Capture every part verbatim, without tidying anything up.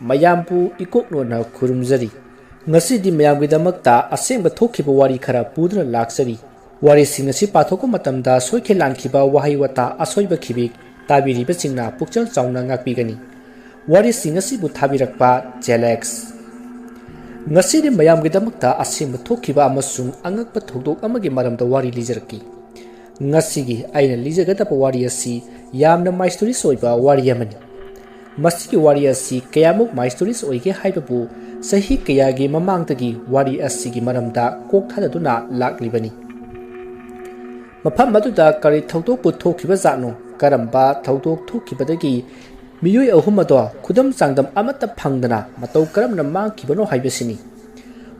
ꯃꯌꯥꯝꯕꯨ ꯏꯀꯣꯛ ꯅꯣꯟꯅ ꯈꯨꯔꯨꯝꯖꯔꯤ꯫ ꯉꯁꯤꯗꯤ ꯃꯌꯥꯝꯒꯤꯗꯃꯛꯇ ꯑꯁꯦꯡꯕ ꯊꯣꯛꯈꯤꯕ ꯋꯥꯔꯤ ꯈꯔ ꯄꯨꯗꯨꯅ ꯂꯥꯛꯆꯔꯤ꯫ ꯋꯥꯔꯤꯁꯤꯡ ꯑꯁꯤ ꯄꯥꯊꯣꯛꯄ ꯃꯇꯝꯗ ꯁꯣꯏꯈꯤ ꯂꯥꯟꯈꯤꯕ ꯋꯥꯍꯩ ꯋꯥꯇꯥ ꯑꯁꯣꯏꯕ ꯈꯤꯕꯤꯛ ꯇꯥꯕꯤꯔꯤꯕꯁꯤꯡꯅ ꯄꯨꯛꯆꯦꯜ ꯆꯥꯎꯅ ꯉꯥꯛꯄꯤꯒꯅꯤ꯫ ꯋꯥꯔꯤꯁꯤꯡ ꯑꯁꯤꯕꯨ ꯊꯥꯕꯤꯔꯛꯄ ꯖꯦꯂꯦꯛꯁ꯫ ꯉꯁꯤꯗꯤ ꯃꯌꯥꯝꯒꯤꯗꯃꯛꯇ ꯑꯁꯦꯡꯕ ꯊꯣꯛꯈꯤꯕ ꯑꯃꯁꯨꯡ ꯑꯉꯛꯄ ꯊꯧꯗꯣꯛ ꯑꯃꯒꯤ ꯃꯔꯝꯗ ꯋꯥꯔꯤ ꯂꯤꯖꯔꯛꯀꯦ꯫ ꯉꯁꯤꯒꯤ ꯑꯩꯅ ꯂꯤꯖꯒꯗꯕ ꯋꯥꯔꯤ ꯑꯁꯤ ꯌꯥꯝꯅ ꯃꯥꯏꯁꯇꯣꯔꯤꯁ ꯑꯣꯏꯕ ꯋꯥꯔꯤ ꯑꯃꯅꯤ꯫ ꯃꯁꯤꯒꯤ ꯋꯥꯔꯤ ꯑꯁꯤ ꯀꯌꯥꯃꯨꯛ ꯃꯥꯏꯁꯇꯣꯔꯤꯁ ꯑꯣꯏꯒꯦ ꯍꯥꯏꯕꯕꯨ ꯆꯍꯤ ꯀꯌꯥꯒꯤ ꯃꯃꯥꯡꯗꯒꯤ ꯋꯥꯔꯤ ꯑꯁꯤꯒꯤ ꯃꯔꯝꯗ ꯀꯣꯛ ꯊꯥꯗꯗꯨꯅ ꯂꯥꯛꯂꯤꯕꯅꯤ꯫ ꯃꯐꯝ ꯑꯗꯨꯗ ꯀꯔꯤ ꯊꯧꯗꯣꯛꯄꯨ ꯊꯣꯛꯈꯤꯕ ꯖꯥꯠꯅꯣ? ꯀꯔꯝꯕ ꯊꯧꯗꯣꯛ ꯊꯣꯛꯈꯤꯕꯗꯒꯤ ꯃꯤꯑꯣꯏ ꯑꯍꯨꯝ ꯑꯗꯣ ꯈꯨꯗꯝ ꯆꯥꯡꯗꯝ ꯑꯃꯠꯇ ꯐꯪꯗꯅ ꯃꯇꯧ ꯀꯔꯝꯅ ꯃꯥꯡꯈꯤꯕꯅꯣ ꯍꯥꯏꯕꯁꯤꯅꯤ꯫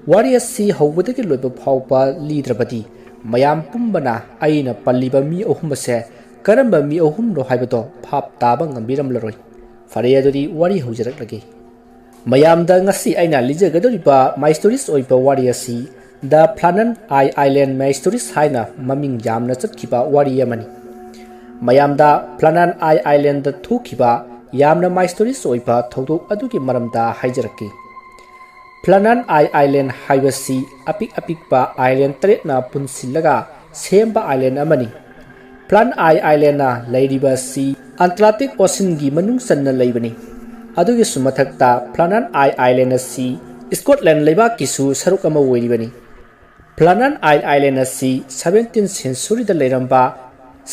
ꯋꯥꯔꯤ ꯑꯁꯤ ꯍꯧꯕꯗꯒꯤ ꯂꯣꯏꯕ ꯐꯥꯎꯕ ꯂꯤꯗ꯭ꯔꯕꯗꯤ ꯃꯌꯥꯝ ꯄꯨꯝꯕꯅ ꯑꯩꯅ ꯄꯜꯂꯤꯕ ꯃꯤ ꯑꯍꯨꯝ ꯑꯁꯦ ꯀꯔꯝꯕ ꯃꯤ ꯑꯍꯨꯝꯅꯣ ꯍꯥꯏꯕꯗꯣ ꯚꯥꯞ ꯇꯥꯕ ꯉꯝꯕꯤꯔꯝꯂꯔꯣꯏ꯫ ꯐꯔꯦ, ꯑꯗꯨꯗꯤ ꯋꯥꯔꯤ ꯍꯧꯖꯔꯛꯂꯒꯦ꯫ ꯃꯌꯥꯝꯗ ꯉꯁꯤ ꯑꯩꯅ ꯂꯤꯖꯒꯗꯧꯔꯤꯕ ꯃꯥꯏꯁꯇꯣꯔꯤꯁ ꯑꯣꯏꯕ ꯋꯥꯔꯤ ꯑꯁꯤ The Flannan Island Mysteries ꯍꯥꯏꯅ ꯃꯃꯤꯡ ꯌꯥꯝꯅ ꯆꯠꯈꯤꯕ ꯋꯥꯔꯤ ꯑꯃꯅꯤ꯫ ꯃꯌꯥꯝꯗ Flannan Island ꯊꯣꯛꯈꯤꯕ ꯌꯥꯝꯅ ꯃꯥꯏꯁꯇꯣꯔꯤꯁ ꯑꯣꯏꯕ ꯊꯧꯗꯣꯛ ꯑꯗꯨꯒꯤ ꯃꯔꯝꯗ ꯍꯥꯏꯖꯔꯛꯀꯦ꯫ Flannan Island ꯍꯥꯏꯕꯁꯤ ꯑꯄꯤꯛ ꯑꯄꯤꯛꯄ island ꯇꯔꯦꯠꯅ ꯄꯨꯟꯁꯤꯜꯂꯒ ꯁꯦꯝꯕ island ꯑꯃꯅꯤ꯫ Flannan Islandꯅ ꯂꯩꯔꯤꯕ ꯑꯁꯤ Atlantic Oceanꯒꯤ ꯃꯅꯨꯡ ꯆꯟꯅ ꯂꯩꯕꯅꯤ꯫ ꯑꯗꯨꯒꯤꯁꯨ ꯃꯊꯛꯇ Flannan Island ꯑꯁꯤ Scotland ꯂꯩꯕꯥꯛꯀꯤꯁꯨ ꯁꯔꯨꯛ ꯑꯃ ꯑꯣꯏꯔꯤꯕꯅꯤ꯫ Flannan Island ꯑꯁꯤ seventeenth centuryꯗ ꯂꯩꯔꯝꯕ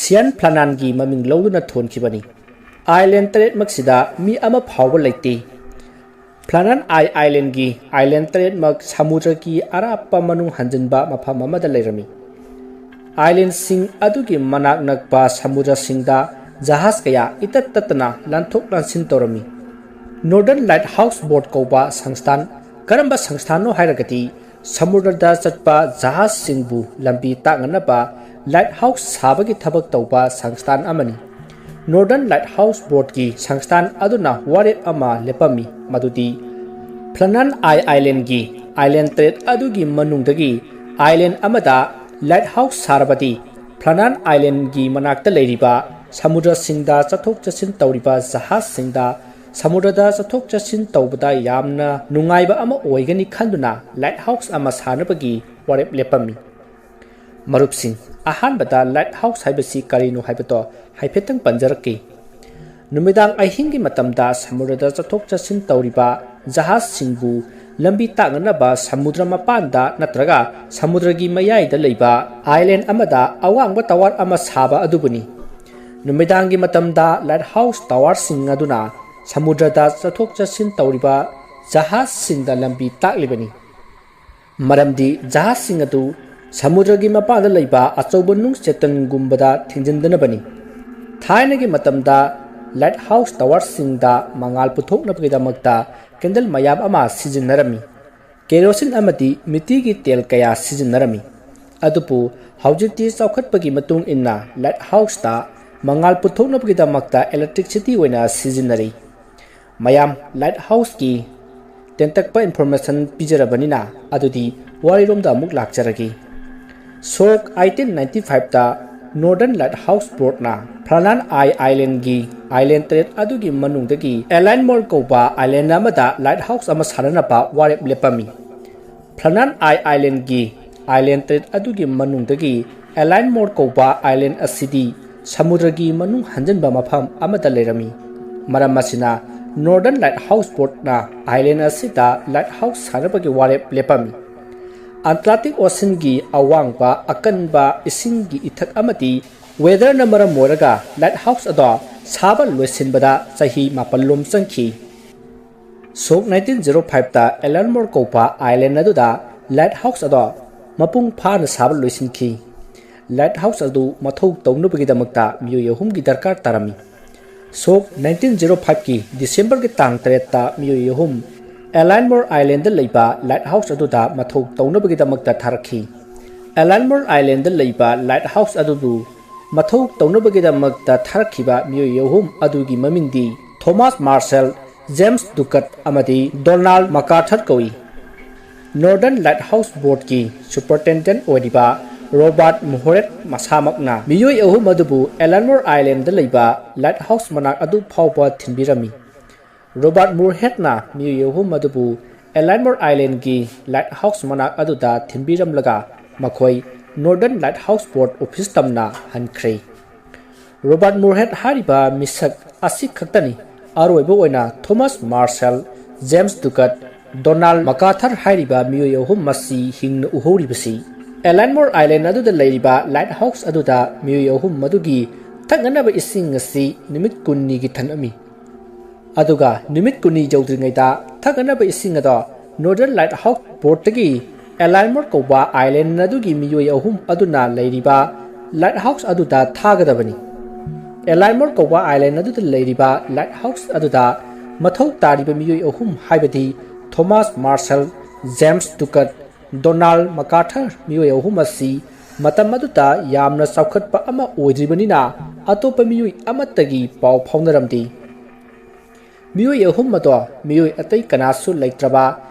Sian Flannan ꯒꯤ ꯃꯃꯤꯡ ꯂꯧꯗꯨꯅ ꯊꯣꯟꯈꯤꯕꯅꯤ꯫ Island ꯇꯔꯦꯠꯃꯛꯁꯤꯗ ꯃꯤ ꯑꯃ ꯐꯥꯎꯕ ꯂꯩꯇꯦ꯫ Flannan Islandꯒꯤ island ꯇꯔꯦꯠꯃꯛ ꯁꯃꯨꯗ꯭ꯔꯒꯤ ꯑꯔꯥꯞꯄ ꯃꯅꯨꯡ ꯍꯟꯖꯤꯟꯕ ꯃꯐꯝ ꯑꯃꯗ ꯂꯩꯔꯝꯃꯤ꯫ Islandꯁꯤꯡ ꯑꯗꯨꯒꯤ ꯃꯅꯥꯛ ꯅꯛꯄ ꯁꯃꯨꯗ꯭ꯔꯁꯤꯡꯗ ꯖꯍꯥꯖ ꯀꯌꯥ ꯏꯇꯠ ꯇꯠꯇꯅ ꯂꯥꯟꯊꯣꯛ ꯂꯥꯟꯁꯤꯟ ꯇꯧꯔꯝꯃꯤ꯫ Northern Lighthouse Board ꯀꯧꯕ ꯁꯪꯁꯊꯥꯟ, ꯀꯔꯝꯕ ꯁꯪꯁꯊꯥꯟꯅꯣ ꯍꯥꯏꯔꯒꯗꯤ ꯁꯃꯨꯗ꯭ꯔꯗ ꯆꯠꯄ ꯖꯍꯥꯖꯁꯤꯡꯕꯨ ꯂꯝꯕꯤ ꯇꯥꯛꯅꯅꯕ lighthouse ꯁꯥꯕꯒꯤ ꯊꯕꯛ ꯇꯧꯕ ꯁꯪꯁꯊꯥꯟ ꯑꯃꯅꯤ꯫ Northern Lighthouse Boardꯀꯤ ꯁꯪꯁꯊꯥꯟ ꯑꯗꯨꯅ ꯋꯥꯔꯦꯞ ꯑꯃ ꯂꯦꯞꯄꯝꯃꯤ, ꯃꯗꯨꯗꯤ Flannan Islandꯒꯤ island ꯇꯔꯦꯠ ꯑꯗꯨꯒꯤ ꯃꯅꯨꯡꯗꯒꯤ island ꯑꯃꯗ lighthouse ꯁꯥꯔꯕꯗꯤ Flannan Islandꯒꯤ ꯃꯅꯥꯛꯇ ꯂꯩꯔꯤꯕ ꯁꯃꯨꯗ꯭ꯔꯁꯤꯡꯗ ꯆꯠꯊꯣꯛ ꯆꯠꯁꯤꯟ ꯇꯧꯔꯤꯕ ꯖꯍꯥꯖꯁꯤꯡꯗ ꯁꯃꯨꯗ꯭ꯔꯗ ꯆꯠꯊꯣꯛ ꯆꯠꯁꯤꯟ ꯇꯧꯕꯗ ꯌꯥꯝꯅ ꯅꯨꯡꯉꯥꯏꯕ ꯑꯃ ꯑꯣꯏꯒꯅꯤ ꯈꯟꯗꯨꯅ ꯂꯥꯏꯠ ꯍꯥꯎꯁ ꯑꯃ ꯁꯥꯅꯕꯒꯤ ꯋꯥꯔꯦꯞ ꯂꯦꯞꯄꯝꯃꯤ꯫ ꯃꯔꯨꯞꯁꯤꯡ, ꯑꯍꯥꯟꯕꯗ ꯂꯥꯏꯠ ꯍꯥꯎꯁ ꯍꯥꯏꯕꯁꯤ ꯀꯔꯤꯅꯣ ꯍꯥꯏꯕꯗꯣ ꯍꯥꯏꯐꯦꯠꯇꯪ ꯄꯟꯖꯔꯛꯀꯦ꯫ ꯅꯨꯃꯤꯗꯥꯡ ꯑꯍꯤꯡꯒꯤ ꯃꯇꯝꯗ ꯁꯃꯨꯗ꯭ꯔꯗ ꯆꯠꯊꯣꯛ ꯆꯠꯁꯤꯟ ꯇꯧꯔꯤꯕ ꯖꯍꯥꯖꯁꯤꯡꯕꯨ ꯂꯝꯕꯤ ꯇꯥꯛꯅꯅꯕ ꯁꯃꯨꯗ꯭ꯔ ꯃꯄꯥꯟꯗ ꯅꯠꯇ꯭ꯔꯒ ꯁꯃꯨꯗ꯭ꯔꯒꯤ ꯃꯌꯥꯏꯗ ꯂꯩꯕ ꯑꯥꯏꯂꯦꯟ ꯑꯃꯗ ꯑꯋꯥꯡꯕ ꯇꯋꯥꯔ ꯑꯃ ꯁꯥꯕ ꯑꯗꯨꯕꯨꯅꯤ꯫ ꯅꯨꯃꯤꯗꯥꯡꯒꯤ ꯃꯇꯝꯗ ꯂꯥꯏꯠ ꯍꯥꯎꯁ ꯇꯋꯥꯔꯁꯤꯡ ꯑꯗꯨꯅ ꯁꯃꯨꯗ꯭ꯔꯗ ꯆꯠꯊꯣꯛ ꯆꯠꯁꯤꯟ ꯇꯧꯔꯤꯕ ꯖꯍꯥꯖꯁꯤꯡꯗ ꯂꯝꯕꯤ ꯇꯥꯛꯂꯤꯕꯅꯤ꯫ ꯃꯔꯝꯗꯤ ꯖꯍꯥꯖꯁꯤꯡ ꯑꯗꯨ ꯁꯃꯨꯗ꯭ꯔꯒꯤ ꯃꯄꯥꯟꯗ ꯂꯩꯕ ꯑꯆꯧꯕ ꯅꯨꯡ ꯆꯦꯇꯟꯒꯨꯝꯕꯗ ꯊꯤꯡꯖꯤꯟꯗꯅꯕꯅꯤ꯫ ꯊꯥꯏꯅꯒꯤ ꯃꯇꯝꯗ ꯂꯥꯏꯠ ꯍꯥꯎꯁ ꯇꯋꯥꯔꯁꯤꯡꯗ ꯃꯉꯥꯜ ꯄꯨꯊꯣꯛꯅꯕꯒꯤꯗꯃꯛꯇ ꯀꯦꯟꯗꯜ ꯃꯌꯥꯝ ꯑꯃ ꯁꯤꯖꯤꯟꯅꯔꯝꯃꯤ꯫ ꯀꯦꯔꯣꯁꯤꯟ ꯑꯃꯗꯤ ꯃꯤꯇꯤꯒꯤ ꯇꯦꯜ ꯀꯌꯥ ꯁꯤꯖꯤꯟꯅꯔꯝꯃꯤ꯫ ꯑꯗꯨꯕꯨ ꯍꯧꯖꯤꯛꯇꯤ ꯆꯥꯎꯈꯠꯄꯒꯤ ꯃꯇꯨꯡ ꯏꯟꯅ ꯂꯥꯏꯠ ꯍꯥꯎꯁꯇ ꯃꯉꯥꯜ ꯄꯨꯊꯣꯛꯅꯕꯒꯤꯗꯃꯛꯇ ꯏꯂꯦꯛꯇ꯭ꯔꯤꯛꯁꯤꯇꯤ ꯑꯣꯏꯅ ꯁꯤꯖꯤꯟꯅꯔꯤ꯫ ꯃꯌꯥꯝ ꯂꯥꯏꯠ ꯍꯥꯎꯁꯀꯤ ꯇꯦꯟꯇꯛꯄ ꯏꯟꯐꯣꯔꯃꯦꯁꯟ ꯄꯤꯖꯔꯕꯅꯤꯅ, ꯑꯗꯨꯗꯤ ꯋꯥꯔꯤꯔꯣꯝꯗ ꯑꯃꯨꯛ ꯂꯥꯛꯆꯔꯒꯦ꯫ ꯁꯣꯛ ꯑꯩꯇꯤꯟ ꯅꯥꯏꯟꯇꯤ ꯐꯥꯏꯚꯇ ꯅꯣꯔꯗꯔꯟ ꯂꯥꯏꯠ ꯍꯥꯎꯁ ꯕꯣꯔꯗꯅ ꯐ꯭ꯂꯥꯅꯥꯟ ꯑꯥꯏ ꯑꯥꯏꯂꯦꯟꯒꯤ ꯑꯥꯏꯂꯦꯟ ꯇꯔꯦꯠ ꯑꯗꯨꯒꯤ ꯃꯅꯨꯡꯗꯒꯤ ꯑꯦꯂꯥꯏꯟꯃꯣꯔ ꯀꯧꯕ ꯑꯥꯏꯂꯦꯟ ꯑꯃꯗ ꯂꯥꯏꯠ ꯍꯥꯎꯁ ꯑꯃ ꯁꯥꯅꯅꯕ ꯋꯥꯔꯦꯞ ꯂꯦꯞꯄꯝꯃꯤ꯫ ꯐ꯭ꯂꯥꯅꯥꯟ ꯑꯥꯏ ꯑꯥꯏꯂꯦꯟꯒꯤ ꯑꯥꯏꯂꯦꯟ ꯇꯔꯦꯠ ꯑꯗꯨꯒꯤ ꯃꯅꯨꯡꯗꯒꯤ ꯑꯦꯂꯥꯏꯟꯃꯣꯔ ꯀꯧꯕ ꯑꯥꯏꯂꯦꯟ ꯑꯁꯤꯗꯤ ꯁꯃꯨꯗ꯭ꯔꯒꯤ ꯃꯅꯨꯡ ꯍꯟꯖꯤꯟꯕ ꯃꯐꯝ ꯑꯃꯗ ꯂꯩꯔꯝꯃꯤ꯫ ꯃꯔꯝ ꯑꯁꯤꯅ ꯅꯣꯔꯗꯔꯟ ꯂꯥꯏꯠ ꯍꯥꯎꯁ ꯕꯣꯔꯗꯅ ꯑꯥꯏꯂꯦꯟ ꯑꯁꯤꯗ ꯂꯥꯏꯠ ꯍꯥꯎꯁ ꯁꯥꯅꯕꯒꯤ ꯋꯥꯔꯦꯞ ꯂꯦꯞꯄꯝꯃꯤ꯫ ꯑꯟꯇꯥꯔꯛꯇꯤꯛ ꯑꯣꯁꯤꯟꯒꯤ ꯑꯋꯥꯡꯕ ꯑꯀꯟꯕ ꯏꯁꯤꯡꯒꯤ ꯏꯊꯛ ꯑꯃꯗꯤ ꯋꯦꯗꯔꯅ ꯃꯔꯝ ꯑꯣꯏꯔꯒ ꯂꯥꯏꯠ ꯍꯥꯎꯁ ꯑꯗꯣ ꯁꯥꯕ ꯂꯣꯏꯁꯤꯟꯕꯗ ꯆꯍꯤ ꯃꯥꯄꯜ ꯂꯣꯝ ꯆꯪꯈꯤ꯫ ꯁꯣꯛ ꯅꯥꯏꯟꯇꯤꯟ ꯖꯤꯔꯣ ꯐꯥꯏꯚꯇ ꯑꯦꯂꯟꯃꯣꯔ ꯀꯧꯕ ꯑꯥꯏꯂꯦꯟ ꯑꯗꯨꯗ ꯂꯥꯏꯠ ꯍꯥꯎꯁ ꯑꯗꯣ ꯃꯄꯨꯡ ꯐꯥꯅ ꯁꯥꯕ ꯂꯣꯏꯁꯤꯟꯈꯤ꯫ ꯂꯥꯏꯠ ꯍꯥꯎꯁ ꯑꯗꯨ ꯃꯊꯧ ꯇꯧꯅꯕꯒꯤꯗꯃꯛꯇ ꯃꯤꯑꯣꯏ ꯑꯍꯨꯝꯒꯤ ꯗꯔꯀꯥꯔ ꯇꯥꯔꯝꯃꯤ꯫ ꯁꯣꯛ ꯅꯥꯏꯟꯇꯤꯟ ꯖꯤꯔꯣ ꯐꯥꯏꯚꯀꯤ ꯗꯤꯁꯦꯝꯕꯔꯒꯤ ꯇꯥꯡ ꯇꯔꯦꯠꯇ ꯃꯤꯑꯣꯏ ꯑꯍꯨꯝ ꯑꯦꯂꯥꯏꯟꯃꯣꯔ ꯑꯥꯏꯂꯦꯟꯗ ꯂꯩꯕ ꯂꯥꯏꯠ ꯍꯥꯎꯁ ꯑꯗꯨꯗ ꯃꯊꯧ ꯇꯧꯅꯕꯒꯤꯗꯃꯛꯇ ꯊꯥꯔꯛꯈꯤ꯫ ꯑꯦꯂꯥꯏꯟꯃꯣꯔ ꯑꯥꯏꯂꯦꯟꯗ ꯂꯩꯕ ꯂꯥꯏꯠ ꯍꯥꯎꯁ ꯑꯗꯨꯕꯨ ꯃꯊꯧ ꯇꯧꯅꯕꯒꯤꯗꯃꯛꯇ ꯊꯥꯔꯛꯈꯤꯕ ꯃꯤꯑꯣꯏ ꯑꯍꯨꯝ ꯑꯗꯨꯒꯤ ꯃꯃꯤꯡꯗꯤ ꯊꯣꯃꯥꯁ ꯃꯥꯔꯁꯦꯜ, ꯖꯦꯝꯁ ꯗꯨꯀꯠ ꯑꯃꯗꯤ ꯗꯣꯅꯥꯜꯗ ꯃꯀꯥꯔꯊꯔ ꯀꯧꯏ꯫ ꯅꯣꯔꯗꯔꯟ ꯂꯥꯏꯠ ꯍꯥꯎꯁ ꯕꯣꯔꯗꯀꯤ ꯁꯨꯄꯔꯇꯦꯟꯗꯦꯟꯠ ꯑꯣꯏꯔꯤꯕ ꯔꯣꯕꯥꯔꯠ ꯃꯣꯍꯣꯔꯦꯠ ꯃꯁꯥꯃꯛꯅ ꯃꯤꯑꯣꯏ ꯑꯍꯨꯝ ꯑꯗꯨꯕꯨ ꯑꯦꯂꯟꯃꯣꯔ ꯑꯥꯏꯂꯦꯟꯗ ꯂꯩꯕ ꯂꯥꯏꯠ ꯍꯥꯎꯁ ꯃꯅꯥꯛ ꯑꯗꯨ ꯐꯥꯎꯕ ꯊꯤꯟꯕꯤꯔꯝꯃꯤ꯫ ꯔꯣꯕꯥꯔꯠ ꯃꯨꯔꯍꯦꯠꯅ ꯃꯤꯑꯣꯏ ꯑꯍꯨꯝ ꯑꯗꯨꯕꯨ ꯑꯦꯂꯥꯏꯟꯃꯣꯔ ꯑꯥꯏꯂꯦꯟꯒꯤ ꯂꯥꯏꯠ ꯍꯥꯎꯁ ꯃꯅꯥꯛ ꯑꯗꯨꯗ ꯊꯤꯟꯕꯤꯔꯝꯂꯒ ꯃꯈꯣꯏ ꯅꯣꯔꯗꯔꯟ ꯂꯥꯏꯠ ꯍꯥꯎꯁ ꯕꯣꯔꯗ ꯑꯣꯐꯤꯁ ꯇꯝꯅ ꯍꯟꯈ꯭ꯔꯦ꯫ ꯔꯣꯕꯥꯔꯠ ꯃꯨꯔꯍꯦꯠ ꯍꯥꯏꯔꯤꯕ ꯃꯤꯁꯛ ꯑꯁꯤ ꯈꯛꯇꯅꯤ ꯑꯔꯣꯏꯕ ꯑꯣꯏꯅ ꯊꯣꯃꯥꯁ ꯃꯥꯔꯁꯦꯜ, ꯖꯦꯝꯁ ꯗꯨꯀꯠ, ꯗꯣꯅꯥꯜꯗ ꯃꯀꯥꯊꯔ ꯍꯥꯏꯔꯤꯕ ꯃꯤꯑꯣꯏ ꯑꯍꯨꯝ ꯑꯁꯤ ꯍꯤꯡꯅ ꯎꯍꯧꯔꯤꯕꯁꯤ꯫ ꯑꯦꯂꯥꯏꯟꯃꯣꯔ ꯑꯥꯏꯂꯦꯟ ꯑꯗꯨꯗ ꯂꯩꯔꯤꯕ ꯂꯥꯏꯠ ꯍꯥꯎꯁ ꯑꯗꯨꯗ ꯃꯤꯑꯣꯏ ꯑꯍꯨꯝ ꯑꯗꯨꯒꯤ ꯊꯛꯅꯅꯕ ꯏꯁꯤꯡ ꯑꯁꯤ ꯅꯨꯃꯤꯠ ꯀꯨꯟꯅꯤꯒꯤ ꯊꯝꯂꯝꯃꯤ꯫ ꯑꯗꯨꯒ ꯅꯨꯃꯤꯠ ꯀꯨꯟꯅꯤ ꯌꯧꯗ꯭ꯔꯤꯉꯩꯗ ꯊꯛꯅꯅꯕ ꯏꯁꯤꯡ ꯑꯗꯣ ꯅꯣꯔꯗꯔꯟ ꯂꯥꯏꯠ ꯍꯥꯎꯁ ꯕꯣꯔꯗꯇꯒꯤ ꯑꯦꯂꯥꯏꯟꯃꯣꯔ ꯀꯧꯕ ꯑꯥꯏꯂꯦꯟ ꯑꯗꯨꯒꯤ ꯃꯤꯑꯣꯏ ꯑꯍꯨꯝ ꯑꯗꯨꯅ ꯂꯩꯔꯤꯕ ꯂꯥꯏꯠ ꯍꯥꯎꯁ ꯑꯗꯨꯗ ꯊꯥꯒꯗꯕꯅꯤ꯫ ꯑꯦꯂꯥꯏꯟꯃꯣꯔ ꯀꯧꯕ ꯑꯥꯏꯂꯦꯟ ꯑꯗꯨꯗ ꯂꯩꯔꯤꯕ ꯂꯥꯏꯠ ꯍꯥꯎꯁ ꯑꯗꯨꯗ ꯃꯊꯧ ꯇꯥꯔꯤꯕ ꯃꯤꯑꯣꯏ ꯑꯍꯨꯝ ꯍꯥꯏꯕꯗꯤ ꯊꯣꯃꯥꯁ ꯃꯥꯔꯁꯦꯜ, ꯖꯦꯝꯁ ꯗꯨꯀꯠ, ꯗꯣꯅꯥꯜꯗ ꯃꯀꯥꯊꯔ ꯃꯤꯑꯣꯏ ꯑꯍꯨꯝ ꯑꯁꯤ ꯃꯇꯝ ꯑꯗꯨꯗ ꯌꯥꯝꯅ ꯆꯥꯎꯈꯠꯄ ꯑꯃ ꯑꯣꯏꯗ꯭ꯔꯤꯕꯅꯤꯅ ꯑꯇꯣꯞꯄ ꯃꯤꯑꯣꯏ ꯑꯃꯠꯇꯒꯤ ꯄꯥꯎ ꯐꯥꯎꯅꯔꯝꯗꯦ꯫ ꯃꯤꯑꯣꯏ ꯑꯍꯨꯝ ꯑꯗꯣ ꯃꯤꯑꯣꯏ ꯑꯇꯩ ꯀꯅꯥꯁꯨ ꯂꯩꯇ꯭ꯔꯕ,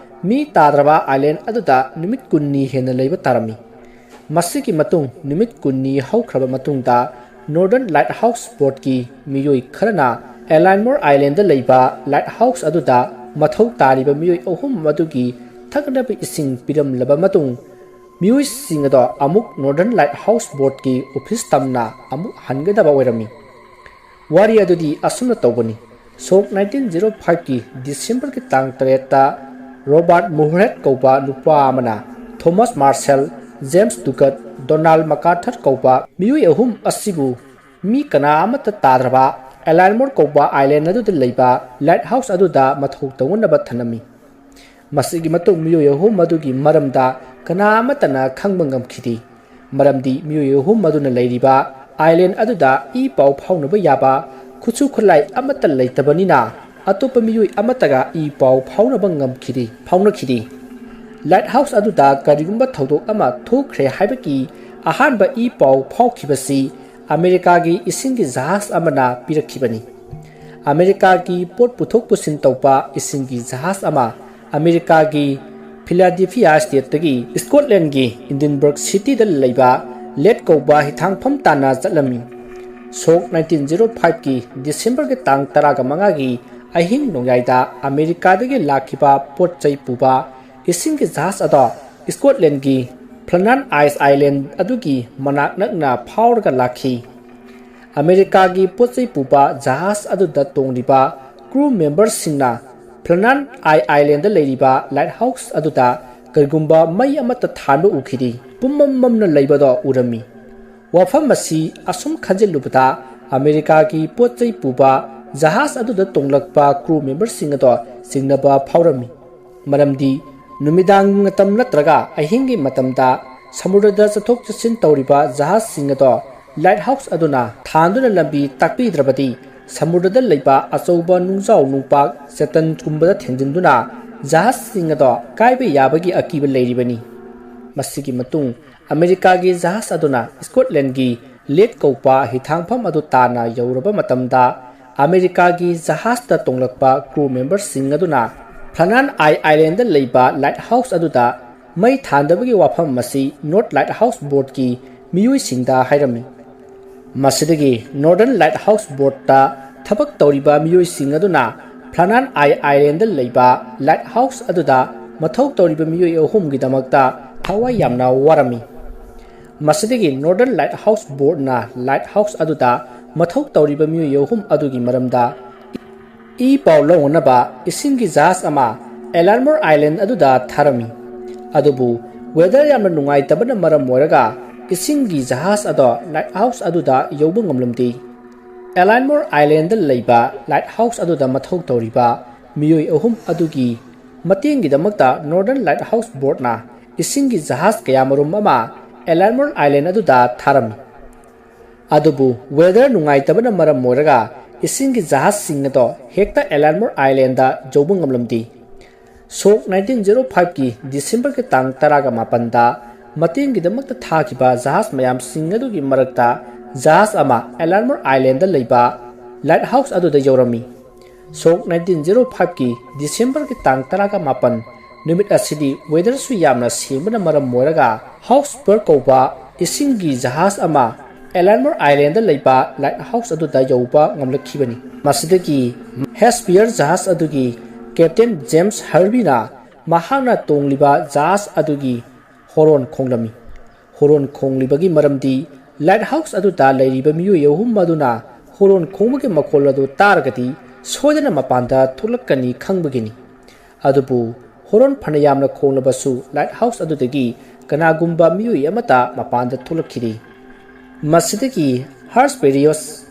ꯃꯤ ꯇꯥꯗ꯭ꯔꯕ ꯑꯥꯏꯂꯦꯟ ꯑꯗꯨꯗ ꯅꯨꯃꯤꯠ ꯀꯨꯟꯅꯤ ꯍꯦꯟꯅ ꯂꯩꯕ ꯇꯥꯔꯝꯃꯤ꯫ ꯃꯁꯤꯒꯤ ꯃꯇꯨꯡ ꯅꯨꯃꯤꯠ ꯀꯨꯟꯅꯤ ꯍꯧꯈ꯭ꯔꯕ ꯃꯇꯨꯡꯗ ꯅꯣꯔꯗꯔꯟ ꯂꯥꯏꯠ ꯍꯥꯎꯁ ꯕꯣꯔꯗꯀꯤ ꯃꯤꯑꯣꯏ ꯈꯔꯅ ꯑꯦꯂꯥꯏꯟꯃꯣꯔ ꯑꯥꯏꯂꯦꯟꯗ ꯂꯩꯕ ꯂꯥꯏꯠ ꯍꯥꯎꯁ ꯑꯗꯨꯗ ꯃꯊꯧ ꯇꯥꯔꯤꯕ ꯃꯤꯑꯣꯏ ꯑꯍꯨꯝ ꯑꯗꯨꯒꯤ ꯊꯛꯅꯕ ꯏꯁꯤꯡ ꯄꯤꯔꯝꯂꯕ ꯃꯇꯨꯡ ꯃꯤꯑꯣꯏꯁꯤꯡ ꯑꯗꯣ ꯑꯃꯨꯛ ꯅꯣꯔꯗꯔꯟ ꯂꯥꯏꯠ ꯍꯥꯎꯁ ꯕꯣꯔꯗꯀꯤ ꯑꯣꯐꯤꯁ ꯇꯝꯅ ꯑꯃꯨꯛ ꯍꯟꯒꯗꯕ ꯑꯣꯏꯔꯝꯃꯤ꯫ ꯋꯥꯔꯤ ꯑꯗꯨꯗꯤ ꯑꯁꯨꯝꯅ ꯇꯧꯕꯅꯤ꯫ ꯁꯣꯛ ꯅꯥꯏꯟꯇꯤꯟ ꯖꯤꯔꯣ ꯐꯥꯏꯚꯀꯤ ꯗꯤꯁꯦꯝꯕꯔꯒꯤ ꯇꯥꯡ ꯇꯔꯦꯠꯇ ꯔꯣꯕꯥꯔꯠ ꯃꯨꯍꯔꯦꯠ ꯀꯧꯕ ꯅꯨꯄꯥ ꯑꯃꯅ ꯊꯣꯃꯥꯁ ꯃꯥꯔꯁꯦꯜ, ꯖꯦꯝꯁ ꯗꯨꯀꯠ, ꯗꯣꯅꯥꯜꯗ ꯃꯀꯥꯊꯔ ꯀꯧꯕ ꯃꯤꯑꯣꯏ ꯑꯍꯨꯝ ꯑꯁꯤꯕꯨ ꯃꯤ ꯀꯅꯥ ꯑꯃꯠꯇ ꯇꯥꯗ꯭ꯔꯕ ꯑꯦꯂꯥꯏꯟꯃꯣꯔ ꯀꯧꯕ ꯑꯥꯏꯂꯦꯟ ꯑꯗꯨꯗ ꯂꯩꯕ ꯂꯥꯏꯠ ꯍꯥꯎꯁ ꯑꯗꯨꯗ ꯃꯊꯧ ꯇꯧꯅꯅꯕ ꯊꯝꯂꯝꯃꯤ꯫ ꯃꯁꯤꯒꯤ ꯃꯇꯨꯡ ꯃꯤꯑꯣꯏ ꯑꯍꯨꯝ ꯑꯗꯨꯒꯤ ꯃꯔꯝꯗ ꯀꯅꯥ ꯑꯃꯠꯇꯅ ꯈꯪꯕ ꯉꯝꯈꯤꯗꯦ꯫ ꯃꯔꯝꯗꯤ ꯃꯤꯑꯣꯏ ꯑꯍꯨꯝ ꯑꯗꯨꯅ ꯂꯩꯔꯤꯕ ꯑꯥꯏꯂꯦꯟ ꯑꯗꯨꯗ ꯏ ꯄꯥꯎ ꯐꯥꯎꯅꯕ ꯌꯥꯕ ꯈꯨꯠꯁꯨ ꯈꯨꯠꯂꯥꯏ ꯑꯃꯠꯇ ꯂꯩꯇꯕꯅꯤꯅ ꯑꯇꯣꯞꯄ ꯃꯤꯑꯣꯏ ꯑꯃꯠꯇꯒ ꯏ ꯄꯥꯎ ꯐꯥꯎꯅꯕ ꯉꯝꯈꯤꯗꯦ, ꯐꯥꯎꯅꯈꯤꯗꯦ꯫ ꯂꯥꯏꯠ ꯍꯥꯎꯁ ꯑꯗꯨꯗ ꯀꯔꯤꯒꯨꯝꯕ ꯊꯧꯗꯣꯛ ꯑꯃ ꯊꯣꯛꯈ꯭ꯔꯦ ꯍꯥꯏꯕꯒꯤ ꯑꯍꯥꯟꯕ ꯏ ꯄꯥꯎ ꯐꯥꯎꯈꯤꯕꯁꯤ ꯑꯃꯦꯔꯤꯀꯥꯒꯤ ꯏꯁꯤꯡꯒꯤ ꯖꯍꯥꯖ ꯑꯃꯅ ꯄꯤꯔꯛꯈꯤꯕꯅꯤ꯫ ꯑꯃꯦꯔꯤꯀꯥꯒꯤ ꯄꯣꯠ ꯄꯨꯊꯣꯛ ꯄꯨꯁꯤꯟ ꯇꯧꯕ ꯏꯁꯤꯡꯒꯤ ꯖꯍꯥꯖ ꯑꯃ ꯑꯃꯦꯔꯤꯀꯥꯒꯤ ꯐꯤꯂꯥꯗꯦꯜꯐꯤꯌꯥ ꯁ꯭ꯇꯦꯠꯇꯒꯤ ꯁ꯭ꯀꯣꯠꯂꯦꯟꯒꯤ ꯏꯗꯤꯟꯕꯔꯒ ꯁꯤꯇꯤꯗ ꯂꯩꯕ ꯂꯦꯗ ꯀꯧꯕ ꯍꯤꯊꯥꯡꯐꯝ ꯇꯥꯟꯅ ꯆꯠꯂꯝꯃꯤ꯫ ꯁꯣꯛ ꯅꯥꯏꯟꯇꯤꯟ ꯖꯤꯔꯣ ꯐꯥꯏꯚꯀꯤ ꯗꯤꯁꯦꯝꯕꯔꯒꯤ ꯇꯥꯡ ꯇꯔꯥꯒ ꯃꯉꯥꯒꯤ ꯑꯍꯤꯡ ꯅꯣꯡꯌꯥꯏꯗ ꯑꯃꯦꯔꯤꯀꯥꯗꯒꯤ ꯂꯥꯛꯈꯤꯕ ꯄꯣꯠ ꯆꯩ ꯄꯨꯕ ꯏꯁꯤꯡꯒꯤ ꯖꯍꯥꯖ ꯑꯗꯣ ꯁ꯭ꯀꯣꯠꯂꯦꯟꯒꯤ ꯐ꯭ꯂꯅꯥꯟ ꯑꯥꯏꯁ ꯑꯥꯏꯂꯦꯟ ꯑꯗꯨꯒꯤ ꯃꯅꯥꯛ ꯅꯛꯅ ꯐꯥꯎꯔꯒ ꯂꯥꯛꯈꯤ꯫ ꯑꯃꯦꯔꯤꯀꯥꯒꯤ ꯄꯣꯠ ꯆꯩ ꯄꯨꯕ ꯖꯍꯥꯖ ꯑꯗꯨꯗ ꯇꯣꯡꯂꯤꯕ ꯀ꯭ꯔꯨ ꯃꯦꯝꯕꯔꯁꯤꯡꯅ ꯐ꯭ꯂꯅꯥꯟ ꯑꯥꯏ ꯑꯥꯏꯂꯦꯟꯗ ꯂꯩꯔꯤꯕ ꯂꯥꯏꯠ ꯍꯥꯎꯁ ꯑꯗꯨꯗ ꯀꯔꯤꯒꯨꯝꯕ ꯃꯩ ꯑꯃꯠꯇ ꯊꯥꯟꯕ ꯎꯈꯤꯗꯦ꯫ ꯄꯨꯝꯃꯝ ꯃꯝꯅ ꯂꯩꯕꯗꯣ ꯎꯔꯝꯃꯤ꯫ ꯋꯥꯐꯝ ꯑꯁꯤ ꯑꯁꯨꯝ ꯈꯟꯖꯤꯜꯂꯨꯕꯗ ꯑꯃꯦꯔꯤꯀꯥꯒꯤ ꯄꯣꯠ ꯆꯩ ꯄꯨꯕ ꯖꯍꯥꯖ ꯑꯗꯨꯗ ꯇꯣꯡꯂꯛꯄ ꯀ꯭ꯔꯨ ꯃꯦꯝꯕꯔꯁꯤꯡ ꯑꯗꯣ ꯆꯤꯡꯅꯕ ꯐꯥꯎꯔꯝꯃꯤ꯫ ꯃꯔꯝꯗꯤ ꯅꯨꯃꯤꯗꯥꯡ ꯃꯇꯝ ꯅꯠꯇ꯭ꯔꯒ ꯑꯍꯤꯡꯒꯤ ꯃꯇꯝꯗ ꯁꯃꯨꯗ꯭ꯔꯗ ꯆꯠꯊꯣꯛ ꯆꯠꯁꯤꯟ ꯇꯧꯔꯤꯕ ꯖꯍꯥꯖꯁꯤꯡ ꯑꯗꯣ ꯂꯥꯏꯠ ꯍꯥꯎꯁ ꯑꯗꯨꯅ ꯊꯥꯟꯗꯨꯅ ꯂꯝꯕꯤ ꯇꯥꯛꯄꯤꯗ꯭ꯔꯕꯗꯤ ꯁꯃꯨꯗ꯭ꯔꯗ ꯂꯩꯕ ꯑꯆꯧꯕ ꯅꯨꯡꯖꯥꯎ ꯅꯨꯡꯄꯥꯛ ꯆꯦꯇꯟꯒꯨꯝꯕꯗ ꯊꯦꯡꯖꯤꯟꯗꯨꯅ ꯖꯍꯥꯖꯁꯤꯡ ꯑꯗꯣ ꯀꯥꯏꯕ ꯌꯥꯕꯒꯤ ꯑꯀꯤꯕ ꯂꯩꯔꯤꯕꯅꯤ꯫ ꯃꯁꯤꯒꯤ ꯃꯇꯨꯡ ꯑꯃꯦꯔꯤꯀꯥꯒꯤ ꯖꯍꯥꯖ ꯑꯗꯨꯅ ꯁ꯭ꯀꯣꯠꯂꯦꯟꯒꯤ ꯂꯦꯠ ꯀꯧꯕ ꯍꯤꯊꯥꯡꯐꯝ ꯑꯗꯨ ꯇꯥꯟꯅ ꯌꯧꯔꯕ ꯃꯇꯝꯗ, ꯑꯃꯦꯔꯤꯀꯥꯒꯤ ꯖꯍꯥꯖꯇ ꯇꯣꯡꯂꯛꯄ ꯀ꯭ꯔꯨ ꯃꯦꯝꯕꯔꯁꯤꯡ ꯑꯗꯨꯅ ꯐ꯭ꯂꯅꯥꯟ ꯑꯥꯏ ꯑꯥꯏꯂꯦꯟꯗ ꯂꯩꯕ ꯂꯥꯏꯠ ꯍꯥꯎꯁ ꯑꯗꯨꯗ ꯃꯩ ꯊꯥꯟꯗꯕꯒꯤ ꯋꯥꯐꯝ ꯑꯁꯤ ꯅꯣꯔꯠ ꯂꯥꯏꯠ ꯍꯥꯎꯁ ꯕꯣꯔꯗꯀꯤ ꯃꯤꯑꯣꯏꯁꯤꯡꯗ ꯍꯥꯏꯔꯝꯃꯤ꯫ ꯃꯁꯤꯗꯒꯤ ꯅꯣꯔꯗꯔꯟ ꯂꯥꯏꯠ ꯍꯥꯎꯁ ꯕꯣꯔꯗꯇ ꯊꯕꯛ ꯇꯧꯔꯤꯕ ꯃꯤꯑꯣꯏꯁꯤꯡ ꯑꯗꯨꯅ ꯐ꯭ꯂꯅꯥꯟ ꯑꯥꯏ ꯑꯥꯏꯂꯦꯟꯗ ꯂꯩꯕ ꯂꯥꯏꯠ ꯍꯥꯎꯁ ꯑꯗꯨꯗ ꯃꯊꯧ ꯇꯧꯔꯤꯕ ꯃꯤꯑꯣꯏ ꯑꯍꯨꯝꯒꯤꯗꯃꯛꯇ ꯊꯋꯥꯏ ꯌꯥꯝꯅ ꯋꯥꯔꯝꯃꯤ꯫ ꯃꯁꯤꯗꯒꯤ ꯅꯣꯔꯗꯔꯟ ꯂꯥꯏꯠ ꯍꯥꯎꯁ ꯕꯣꯔꯗꯅ ꯂꯥꯏꯠ ꯍꯥꯎꯁ ꯑꯗꯨꯗ ꯃꯊꯧ ꯇꯧꯔꯤꯕ ꯃꯤꯑꯣꯏ ꯑꯍꯨꯝ ꯑꯗꯨꯒꯤ ꯃꯔꯝꯗ ꯏ ꯄꯥꯎ ꯂꯧꯅꯅꯕ ꯏꯁꯤꯡꯒꯤ ꯖꯍꯥꯖ ꯑꯃ ꯑꯦꯂꯥꯟꯃꯣꯔ ꯑꯥꯏꯂꯦꯟ ꯑꯗꯨꯗ ꯊꯥꯔꯝꯃꯤ꯫ ꯑꯗꯨꯕꯨ ꯋꯦꯗꯔ ꯌꯥꯝꯅ ꯅꯨꯡꯉꯥꯏꯇꯕꯅ ꯃꯔꯝ ꯑꯣꯏꯔꯒ ꯏꯁꯤꯡꯒꯤ ꯖꯍꯥꯖ ꯑꯗꯣ ꯂꯥꯏꯠ ꯍꯥꯎꯁ ꯑꯗꯨꯗ ꯌꯧꯕ ꯉꯝꯂꯝꯗꯦ꯫ ꯑꯦꯂꯥꯟꯃꯣꯔ ꯑꯥꯏꯂꯦꯟꯗ ꯂꯩꯕ ꯂꯥꯏꯠ ꯍꯥꯎꯁ ꯑꯗꯨꯗ ꯃꯊꯧ ꯇꯧꯔꯤꯕ ꯃꯤꯑꯣꯏ ꯑꯍꯨꯝ ꯑꯗꯨꯒꯤ ꯃꯇꯦꯡꯒꯤꯗꯃꯛꯇ ꯅꯣꯔꯗꯔꯟ ꯂꯥꯏꯠ ꯍꯥꯎꯁ ꯕꯣꯔꯗꯅ ꯏꯁꯤꯡꯒꯤ ꯖꯍꯥꯖ ꯀꯌꯥꯃꯔꯨꯝ ꯑꯃ ꯑꯦꯂꯥꯟꯃꯣꯔ ꯑꯥꯏꯂꯦꯟ ꯑꯗꯨꯗ ꯊꯥꯔꯝꯃꯤ꯫ ꯑꯗꯨꯕꯨ ꯋꯦꯗꯔ ꯅꯨꯡꯉꯥꯏꯇꯕꯅ ꯃꯔꯝ ꯑꯣꯏꯔꯒ ꯏꯁꯤꯡꯒꯤ ꯖꯍꯥꯖꯁꯤꯡ ꯑꯗꯣ ꯍꯦꯛꯇ ꯑꯦꯂꯥꯟꯃꯣꯔ ꯑꯥꯏꯂꯦꯟꯗ ꯌꯧꯕ ꯉꯝꯂꯝꯗꯦ꯫ ꯁꯣꯛ ꯅꯥꯏꯟꯇꯤꯟ ꯖꯦꯔꯣ ꯐꯥꯏꯚꯀꯤ ꯗꯤꯁꯦꯝꯕꯔꯒꯤ ꯇꯥꯡ ꯇꯔꯥꯒ ꯃꯥꯄꯟꯗ ꯃꯇꯦꯡꯒꯤꯗꯃꯛꯇ ꯊꯥꯈꯤꯕ ꯖꯍꯥꯖ ꯃꯌꯥꯝꯁꯤꯡ ꯑꯗꯨꯒꯤ ꯃꯔꯛꯇ ꯖꯍꯥꯖ ꯑꯃ ꯑꯦꯂꯥꯟꯃꯣꯔ ꯑꯥꯏꯂꯦꯟꯗ ꯂꯩꯕ ꯂꯥꯏꯠ ꯍꯥꯎꯁ ꯑꯗꯨꯗ ꯌꯧꯔꯝꯃꯤ꯫ ꯁꯣꯛ ꯅꯥꯏꯟꯇꯤꯟ ꯖꯦꯔꯣ ꯐꯥꯏꯚꯀꯤ ꯗꯤꯁꯦꯝꯕꯔꯒꯤ ꯇꯥꯡ ꯇꯔꯥꯒ ꯃꯥꯄꯟ ꯅꯨꯃꯤꯠ ꯑꯁꯤꯗꯤ ꯋꯦꯗꯔꯁꯨ ꯌꯥꯝꯅ ꯁꯦꯡꯕꯅ ꯃꯔꯝ ꯑꯣꯏꯔꯒ ꯍꯥꯎꯁ ꯕꯔ ꯀꯧꯕ ꯏꯁꯤꯡꯒꯤ ꯖꯍꯥꯖ ꯑꯃ ꯑꯦꯂꯥꯟꯃꯣꯔ ꯑꯥꯏꯂꯦꯟꯗ ꯂꯩꯕ ꯂꯥꯏꯠ ꯍꯥꯎꯁ ꯑꯗꯨꯗ ꯌꯧꯕ ꯉꯝꯂꯛꯈꯤꯕꯅꯤ꯫ ꯃꯁꯤꯗꯒꯤ ꯍꯦꯁꯄꯤꯌꯔ ꯖꯍꯥꯖ ꯑꯗꯨꯒꯤ ꯀꯦꯞꯇꯦꯟ ꯖꯦꯝꯁ ꯍꯔꯕꯤꯅ ꯃꯍꯥꯛꯅ ꯇꯣꯡꯂꯤꯕ ꯖꯍꯥꯖ ꯑꯗꯨꯒꯤ ꯍꯣꯔꯣꯟ ꯈꯣꯡꯂꯝꯃꯤ꯫ ꯍꯣꯔꯣꯟ ꯈꯣꯡꯂꯤꯕꯒꯤ ꯃꯔꯝꯗꯤ ꯂꯥꯏꯠ ꯍꯥꯎꯁ ꯑꯗꯨꯗ ꯂꯩꯔꯤꯕ ꯃꯤꯑꯣꯏ ꯑꯍꯨꯝ ꯑꯗꯨꯅ ꯍꯣꯔꯣꯟ ꯈꯣꯡꯕꯒꯤ ꯃꯈꯣꯜ ꯑꯗꯨ ꯇꯥꯔꯒꯗꯤ ꯁꯣꯏꯗꯅ ꯃꯄꯥꯟꯗ ꯊꯣꯛꯂꯛꯀꯅꯤ ꯈꯪꯕꯒꯤꯅꯤ꯫ ꯑꯗꯨꯕꯨ ꯍꯣꯔꯣꯟ ꯐꯅ ꯌꯥꯝꯅ ꯈꯣꯡꯂꯕꯁꯨ ꯂꯥꯏꯠ ꯍꯥꯎꯁ ꯑꯗꯨꯗꯒꯤ ꯀꯅꯥꯒꯨꯝꯕ ꯃꯤꯑꯣꯏ ꯑꯃꯠꯇ ꯃꯄꯥꯟꯗ ꯊꯣꯛꯂꯛꯈꯤꯗꯦ꯫ ꯃꯁꯤꯗꯒꯤ ꯍꯥꯔꯁꯄꯦꯔꯤꯌꯁ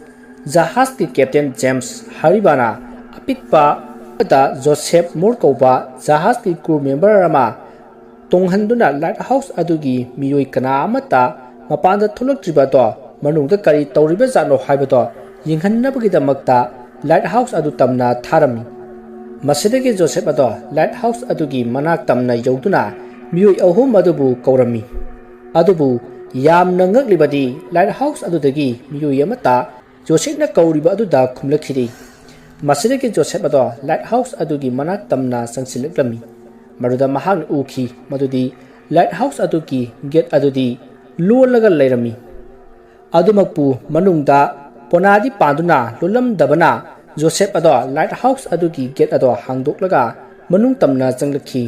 ꯖꯍꯥꯖꯀꯤ ꯀꯦꯞꯇꯦꯟ ꯖꯦꯝꯁ ꯍꯔꯤꯕꯥꯅ ꯑꯄꯤꯛꯄ ꯑꯃꯗ ꯖꯣꯁꯦꯐ ꯃꯣꯔ ꯀꯧꯕ ꯖꯍꯥꯖꯀꯤ ꯀ꯭ꯔꯨ ꯃꯦꯝꯕꯔ ꯑꯃ ꯇꯣꯡꯍꯟꯗꯨꯅ ꯂꯥꯏꯠ ꯍꯥꯎꯁ ꯑꯗꯨꯒꯤ ꯃꯤꯑꯣꯏ ꯀꯅꯥ ꯑꯃꯠꯇ ꯃꯄꯥꯟꯗ ꯊꯣꯛꯂꯛꯇ꯭ꯔꯤꯕ ꯑꯗꯣ ꯃꯅꯨꯡꯗ ꯀꯔꯤ ꯇꯧꯔꯤꯕꯖꯥꯠꯅꯣ ꯍꯥꯏꯕꯗꯣ ꯌꯦꯡꯍꯟꯅꯕꯒꯤꯗꯃꯛꯇ ꯂꯥꯏꯠ ꯍꯥꯎꯁ ꯑꯗꯨ ꯇꯝꯅ ꯊꯥꯔꯝꯃꯤ꯫ ꯃꯁꯤꯗꯒꯤ ꯖꯣꯁꯦꯐ ꯑꯗꯣ ꯂꯥꯏꯠ ꯍꯥꯎꯁ ꯑꯗꯨꯒꯤ ꯃꯅꯥꯛ ꯇꯝꯅ ꯌꯧꯗꯨꯅ ꯃꯤꯑꯣꯏ ꯑꯍꯨꯝ ꯑꯗꯨꯕꯨ ꯀꯧꯔꯝꯃꯤ꯫ ꯑꯗꯨꯕꯨ ꯌꯥꯝꯅ ꯉꯛꯂꯤꯕꯗꯤ ꯂꯥꯏꯠ ꯍꯥꯎꯁ ꯑꯗꯨꯗꯒꯤ ꯃꯤꯑꯣꯏ ꯑꯃꯠꯇ ꯖꯣꯁꯦꯐꯅ ꯀꯧꯔꯤꯕ ꯑꯗꯨꯗ ꯈꯨꯝꯂꯛꯈꯤꯗꯦ꯫ ꯃꯁꯤꯗꯒꯤ ꯖꯣꯁꯦꯐ ꯑꯗꯣ ꯂꯥꯏꯠ ꯍꯥꯎꯁ ꯑꯗꯨꯒꯤ ꯃꯅꯥꯛ ꯇꯝꯅ ꯆꯪꯁꯤꯜꯂꯛꯂꯝꯃꯤ꯫ ꯃꯗꯨꯗ ꯃꯍꯥꯛꯅ ꯎꯈꯤ ꯃꯗꯨꯗꯤ ꯂꯥꯏꯠ ꯍꯥꯎꯁ ꯑꯗꯨꯒꯤ ꯒꯦꯠ ꯑꯗꯨꯗꯤ ꯂꯣꯜꯂꯒ ꯂꯩꯔꯝꯃꯤ꯫ ꯑꯗꯨꯃꯛꯄꯨ ꯃꯅꯨꯡꯗ ꯄꯣꯅꯥꯗꯤ ꯄꯥꯟꯗꯨꯅ ꯂꯣꯜꯂꯝꯗꯕꯅ ꯖꯣꯁꯦꯐ ꯑꯗꯣ ꯂꯥꯏꯠ ꯍꯥꯎꯁ ꯑꯗꯨꯒꯤ ꯒꯦꯠ ꯑꯗꯣ ꯍꯥꯡꯗꯣꯛꯂꯒ ꯃꯅꯨꯡ ꯇꯝꯅ ꯆꯪꯂꯛꯈꯤ꯫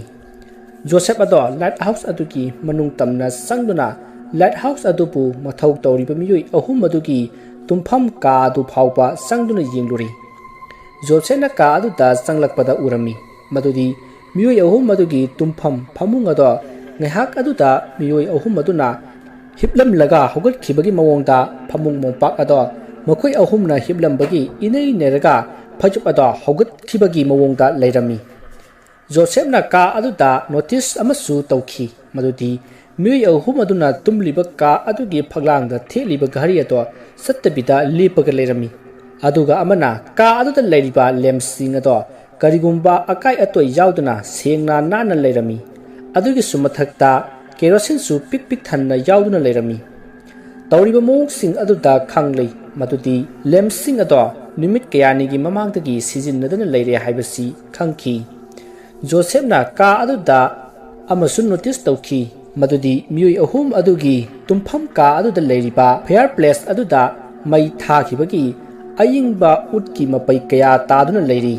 ꯖꯣꯁꯦꯐ ꯑꯗꯣ ꯂꯥꯏꯠ ꯍꯥꯎꯁ ꯑꯗꯨꯒꯤ ꯃꯅꯨꯡ ꯇꯝꯅ ꯆꯪꯗꯨꯅ ꯂꯥꯏꯠ ꯍꯥꯎꯁ ꯑꯗꯨꯕꯨ ꯃꯊꯧ ꯇꯧꯔꯤꯕ ꯃꯤꯑꯣꯏ ꯑꯍꯨꯝ ꯑꯗꯨꯒꯤ ꯇꯨꯝꯐꯝ ꯀꯥ ꯑꯗꯨ ꯐꯥꯎꯕ ꯆꯪꯗꯨꯅ ꯌꯦꯡꯂꯨꯔꯦ꯫ ꯖꯣꯁꯦꯐꯅ ꯀꯥ ꯑꯗꯨꯗ ꯆꯪꯂꯛꯄꯗ ꯎꯔꯝꯃꯤ ꯃꯗꯨꯗꯤ ꯃꯤꯑꯣꯏ ꯑꯍꯨꯝ ꯑꯗꯨꯒꯤ ꯇꯨꯝꯐꯝ ꯐꯃꯨꯡ ꯑꯗꯣ ꯉꯥꯏꯍꯥꯛ ꯑꯗꯨꯗ ꯃꯤꯑꯣꯏ ꯑꯍꯨꯝ ꯑꯗꯨꯅ ꯍꯤꯞꯂꯝꯂꯒ ꯍꯧꯒꯠꯈꯤꯕꯒꯤ ꯃꯑꯣꯡꯗ ꯐꯃꯨꯡ ꯃꯣꯝꯄꯥꯛ ꯑꯗꯣ ꯃꯈꯣꯏ ꯑꯍꯨꯝꯅ ꯍꯤꯞꯂꯝꯕꯒꯤ ꯏꯅꯩ ꯅꯩꯔꯒ ꯐꯩꯖꯨꯞ ꯑꯗꯣ ꯍꯧꯒꯠꯈꯤꯕꯒꯤ ꯃꯑꯣꯡꯗ ꯂꯩꯔꯝꯃꯤ꯫ ꯖꯣꯁꯦꯐꯅ ꯀꯥ ꯑꯗꯨꯗ ꯅꯣꯇꯤꯁ ꯑꯃꯁꯨ ꯇꯧꯈꯤ ꯃꯗꯨꯗꯤ ꯃꯤꯑꯣꯏ ꯑꯍꯨꯝ ꯑꯗꯨꯅ ꯇꯨꯝꯂꯤꯕ ꯀꯥ ꯑꯗꯨꯒꯤ ꯐꯛꯂꯥꯡꯗ ꯊꯦꯠꯂꯤꯕ ꯘꯔꯤ ꯑꯗꯣ ꯆꯠꯇꯕꯤꯗ ꯂꯦꯞꯄꯒ ꯂꯩꯔꯝꯃꯤ꯫ ꯑꯗꯨꯒ ꯑꯃꯅ ꯀꯥ ꯑꯗꯨꯗ ꯂꯩꯔꯤꯕ ꯂꯦꯝꯁꯤꯡ ꯑꯗꯣ ꯀꯔꯤꯒꯨꯝꯕ ꯑꯀꯥꯏ ꯑꯇꯣꯏ ꯌꯥꯎꯗꯅ ꯁꯦꯡꯅ ꯅꯥꯟꯅ ꯂꯩꯔꯝꯃꯤ꯫ ꯑꯗꯨꯒꯤꯁꯨ ꯃꯊꯛꯇ ꯀꯦꯔꯣꯁꯤꯟꯁꯨ ꯄꯤꯛ ꯄꯤꯛ ꯊꯟꯅ ꯌꯥꯎꯗꯨꯅ ꯂꯩꯔꯝꯃꯤ꯫ ꯇꯧꯔꯤꯕ ꯃꯑꯣꯡꯁꯤꯡ ꯑꯗꯨꯗ ꯈꯪꯂꯩ ꯃꯗꯨꯗꯤ ꯂꯦꯝꯁꯤꯡ ꯑꯗꯣ ꯅꯨꯃꯤꯠ ꯀꯌꯥꯅꯤꯒꯤ ꯃꯃꯥꯡꯗꯒꯤ ꯁꯤꯖꯤꯟꯅꯗꯨꯅ ꯂꯩꯔꯦ ꯍꯥꯏꯕꯁꯤ ꯈꯪꯈꯤ꯫ ꯖꯣꯁꯦꯐꯅ ꯀꯥ ꯑꯗꯨꯗ ꯑꯃꯁꯨ ꯅꯣꯇꯤꯁ ꯇꯧꯈꯤ ꯃꯗꯨꯗꯤ ꯃꯤꯑꯣꯏ ꯑꯍꯨꯝ ꯑꯗꯨꯒꯤ ꯇꯨꯝꯐꯝ ꯀꯥ ꯑꯗꯨꯗ ꯂꯩꯔꯤꯕ ꯐꯥꯌꯔ ꯄ꯭ꯂꯦꯁ ꯑꯗꯨꯗ ꯃꯩ ꯊꯥꯈꯤꯕꯒꯤ ꯑꯏꯪꯕ ꯎꯠꯀꯤ ꯃꯄꯩ ꯀꯌꯥ ꯇꯥꯗꯨꯅ ꯂꯩꯔꯤ꯫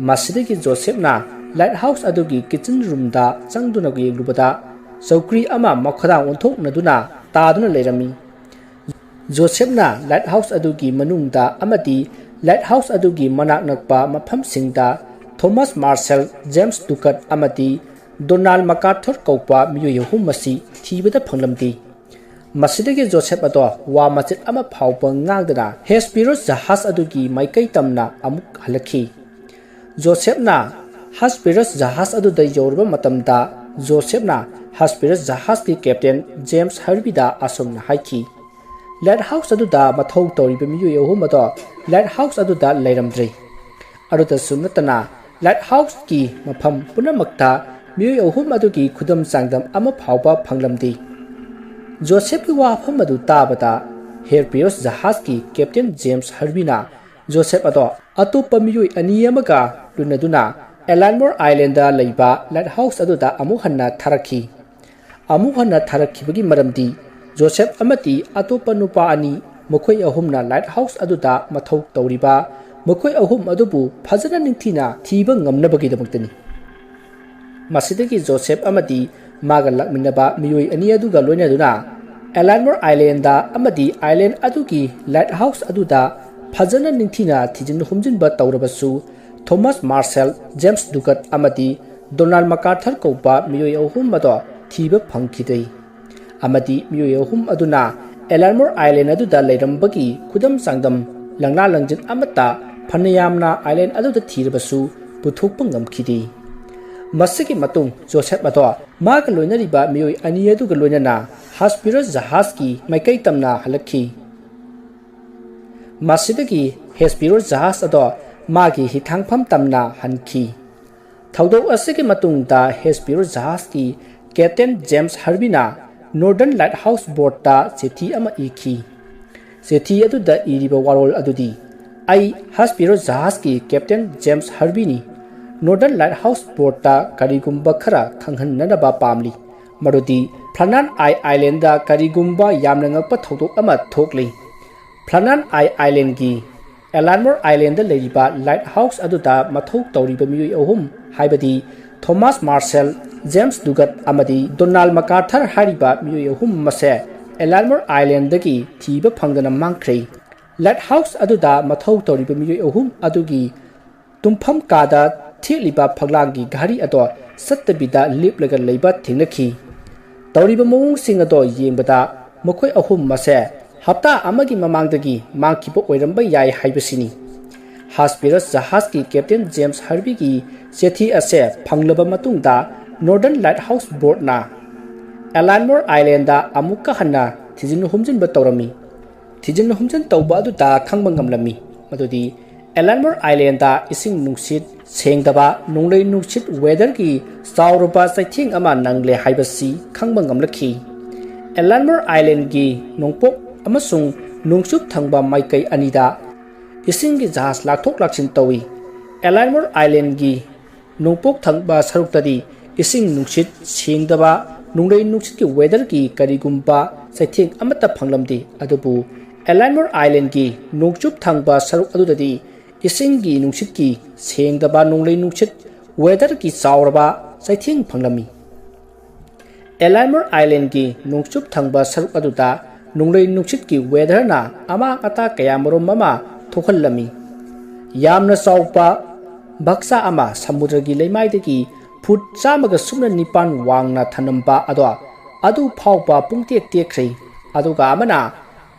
ꯃꯁꯤꯗꯒꯤ ꯖꯣꯁꯦꯞꯅ ꯂꯥꯏꯠ ꯍꯥꯎꯁ ꯑꯗꯨꯒꯤ ꯀꯤꯆꯟ ꯔꯨꯝꯗ ꯆꯪꯗꯨꯅ ꯌꯦꯡꯂꯨꯕꯗ, ꯆꯧꯀ꯭ꯔꯤ ꯑꯃ ꯃꯈꯥꯗ ꯑꯣꯟꯊꯣꯛꯅꯗꯨꯅ ꯇꯥꯗꯨꯅ ꯂꯩꯔꯝꯃꯤ꯫ ꯖꯣꯁꯦꯞꯅ ꯂꯥꯏꯠ ꯍꯥꯎꯁ ꯑꯗꯨꯒꯤ ꯃꯅꯨꯡꯗ ꯑꯃꯗꯤ ꯂꯥꯏꯠ ꯍꯥꯎꯁ ꯑꯗꯨꯒꯤ ꯃꯅꯥꯛ ꯅꯛꯄ ꯃꯐꯝꯁꯤꯡꯗ ꯊꯣꯃꯥꯁ ꯃꯥꯔꯁꯦꯜ, ꯖꯦꯝꯁ ꯗꯨꯀꯠ ꯑꯃꯗꯤ ꯗꯣꯅꯥꯜꯗ ꯃꯀꯥꯔꯊꯔ ꯀꯧꯕ ꯃꯤꯑꯣꯏ ꯑꯍꯨꯝ ꯑꯁꯤ ꯊꯤꯕꯗ ꯐꯪꯂꯝꯗꯦ꯫ ꯃꯁꯤꯗꯒꯤ ꯖꯣꯁꯦꯞ ꯑꯗꯣ ꯋꯥ ꯃꯆꯦꯠ ꯑꯃ ꯐꯥꯎꯕ ꯉꯥꯡꯗꯅ ꯍꯦꯁꯄꯤꯔꯣꯁ ꯖꯍꯥꯖ ꯑꯗꯨꯒꯤ ꯃꯥꯏꯀꯩ ꯇꯝꯅ ꯑꯃꯨꯛ ꯍꯜꯂꯛꯈꯤ꯫ ꯖꯣꯁꯦꯞꯅ ꯍꯦꯁꯄꯤꯔꯣꯁ ꯖꯍꯥꯖ ꯑꯗꯨꯗ ꯌꯧꯔꯕ ꯃꯇꯝꯗ, ꯖꯣꯁꯦꯞꯅ ꯍꯦꯁꯄꯤꯔꯣꯁ ꯖꯍꯥꯖꯀꯤ ꯀꯦꯞꯇꯦꯟ ꯖꯦꯝꯁ ꯍꯔꯕꯤꯗ ꯑꯁꯨꯝꯅ ꯍꯥꯏꯈꯤ, "ꯂꯥꯏꯠ ꯍꯥꯎꯁ ꯑꯗꯨꯗ ꯃꯊꯧ ꯇꯧꯔꯤꯕ ꯃꯤꯑꯣꯏ ꯑꯍꯨꯝ ꯑꯗꯣ ꯂꯥꯏꯠ ꯍꯥꯎꯁ ꯑꯗꯨꯗ ꯂꯩꯔꯝꯗ꯭ꯔꯦ꯫ ꯑꯗꯨꯗꯁꯨ ꯅꯠꯇꯅ, ꯂꯥꯏꯠ ꯍꯥꯎꯁꯀꯤ ꯃꯐꯝ ꯄꯨꯝꯅꯃꯛꯇ ꯃꯤꯑꯣꯏ ꯑꯍꯨꯝ ꯑꯗꯨꯒꯤ ꯈꯨꯗꯝ ꯆꯥꯡꯗꯝ ꯑꯃ ꯐꯥꯎꯕ ꯐꯪꯂꯝꯗꯦ꯫" ꯖꯣꯁꯦꯞꯀꯤ ꯋꯥꯐꯝ ꯑꯗꯨ ꯇꯥꯕꯗ, ꯍꯦꯁꯄꯤꯔꯣꯁ ꯖꯍꯥꯖꯀꯤ ꯀꯦꯞꯇꯦꯟ ꯖꯦꯝꯁ ꯍꯔꯕꯤꯅ ꯖꯣꯁꯦꯞ ꯑꯗꯣ ꯑꯇꯣꯞꯄ ꯃꯤꯑꯣꯏ ꯑꯅꯤ ꯑꯃꯒ ꯂꯣꯏꯅꯗꯨꯅ ꯑꯦꯂꯥꯟꯃꯣꯔ ꯑꯥꯏꯂꯦꯟꯗ ꯂꯩꯕ ꯂꯥꯏꯠ ꯍꯥꯎꯁ ꯑꯗꯨꯗ ꯑꯃꯨꯛ ꯍꯟꯅ ꯊꯥꯔꯛꯈꯤ꯫ ꯑꯃꯨꯛ ꯍꯟꯅ ꯊꯥꯔꯛꯈꯤꯕꯒꯤ ꯃꯔꯝꯗꯤ, ꯖꯣꯁꯦꯞ ꯑꯃꯗꯤ ꯑꯇꯣꯞꯄ ꯅꯨꯄꯥ ꯑꯅꯤ, ꯃꯈꯣꯏ ꯑꯍꯨꯝꯅ ꯂꯥꯏꯠ ꯍꯥꯎꯁ ꯑꯗꯨꯗ ꯃꯊꯧ ꯇꯧꯔꯤꯕ ꯃꯈꯣꯏ ꯑꯍꯨꯝ ꯑꯗꯨꯕꯨ ꯐꯖꯅ ꯅꯤꯡꯊꯤꯅ ꯊꯤꯕ ꯉꯝꯅꯕꯒꯤꯗꯃꯛꯇꯅꯤ꯫ ꯃꯁꯤꯗꯒꯤ ꯖꯣꯁꯦꯞ ꯑꯃꯗꯤ ꯃꯥꯒ ꯂꯥꯛꯃꯤꯟꯅꯕ ꯃꯤꯑꯣꯏ ꯑꯅꯤ ꯑꯗꯨꯒ ꯂꯣꯏꯅꯗꯨꯅ ꯑꯦꯂꯥꯟꯃꯣꯔ ꯑꯥꯏꯂꯦꯟꯗ ꯑꯃꯗꯤ ꯑꯥꯏꯂꯦꯟ ꯑꯗꯨꯒꯤ ꯂꯥꯏꯠ ꯍꯥꯎꯁ ꯑꯗꯨꯗ ꯐꯖꯅ ꯅꯤꯡꯊꯤꯅ ꯊꯤꯖꯤꯟ ꯍꯨꯝꯖꯤꯟꯕ ꯇꯧꯔꯕꯁꯨ, ꯊꯣꯃꯥꯁ ꯃꯥꯔꯁꯦꯜ, ꯖꯦꯝꯁ ꯗꯨꯀꯠ ꯑꯃꯗꯤ ꯗꯣꯅꯥꯜꯗ ꯃꯀꯥꯔꯊꯔ ꯀꯧꯕ ꯃꯤꯑꯣꯏ ꯑꯍꯨꯝ ꯑꯗꯣ ꯊꯤꯕ ꯐꯪꯈꯤꯗꯦ꯫ ꯑꯃꯗꯤ ꯃꯤꯑꯣꯏ ꯑꯍꯨꯝ ꯑꯗꯨꯅ ꯑꯦꯂꯥꯟꯃꯣꯔ ꯑꯥꯏꯂꯦꯟ ꯑꯗꯨꯗ ꯂꯩꯔꯝꯕꯒꯤ ꯈꯨꯗꯝ ꯆꯥꯡꯗꯝ, ꯂꯪꯂꯥ ꯂꯪꯖꯤꯟ ꯑꯃꯠꯇ ꯐꯅ ꯌꯥꯝꯅ ꯑꯥꯏꯂꯦꯟ ꯑꯗꯨꯗ ꯊꯤꯔꯕꯁꯨ ꯄꯨꯊꯣꯛꯄ ꯉꯝꯈꯤꯗꯦ꯫ ꯃꯁꯤꯒꯤ ꯃꯇꯨꯡ ꯖꯣꯁꯦꯞ ꯑꯗꯣ ꯃꯥꯒ ꯂꯣꯏꯅꯔꯤꯕ ꯃꯤꯑꯣꯏ ꯑꯅꯤ ꯑꯗꯨꯒ ꯂꯣꯏꯅꯅ ꯍꯦꯁꯄꯤꯔꯣꯁ ꯖꯍꯥꯖꯀꯤ ꯃꯥꯏꯀꯩ ꯇꯝꯅ ꯍꯜꯂꯛꯈꯤ꯫ ꯃꯁꯤꯗꯒꯤ ꯍꯦꯁꯄꯤꯔꯣꯁ ꯖꯍꯥꯖ ꯑꯗꯣ ꯃꯥꯒꯤ ꯍꯤꯊꯥꯡꯐꯝ ꯇꯝꯅ ꯍꯟꯈꯤ꯫ ꯊꯧꯗꯣꯛ ꯑꯁꯤꯒꯤ ꯃꯇꯨꯡꯗ ꯍꯦꯁꯄꯤꯔꯣꯁ ꯖꯍꯥꯖꯀꯤ ꯀꯦꯞꯇꯦꯟ ꯖꯦꯝꯁ ꯍꯔꯕꯤꯅ ꯅꯣꯔꯗꯔꯟ ꯂꯥꯏꯠ ꯍꯥꯎꯁ ꯕꯣꯔꯗꯇ ꯆꯤꯊꯤ ꯑꯃ ꯏꯈꯤ꯫ ꯆꯤꯊꯤ ꯑꯗꯨꯗ ꯏꯔꯤꯕ ꯋꯥꯔꯣꯜ ꯑꯗꯨꯗꯤ, "ꯑꯩ ꯍꯦꯁꯄꯤꯔꯣꯁ ꯖꯍꯥꯖꯀꯤ ꯀꯦꯞꯇꯦꯟ ꯖꯦꯝꯁ ꯍꯔꯕꯤꯅꯤ꯫ ꯅꯣꯔꯗꯔꯟ ꯂꯥꯏꯠ ꯍꯥꯎꯁ ꯕꯣꯔꯗꯇ ꯀꯔꯤꯒꯨꯝꯕ ꯈꯔ ꯈꯪꯍꯟꯅꯅꯕ ꯄꯥꯝꯂꯤ꯫ ꯃꯗꯨꯗꯤ ꯐ꯭ꯂꯥꯅꯥꯟ ꯑꯥꯏ ꯑꯥꯏꯂꯦꯟꯗ ꯀꯔꯤꯒꯨꯝꯕ ꯌꯥꯝꯅ ꯉꯛꯄ ꯊꯧꯗꯣꯛ ꯑꯃ ꯊꯣꯛꯂꯤ꯫ ꯐ꯭ꯂꯥꯅꯥꯟ ꯑꯥꯏ ꯑꯥꯏꯂꯦꯟꯒꯤ ꯑꯦꯂꯥꯟꯃꯣꯔ ꯑꯥꯏꯂꯦꯟꯗ ꯂꯩꯔꯤꯕ ꯂꯥꯏꯠ ꯍꯥꯎꯁ ꯑꯗꯨꯗ ꯃꯊꯧ ꯇꯧꯔꯤꯕ ꯃꯤꯑꯣꯏ ꯑꯍꯨꯝ, ꯍꯥꯏꯕꯗꯤ ꯊꯣꯃꯥꯁ ꯃꯥꯔꯁꯦꯜ, ꯖꯦꯝꯁ ꯗꯨꯒꯠ ꯑꯃꯗꯤ ꯗꯣꯅꯥꯜ ꯃꯀꯥꯔꯊꯔ ꯍꯥꯏꯔꯤꯕ ꯃꯤꯑꯣꯏ ꯑꯍꯨꯝ ꯑꯁꯦ ꯑꯦꯂꯥꯟꯃꯣꯔ ꯑꯥꯏꯂꯦꯟꯗꯒꯤ ꯊꯤꯕ ꯐꯪꯗꯅ ꯃꯥꯡꯈ꯭ꯔꯦ꯫ ꯂꯥꯏꯠ ꯍꯥꯎꯁ ꯑꯗꯨꯗ ꯃꯊꯧ ꯇꯧꯔꯤꯕ ꯃꯤꯑꯣꯏ ꯑꯍꯨꯝ ꯑꯗꯨꯒꯤ ꯇꯨꯝꯐꯝ ꯀꯥꯗ ꯊꯦꯠꯂꯤꯕ ꯐꯛꯂꯥꯡꯒꯤ ꯘꯔꯤ ꯑꯗꯣ ꯆꯠꯇꯕꯤꯗ ꯂꯦꯞꯂꯒ ꯂꯩꯕ ꯊꯦꯡꯅꯈꯤ꯫ ꯇꯧꯔꯤꯕ ꯃꯑꯣꯡꯁꯤꯡ ꯑꯗꯣ ꯌꯦꯡꯕꯗ ꯃꯈꯣꯏ ꯑꯍꯨꯝ ꯑꯁꯦ ꯍꯞꯇꯥ ꯑꯃꯒꯤ ꯃꯃꯥꯡꯗꯒꯤ ꯃꯥꯡꯈꯤꯕ ꯑꯣꯏꯔꯝꯕ ꯌꯥꯏ ꯍꯥꯏꯕꯁꯤꯅꯤ꯫ ꯍꯥꯁꯄꯤꯔꯁ ꯖꯍꯥꯖꯀꯤ ꯀꯦꯞꯇꯦꯟ ꯖꯦꯝꯁ ꯍꯥꯔꯕꯤꯒꯤ ꯆꯤꯊꯤ ꯑꯁꯦ ꯐꯪꯂꯕ ꯃꯇꯨꯡꯗ, ꯅꯣꯔꯗꯔꯟ ꯂꯥꯏꯠ ꯍꯥꯎꯁ ꯕꯣꯔꯗꯅ ꯑꯦꯂꯥꯟꯃꯣꯔ ꯑꯥꯏꯂꯦꯟꯗ ꯑꯃꯨꯛꯀ ꯍꯟꯅ ꯊꯤꯖꯤꯟ ꯍꯨꯝꯖꯤꯟꯕ ꯇꯧꯔꯝꯃꯤ꯫ ꯊꯤꯖꯤꯟ ꯍꯨꯝꯖꯤꯟ ꯇꯧꯕ ꯑꯗꯨꯗ ꯈꯪꯕ ꯉꯝꯂꯝꯃꯤ ꯃꯗꯨꯗꯤ ꯑꯦꯂꯥꯟꯃꯣꯔ ꯑꯥꯏꯂꯦꯟꯗ ꯏꯁꯤꯡ ꯅꯨꯡꯁꯤꯠ ꯁꯦꯡꯗꯕ, ꯅꯣꯡꯂꯩ ꯅꯨꯡꯁꯤꯠ ꯋꯦꯗꯔꯒꯤ ꯆꯥꯎꯔꯕ ꯆꯩꯊꯦꯡ ꯑꯃ ꯅꯪꯂꯦ ꯍꯥꯏꯕꯁꯤ ꯈꯪꯕ ꯉꯝꯂꯛꯈꯤ꯫ ꯑꯦꯂꯥꯟꯃꯣꯔ ꯑꯥꯏꯂꯦꯟꯒꯤ ꯅꯣꯡꯄꯣꯛ ꯑꯃꯁꯨꯡ ꯅꯣꯡꯆꯨꯞ ꯊꯪꯕ ꯃꯥꯏꯀꯩ ꯑꯅꯤꯗ ꯏꯁꯤꯡꯒꯤ ꯖꯍꯥꯖ ꯂꯥꯛꯊꯣꯛ ꯂꯥꯛꯁꯤꯟ ꯇꯧꯏ꯫ ꯑꯦꯂꯥꯟꯃꯣꯔ ꯑꯥꯏꯂꯦꯟꯒꯤ ꯅꯣꯡꯄꯣꯛ ꯊꯪꯕ ꯁꯔꯨꯛꯇꯗꯤ ꯏꯁꯤꯡ ꯅꯨꯡꯁꯤꯠ ꯁꯦꯡꯗꯕ, ꯅꯣꯡꯂꯩ ꯅꯨꯡꯁꯤꯠꯀꯤ ꯋꯦꯗꯔꯒꯤ ꯀꯔꯤꯒꯨꯝꯕ ꯆꯩꯊꯦꯡ ꯑꯃꯠꯇ ꯐꯪꯂꯝꯗꯦ꯫ ꯑꯗꯨꯕꯨ ꯑꯦꯂꯥꯟꯃꯣꯔ ꯑꯥꯏꯂꯦꯟꯒꯤ ꯅꯣꯡꯆꯨꯞ ꯊꯪꯕ ꯁꯔꯨꯛ ꯑꯗꯨꯗꯗꯤ ꯏꯁꯤꯡꯒꯤ ꯅꯨꯡꯁꯤꯠꯀꯤ ꯁꯦꯡꯗꯕ, ꯅꯣꯡꯂꯩ ꯅꯨꯡꯁꯤꯠ ꯋꯦꯗꯔꯒꯤ ꯆꯥꯎꯔꯕ ꯆꯩꯊꯦꯡ ꯐꯪꯂꯝꯃꯤ꯫ ꯑꯦꯂꯥꯟꯃꯣꯔ ꯑꯥꯏꯂꯦꯟꯒꯤ ꯅꯣꯡꯆꯨꯞ ꯊꯪꯕ ꯁꯔꯨꯛ ꯑꯗꯨꯗ ꯅꯣꯡꯂꯩ ꯅꯨꯡꯁꯤꯠꯀꯤ ꯋꯦꯗꯔꯅ ꯑꯃꯥꯡ ꯑꯇꯥ ꯀꯌꯥꯃꯔꯨꯝ ꯑꯃ ꯊꯣꯛꯍꯜꯂꯝꯃꯤ꯫ ꯌꯥꯝꯅ ꯆꯥꯎꯕ ꯕꯛꯁꯥ ꯑꯃ ꯁꯃꯨꯗ꯭ꯔꯒꯤ ꯂꯩꯃꯥꯏꯗꯒꯤ ꯐꯨꯠ ꯆꯥꯝꯃꯒ ꯁꯨꯞꯅ ꯅꯤꯄꯥꯟ ꯋꯥꯡꯅ ꯊꯅꯝꯕ ꯑꯗꯣ ꯑꯗꯨ ꯐꯥꯎꯕ ꯄꯨꯡꯇꯦꯛ ꯇꯦꯛꯈ꯭ꯔꯦ꯫ ꯑꯗꯨꯒ ꯑꯃꯅ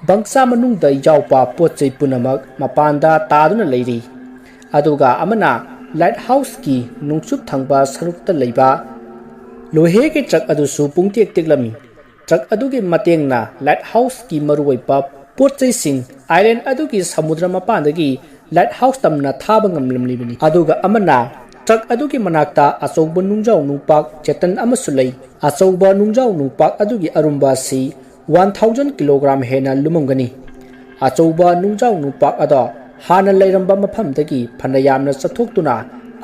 ꯕꯪꯁꯥ ꯃꯅꯨꯡꯗ ꯌꯥꯎꯕ ꯄꯣꯠ ꯆꯩ ꯄꯨꯝꯅꯃꯛ ꯃꯄꯥꯟꯗ ꯇꯥꯗꯨꯅ ꯂꯩꯔꯤ꯫ ꯑꯗꯨꯒ ꯑꯃꯅ ꯂꯥꯏꯠ ꯍꯥꯎꯁꯀꯤ ꯅꯣꯡꯆꯨꯞ ꯊꯪꯕ ꯁꯔꯨꯛꯇ ꯂꯩꯕ ꯂꯣꯍꯦꯒꯤ ꯇ꯭ꯔꯛ ꯑꯗꯨꯁꯨ ꯄꯨꯡꯇꯦꯛ ꯇꯦꯛꯂꯝꯃꯤ꯫ ꯇ꯭ꯔꯛ ꯑꯗꯨꯒꯤ ꯃꯇꯦꯡꯅ ꯂꯥꯏꯠ ꯍꯥꯎꯁꯀꯤ ꯃꯔꯨꯑꯣꯏꯕ ꯄꯣꯠ ꯆꯩꯁꯤꯡ ꯑꯥꯏꯂꯦꯟ ꯑꯗꯨꯒꯤ ꯁꯃꯨꯗ꯭ꯔ ꯃꯄꯥꯟꯗꯒꯤ ꯂꯥꯏꯠ ꯍꯥꯎꯁ ꯇꯝꯅ ꯊꯥꯕ ꯉꯝꯂꯝꯂꯤꯕꯅꯤ꯫ ꯑꯗꯨꯒ ꯑꯃꯅ ꯇ꯭ꯔꯛ ꯑꯗꯨꯒꯤ ꯃꯅꯥꯛꯇ ꯑꯆꯧꯕ ꯅꯨꯡꯖꯥꯎ ꯅꯨꯡꯄꯥꯛ ꯆꯦꯇꯟ ꯑꯃꯁꯨ ꯂꯩ꯫ ꯑꯆꯧꯕ ꯅꯨꯡꯖꯥꯎ ꯅꯨꯡꯄꯥꯛ ꯑꯗꯨꯒꯤ ꯑꯔꯨꯝꯕ ꯑꯁꯤ ꯋꯥꯟ ꯊꯥꯎꯖꯟ ꯀꯤꯂꯣꯒ꯭ꯔꯥꯝ ꯍꯦꯟꯅ ꯂꯨꯝꯃꯝꯒꯅꯤ꯫ ꯑꯆꯧꯕ ꯅꯨꯡꯖꯥꯎ ꯅꯨꯡꯄꯥꯛ ꯑꯗꯣ ꯍꯥꯟꯅ ꯂꯩꯔꯝꯕ ꯃꯐꯝꯗꯒꯤ ꯐꯅ ꯌꯥꯝꯅ ꯆꯠꯊꯣꯛꯇꯨꯅ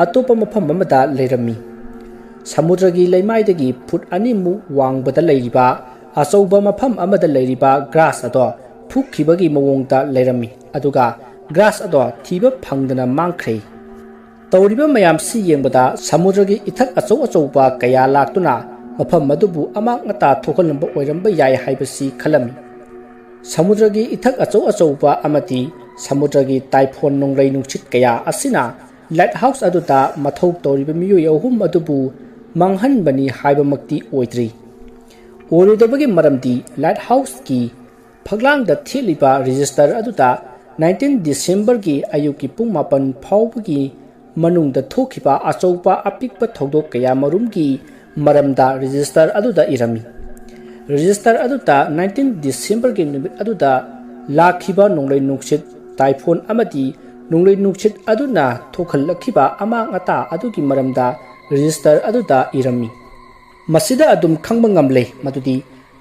ꯑꯇꯣꯞꯄ ꯃꯐꯝ ꯑꯃꯗ ꯂꯩꯔꯝꯃꯤ꯫ ꯁꯃꯨꯗ꯭ꯔꯒꯤ ꯂꯩꯃꯥꯏꯗꯒꯤ ꯐꯨꯠ ꯑꯅꯤꯃꯨꯛ ꯋꯥꯡꯕꯗ ꯂꯩꯔꯤꯕ ꯑꯆꯧꯕ ꯃꯐꯝ ꯑꯃꯗ ꯂꯩꯔꯤꯕ ꯒ꯭ꯔꯥꯁ ꯑꯗꯣ ꯐꯨꯛꯈꯤꯕꯒꯤ ꯃꯑꯣꯡꯗ ꯂꯩꯔꯝꯃꯤ, ꯑꯗꯨꯒ ꯒ꯭ꯔꯥꯁ ꯑꯗꯣ ꯊꯤꯕ ꯐꯪꯗꯅ ꯃꯥꯡꯈ꯭ꯔꯦ꯫ ꯇꯧꯔꯤꯕ ꯃꯌꯥꯝꯁꯤ ꯌꯦꯡꯕꯗ ꯁꯃꯨꯗ꯭ꯔꯒꯤ ꯏꯊꯛ ꯑꯆꯧ ꯑꯆꯧꯕ ꯀꯌꯥ ꯂꯥꯛꯇꯨꯅ ꯃꯐꯝ ꯑꯗꯨꯕꯨ ꯑꯃꯥꯡ ꯑꯇꯥ ꯊꯣꯛꯍꯜꯂꯝꯕ ꯑꯣꯏꯔꯝꯕ ꯌꯥꯏ ꯍꯥꯏꯕꯁꯤ ꯈꯜꯂꯝꯃꯤ꯫ ꯁꯃꯨꯗ꯭ꯔꯒꯤ ꯏꯊꯛ ꯑꯆꯧ ꯑꯆꯧꯕ ꯑꯃꯗꯤ ꯁꯃꯨꯗ꯭ꯔꯒꯤ ꯇꯥꯏꯐꯣꯟ ꯅꯣꯡꯂꯩ ꯅꯨꯡꯁꯤꯠ ꯀꯌꯥ ꯑꯁꯤꯅ ꯂꯥꯏꯠ ꯍꯥꯎꯁ ꯑꯗꯨꯗ ꯃꯊꯧ ꯇꯧꯔꯤꯕ ꯃꯤꯑꯣꯏ ꯑꯍꯨꯝ ꯑꯗꯨꯕꯨ ꯃꯥꯡꯍꯟꯕꯅꯤ ꯍꯥꯏꯕꯃꯛꯇꯤ ꯑꯣꯏꯗ꯭ꯔꯤ꯫ ꯑꯣꯏꯔꯣꯏꯗꯕꯒꯤ ꯃꯔꯝꯗꯤ ꯂꯥꯏꯠ ꯍꯥꯎꯁꯀꯤ ꯐꯛꯂꯥꯡꯗ ꯊꯦꯠꯂꯤꯕ ꯔꯦꯖꯤꯁꯇꯔ ꯑꯗꯨꯗ ꯅꯥꯏꯟꯇꯤꯟ ꯗꯤꯁꯦꯝꯕꯔꯒꯤ ꯑꯌꯨꯛꯀꯤ ꯄꯨꯡ ꯃꯥꯄꯟ ꯐꯥꯎꯕꯒꯤ ꯃꯅꯨꯡꯗ ꯊꯣꯛꯈꯤꯕ ꯑꯆꯧꯕ ꯑꯄꯤꯛꯄ ꯊꯧꯗꯣꯛ ꯀꯌꯥ ꯃꯔꯨꯝꯒꯤ ꯃꯔꯝꯗ ꯔꯦꯖꯤꯁꯇꯔ ꯑꯗꯨꯗ ꯏꯔꯝꯃꯤ꯫ ꯔꯦꯖꯤꯁꯇꯔ ꯑꯗꯨꯗ ꯅꯥꯏꯟꯇꯤꯟ ꯗꯤꯁꯦꯝꯕꯔꯒꯤ ꯅꯨꯃꯤꯠ ꯑꯗꯨꯗ ꯂꯥꯛꯈꯤꯕ ꯅꯣꯡꯂꯩ ꯅꯨꯡꯁꯤꯠ, ꯇꯥꯏꯐꯣꯟ ꯑꯃꯗꯤ ꯅꯣꯡꯂꯩ ꯅꯨꯡꯁꯤꯠ ꯑꯗꯨꯅ ꯊꯣꯛꯍꯜꯂꯛꯈꯤꯕ ꯑꯃꯥꯡ ꯑꯇꯥ ꯑꯗꯨꯒꯤ ꯃꯔꯝꯗ ꯔꯦꯖꯤꯁꯇꯔ ꯑꯗꯨꯗ ꯏꯔꯝꯃꯤ꯫ ꯃꯁꯤꯗ ꯑꯗꯨꯝ ꯈꯪꯕ ꯉꯝꯂꯦ ꯃꯗꯨꯗꯤ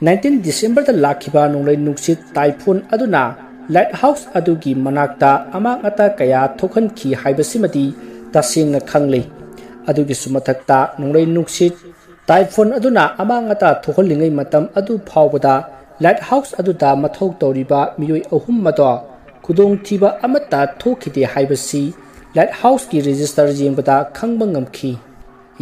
ꯅꯥꯏꯟꯇꯤꯟ ꯗꯤꯁꯦꯝꯕꯔꯗ ꯂꯥꯛꯈꯤꯕ ꯅꯣꯡꯂꯩ ꯅꯨꯡꯁꯤꯠ ꯇꯥꯏꯐꯣꯟ ꯑꯗꯨꯅ ꯂꯥꯏꯠ ꯍꯥꯎꯁ ꯑꯗꯨꯒꯤ ꯃꯅꯥꯛꯇ ꯑꯃꯥꯡ ꯑꯇꯥ ꯀꯌꯥ ꯊꯣꯛꯍꯟꯈꯤ ꯍꯥꯏꯕꯁꯤꯃꯗꯤ ꯇꯁꯦꯡꯅ ꯈꯪꯂꯦ꯫ ꯑꯗꯨꯒꯤꯁꯨ ꯃꯊꯛꯇ ꯅꯣꯡꯂꯩ ꯅꯨꯡꯁꯤꯠ ꯇꯥꯏꯐꯣꯟ ꯑꯗꯨꯅ ꯑꯃꯥꯡ ꯑꯇꯥ ꯊꯣꯛꯍꯜꯂꯤꯉꯩ ꯃꯇꯝ ꯑꯗꯨ ꯐꯥꯎꯕꯗ ꯂꯥꯏꯠ ꯍꯥꯎꯁ ꯑꯗꯨꯗ ꯃꯊꯧ ꯇꯧꯔꯤꯕ ꯃꯤꯑꯣꯏ ꯑꯍꯨꯝ ꯑꯗꯣ ꯈꯨꯗꯣꯡꯊꯤꯕ ꯑꯃꯠꯇ ꯊꯣꯛꯈꯤꯗꯦ ꯍꯥꯏꯕꯁꯤ ꯂꯥꯏꯠ ꯍꯥꯎꯁꯀꯤ ꯔꯦꯖꯤꯁꯇꯔ ꯌꯦꯡꯕꯗ ꯈꯪꯕ ꯉꯝꯈꯤ꯫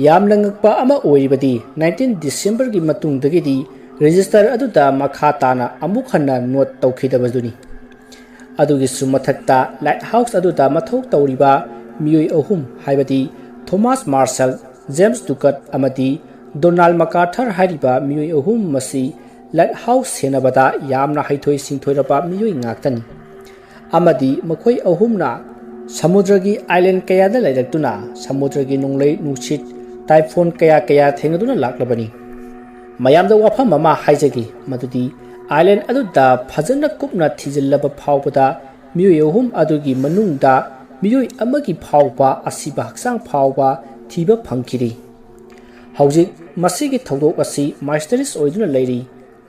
ꯌꯥꯝꯅ ꯉꯛꯄ ꯑꯃ ꯑꯣꯏꯔꯤꯕꯗꯤ ꯅꯥꯏꯟꯇꯤꯟ ꯗꯤꯁꯦꯝꯕꯔꯒꯤ ꯃꯇꯨꯡꯗꯒꯤꯗꯤ ꯔꯦꯖꯤꯁꯇꯔ ꯑꯗꯨꯗ ꯃꯈꯥ ꯇꯥꯅ ꯑꯃꯨꯛ ꯍꯟꯅ ꯅꯣꯠ ꯇꯧꯈꯤꯗꯕꯗꯨꯅꯤ꯫ ꯑꯗꯨꯒꯤꯁꯨ ꯃꯊꯛꯇ ꯂꯥꯏꯠ ꯍꯥꯎꯁ ꯑꯗꯨꯗ ꯃꯊꯧ ꯇꯧꯔꯤꯕ ꯃꯤꯑꯣꯏ ꯑꯍꯨꯝ, ꯍꯥꯏꯕꯗꯤ ꯊꯣꯃꯥꯁ ꯃꯥꯔꯁꯦꯜ, ꯖꯦꯝꯁ ꯗꯨꯀꯠ ꯑꯃꯗꯤ ꯗꯣꯅꯥꯜꯗ ꯃꯀꯥꯔꯊꯔ ꯍꯥꯏꯔꯤꯕ ꯃꯤꯑꯣꯏ ꯑꯍꯨꯝ ꯑꯁꯤ ꯂꯥꯏꯠ ꯍꯥꯎꯁ ꯁꯦꯟꯅꯕꯗ ꯌꯥꯝꯅ ꯍꯩꯊꯣꯏ ꯁꯤꯡꯊꯣꯏꯔꯕ ꯃꯤꯑꯣꯏ ꯉꯥꯛꯇꯅꯤ꯫ ꯑꯃꯗꯤ ꯃꯈꯣꯏ ꯑꯍꯨꯝꯅ ꯁꯃꯨꯗ꯭ꯔꯒꯤ ꯑꯥꯏꯂꯦꯟ ꯀꯌꯥꯗ ꯂꯩꯔꯛꯇꯨꯅ ꯁꯃꯨꯗ꯭ꯔꯒꯤ ꯅꯣꯡꯂꯩ ꯅꯨꯡꯁꯤꯠ, ꯇꯥꯏꯐꯣꯟ ꯀꯌꯥ ꯀꯌꯥ ꯊꯦꯡꯅꯗꯨꯅ ꯂꯥꯛꯂꯕꯅꯤ꯫ ꯃꯌꯥꯝꯗ ꯋꯥꯐꯝ ꯑꯃ ꯍꯥꯏꯖꯒꯦ, ꯃꯗꯨꯗꯤ ꯑꯥꯏꯂꯦꯟ ꯑꯗꯨꯗ ꯐꯖꯅ ꯀꯨꯞꯅ ꯊꯤꯖꯤꯜꯂꯕ ꯐꯥꯎꯕꯗ ꯃꯤꯑꯣꯏ ꯑꯍꯨꯝ ꯑꯗꯨꯒꯤ ꯃꯅꯨꯡꯗ ꯃꯤꯑꯣꯏ ꯑꯃꯒꯤ ꯐꯥꯎꯕ ꯑꯁꯤꯕ ꯍꯛꯆꯥꯡ ꯐꯥꯎꯕ ꯊꯤꯕ ꯐꯪꯈꯤꯗꯦ꯫ ꯍꯧꯖꯤꯛ ꯃꯁꯤꯒꯤ ꯊꯧꯗꯣꯛ ꯑꯁꯤ ꯃꯥꯏꯁꯇꯔꯤꯁ ꯑꯣꯏꯗꯨꯅ ꯂꯩꯔꯤ,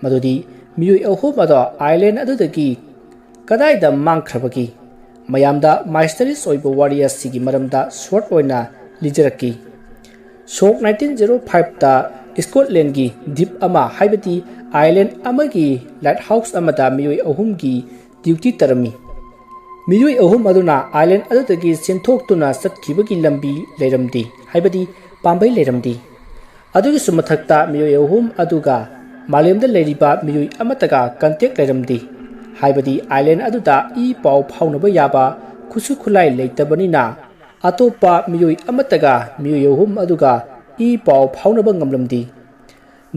ꯃꯗꯨꯗꯤ ꯃꯤꯑꯣꯏ ꯑꯍꯨꯝ ꯑꯗꯣ ꯑꯥꯏꯂꯦꯟ ꯑꯗꯨꯗꯒꯤ ꯀꯗꯥꯏꯗ ꯃꯥꯡꯈ꯭ꯔꯕꯒꯦ? ꯃꯌꯥꯝꯗ ꯃꯥꯏꯁꯇꯔꯤꯁ ꯑꯣꯏꯕ ꯋꯥꯔꯤ ꯑꯁꯤꯒꯤ ꯃꯔꯝꯗ ꯁꯣꯔꯠ ꯑꯣꯏꯅ ꯂꯤꯖꯔꯛꯀꯦ꯫ ꯁꯣꯛ ꯅꯥꯏꯟꯇꯤꯟ ꯖꯦꯔꯣ ꯐꯥꯏꯚꯇ ꯁ꯭ꯀꯣꯠꯂꯦꯟꯒꯤ ꯗꯤꯞ ꯑꯃ, ꯍꯥꯏꯕꯗꯤ ꯑꯥꯏꯂꯦꯟ ꯑꯃꯒꯤ ꯂꯥꯏꯠ ꯍꯥꯎꯁ ꯑꯃꯗ ꯃꯤꯑꯣꯏ ꯑꯍꯨꯝꯒꯤ ꯗ꯭ꯌꯨꯇꯤ ꯇꯧꯔꯝꯃꯤ꯫ ꯃꯤꯑꯣꯏ ꯑꯍꯨꯝ ꯑꯗꯨꯅ ꯑꯥꯏꯂꯦꯟ ꯑꯗꯨꯗꯒꯤ ꯆꯦꯟꯊꯣꯛꯇꯨꯅ ꯆꯠꯈꯤꯕꯒꯤ ꯂꯝꯕꯤ ꯂꯩꯔꯝꯗꯦ, ꯍꯥꯏꯕꯗꯤ ꯄꯥꯝꯕꯩ ꯂꯩꯔꯝꯗꯦ꯫ ꯑꯗꯨꯒꯤꯁꯨ ꯃꯊꯛꯇ, ꯃꯤꯑꯣꯏ ꯑꯍꯨꯝ ꯑꯗꯨꯒ ꯃꯥꯂꯦꯝꯗ ꯂꯩꯔꯤꯕ ꯃꯤꯑꯣꯏ ꯑꯃꯠꯇꯒ ꯀꯟꯇꯦꯛ ꯂꯩꯔꯝꯗꯦ, ꯍꯥꯏꯕꯗꯤ ꯑꯥꯏꯂꯦꯟ ꯑꯗꯨꯗ ꯏ ꯄꯥꯎ ꯐꯥꯎꯅꯕ ꯌꯥꯕ ꯈꯨꯠꯁꯨ ꯈꯨꯠꯂꯥꯏ ꯂꯩꯇꯕꯅꯤꯅ, ꯑꯇꯣꯞꯄ ꯃꯤꯑꯣꯏ ꯑꯃꯠꯇꯒ ꯃꯤꯑꯣꯏ ꯑꯍꯨꯝ ꯑꯗꯨꯒ ꯏ ꯄꯥꯎ ꯐꯥꯎꯅꯕ ꯉꯝꯂꯝꯗꯦ꯫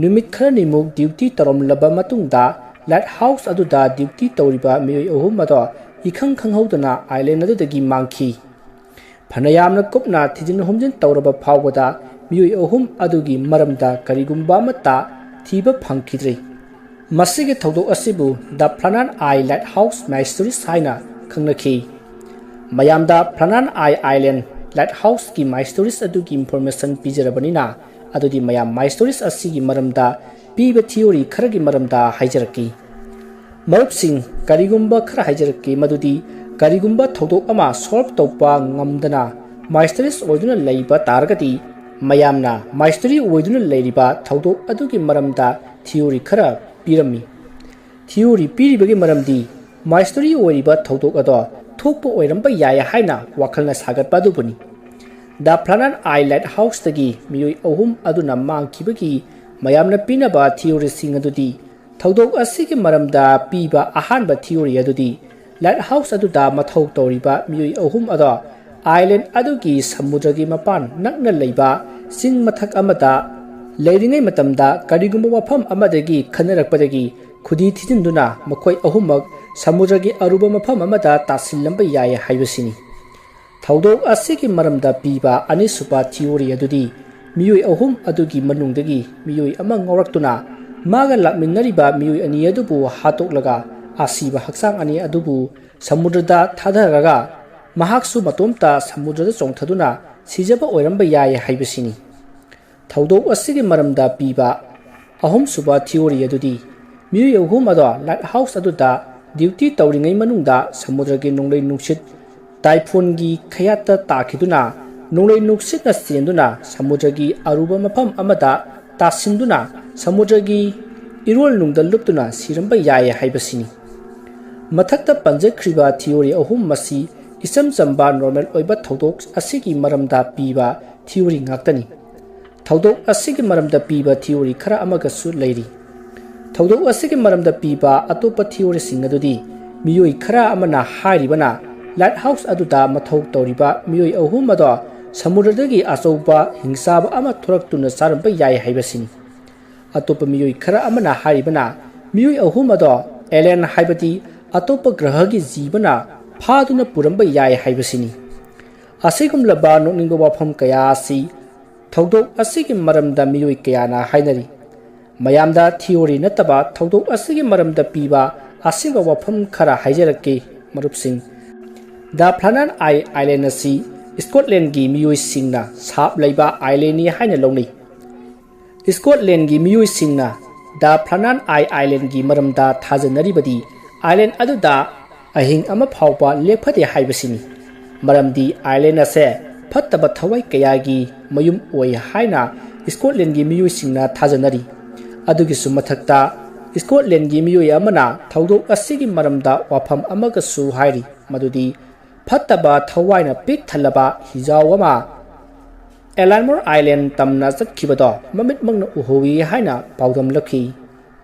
ꯅꯨꯃꯤꯠ ꯈꯔꯅꯤꯃꯨꯛ ꯗ꯭ꯌꯨꯇꯤ ꯇꯧꯔꯝꯂꯕ ꯃꯇꯨꯡꯗ, ꯂꯥꯏꯠ ꯍꯥꯎꯁ ꯑꯗꯨꯗ ꯗ꯭ꯌꯨꯇꯤ ꯇꯧꯔꯤꯕ ꯃꯤꯑꯣꯏ ꯑꯍꯨꯝ ꯑꯗꯣ ꯏꯈꯪ ꯈꯪꯍꯧꯗꯅ ꯑꯥꯏꯂꯦꯟ ꯑꯗꯨꯗꯒꯤ ꯃꯥꯡꯈꯤ꯫ ꯐꯅꯌꯥꯝꯅ ꯀꯨꯞꯅ ꯊꯤꯖꯤꯟ ꯍꯨꯝꯖꯤꯟ ꯇꯧꯔꯕ ꯐꯥꯎꯕꯗ, ꯃꯤꯑꯣꯏ ꯑꯍꯨꯝ ꯑꯗꯨꯒꯤ ꯃꯔꯝꯗ ꯀꯔꯤꯒꯨꯝꯕ ꯑꯃꯠꯇ ꯊꯤꯕ ꯐꯪꯈꯤꯗ꯭ꯔꯤ꯫ ꯃꯁꯤꯒꯤ ꯊꯧꯗꯣꯛ ꯑꯁꯤꯕꯨ The Flannan Isle Lighthouse Mysteries ꯍꯥꯏꯅ ꯈꯪꯅꯈꯤ꯫ ꯃꯌꯥꯝꯗ Flannan Isle Island Lighthouse ꯀꯤ mysteries ꯑꯗꯨꯒꯤ information ꯄꯤꯖꯔꯕꯅꯤꯅ, ꯑꯗꯨꯗꯤ ꯃꯌꯥꯝ mysteries ꯑꯁꯤꯒꯤ ꯃꯔꯝꯗ ꯄꯤꯕ theory ꯈꯔꯒꯤ ꯃꯔꯝꯗ ꯍꯥꯏꯖꯔꯛꯀꯦ꯫ ꯃꯔꯨꯞꯁꯤꯡ, ꯀꯔꯤꯒꯨꯝꯕ ꯈꯔ ꯍꯥꯏꯖꯔꯛꯀꯦ, ꯃꯗꯨꯗꯤ ꯀꯔꯤꯒꯨꯝꯕ ꯊꯧꯗꯣꯛ ꯑꯃ solve ꯇꯧꯕ ꯉꯝꯗꯅ mysteries ꯑꯣꯏꯗꯨꯅ ꯂꯩꯕ ꯇꯥꯔꯒꯗꯤ, ꯃꯌꯥꯝꯅ mystery ꯑꯣꯏꯗꯨꯅ ꯂꯩꯔꯤꯕ ꯊꯧꯗꯣꯛ ꯑꯗꯨꯒꯤ ꯃꯔꯝꯗ theory ꯈꯔ ꯄꯤꯔꯝꯃꯤ꯫ Theory ꯄꯤꯔꯤꯕꯒꯤ ꯃꯔꯝꯗꯤ mystery ꯑꯣꯏꯔꯤꯕ ꯊꯧꯗꯣꯛ ꯑꯗꯣ ꯊꯣꯛꯄ ꯑꯣꯏꯔꯝꯕ ꯌꯥꯏ ꯍꯥꯏꯅ ꯋꯥꯈꯜꯅ ꯁꯥꯒꯠꯄ ꯑꯗꯨꯕꯨꯅꯤ꯫ The Flannan Isle Lighthouse ꯇꯒꯤ ꯃꯤꯑꯣꯏ ꯑꯍꯨꯝ ꯑꯗꯨꯅ ꯃꯥꯡꯈꯤꯕꯒꯤ ꯃꯌꯥꯝꯅ ꯄꯤꯅꯕ theory ꯁꯤꯡ ꯑꯗꯨꯗꯤ, ꯊꯧꯗꯣꯛ ꯑꯁꯤꯒꯤ ꯃꯔꯝꯗ ꯄꯤꯕ ꯑꯍꯥꯟꯕ theory ꯑꯗꯨꯗꯤ, ꯂꯥꯏꯠ ꯍꯥꯎꯁ ꯑꯗꯨꯗ ꯃꯊꯧ ꯇꯧꯔꯤꯕ ꯃꯤꯑꯣꯏ ꯑꯍꯨꯝ ꯑꯗꯣ ꯑꯥꯏꯂꯦꯟ ꯑꯗꯨꯒꯤ ꯁꯃꯨꯗ꯭ꯔꯒꯤ ꯃꯄꯥꯟ ꯅꯛꯅ ꯂꯩꯕ ꯆꯤꯡ ꯃꯊꯛ ꯑꯃꯗ ꯂꯩꯔꯤꯉꯩ ꯃꯇꯝꯗ, ꯀꯔꯤꯒꯨꯝꯕ ꯋꯥꯐꯝ ꯑꯃꯗꯒꯤ ꯈꯟꯅꯔꯛꯄꯗꯒꯤ ꯈꯨꯗꯤ ꯊꯤꯖꯤꯟꯗꯨꯅ ꯃꯈꯣꯏ ꯑꯍꯨꯝꯃꯛ ꯁꯃꯨꯗ꯭ꯔꯒꯤ ꯑꯔꯨꯕ ꯃꯐꯝ ꯑꯃꯗ ꯇꯥꯁꯤꯜꯂꯝꯕ ꯌꯥꯏ ꯍꯥꯏꯕꯁꯤꯅꯤ꯫ ꯊꯧꯗꯣꯛ ꯑꯁꯤꯒꯤ ꯃꯔꯝꯗ ꯄꯤꯕ ꯑꯅꯤꯁꯨꯕ theory ꯑꯗꯨꯗꯤ, ꯃꯤꯑꯣꯏ ꯑꯍꯨꯝ ꯑꯗꯨꯒꯤ ꯃꯅꯨꯡꯗꯒꯤ ꯃꯤꯑꯣꯏ ꯑꯃ ꯉꯥꯎꯔꯛꯇꯨꯅ ꯃꯥꯒ ꯂꯥꯛꯃꯤꯟꯅꯔꯤꯕ ꯃꯤꯑꯣꯏ ꯑꯅꯤ ꯑꯗꯨꯕꯨ ꯍꯥꯠꯇꯣꯛꯂꯒ, ꯑꯁꯤꯕ ꯍꯛꯆꯥꯡ ꯑꯅꯤ ꯑꯗꯨꯕꯨ ꯁꯃꯨꯗ꯭ꯔꯗ ꯊꯥꯗꯔꯒ, ꯃꯍꯥꯛꯁꯨ ꯃꯇꯣꯝꯇ ꯁꯃꯨꯗ꯭ꯔꯗ ꯆꯣꯡꯊꯗꯨꯅ ꯁꯤꯖꯕ ꯑꯣꯏꯔꯝꯕ ꯌꯥꯏ ꯍꯥꯏꯕꯁꯤꯅꯤ꯫ ꯊꯧꯗꯣꯛ ꯑꯁꯤꯒꯤ ꯃꯔꯝꯗ ꯄꯤꯕ ꯑꯍꯨꯝꯁꯨꯕ theory ꯑꯗꯨꯗꯤ, ꯃꯤꯑꯣꯏ ꯑꯍꯨꯝ ꯑꯗꯣ ꯂꯥꯏꯠ ꯍꯥꯎꯁ ꯑꯗꯨꯗ duty ꯇꯧꯔꯤꯉꯩ ꯃꯅꯨꯡꯗ ꯁꯃꯨꯗ꯭ꯔꯒꯤ ꯅꯣꯡꯂꯩ ꯅꯨꯡꯁꯤꯠ typhoon ꯒꯤ ꯈꯌꯥꯠꯇ ꯇꯥꯈꯤꯗꯨꯅ ꯅꯣꯡꯂꯩ ꯅꯨꯡꯁꯤꯠꯅ ꯆꯦꯟꯗꯨꯅ ꯁꯃꯨꯗ꯭ꯔꯒꯤ ꯑꯔꯨꯕ ꯃꯐꯝ ꯑꯃꯗ ꯇꯥꯁꯤꯟꯗꯨꯅ ꯁꯃꯨꯗ꯭ꯔꯒꯤ ꯏꯔꯣꯜ ꯅꯨꯡꯗ ꯂꯨꯞꯇꯨꯅ ꯁꯤꯔꯝꯕ ꯌꯥꯏ ꯍꯥꯏꯕꯁꯤꯅꯤ꯫ ꯃꯊꯛꯇ ꯄꯟꯖꯈ꯭ꯔꯤꯕ ꯊꯤꯑꯣꯔꯤ ꯑꯍꯨꯝ ꯑꯁꯤ ꯏꯆꯝ ꯆꯝꯕ ꯅꯣꯔꯃꯦꯜ ꯑꯣꯏꯕ ꯊꯧꯗꯣꯛ ꯑꯁꯤꯒꯤ ꯃꯔꯝꯗ ꯄꯤꯕ ꯊꯤꯑꯣꯔꯤ ꯉꯥꯛꯇꯅꯤ꯫ ꯊꯧꯗꯣꯛ ꯑꯁꯤꯒꯤ ꯃꯔꯝꯗ ꯄꯤꯕ ꯊꯤꯑꯣꯔꯤ ꯈꯔ ꯑꯃꯒꯁꯨ ꯂꯩꯔꯤ꯫ ꯊꯧꯗꯣꯛ ꯑꯁꯤꯒꯤ ꯃꯔꯝꯗ ꯄꯤꯕ ꯑꯇꯣꯞꯄ ꯊꯤꯑꯣꯔꯤꯁꯤꯡ ꯑꯗꯨꯗꯤ ꯃꯤꯑꯣꯏ ꯈꯔ ꯑꯃꯅ ꯍꯥꯏꯔꯤꯕꯅ ꯂꯥꯏꯠ ꯍꯥꯎꯁ ꯑꯗꯨꯗ ꯃꯊꯧ ꯇꯧꯔꯤꯕ ꯃꯤꯑꯣꯏ ꯑꯍꯨꯝ ꯑꯗꯣ ꯁꯃꯨꯗ꯭ꯔꯗꯒꯤ ꯑꯆꯧꯕ ꯍꯤꯡꯆꯥꯕ ꯑꯃ ꯊꯣꯔꯛꯇꯨꯅ ꯆꯥꯔꯝꯕ ꯌꯥꯏ ꯍꯥꯏꯕꯁꯤꯅꯤ꯫ ꯑꯇꯣꯞꯄ ꯃꯤꯑꯣꯏ ꯈꯔ ꯑꯃꯅ ꯍꯥꯏꯔꯤꯕꯅ ꯃꯤꯑꯣꯏ ꯑꯍꯨꯝ ꯑꯗꯣ ꯑꯦꯂꯦꯟ ꯍꯥꯏꯕꯗꯤ ꯑꯇꯣꯞꯄ ꯒ꯭ꯔꯍꯒꯤ ꯖꯤꯕꯅ ꯐꯥꯗꯨꯅ ꯄꯨꯔꯝꯕ ꯌꯥꯏ ꯍꯥꯏꯕꯁꯤꯅꯤ꯫ ꯑꯁꯤꯒꯨꯝꯂꯕ ꯅꯣꯛꯅꯤꯡꯕ ꯋꯥꯐꯝ ꯀꯌꯥ ꯑꯁꯤ ꯊꯧꯗꯣꯛ ꯑꯁꯤꯒꯤ ꯃꯔꯝꯗ ꯃꯤꯑꯣꯏ ꯀꯌꯥꯅ ꯍꯥꯏꯅꯔꯤ꯫ ꯃꯌꯥꯝꯗ ꯊꯤꯑꯣꯔꯤ ꯅꯠꯇꯕ ꯊꯧꯗꯣꯛ ꯑꯁꯤꯒꯤ ꯃꯔꯝꯗ ꯄꯤꯕ ꯑꯁꯦꯡꯕ ꯋꯥꯐꯝ ꯈꯔ ꯍꯥꯏꯖꯔꯛꯀꯦ, ꯃꯔꯨꯞꯁꯤꯡ꯫ ꯗ ꯐ꯭ꯂꯥꯅꯥꯟ ꯑꯥꯏ ꯑꯥꯏꯂꯦꯟ ꯑꯁꯤ ꯁ꯭ꯀꯣꯠꯂꯦꯟꯒꯤ ꯃꯤꯑꯣꯏꯁꯤꯡꯅ ꯁꯥꯞ ꯂꯩꯕ ꯑꯥꯏꯂꯦꯟꯅꯤ ꯍꯥꯏꯅ ꯂꯧꯅꯩ꯫ ꯁ꯭ꯀꯣꯠꯂꯦꯟꯒꯤ ꯃꯤꯑꯣꯏꯁꯤꯡꯅ ꯗ ꯐ꯭ꯂꯥꯅꯥꯟ ꯑꯥꯏ ꯑꯥꯏꯂꯦꯟꯒꯤ ꯃꯔꯝꯗ ꯊꯥꯖꯅꯔꯤꯕꯗꯤ ꯑꯥꯏꯂꯦꯟ ꯑꯗꯨꯗ ꯑꯍꯤꯡ ꯑꯃ ꯐꯥꯎꯕ ꯂꯦꯞꯐꯗꯦ ꯍꯥꯏꯕꯁꯤꯅꯤ꯫ ꯃꯔꯝꯗꯤ ꯑꯥꯏꯂꯦꯟ ꯑꯁꯦ ꯐꯠꯇꯕ ꯊꯋꯥꯏ ꯀꯌꯥꯒꯤ ꯃꯌꯨꯝ ꯑꯣꯏ ꯍꯥꯏꯅ ꯁ꯭ꯀꯣꯠꯂꯦꯟꯒꯤ ꯃꯤꯑꯣꯏꯁꯤꯡꯅ ꯊꯥꯖꯅꯔꯤ꯫ ꯑꯗꯨꯒꯤꯁꯨ ꯃꯊꯛꯇ ꯁ꯭ꯀꯣꯠꯂꯦꯟꯒꯤ ꯃꯤꯑꯣꯏ ꯑꯃꯅ ꯊꯧꯗꯣꯛ ꯑꯁꯤꯒꯤ ꯃꯔꯝꯗ ꯋꯥꯐꯝ ꯑꯃꯒꯁꯨ ꯍꯥꯏꯔꯤ, ꯃꯗꯨꯗꯤ ꯐꯠꯇꯕ ꯊꯋꯥꯏꯅ ꯄꯤꯛ ꯊꯜꯂꯕ ꯍꯤꯖꯥꯎ ꯑꯃ ꯑꯦꯂꯥꯟꯃꯣꯔ ꯑꯥꯏꯂꯦꯟ ꯇꯝꯅ ꯆꯠꯈꯤꯕꯗꯣ ꯃꯃꯤꯠꯃꯛꯅ ꯎꯍꯧꯏ ꯍꯥꯏꯅ ꯄꯥꯎꯗꯝꯂꯛꯈꯤ꯫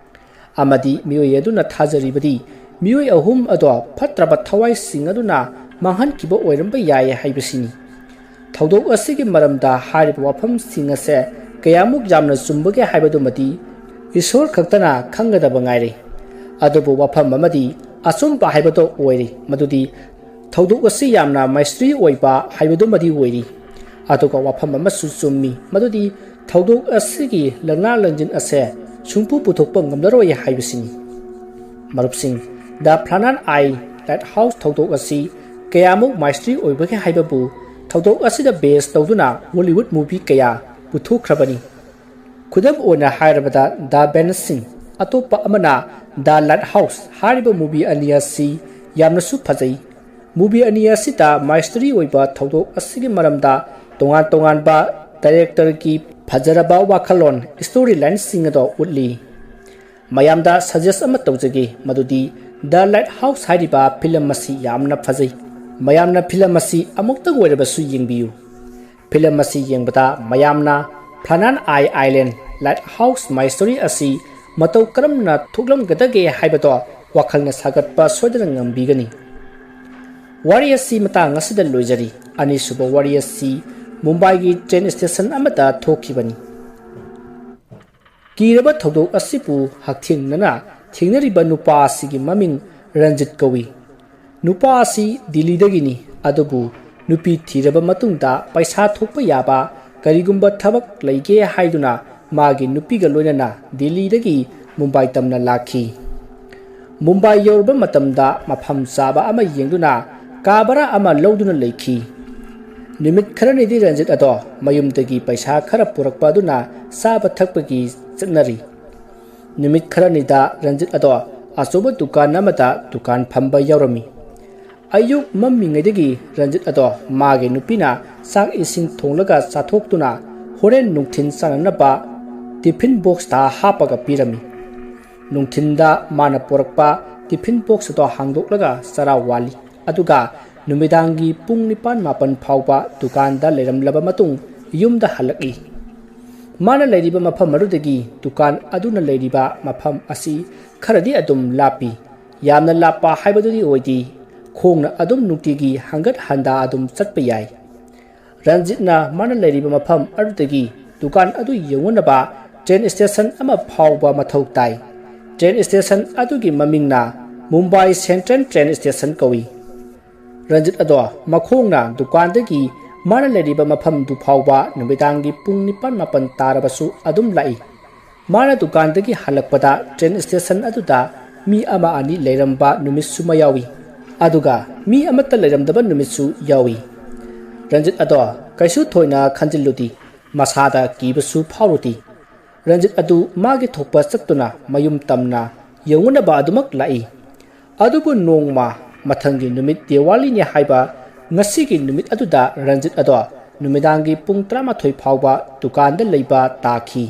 ꯑꯃꯗꯤ ꯃꯤꯑꯣꯏ ꯑꯗꯨꯅ ꯊꯥꯖꯔꯤꯕꯗꯤ ꯃꯤꯑꯣꯏ ꯑꯍꯨꯝ ꯑꯗꯣ ꯐꯠꯇ꯭ꯔꯕ ꯊꯋꯥꯏꯁꯤꯡ ꯑꯗꯨꯅ ꯃꯥꯡꯍꯟꯈꯤꯕ ꯑꯣꯏꯔꯝꯕ ꯌꯥꯏ ꯍꯥꯏꯕꯁꯤꯅꯤ꯫ ꯊꯧꯗꯣꯛ ꯑꯁꯤꯒꯤ ꯃꯔꯝꯗ ꯍꯥꯏꯔꯤꯕ ꯋꯥꯐꯝꯁꯤꯡ ꯑꯁꯦ ꯀꯌꯥꯃꯨꯛ ꯌꯥꯝꯅ ꯆꯨꯝꯕꯒꯦ ꯍꯥꯏꯕꯗꯨꯃꯗꯤ ꯏꯁꯣꯔ ꯈꯛꯇꯅ ꯈꯪꯒꯗꯕ ꯉꯥꯏꯔꯦ꯫ ꯑꯗꯨꯕꯨ ꯋꯥꯐꯝ ꯑꯃꯗꯤ ꯑꯆꯨꯝꯕ ꯍꯥꯏꯕꯗꯣ ꯑꯣꯏꯔꯤ, ꯃꯗꯨꯗꯤ ꯊꯧꯗꯣꯛ ꯑꯁꯤ ꯌꯥꯝꯅ ꯃꯥꯏꯁꯇ꯭ꯔꯤ ꯑꯣꯏꯕ ꯍꯥꯏꯕꯗꯨꯃꯗꯤ ꯑꯣꯏꯔꯤ꯫ ꯑꯗꯨꯒ ꯋꯥꯐꯝ ꯑꯃꯁꯨ ꯆꯨꯝꯃꯤ, ꯃꯗꯨꯗꯤ ꯊꯧꯗꯣꯛ ꯑꯁꯤꯒꯤ ꯂꯪꯂꯥ ꯂꯪꯖꯤꯟ ꯑꯁꯦ ꯁꯨꯡꯄꯨ ꯄꯨꯊꯣꯛꯄ ꯉꯝꯂꯔꯣꯏ ꯍꯥꯏꯕꯁꯤꯅꯤ꯫ ꯃꯔꯨꯞꯁꯤꯡ, ꯗ ꯐ꯭ꯂꯥꯅꯥꯟ ꯑꯥꯏ ꯂꯥꯏꯠ ꯍꯥꯎꯁ ꯊꯧꯗꯣꯛ ꯑꯁꯤ ꯀꯌꯥꯃꯨꯛ ꯃꯥꯏꯁꯇ꯭ꯔꯤ ꯑꯣꯏꯕꯒꯦ ꯍꯥꯏꯕꯕꯨ ꯊꯧꯗꯣꯛ ꯑꯁꯤꯗ ꯕꯦꯁ ꯇꯧꯗꯨꯅ ꯍꯣꯂꯤꯋꯨꯗ ꯃꯨꯚꯤ ꯀꯌꯥ ꯄꯨꯊꯣꯛꯈ꯭ꯔꯕꯅꯤ꯫ ꯈꯨꯗꯝ ꯑꯣꯏꯅ ꯍꯥꯏꯔꯕꯗ ꯗ ꯕꯦꯅꯤꯁꯤꯡ, ꯑꯇꯣꯞꯄ ꯑꯃꯅ ꯗ ꯂꯥꯏꯠ ꯍꯥꯎꯁ ꯍꯥꯏꯔꯤꯕ ꯃꯨꯚꯤ ꯑꯅꯤ ꯑꯁꯤ ꯌꯥꯝꯅꯁꯨ ꯐꯖꯩ꯫ ꯃꯨꯚꯤ ꯑꯅꯤ ꯑꯁꯤꯗ ꯃꯥꯏꯁꯇ꯭ꯔꯤ ꯑꯣꯏꯕ ꯊꯧꯗꯣꯛ ꯑꯁꯤꯒꯤ ꯃꯔꯝꯗ ꯇꯣꯉꯥꯟ ꯇꯣꯉꯥꯟꯕ ꯗꯥꯏꯔꯦꯛꯇꯔꯒꯤ ꯐꯖꯔꯕ ꯋꯥꯈꯜꯂꯣꯟ, ꯁ꯭ꯇꯣꯔꯤ ꯂꯥꯏꯟꯁꯤꯡ ꯑꯗꯣ ꯎꯠꯂꯤ꯫ ꯃꯌꯥꯝꯗ ꯁꯖꯦꯁ ꯑꯃ ꯇꯧꯖꯒꯦ, ꯃꯗꯨꯗꯤ ꯗ ꯂꯥꯏꯠ ꯍꯥꯎꯁ ꯍꯥꯏꯔꯤꯕ ꯐꯤꯂꯝ ꯑꯁꯤ ꯌꯥꯝꯅ ꯐꯖꯩ꯫ ꯃꯌꯥꯝꯅ ꯐꯤꯂꯝ ꯑꯁꯤ ꯑꯃꯨꯛꯇꯪ ꯑꯣꯏꯔꯕꯁꯨ ꯌꯦꯡꯕꯤꯌꯨ꯫ ꯐꯤꯂꯝ ꯑꯁꯤ ꯌꯦꯡꯕꯗ ꯃꯌꯥꯝꯅ ꯐ꯭ꯂꯥꯅꯥꯟ ꯑꯥꯏ ꯑꯥꯏꯂꯦꯟ, ꯂꯥꯏꯠ ꯍꯥꯎꯁ, ꯃꯥꯏ ꯁ꯭ꯇꯣꯔꯤ ꯑꯁꯤ ꯃꯇꯧ ꯀꯔꯝꯅ ꯊꯣꯛꯂꯝꯒꯗꯒꯦ ꯍꯥꯏꯕꯗꯣ ꯋꯥꯈꯜꯅ ꯁꯥꯒꯠꯄ ꯁꯣꯏꯗꯅ ꯉꯝꯕꯤꯒꯅꯤ꯫ ꯋꯥꯔꯤ ꯑꯁꯤ ꯃꯇꯥꯡ ꯑꯁꯤꯗ ꯂꯣꯏꯖꯔꯤ꯫ ꯑꯅꯤꯁꯨꯕ ꯋꯥꯔꯤ ꯑꯁꯤ ꯃꯨꯝꯕꯥꯏꯒꯤ ꯇ꯭ꯔꯦꯟ ꯁ꯭ꯇꯦꯁꯟ ꯑꯃꯗ ꯊꯣꯛꯈꯤꯕꯅꯤ꯫ ꯀꯤꯔꯕ ꯊꯧꯗꯣꯛ ꯑꯁꯤꯕꯨ ꯍꯛꯊꯦꯡꯅꯅ ꯊꯦꯡꯅꯔꯤꯕ ꯅꯨꯄꯥ ꯑꯁꯤꯒꯤ ꯃꯃꯤꯡ ꯔꯟꯖꯤꯠ ꯀꯧꯏ꯫ ꯅꯨꯄꯥ ꯑꯁꯤ ꯗꯤꯜꯂꯤꯗꯒꯤꯅꯤ, ꯑꯗꯨꯕꯨ ꯅꯨꯄꯤ ꯊꯤꯔꯕ ꯃꯇꯨꯡꯗ ꯄꯩꯁꯥ ꯊꯣꯛꯄ ꯌꯥꯕ ꯀꯔꯤꯒꯨꯝꯕ ꯊꯕꯛ ꯂꯩꯒꯦ ꯍꯥꯏꯗꯨꯅ ꯃꯥꯒꯤ ꯅꯨꯄꯤꯒ ꯂꯣꯏꯅꯅ ꯗꯤꯜꯂꯤꯗꯒꯤ ꯃꯨꯝꯕꯥꯏ ꯇꯝꯅ ꯂꯥꯛꯈꯤ꯫ ꯃꯨꯝꯕꯥꯏ ꯌꯧꯔꯕ ꯃꯇꯝꯗ ꯃꯐꯝ ꯆꯥꯕ ꯑꯃ ꯌꯦꯡꯗꯨꯅ ꯀꯥ ꯚꯔꯥ ꯑꯃ ꯂꯧꯗꯨꯅ ꯂꯩꯈꯤ꯫ ꯅꯨꯃꯤꯠ ꯈꯔꯅꯤꯗꯤ ꯔꯟꯖꯤꯠ ꯑꯗꯣ ꯃꯌꯨꯝꯗꯒꯤ ꯄꯩꯁꯥ ꯈꯔ ꯄꯨꯔꯛꯄ ꯑꯗꯨꯅ ꯆꯥꯕ ꯊꯛꯄꯒꯤ ꯆꯠꯅꯔꯤ꯫ ꯅꯨꯃꯤꯠ ꯈꯔꯅꯤꯗ ꯔꯟꯖꯤꯠ ꯑꯗꯣ ꯑꯆꯧꯕ ꯗꯨꯀꯥꯟ ꯑꯃꯗ ꯗꯨꯀꯥꯟ ꯐꯝꯕ ꯌꯥꯎꯔꯝꯃꯤ꯫ ꯑꯌꯨꯛ ꯃꯝꯃꯤꯉꯩꯗꯒꯤ ꯔꯟꯖꯤꯠ ꯑꯗꯣ ꯃꯥꯒꯤ ꯅꯨꯄꯤꯅ ꯆꯥꯛ ꯏꯁꯤꯡ ꯊꯣꯡꯂꯒ ꯆꯥꯊꯣꯛꯇꯨꯅ ꯍꯣꯔꯦꯟ ꯅꯨꯡꯊꯤꯜ ꯆꯥꯅꯅꯕ ꯇꯤꯐꯤꯟ ꯕꯣꯛꯁꯇ ꯍꯥꯞꯄꯒ ꯄꯤꯔꯝꯃꯤ꯫ ꯅꯨꯡꯊꯤꯜꯗ ꯃꯥꯅ ꯄꯨꯔꯛꯄ ꯇꯤꯐꯤꯟ ꯕꯣꯛꯁ ꯑꯗꯣ ꯍꯥꯡꯗꯣꯛꯂꯒ ꯆꯔꯥ ꯋꯥꯜꯂꯤ꯫ ꯑꯗꯨꯒ ꯅꯨꯃꯤꯗꯥꯡꯒꯤ ꯄꯨꯡ ꯅꯤꯄꯥꯟ ꯃꯥꯄꯟ ꯐꯥꯎꯕ ꯗꯨꯀꯥꯟꯗ ꯂꯩꯔꯝꯂꯕ ꯃꯇꯨꯡ ꯌꯨꯝꯗ ꯍꯜꯂꯛꯏ꯫ ꯃꯥꯅ ꯂꯩꯔꯤꯕ ꯃꯐꯝ ꯑꯗꯨꯗꯒꯤ ꯗꯨꯀꯥꯟ ꯑꯗꯨꯅ ꯂꯩꯔꯤꯕ ꯃꯐꯝ ꯑꯁꯤ ꯈꯔꯗꯤ ꯑꯗꯨꯝ ꯂꯥꯞꯄꯤ꯫ ꯌꯥꯝꯅ ꯂꯥꯞꯄ ꯍꯥꯏꯕꯗꯨꯗꯤ ꯑꯣꯏꯗꯦ꯫ ꯈꯣꯡꯅ ꯑꯗꯨꯝ ꯅꯨꯡꯇꯤꯒꯤ ꯍꯪꯒꯠ ꯍꯟꯗ ꯑꯗꯨꯝ ꯆꯠꯄ ꯌꯥꯏ꯫ ꯔꯟꯖꯤꯠꯅ ꯃꯥꯅ ꯂꯩꯔꯤꯕ ꯃꯐꯝ ꯑꯗꯨꯗꯒꯤ ꯗꯨꯀꯥꯟ ꯑꯗꯨ ꯌꯧꯅꯅꯕ ꯇ꯭ꯔꯦꯟ ꯁ꯭ꯇꯦꯁꯟ ꯑꯃ ꯐꯥꯎꯕ ꯃꯊꯧ ꯇꯥꯏ꯫ ꯇ꯭ꯔꯦꯟ ꯁ꯭ꯇꯦꯁꯟ ꯑꯗꯨꯒꯤ ꯃꯃꯤꯡꯅ ꯃꯨꯝꯕꯥꯏ ꯁꯦꯟꯇ꯭ꯔꯦꯜ ꯇ꯭ꯔꯦꯟ ꯁ꯭ꯇꯦꯁꯟ ꯀꯧꯏ꯫ ꯔꯟꯖꯤꯠ ꯑꯗꯣ ꯃꯈꯣꯡꯅ ꯗꯨꯀꯥꯟꯗꯒꯤ ꯃꯥꯅ ꯂꯩꯔꯤꯕ ꯃꯐꯝꯗꯨ ꯐꯥꯎꯕ ꯅꯨꯃꯤꯗꯥꯡꯒꯤ ꯄꯨꯡ ꯅꯤꯄꯥꯟ ꯃꯥꯄꯟ ꯇꯥꯔꯕꯁꯨ ꯑꯗꯨꯝ ꯂꯥꯛꯏ꯫ ꯃꯥꯅ ꯗꯨꯀꯥꯟꯗꯒꯤ ꯍꯜꯂꯛꯄꯗ ꯇ꯭ꯔꯦꯟ ꯁ꯭ꯇꯦꯁꯟ ꯑꯗꯨꯗ ꯃꯤ ꯑꯃ ꯑꯅꯤ ꯂꯩꯔꯝꯕ ꯅꯨꯃꯤꯠꯁꯨ ꯌꯥꯎꯏ꯫ ꯑꯗꯨꯒ ꯃꯤ ꯑꯃꯠꯇ ꯂꯩꯔꯝꯗꯕ ꯅꯨꯃꯤꯠꯁꯨ ꯌꯥꯎꯏ꯫ ꯔꯟꯖꯤꯠ ꯑꯗꯣ ꯀꯩꯁꯨ ꯊꯣꯏꯅ ꯈꯟꯖꯤꯜꯂꯨꯗꯦ, ꯃꯁꯥꯗ ꯀꯤꯕꯁꯨ ꯐꯥꯎꯔꯨꯗꯦ꯫ ꯔꯟꯖꯤꯠ ꯑꯗꯨ ꯃꯥꯒꯤ ꯊꯣꯛꯄ ꯆꯠꯇꯨꯅ ꯃꯌꯨꯝ ꯇꯝꯅ ꯌꯧꯅꯅꯕ ꯑꯗꯨꯃꯛ ꯂꯥꯛꯏ꯫ ꯑꯗꯨꯕꯨ ꯅꯣꯡꯃ, ꯃꯊꯪꯒꯤ ꯅꯨꯃꯤꯠ ꯗꯤꯋꯥꯂꯤꯅꯤ ꯍꯥꯏꯕ ꯉꯁꯤꯒꯤ ꯅꯨꯃꯤꯠ ꯑꯗꯨꯗ ꯔꯟꯖꯤꯠ ꯑꯗꯣ ꯅꯨꯃꯤꯗꯥꯡꯒꯤ ꯄꯨꯡ ꯇꯔꯥꯃꯥꯊꯣꯏ ꯐꯥꯎꯕ ꯗꯨꯀꯥꯟꯗ ꯂꯩꯕ ꯇꯥꯈꯤ꯫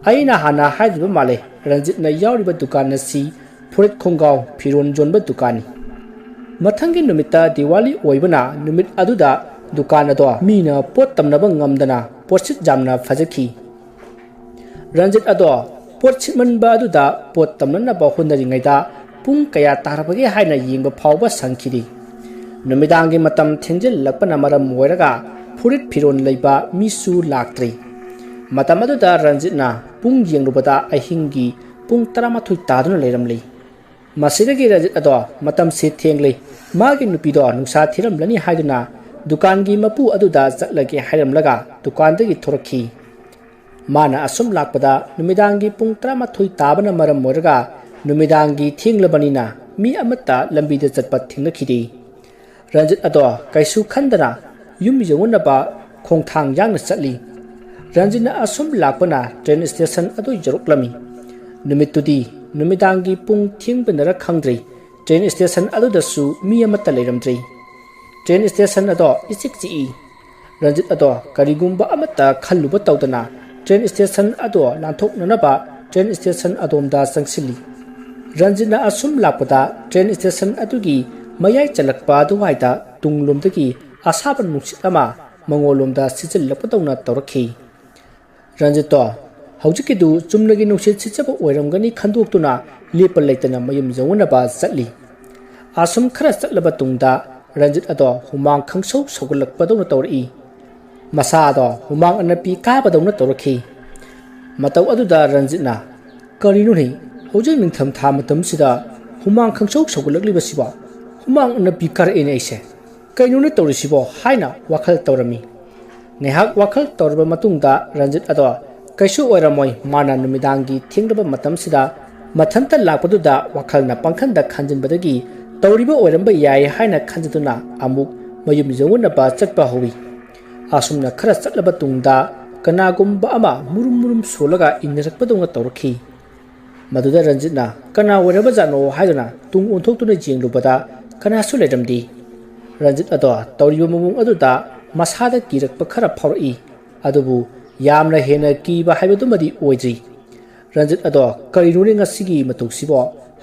ꯑꯩꯅ ꯍꯥꯟꯅ ꯍꯥꯏꯗ꯭ꯔꯤꯕ ꯃꯥꯜꯂꯦ, ꯔꯟꯖꯤꯠꯅ ꯌꯥꯎꯔꯤꯕ ꯗꯨꯀꯥꯟ ꯑꯁꯤ ꯐꯨꯔꯤꯠ ꯈꯣꯡꯒ꯭ꯔꯥꯎ ꯐꯤꯔꯣꯟ ꯌꯣꯟꯕ ꯗꯨꯀꯥꯟꯅꯤ꯫ ꯃꯊꯪꯒꯤ ꯅꯨꯃꯤꯠꯇ ꯗꯤꯋꯥꯂꯤ ꯑꯣꯏꯕꯅ ꯅꯨꯃꯤꯠ ꯑꯗꯨꯗ ꯗꯨꯀꯥꯟ ꯑꯗꯣ ꯃꯤꯅ ꯄꯣꯠ ꯇꯝꯅꯕ ꯉꯝꯗꯅ ꯄꯣꯠꯁꯤꯠ ꯌꯥꯝꯅ ꯐꯖꯈꯤ꯫ ꯔꯟꯖꯤꯠ ꯑꯗꯣ ꯄꯣꯠ ꯁꯤꯠꯃꯟꯕ ꯑꯗꯨꯗ ꯄꯣꯠ ꯇꯝꯅꯅꯕ ꯍꯣꯠꯅꯔꯤꯉꯩꯗ ꯄꯨꯡ ꯀꯌꯥ ꯇꯥꯔꯕꯒꯦ ꯍꯥꯏꯅ ꯌꯦꯡꯕ ꯐꯥꯎꯕ ꯁꯪꯈꯤꯗꯦ꯫ ꯅꯨꯃꯤꯗꯥꯡꯒꯤ ꯃꯇꯝ ꯊꯦꯡꯖꯤꯜꯂꯛꯄꯅ ꯃꯔꯝ ꯑꯣꯏꯔꯒ ꯐꯨꯔꯤꯠ ꯐꯤꯔꯣꯜ ꯂꯩꯕ ꯃꯤꯁꯨ ꯂꯥꯛꯇ꯭ꯔꯤ꯫ ꯃꯇꯝ ꯑꯗꯨꯗ ꯔꯟꯖꯤꯠꯅ ꯄꯨꯡ ꯌꯦꯡꯂꯨꯕꯗ ꯑꯍꯤꯡꯒꯤ ꯄꯨꯡ ꯇꯔꯥꯃꯥꯊꯣꯏ ꯇꯥꯗꯨꯅ ꯂꯩꯔꯝꯂꯤ꯫ ꯃꯁꯤꯗꯒꯤ ꯔꯟꯖꯤꯠ ꯑꯗꯣ ꯃꯇꯝꯁꯤ ꯊꯦꯡꯂꯦ, ꯃꯥꯒꯤ ꯅꯨꯄꯤꯗꯣ ꯅꯨꯡꯁꯥ ꯊꯤꯔꯝꯂꯅꯤ ꯍꯥꯏꯗꯨꯅ ꯗꯨꯀꯥꯟꯒꯤ ꯃꯄꯨ ꯑꯗꯨꯗ ꯆꯠꯂꯒꯦ ꯍꯥꯏꯔꯝꯂꯒ ꯗꯨꯀꯥꯟꯗꯒꯤ ꯊꯣꯔꯛꯈꯤ꯫ ꯃꯥꯅ ꯑꯁꯨꯝ ꯂꯥꯛꯄꯗ ꯅꯨꯃꯤꯗꯥꯡꯒꯤ ꯄꯨꯡ ꯇꯔꯥꯃꯥꯊꯣꯏ ꯇꯥꯕꯅ ꯃꯔꯝ ꯑꯣꯏꯔꯒ ꯅꯨꯃꯤꯗꯥꯡꯒꯤ ꯊꯦꯡꯂꯕꯅꯤꯅ ꯃꯤ ꯑꯃꯠꯇ ꯂꯝꯕꯤꯗ ꯆꯠꯄ ꯊꯦꯡꯅꯈꯤꯗꯦ꯫ ꯔꯟꯖꯤꯠ ꯑꯗꯣ ꯀꯩꯁꯨ ꯈꯟꯗꯅ ꯌꯨꯝ ꯌꯧꯅꯅꯕ ꯈꯣꯡꯊꯥꯡ ꯌꯥꯡꯅ ꯆꯠꯂꯤ꯫ ꯔꯟꯖꯤꯠꯅ ꯑꯁꯨꯝ ꯂꯥꯛꯄꯅ ꯇ꯭ꯔꯦꯟ ꯁ꯭ꯇꯦꯁꯟ ꯑꯗꯨ ꯌꯧꯔꯛꯂꯝꯃꯤ꯫ ꯅꯨꯃꯤꯠꯇꯨꯗꯤ ꯅꯨꯃꯤꯗꯥꯡꯒꯤ ꯄꯨꯡ ꯊꯦꯡꯕꯅꯔ ꯈꯪꯗ꯭ꯔꯦ, ꯇ꯭ꯔꯦꯟ ꯁ꯭ꯇꯦꯁꯟ ꯑꯗꯨꯗꯁꯨ ꯃꯤ ꯑꯃꯠꯇ ꯂꯩꯔꯝꯗ꯭ꯔꯦ꯫ ꯇ꯭ꯔꯦꯟ ꯁ꯭ꯇꯦꯁꯟ ꯑꯗꯣ ꯏꯆꯤꯛ ꯆꯤꯛꯏ꯫ ꯔꯟꯖꯤꯠ ꯑꯗꯣ ꯀꯔꯤꯒꯨꯝꯕ ꯑꯃꯠꯇ ꯈꯜꯂꯨꯕ ꯇꯧꯗꯅ ꯇ꯭ꯔꯦꯟ ꯁ꯭ꯇꯦꯁꯟ ꯑꯗꯣ ꯂꯥꯟꯊꯣꯛꯅꯅꯕ ꯇ꯭ꯔꯦꯟ ꯁ꯭ꯇꯦꯁꯟ ꯑꯗꯣꯝꯗ ꯆꯪꯁꯤꯜꯂꯤ꯫ ꯔꯟꯖꯤꯠꯅ ꯑꯁꯨꯝ ꯂꯥꯛꯄꯗ ꯇ꯭ꯔꯦꯟ ꯁ꯭ꯇꯦꯁꯟ ꯑꯗꯨꯒꯤ ꯃꯌꯥꯏ ꯆꯜꯂꯛꯄ ꯑꯗꯨꯋꯥꯏꯗ ꯇꯨꯡꯂꯣꯝꯗꯒꯤ ꯑꯁꯥꯕ ꯅꯨꯡꯁꯤꯠ ꯑꯃ ꯃꯉꯣꯟꯂꯣꯝꯗ ꯁꯤꯠꯆꯤꯜꯂꯛꯄꯗꯧꯅ ꯇꯧꯔꯛꯈꯤ꯫ ꯔꯟꯖꯤꯠꯇꯣ ꯍꯧꯖꯤꯛꯀꯤꯗꯨ ꯆꯨꯝꯅꯒꯤ ꯅꯨꯡꯁꯤꯠ ꯁꯤꯠꯆꯕ ꯑꯣꯏꯔꯝꯒꯅꯤ ꯈꯟꯗꯣꯛꯇꯨꯅ ꯂꯦꯞꯄ ꯂꯩꯇꯅ ꯃꯌꯨꯝ ꯌꯧꯅꯅꯕ ꯆꯠꯂꯤ꯫ ꯑꯁꯨꯝ ꯈꯔ ꯆꯠꯂꯕ ꯇꯨꯡꯗ ꯔꯟꯖꯤꯠ ꯑꯗꯣ ꯍꯨꯃꯥꯡ ꯈꯪꯁꯧ ꯁꯧꯒꯠꯂꯛꯄꯗꯧꯅ ꯇꯧꯔꯛꯏ꯫ ꯃꯁꯥ ꯑꯗꯣ ꯍꯨꯃꯥꯡ ꯑꯅꯞꯄꯤ ꯀꯥꯕꯗꯧꯅ ꯇꯧꯔꯛꯈꯤ꯫ ꯃꯇꯧ ꯑꯗꯨꯗ ꯔꯟꯖꯤꯠꯅ, "ꯀꯔꯤꯅꯣꯅꯦ, ꯍꯧꯖꯤꯛ ꯅꯤꯡꯊꯝꯊꯥ ꯃꯇꯝꯁꯤꯗ ꯍꯨꯃꯥꯡ ꯈꯪꯁꯧ ꯁꯧꯒꯠꯂꯛꯂꯤꯕꯁꯤꯕꯣ? ꯍꯨꯃꯥꯡ ꯑꯅꯞꯄꯤ ꯀꯥꯔꯛꯑꯦꯅꯦ ꯑꯩꯁꯦ꯫ ꯀꯩꯅꯣꯅꯦ ꯇꯧꯔꯤꯁꯤꯕꯣ?" ꯍꯥꯏꯅ ꯋꯥꯈꯜ ꯇꯧꯔꯝꯃꯤ꯫ ꯉꯥꯏꯍꯥꯛ ꯋꯥꯈꯜ ꯇꯧꯔꯕ ꯃꯇꯨꯡꯗ ꯔꯟꯖꯤꯠ ꯑꯗꯣ ꯀꯩꯁꯨ ꯑꯣꯏꯔꯝꯃꯣꯏ, ꯃꯥꯅ ꯅꯨꯃꯤꯗꯥꯡꯒꯤ ꯊꯦꯡꯂꯕ ꯃꯇꯝꯁꯤꯗ ꯃꯊꯟꯇ ꯂꯥꯛꯄꯗꯨꯗ ꯋꯥꯈꯜꯅ ꯄꯪꯈꯟꯗ ꯈꯟꯖꯤꯟꯕꯗꯒꯤ ꯇꯧꯔꯤꯕ ꯑꯣꯏꯔꯝꯕ ꯌꯥꯏ ꯍꯥꯏꯅ ꯈꯟꯖꯗꯨꯅ ꯑꯃꯨꯛ ꯃꯌꯨꯝ ꯌꯧꯅꯅꯕ ꯆꯠꯄ ꯍꯧꯏ꯫ ꯑꯁꯨꯝꯅ ꯈꯔ ꯆꯠꯂꯕ ꯇꯨꯡꯗ ꯀꯅꯥꯒꯨꯝꯕ ꯑꯃ ꯃꯨꯔꯨꯝ ꯃꯨꯔꯨꯝ ꯁꯣꯜꯂꯒ ꯏꯟꯅꯔꯛꯄꯗꯧꯅ ꯇꯧꯔꯛꯈꯤ꯫ ꯃꯗꯨꯗ ꯔꯟꯖꯤꯠꯅ "ꯀꯅꯥ ꯑꯣꯏꯔꯕꯖꯥꯠꯅꯣ?" ꯍꯥꯏꯗꯨꯅ ꯇꯨꯡ ꯑꯣꯟꯊꯣꯛꯇꯨꯅ ꯌꯦꯡꯂꯨꯕꯗ ꯀꯅꯥꯁꯨ ꯂꯩꯔꯝꯗꯦ꯫ ꯔꯟꯖꯤꯠ ꯑꯗꯣ ꯇꯧꯔꯤꯕ ꯃꯑꯣꯡ ꯑꯗꯨꯗ ꯃꯁꯥꯗ ꯀꯤꯔꯛꯄ ꯈꯔ ꯐꯥꯎꯔꯛꯏ꯫ ꯑꯗꯨꯕꯨ ꯌꯥꯝꯅ ꯍꯦꯟꯅ ꯀꯤꯕ ꯍꯥꯏꯕꯗꯨꯃꯗꯤ ꯑꯣꯏꯗ꯭ꯔꯤ꯫ ꯔꯟꯖꯤꯠ ꯑꯗꯣ "ꯀꯔꯤꯅꯣꯅꯦ ꯉꯁꯤꯒꯤ ꯃꯇꯧꯁꯤꯕꯣ?"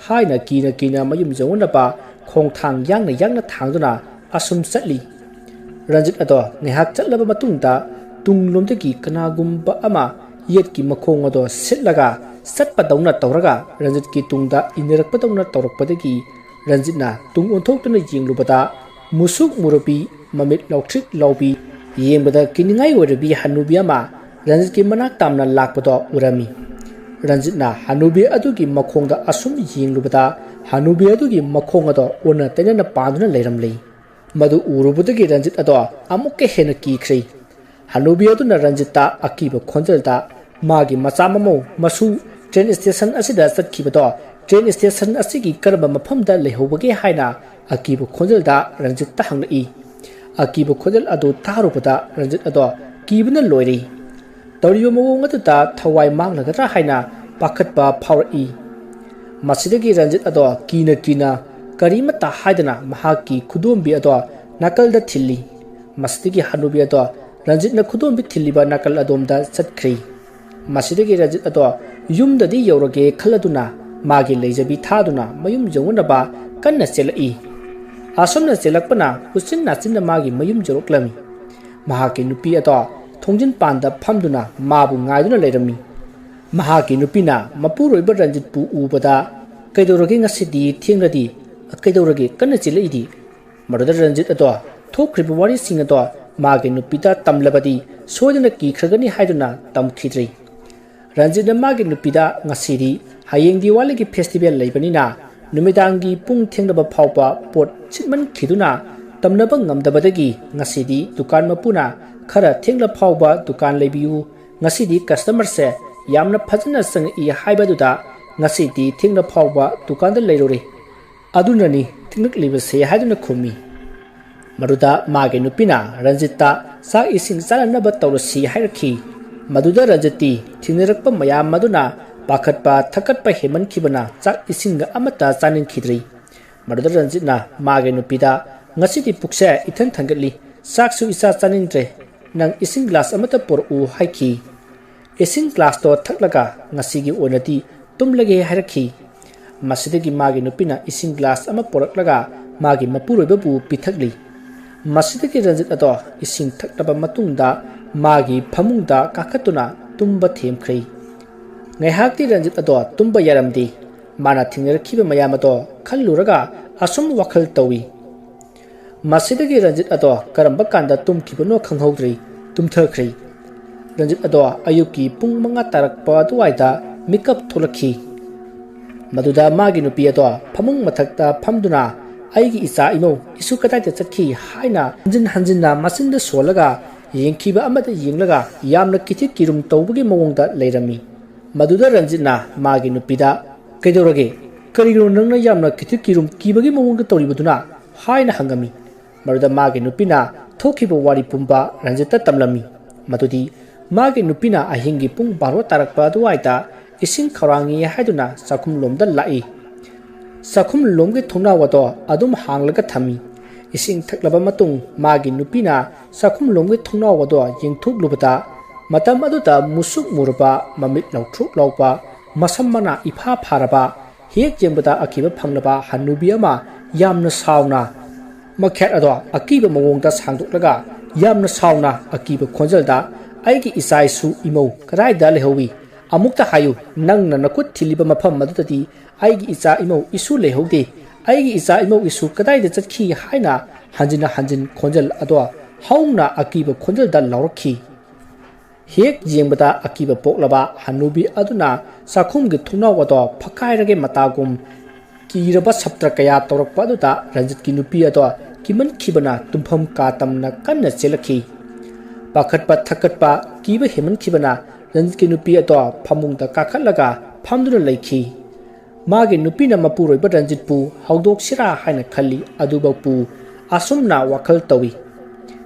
ꯍꯥꯏꯅ ꯀꯤꯅ ꯀꯤꯅ ꯃꯌꯨꯝ ꯌꯧꯅꯅꯕ ꯈꯣꯡꯊꯥꯡ ꯌꯥꯡꯅ ꯌꯥꯡꯅ ꯊꯥꯡꯗꯨꯅ ꯑꯁꯨꯝ ꯆꯠꯂꯤ꯫ ꯔꯟꯖꯤꯠ ꯑꯗꯣ ꯉꯥꯏꯍꯥꯛ ꯆꯠꯂꯕ ꯃꯇꯨꯡꯗ ꯇꯨꯡꯂꯣꯝꯗꯒꯤ ꯀꯅꯥꯒꯨꯝꯕ ꯑꯃ ꯌꯦꯠꯀꯤ ꯃꯈꯣꯡ ꯑꯗꯣ ꯁꯤꯠꯂꯒ ꯆꯠꯄꯗꯧꯅ ꯇꯧꯔꯒ ꯔꯟꯖꯤꯠꯀꯤ ꯇꯨꯡꯗ ꯏꯟꯅꯔꯛꯄꯗꯧꯅ ꯇꯧꯔꯛꯄꯗꯒꯤ ꯔꯟꯖꯤꯠꯅ ꯇꯨꯡ ꯑꯣꯟꯊꯣꯛꯇꯨꯅ ꯌꯦꯡꯂꯨꯕꯗ ꯃꯨꯁꯨꯛ ꯃꯨꯔꯨꯕꯤ, ꯃꯃꯤꯠ ꯂꯥꯎꯊ꯭ꯔꯤꯛ ꯂꯥꯎꯕꯤ, ꯌꯦꯡꯕꯗ ꯀꯤꯅꯤꯡꯉꯥꯏ ꯑꯣꯏꯔꯕꯤ ꯍꯅꯨꯕꯤ ꯑꯃ ꯔꯟꯖꯤꯠꯀꯤ ꯃꯅꯥꯛ ꯇꯥꯝꯅ ꯂꯥꯛꯄꯗꯣ ꯎꯔꯝꯃꯤ꯫ ꯔꯟꯖꯤꯠꯅ ꯍꯅꯨꯕꯤ ꯑꯗꯨꯒꯤ ꯃꯈꯣꯡꯗ ꯑꯁꯨꯝ ꯌꯦꯡꯂꯨꯕꯗ ꯍꯅꯨꯕꯤ ꯑꯗꯨꯒꯤ ꯃꯈꯣꯡ ꯑꯗꯣ ꯑꯣꯟꯅ ꯇꯩꯅꯅ ꯄꯥꯟꯗꯨꯅ ꯂꯩꯔꯝꯂꯤ꯫ ꯃꯗꯨ ꯎꯔꯨꯕꯗꯒꯤ ꯔꯟꯖꯤꯠ ꯑꯗꯣ ꯑꯃꯨꯛꯀ ꯍꯦꯟꯅ ꯀꯤꯈ꯭ꯔꯦ꯫ ꯍꯅꯨꯕꯤ ꯑꯗꯨꯅ ꯔꯟꯖꯤꯠꯇ ꯑꯀꯤꯕ ꯈꯣꯟꯖꯦꯜꯗ ꯃꯥꯒꯤ ꯃꯆꯥ ꯃꯃꯧ ꯃꯁꯨ ꯇ꯭ꯔꯦꯟ ꯁ꯭ꯇꯦꯁꯟ ꯑꯁꯤꯗ ꯆꯠꯈꯤꯕꯗꯣ ꯇ꯭ꯔꯦꯟ ꯁ꯭ꯇꯦꯁꯟ ꯑꯁꯤꯒꯤ ꯀꯔꯝꯕ ꯃꯐꯝꯗ ꯂꯩꯍꯧꯕꯒꯦ ꯍꯥꯏꯅ ꯑꯀꯤꯕ ꯈꯣꯟꯖꯦꯜꯗ ꯔꯟꯖꯤꯠꯇ ꯍꯪꯂꯛꯏ꯫ ꯑꯀꯤꯕ ꯈꯣꯟꯖꯦꯜ ꯑꯗꯨ ꯇꯥꯔꯨꯕꯗ ꯔꯟꯖꯤꯠ ꯑꯗꯣ ꯀꯤꯕꯅ ꯂꯣꯏꯔꯦ꯫ ꯇꯧꯔꯤꯕ ꯃꯑꯣꯡ ꯑꯗꯨꯗ ꯊꯋꯥꯏ ꯃꯥꯡꯂꯒꯗ꯭ꯔꯥ ꯍꯥꯏꯅ ꯄꯥꯈꯠꯄ ꯐꯥꯎꯔꯛꯏ꯫ ꯃꯁꯤꯗꯒꯤ ꯔꯟꯖꯤꯠ ꯑꯗꯣ ꯀꯤꯅ ꯀꯤꯅ ꯀꯔꯤꯃꯠꯇ ꯍꯥꯏꯗꯅ ꯃꯍꯥꯛꯀꯤ ꯈꯨꯗꯣꯝꯕꯤ ꯑꯗꯣ ꯅꯥꯀꯜꯗ ꯊꯤꯜꯂꯤ꯫ ꯃꯁꯤꯗꯒꯤ ꯍꯅꯨꯕꯤ ꯑꯗꯣ ꯔꯟꯖꯤꯠꯅ ꯈꯨꯗꯣꯝꯕꯤ ꯊꯤꯜꯂꯤꯕ ꯅꯥꯀꯜ ꯑꯗꯣꯝꯗ ꯆꯠꯈ꯭ꯔꯦ꯫ ꯃꯁꯤꯗꯒꯤ ꯔꯟꯖꯤꯠ ꯑꯗꯣ ꯌꯨꯝꯗꯗꯤ ꯌꯧꯔꯒꯦ ꯈꯜꯂꯗꯨꯅ ꯃꯥꯒꯤ ꯂꯩꯖꯕꯤ ꯊꯥꯗꯨꯅ ꯃꯌꯨꯝ ꯌꯧꯅꯅꯕ ꯀꯟꯅ ꯆꯦꯜꯂꯛꯏ꯫ ꯑꯁꯨꯝꯅ ꯆꯦꯜꯂꯛꯄꯅ ꯎꯆꯤꯟ ꯅꯥꯆꯤꯟꯅ ꯃꯥꯒꯤ ꯃꯌꯨꯝ ꯌꯧꯔꯛꯂꯝꯃꯤ꯫ ꯃꯍꯥꯛꯀꯤ ꯅꯨꯄꯤ ꯑꯗꯣ ꯊꯣꯡꯖꯤꯟ ꯄꯥꯟꯗ ꯐꯝꯗꯨꯅ ꯃꯥꯕꯨ ꯉꯥꯏꯗꯨꯅ ꯂꯩꯔꯝꯃꯤ꯫ ꯃꯍꯥꯛꯀꯤ ꯅꯨꯄꯤꯅ ꯃꯄꯨꯔꯣꯏꯕ ꯔꯟꯖꯤꯠꯄꯨ ꯎꯕꯗ, "ꯀꯩꯗꯧꯔꯒꯦ ꯉꯁꯤꯗꯤ ꯊꯦꯡꯂꯗꯤ? ꯀꯩꯗꯧꯔꯒꯦ ꯀꯟꯅ ꯆꯦꯜꯂꯛꯏꯗꯤ?" ꯃꯗꯨꯗ ꯔꯟꯖꯤꯠ ꯑꯗꯣ ꯊꯣꯛꯈ꯭ꯔꯤꯕ ꯋꯥꯔꯤꯁꯤꯡ ꯑꯗꯣ ꯃꯥꯒꯤ ꯅꯨꯄꯤꯗ ꯇꯝꯂꯕꯗꯤ ꯁꯣꯏꯗꯅ ꯀꯤꯈ꯭ꯔꯒꯅꯤ ꯍꯥꯏꯗꯨꯅ ꯇꯝꯈꯤꯗ꯭ꯔꯦ꯫ ꯔꯟꯖꯤꯠꯅ ꯃꯥꯒꯤ ꯅꯨꯄꯤꯗ, "ꯉꯁꯤꯗꯤ ꯍꯌꯦꯡ ꯗꯤꯋꯥꯂꯤꯒꯤ ꯐꯦꯁꯇꯤꯚꯦꯜ ꯂꯩꯕꯅꯤꯅ ꯅꯨꯃꯤꯗꯥꯡꯒꯤ ꯄꯨꯡ ꯊꯦꯡꯂꯕ ꯐꯥꯎꯕ ꯄꯣꯠ ꯁꯤꯠꯃꯟꯈꯤꯗꯨꯅ ꯇꯝꯅꯕ ꯉꯝꯗꯕꯗꯒꯤ ꯉꯁꯤꯗꯤ ꯗꯨꯀꯥꯟ ꯃꯄꯨꯅ ꯈꯔ ꯊꯦꯡꯂ ꯐꯥꯎꯕ ꯗꯨꯀꯥꯟ ꯂꯩꯕꯤꯌꯨ, ꯉꯁꯤꯗꯤ ꯀꯁꯇꯃꯔꯁꯦ ꯌꯥꯝꯅ ꯐꯖꯅ ꯆꯪꯉꯛꯏ ꯍꯥꯏꯕꯗꯨꯗ ꯉꯁꯤꯗꯤ ꯊꯦꯡꯂ ꯐꯥꯎꯕ ꯗꯨꯀꯥꯟꯗ ꯂꯩꯔꯨꯔꯦ꯫ ꯑꯗꯨꯅꯅꯤ ꯊꯦꯡꯂꯛꯂꯤꯕꯁꯦ" ꯍꯥꯏꯗꯨꯅ ꯈꯨꯝꯃꯤ꯫ ꯃꯗꯨꯗ ꯃꯥꯒꯤ ꯅꯨꯄꯤꯅ ꯔꯟꯖꯤꯠꯇ ꯆꯥꯛ ꯏꯁꯤꯡ ꯆꯥꯅꯅꯕ ꯇꯧꯔꯁꯤ ꯍꯥꯏꯔꯛꯈꯤ꯫ ꯃꯗꯨꯗ ꯔꯟꯖꯤꯠꯇꯤ ꯊꯦꯡꯅꯔꯛꯄ ꯃꯌꯥꯝ ꯑꯗꯨꯅ ꯄꯥꯈꯠꯄ ꯊꯛꯀꯠꯄ ꯍꯦꯟꯃꯟꯈꯤꯕꯅ ꯆꯥꯛ ꯏꯁꯤꯡꯒ ꯑꯃꯠꯇ ꯆꯥꯅꯤꯡꯈꯤꯗ꯭ꯔꯤ꯫ ꯃꯗꯨꯗ ꯔꯟꯖꯤꯠꯅ ꯃꯥꯒꯤ ꯅꯨꯄꯤꯗ, "ꯉꯁꯤꯗꯤ ꯄꯨꯛꯁꯦ ꯏꯊꯟ ꯊꯟꯒꯠꯂꯤ, "ꯆꯥꯛꯁꯨ ꯏꯆꯥ ꯆꯥꯅꯤꯡꯗ꯭ꯔꯦ, ꯅꯪ ꯏꯁꯤꯡ ꯒ꯭ꯂꯥꯁ ꯑꯃꯇ ꯄꯨꯔꯛꯎ" ꯍꯥꯏꯈꯤ꯫ ꯏꯁꯤꯡ ꯒ꯭ꯂꯥꯁꯇꯣ ꯊꯛꯂꯒ ꯉꯁꯤꯒꯤ ꯑꯣꯏꯅꯗꯤ ꯇꯨꯝꯂꯒꯦ ꯍꯥꯏꯔꯛꯈꯤ꯫ ꯃꯁꯤꯗꯒꯤ ꯃꯥꯒꯤ ꯅꯨꯄꯤꯅ ꯏꯁꯤꯡ ꯒ꯭ꯂꯥꯁ ꯑꯃ ꯄꯨꯔꯛꯂꯒ ꯃꯥꯒꯤ ꯃꯄꯨꯔꯣꯏꯕꯕꯨ ꯄꯤꯊꯛꯂꯤ꯫ ꯃꯁꯤꯗꯒꯤ ꯔꯟꯖꯤꯠ ꯑꯗꯣ ꯏꯁꯤꯡ ꯊꯛꯂꯕ ꯃꯇꯨꯡꯗ ꯃꯥꯒꯤ ꯐꯃꯨꯡꯗ ꯀꯥꯈꯠꯇꯨꯅ ꯇꯨꯝꯕ ꯊꯦꯝꯈ꯭ꯔꯦ꯫ ꯉꯥꯏꯍꯥꯛꯇꯤ ꯔꯟꯖꯤꯠ ꯑꯗꯣ ꯇꯨꯝꯕ ꯌꯥꯔꯝꯗꯦ꯫ ꯃꯥꯅ ꯊꯦꯡꯅꯔꯛꯈꯤꯕ ꯃꯌꯥꯝ ꯑꯗꯣ ꯈꯜꯂꯨꯔꯒ ꯑꯁꯨꯝ ꯋꯥꯈꯜ ꯇꯧꯏ꯫ ꯃꯁꯤꯗꯒꯤ ꯔꯟꯖꯤꯠ ꯑꯗꯣ ꯀꯔꯝꯕ ꯀꯥꯟꯗ ꯇꯨꯝꯈꯤꯕꯅꯣ ꯈꯪꯍꯧꯗ꯭ꯔꯦ, ꯇꯨꯝꯊꯈ꯭ꯔꯦ꯫ ꯔꯟꯖꯤꯠ ꯑꯗꯣ ꯑꯌꯨꯛꯀꯤ ꯄꯨꯡ ꯃꯉꯥ ꯇꯥꯔꯛꯄ ꯑꯗꯨꯋꯥꯏꯗ ꯃꯤꯀꯞ ꯊꯣꯛꯂꯛꯈꯤ꯫ ꯃꯗꯨꯗ ꯃꯥꯒꯤ ꯅꯨꯄꯤ ꯑꯗꯣ ꯐꯃꯨꯡ ꯃꯊꯛꯇ ꯐꯝꯗꯨꯅ "ꯑꯩꯒꯤ ꯏꯆꯥ ꯏꯃꯧ ꯏꯁꯨ ꯀꯗꯥꯏꯗ ꯆꯠꯈꯤ?" ꯍꯥꯏꯅ ꯍꯟꯖꯤꯟ ꯍꯟꯖꯤꯟꯅ ꯃꯆꯤꯟꯗ ꯁꯣꯜꯂꯒ ꯌꯦꯡꯈꯤꯕ ꯑꯃꯗ ꯌꯦꯡꯂꯒ ꯌꯥꯝꯅ ꯀꯤꯊꯤ ꯀꯤꯔꯨꯝ ꯇꯧꯕꯒꯤ ꯃꯑꯣꯡꯗ ꯂꯩꯔꯝꯃꯤ꯫ ꯃꯗꯨꯗ ꯔꯟꯖꯤꯠꯅ ꯃꯥꯒꯤ ꯅꯨꯄꯤꯗ, "ꯀꯩꯗꯧꯔꯒꯦ? ꯀꯔꯤꯒꯤꯅꯣ ꯅꯪꯅ ꯌꯥꯝꯅ ꯀꯤꯊꯤ ꯀꯤꯔꯨꯝ ꯀꯤꯕꯒꯤ ꯃꯑꯣꯡꯗ ꯇꯧꯔꯤꯕꯗꯨꯅ?" ꯍꯥꯏꯅ ꯍꯪꯉꯝꯃꯤ꯫ ꯃꯗꯨꯗ ꯃꯥꯒꯤ ꯅꯨꯄꯤꯅ ꯊꯣꯛꯈꯤꯕ ꯋꯥꯔꯤ ꯄꯨꯝꯕ ꯔꯟꯖꯤꯠꯇ ꯇꯝꯂꯝꯃꯤ꯫ ꯃꯗꯨꯗꯤ ꯃꯥꯒꯤ ꯅꯨꯄꯤꯅ ꯑꯍꯤꯡꯒꯤ ꯄꯨꯡ ꯕꯥꯔꯣ ꯇꯥꯔꯛꯄ ꯑꯗꯨꯋꯥꯏꯗ ꯏꯁꯤꯡ ꯈꯧꯔꯥꯡꯉꯤ ꯍꯥꯏꯗꯨꯅ ꯆꯥꯛꯈꯨꯝꯂꯣꯝꯗ ꯂꯥꯛꯏ꯫ ꯆꯥꯛꯈꯨꯝꯂꯣꯝꯒꯤ ꯊꯣꯡꯅꯥꯎ ꯑꯗꯣ ꯑꯗꯨꯝ ꯍꯥꯡꯂꯒ ꯊꯝꯃꯤ꯫ ꯏꯁꯤꯡ ꯊꯛꯂꯕ ꯃꯇꯨꯡ ꯃꯥꯒꯤ ꯅꯨꯄꯤꯅ ꯆꯥꯛꯈꯨꯝꯂꯣꯝꯒꯤ ꯊꯣꯡꯅꯥꯎ ꯑꯗꯣ ꯌꯦꯡꯊꯣꯛꯂꯨꯕꯗ, ꯃꯇꯝ ꯑꯗꯨꯗ ꯃꯨꯁꯨꯛ ꯃꯨꯔꯕ, ꯃꯃꯤꯠ ꯂꯧꯊ꯭ꯔꯣꯛ ꯂꯥꯎꯕ, ꯃꯁꯝ ꯃꯅꯥ ꯏꯐꯥ ꯐꯥꯔꯕ, ꯍꯦꯛ ꯌꯦꯡꯕꯗ ꯑꯀꯤꯕ ꯐꯪꯂꯕ ꯍꯅꯨꯕꯤ ꯑꯃ ꯌꯥꯝꯅ ꯁꯥꯎꯅ ꯃꯈꯦꯠ ꯑꯗꯣ ꯑꯀꯤꯕ ꯃꯑꯣꯡꯗ ꯁꯥꯡꯗꯣꯛꯂꯒ ꯌꯥꯝꯅ ꯁꯥꯎꯅ ꯑꯀꯤꯕ ꯈꯣꯟꯖꯦꯜꯗ, "ꯑꯩꯒꯤ ꯏꯆꯥ ꯏꯁꯨ ꯏꯃꯧ ꯀꯗꯥꯏꯗ ꯂꯩꯍꯧꯏ? ꯑꯃꯨꯛꯇ ꯍꯥꯏꯌꯨ, ꯅꯪꯅ ꯅꯈꯨꯠ ꯊꯤꯜꯂꯤꯕ ꯃꯐꯝ ꯑꯗꯨꯗꯗꯤ ꯑꯩꯒꯤ ꯏꯆꯥ ꯏꯃꯧ ꯏꯁꯨ ꯂꯩꯍꯧꯗꯦ꯫ ꯑꯩꯒꯤ ꯏꯆꯥ ꯏꯃꯧ ꯏꯁꯨ ꯀꯗꯥꯏꯗ ꯆꯠꯈꯤ?" ꯍꯥꯏꯅ ꯍꯟꯖꯤꯟ ꯍꯟꯖꯤꯟ ꯈꯣꯟꯖꯦꯜ ꯑꯗꯣ ꯍꯧꯅ ꯑꯀꯤꯕ ꯈꯣꯟꯖꯦꯜꯗ ꯂꯥꯎꯔꯛꯈꯤ꯫ ꯍꯦꯛ ꯌꯦꯡꯕꯗ ꯑꯀꯤꯕ ꯄꯣꯛꯂꯕ ꯍꯅꯨꯕꯤ ꯑꯗꯨꯅ ꯆꯥꯛꯈꯨꯝꯒꯤ ꯊꯣꯡꯅꯥꯎ ꯑꯗꯣ ꯐꯛꯀꯥꯏꯔꯒꯦ ꯃꯇꯥꯒꯨꯝ ꯀꯤꯔꯕ ꯁꯞꯇ꯭ꯔ ꯀꯌꯥ ꯇꯧꯔꯛꯄ ꯑꯗꯨꯗ ꯔꯟꯖꯤꯠꯀꯤ ꯅꯨꯄꯤ ꯑꯗꯣ ꯀꯤꯃꯟꯈꯤꯕꯅ ꯇꯨꯝꯐꯝ ꯀꯥ ꯇꯝꯅ ꯀꯟꯅ ꯆꯦꯜꯂꯛꯈꯤ꯫ ꯄꯥꯈꯠꯄ ꯊꯛꯀꯠꯄ ꯀꯤꯕ ꯍꯦꯟꯃꯟꯈꯤꯕꯅ ꯔꯟꯖꯤꯠꯀꯤ ꯅꯨꯄꯤ ꯑꯗꯣ ꯐꯃꯨꯡꯗ ꯀꯥꯈꯠꯂꯒ ꯐꯝꯗꯨꯅ ꯂꯩꯈꯤ꯫ ꯃꯥꯒꯤ ꯅꯨꯄꯤꯅ ꯃꯄꯨꯔꯣꯏꯕ ꯔꯟꯖꯤꯠꯄꯨ ꯍꯧꯗꯣꯛꯁꯤꯔꯥ ꯍꯥꯏꯅ ꯈꯜꯂꯤ, ꯑꯗꯨꯐꯥꯎꯄꯨ ꯑꯁꯨꯝꯅ ꯋꯥꯈꯜ ꯇꯧꯏ꯫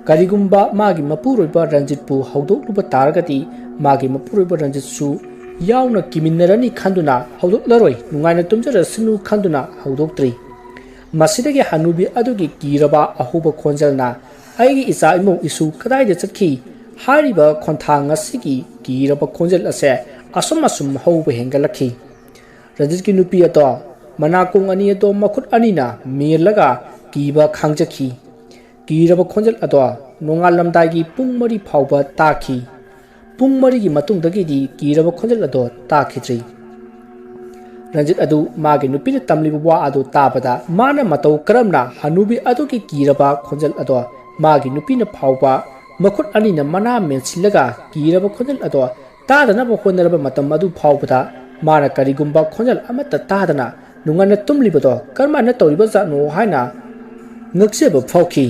ꯀꯔꯤꯒꯨꯝꯕ ꯃꯥꯒꯤ ꯃꯄꯨꯔꯣꯏꯕ ꯔꯟꯖꯤꯠꯄꯨ ꯍꯧꯗꯣꯛꯂꯨꯕ ꯇꯥꯔꯒꯗꯤ ꯃꯥꯒꯤ ꯃꯄꯨꯔꯣꯏꯕ ꯔꯟꯖꯤꯠꯁꯨ ꯌꯥꯎꯅ ꯀꯤꯃꯤꯟꯅꯔꯅꯤ ꯈꯟꯗꯨꯅ ꯍꯧꯗꯣꯛꯂꯔꯣꯏ, ꯅꯨꯡꯉꯥꯏꯅ ꯇꯨꯝꯖꯔꯁꯅꯨ ꯈꯟꯗꯨꯅ ꯍꯧꯗꯣꯛꯇ꯭ꯔꯤ꯫ ꯃꯁꯤꯗꯒꯤ ꯍꯅꯨꯕꯤ ꯑꯗꯨꯒꯤ ꯀꯤꯔꯕ ꯑꯍꯧꯕ ꯈꯣꯟꯖꯦꯜꯅ "ꯑꯩꯒꯤ ꯏꯆꯥ ꯏꯃꯧ ꯏꯁꯨ ꯀꯗꯥꯏꯗ ꯆꯠꯈꯤ?" ꯍꯥꯏꯔꯤꯕ ꯈꯣꯟꯊꯥꯡ ꯑꯁꯤꯒꯤ ꯀꯤꯔꯕ ꯈꯣꯟꯖꯦꯜ ꯑꯁꯦ ꯑꯁꯨꯝ ꯑꯁꯨꯝ ꯍꯧꯕ ꯍꯦꯟꯒꯠꯂꯛꯈꯤ꯫ ꯔꯟꯖꯤꯠꯀꯤ ꯅꯨꯄꯤ ꯑꯗꯣ ꯃꯅꯥꯀꯣꯡ ꯑꯅꯤ ꯑꯗꯣ ꯃꯈꯨꯠ ꯑꯅꯤꯅ ꯃꯦꯜꯂꯒ ꯀꯤꯕ ꯈꯥꯡꯖꯈꯤ꯫ ꯀꯤꯔꯕ ꯈꯣꯟꯖꯦꯜ ꯑꯗꯣ ꯅꯣꯡꯉꯥꯜꯂꯝꯗꯥꯏꯒꯤ ꯄꯨꯡ ꯃꯔꯤ ꯐꯥꯎꯕ ꯇꯥꯈꯤ꯫ ꯄꯨꯡ ꯃꯔꯤꯒꯤ ꯃꯇꯨꯡꯗꯒꯤꯗꯤ ꯀꯤꯔꯕ ꯈꯣꯟꯖꯦꯜ ꯑꯗꯣ ꯇꯥꯈꯤꯗ꯭ꯔꯤ꯫ ꯔꯟꯖꯤꯠ ꯑꯗꯨ ꯃꯥꯒꯤ ꯅꯨꯄꯤꯅ ꯇꯝꯂꯤꯕ ꯋꯥ ꯑꯗꯨ ꯇꯥꯕꯗ, ꯃꯥꯅ ꯃꯇꯧ ꯀꯔꯝꯅ ꯍꯅꯨꯕꯤ ꯑꯗꯨꯒꯤ ꯀꯤꯔꯕ ꯈꯣꯟꯖꯦꯜ ꯑꯗꯣ ꯃꯥꯒꯤ ꯅꯨꯄꯤꯅ ꯐꯥꯎꯕ ꯃꯈꯨꯠ ꯑꯅꯤꯅ ꯃꯅꯥ ꯃꯦꯟꯁꯤꯜꯂꯒ ꯀꯤꯔꯕ ꯈꯣꯟꯖꯦꯜ ꯑꯗꯣ ꯇꯥꯗꯅꯕ ꯍꯣꯠꯅꯔꯕ ꯃꯇꯝ ꯑꯗꯨ ꯐꯥꯎꯕꯗ, ꯃꯥꯅ ꯀꯔꯤꯒꯨꯝꯕ ꯈꯣꯟꯖꯦꯜ ꯑꯃꯠꯇ ꯇꯥꯗꯅ ꯅꯨꯡꯉꯥꯏꯅ ꯇꯨꯝꯂꯤꯕꯗꯣ ꯀꯔꯝꯍꯥꯏꯅ ꯇꯧꯔꯤꯕꯖꯥꯠꯅꯣ ꯍꯥꯏꯅ ꯉꯛꯆꯕ ꯐꯥꯎꯈꯤ꯫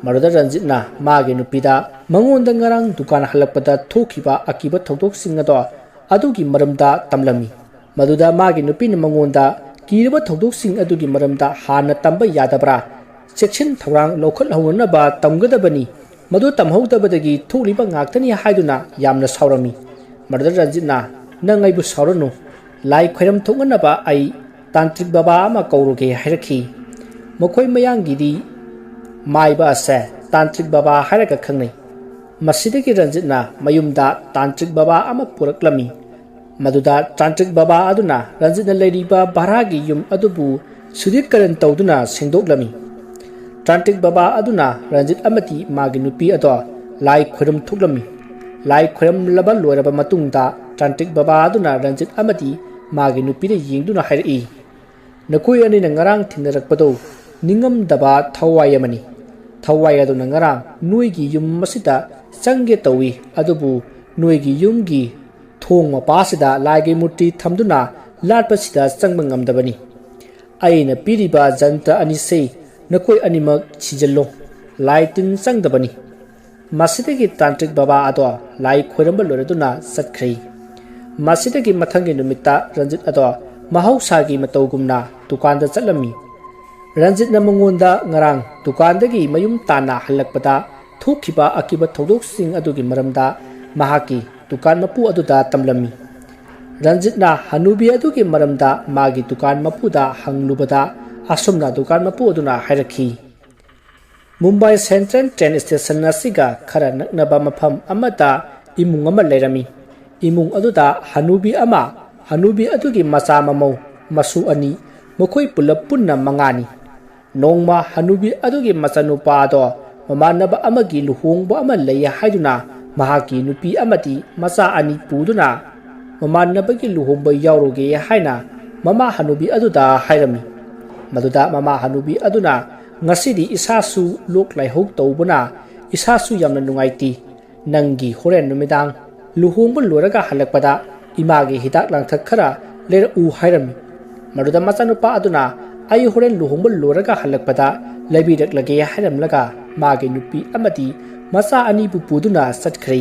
ꯃꯗꯨꯗ ꯔꯟꯖꯤꯠꯅ ꯃꯥꯒꯤ ꯅꯨꯄꯤꯗ ꯃꯉꯣꯟꯗ ꯉꯔꯥꯡ ꯗꯨꯀꯥꯟ ꯍꯜꯂꯛꯄꯗ ꯊꯣꯛꯈꯤꯕ ꯑꯀꯤꯕ ꯊꯧꯗꯣꯛꯁꯤꯡ ꯑꯗꯣ, ꯑꯗꯨꯒꯤ ꯃꯔꯝꯗ ꯇꯝꯂꯝꯃꯤ꯫ ꯃꯗꯨꯗ ꯃꯥꯒꯤ ꯅꯨꯄꯤꯅ ꯃꯉꯣꯟꯗ ꯀꯤꯔꯕ ꯊꯧꯗꯣꯛꯁꯤꯡ ꯑꯗꯨꯒꯤ ꯃꯔꯝꯗ ꯍꯥꯟꯅ ꯇꯝꯕ ꯌꯥꯗꯕ꯭ꯔꯥ, ꯆꯦꯛꯁꯤꯟ ꯊꯧꯔꯥꯡ ꯂꯧꯈꯠꯍꯧꯅꯅꯕ ꯇꯝꯒꯗꯕꯅꯤ, ꯃꯗꯨ ꯇꯝꯍꯧꯗꯕꯗꯒꯤ ꯊꯣꯛꯂꯤꯕ ꯉꯥꯛꯇꯅꯤ ꯍꯥꯏꯗꯨꯅ ꯌꯥꯝꯅ ꯁꯥꯎꯔꯝꯃꯤ꯫ ꯃꯗꯨꯗ ꯔꯟꯖꯤꯠꯅ, "ꯅꯪ ꯑꯩꯕꯨ ꯁꯥꯎꯔꯅꯨ, ꯂꯥꯏ ꯈꯣꯏꯔꯝ ꯊꯣꯛꯅꯅꯕ ꯑꯩ ꯇꯥꯟꯇ꯭ꯔꯤꯛ ꯕꯕꯥ ꯑꯃ ꯀꯧꯔꯨꯒꯦ" ꯍꯥꯏꯔꯛꯈꯤ꯫ ꯃꯈꯣꯏ ꯃꯌꯥꯡꯒꯤꯗꯤ ꯃꯥꯏꯕ ꯑꯁꯦ ꯇꯥꯟꯇ꯭ꯔꯤꯛ ꯕꯕꯥ ꯍꯥꯏꯔꯒ ꯈꯪꯅꯩ꯫ ꯃꯁꯤꯗꯒꯤ ꯔꯟꯖꯤꯠꯅ ꯃꯌꯨꯝꯗ ꯇꯥꯟꯇ꯭ꯔꯤꯛ ꯕꯕꯥ ꯑꯃ ꯄꯨꯔꯛꯂꯝꯃꯤ꯫ ꯃꯗꯨꯗ ꯇꯥꯟꯇ꯭ꯔꯤꯛ ꯕꯕꯥ ꯑꯗꯨꯅ ꯔꯟꯖꯤꯠꯅ ꯂꯩꯔꯤꯕ ꯚꯔꯥꯒꯤ ꯌꯨꯝ ꯑꯗꯨꯕꯨ ꯁꯨꯗꯤꯔꯀꯔꯟ ꯇꯧꯗꯨꯅ ꯁꯦꯡꯗꯣꯛꯂꯝꯃꯤ꯫ ꯇꯥꯟꯇ꯭ꯔꯤꯛ ꯕꯕꯥ ꯑꯗꯨꯅ ꯔꯟꯖꯤꯠ ꯑꯃꯗꯤ ꯃꯥꯒꯤ ꯅꯨꯄꯤ ꯑꯗꯣ ꯂꯥꯏ ꯈꯣꯏꯔꯝ ꯊꯣꯛꯂꯝꯃꯤ꯫ ꯂꯥꯏ ꯈꯣꯏꯔꯝꯂꯕ ꯂꯣꯏꯔꯕ ꯃꯇꯨꯡꯗ ꯇꯥꯟꯇ꯭ꯔꯤꯛ ꯕꯕꯥ ꯑꯗꯨꯅ ꯔꯟꯖꯤꯠ ꯑꯃꯗꯤ ꯃꯥꯒꯤ ꯅꯨꯄꯤꯗ ꯌꯦꯡꯗꯨꯅ ꯍꯥꯏꯔꯛꯏ, "ꯅꯈꯣꯏ ꯑꯅꯤꯅ ꯉꯔꯥꯡ ꯊꯦꯡꯅꯔꯛꯄꯗꯨ ꯅꯤꯡꯉꯝꯗꯕ ꯊꯋꯥꯏ ꯑꯃꯅꯤ꯫ ꯊꯋꯥꯏ ꯑꯗꯨꯅ ꯉꯔꯥꯡ ꯅꯣꯏꯒꯤ ꯌꯨꯝ ꯑꯁꯤꯗ ꯆꯪꯒꯦ ꯇꯧꯏ, ꯑꯗꯨꯕꯨ ꯅꯣꯏꯒꯤ ꯌꯨꯝꯒꯤ ꯊꯣꯡ ꯃꯄꯥꯁꯤꯗ ꯂꯥꯏꯒꯤ ꯃꯨꯔꯇꯤ ꯊꯝꯗꯨꯅ ꯂꯥꯠꯄꯁꯤꯗ ꯆꯪꯕ ꯉꯝꯗꯕꯅꯤ꯫ ꯑꯩꯅ ꯄꯤꯔꯤꯕ ꯖꯟꯇ꯭ꯔ ꯑꯅꯤꯁꯤ ꯅꯈꯣꯏ ꯑꯅꯤꯃꯛ ꯁꯤꯖꯤꯜꯂꯨ, ꯂꯥꯏ ꯇꯤꯟ ꯆꯪꯗꯕꯅꯤ"꯫ ꯃꯁꯤꯗꯒꯤ ꯇꯥꯟꯇ꯭ꯔꯤꯛ ꯕꯕꯥ ꯑꯗꯣ ꯂꯥꯏ ꯈꯣꯏꯔꯝꯕ ꯂꯣꯏꯔꯗꯨꯅ ꯆꯠꯈ꯭ꯔꯦ꯫ ꯃꯁꯤꯗꯒꯤ ꯃꯊꯪꯒꯤ ꯅꯨꯃꯤꯠꯇ ꯔꯟꯖꯤꯠ ꯑꯗꯣ ꯃꯍꯧꯁꯥꯒꯤ ꯃꯇꯧꯒꯨꯝꯅ ꯗꯨꯀꯥꯟꯗ ꯆꯠꯂꯝꯃꯤ꯫ ꯔꯟꯖꯤꯠꯅ ꯃꯉꯣꯟꯗ ꯉꯔꯥꯡ ꯗꯨꯀꯥꯟꯗꯒꯤ ꯃꯌꯨꯝ ꯇꯥꯟꯅ ꯍꯜꯂꯛꯄꯗ ꯊꯣꯛꯈꯤꯕ ꯑꯀꯤꯕ ꯊꯧꯗꯣꯛꯁꯤꯡ ꯑꯗꯨꯒꯤ ꯃꯔꯝꯗ ꯃꯍꯥꯛꯀꯤ ꯗꯨꯀꯥꯟ ꯃꯄꯨ ꯑꯗꯨꯗ ꯇꯝꯂꯝꯃꯤ꯫ ꯔꯟꯖꯤꯠꯅ ꯍꯅꯨꯕꯤ ꯑꯗꯨꯒꯤ ꯃꯔꯝꯗ ꯃꯥꯒꯤ ꯗꯨꯀꯥꯟ ꯃꯄꯨꯗ ꯍꯪꯂꯨꯕꯗ, ꯑꯁꯨꯝꯅ ꯗꯨꯀꯥꯟ ꯃꯄꯨ ꯑꯗꯨꯅ ꯍꯥꯏꯔꯛꯈꯤ, ꯃꯨꯝꯕꯥꯏ ꯁꯦꯟꯇ꯭ꯔꯦꯜ ꯇ꯭ꯔꯦꯟ ꯁ꯭ꯇꯦꯁꯟ ꯑꯁꯤꯒ ꯈꯔ ꯅꯛꯅꯕ ꯃꯐꯝ ꯑꯃꯗ ꯏꯃꯨꯡ ꯑꯃ ꯂꯩꯔꯝꯃꯤ꯫ ꯏꯃꯨꯡ ꯑꯗꯨꯗ ꯍꯅꯨꯕꯤ ꯑꯃ, ꯍꯅꯨꯕꯤ ꯑꯗꯨꯒꯤ ꯃꯆꯥ ꯃꯃꯧ, ꯃꯁꯨ ꯑꯅꯤ, ꯃꯈꯣꯏ ꯄꯨꯂꯞ ꯄꯨꯟꯅ ꯃꯉꯥꯅꯤ꯫ ꯅꯣꯡꯃ ꯍꯅꯨꯕꯤ ꯑꯗꯨꯒꯤ ꯃꯆꯥꯅꯨꯄꯥ ꯑꯗꯣ ꯃꯃꯥꯟꯅꯕ ꯑꯃꯒꯤ ꯂꯨꯍꯣꯡꯕ ꯑꯃ ꯂꯩ ꯍꯥꯏꯗꯨꯅ ꯃꯍꯥꯛꯀꯤ ꯅꯨꯄꯤ ꯑꯃꯗꯤ ꯃꯆꯥ ꯑꯅꯤ ꯄꯨꯗꯨꯅ ꯃꯃꯥꯟꯅꯕꯒꯤ ꯂꯨꯍꯣꯡꯕ ꯌꯥꯎꯔꯨꯒꯦ ꯍꯥꯏꯅ ꯃꯃꯥ ꯍꯅꯨꯕꯤ ꯑꯗꯨꯗ ꯍꯥꯏꯔꯝꯃꯤ꯫ ꯃꯗꯨꯗ ꯃꯃꯥ ꯍꯅꯨꯕꯤ ꯑꯗꯨꯅ, "ꯉꯁꯤꯗꯤ ꯏꯁꯥꯁꯨ ꯂꯣꯛ ꯂꯥꯏꯍꯧ ꯇꯧꯕꯅ ꯏꯁꯥꯁꯨ ꯌꯥꯝꯅ ꯅꯨꯡꯉꯥꯏꯇꯦ꯫ ꯅꯪꯒꯤ ꯍꯣꯔꯦꯟ ꯅꯨꯃꯤꯗꯥꯡ ꯂꯨꯍꯣꯡꯕ ꯂꯣꯏꯔꯒ ꯍꯜꯂꯛꯄꯗ ꯏꯃꯥꯒꯤ ꯍꯤꯗꯥꯛ ꯂꯥꯡꯊꯛ ꯈꯔ ꯂꯩꯔꯛꯎ" ꯍꯥꯏꯔꯝꯃꯤ꯫ ꯃꯗꯨꯗ ꯃꯆꯥꯅꯨꯄꯥ ꯑꯗꯨꯅ, "ꯑꯩ ꯍꯣꯔꯦꯟ ꯂꯨꯍꯣꯡꯕ ꯂꯣꯏꯔꯒ ꯍꯜꯂꯛꯄꯗ ꯂꯩꯕꯤꯔꯛꯂꯒꯦ" ꯍꯥꯏꯔꯝꯂꯒ ꯃꯥꯒꯤ ꯅꯨꯄꯤ ꯑꯃꯗꯤ ꯃꯆꯥ ꯑꯅꯤꯕꯨ ꯄꯨꯗꯨꯅ ꯆꯠꯈ꯭ꯔꯦ꯫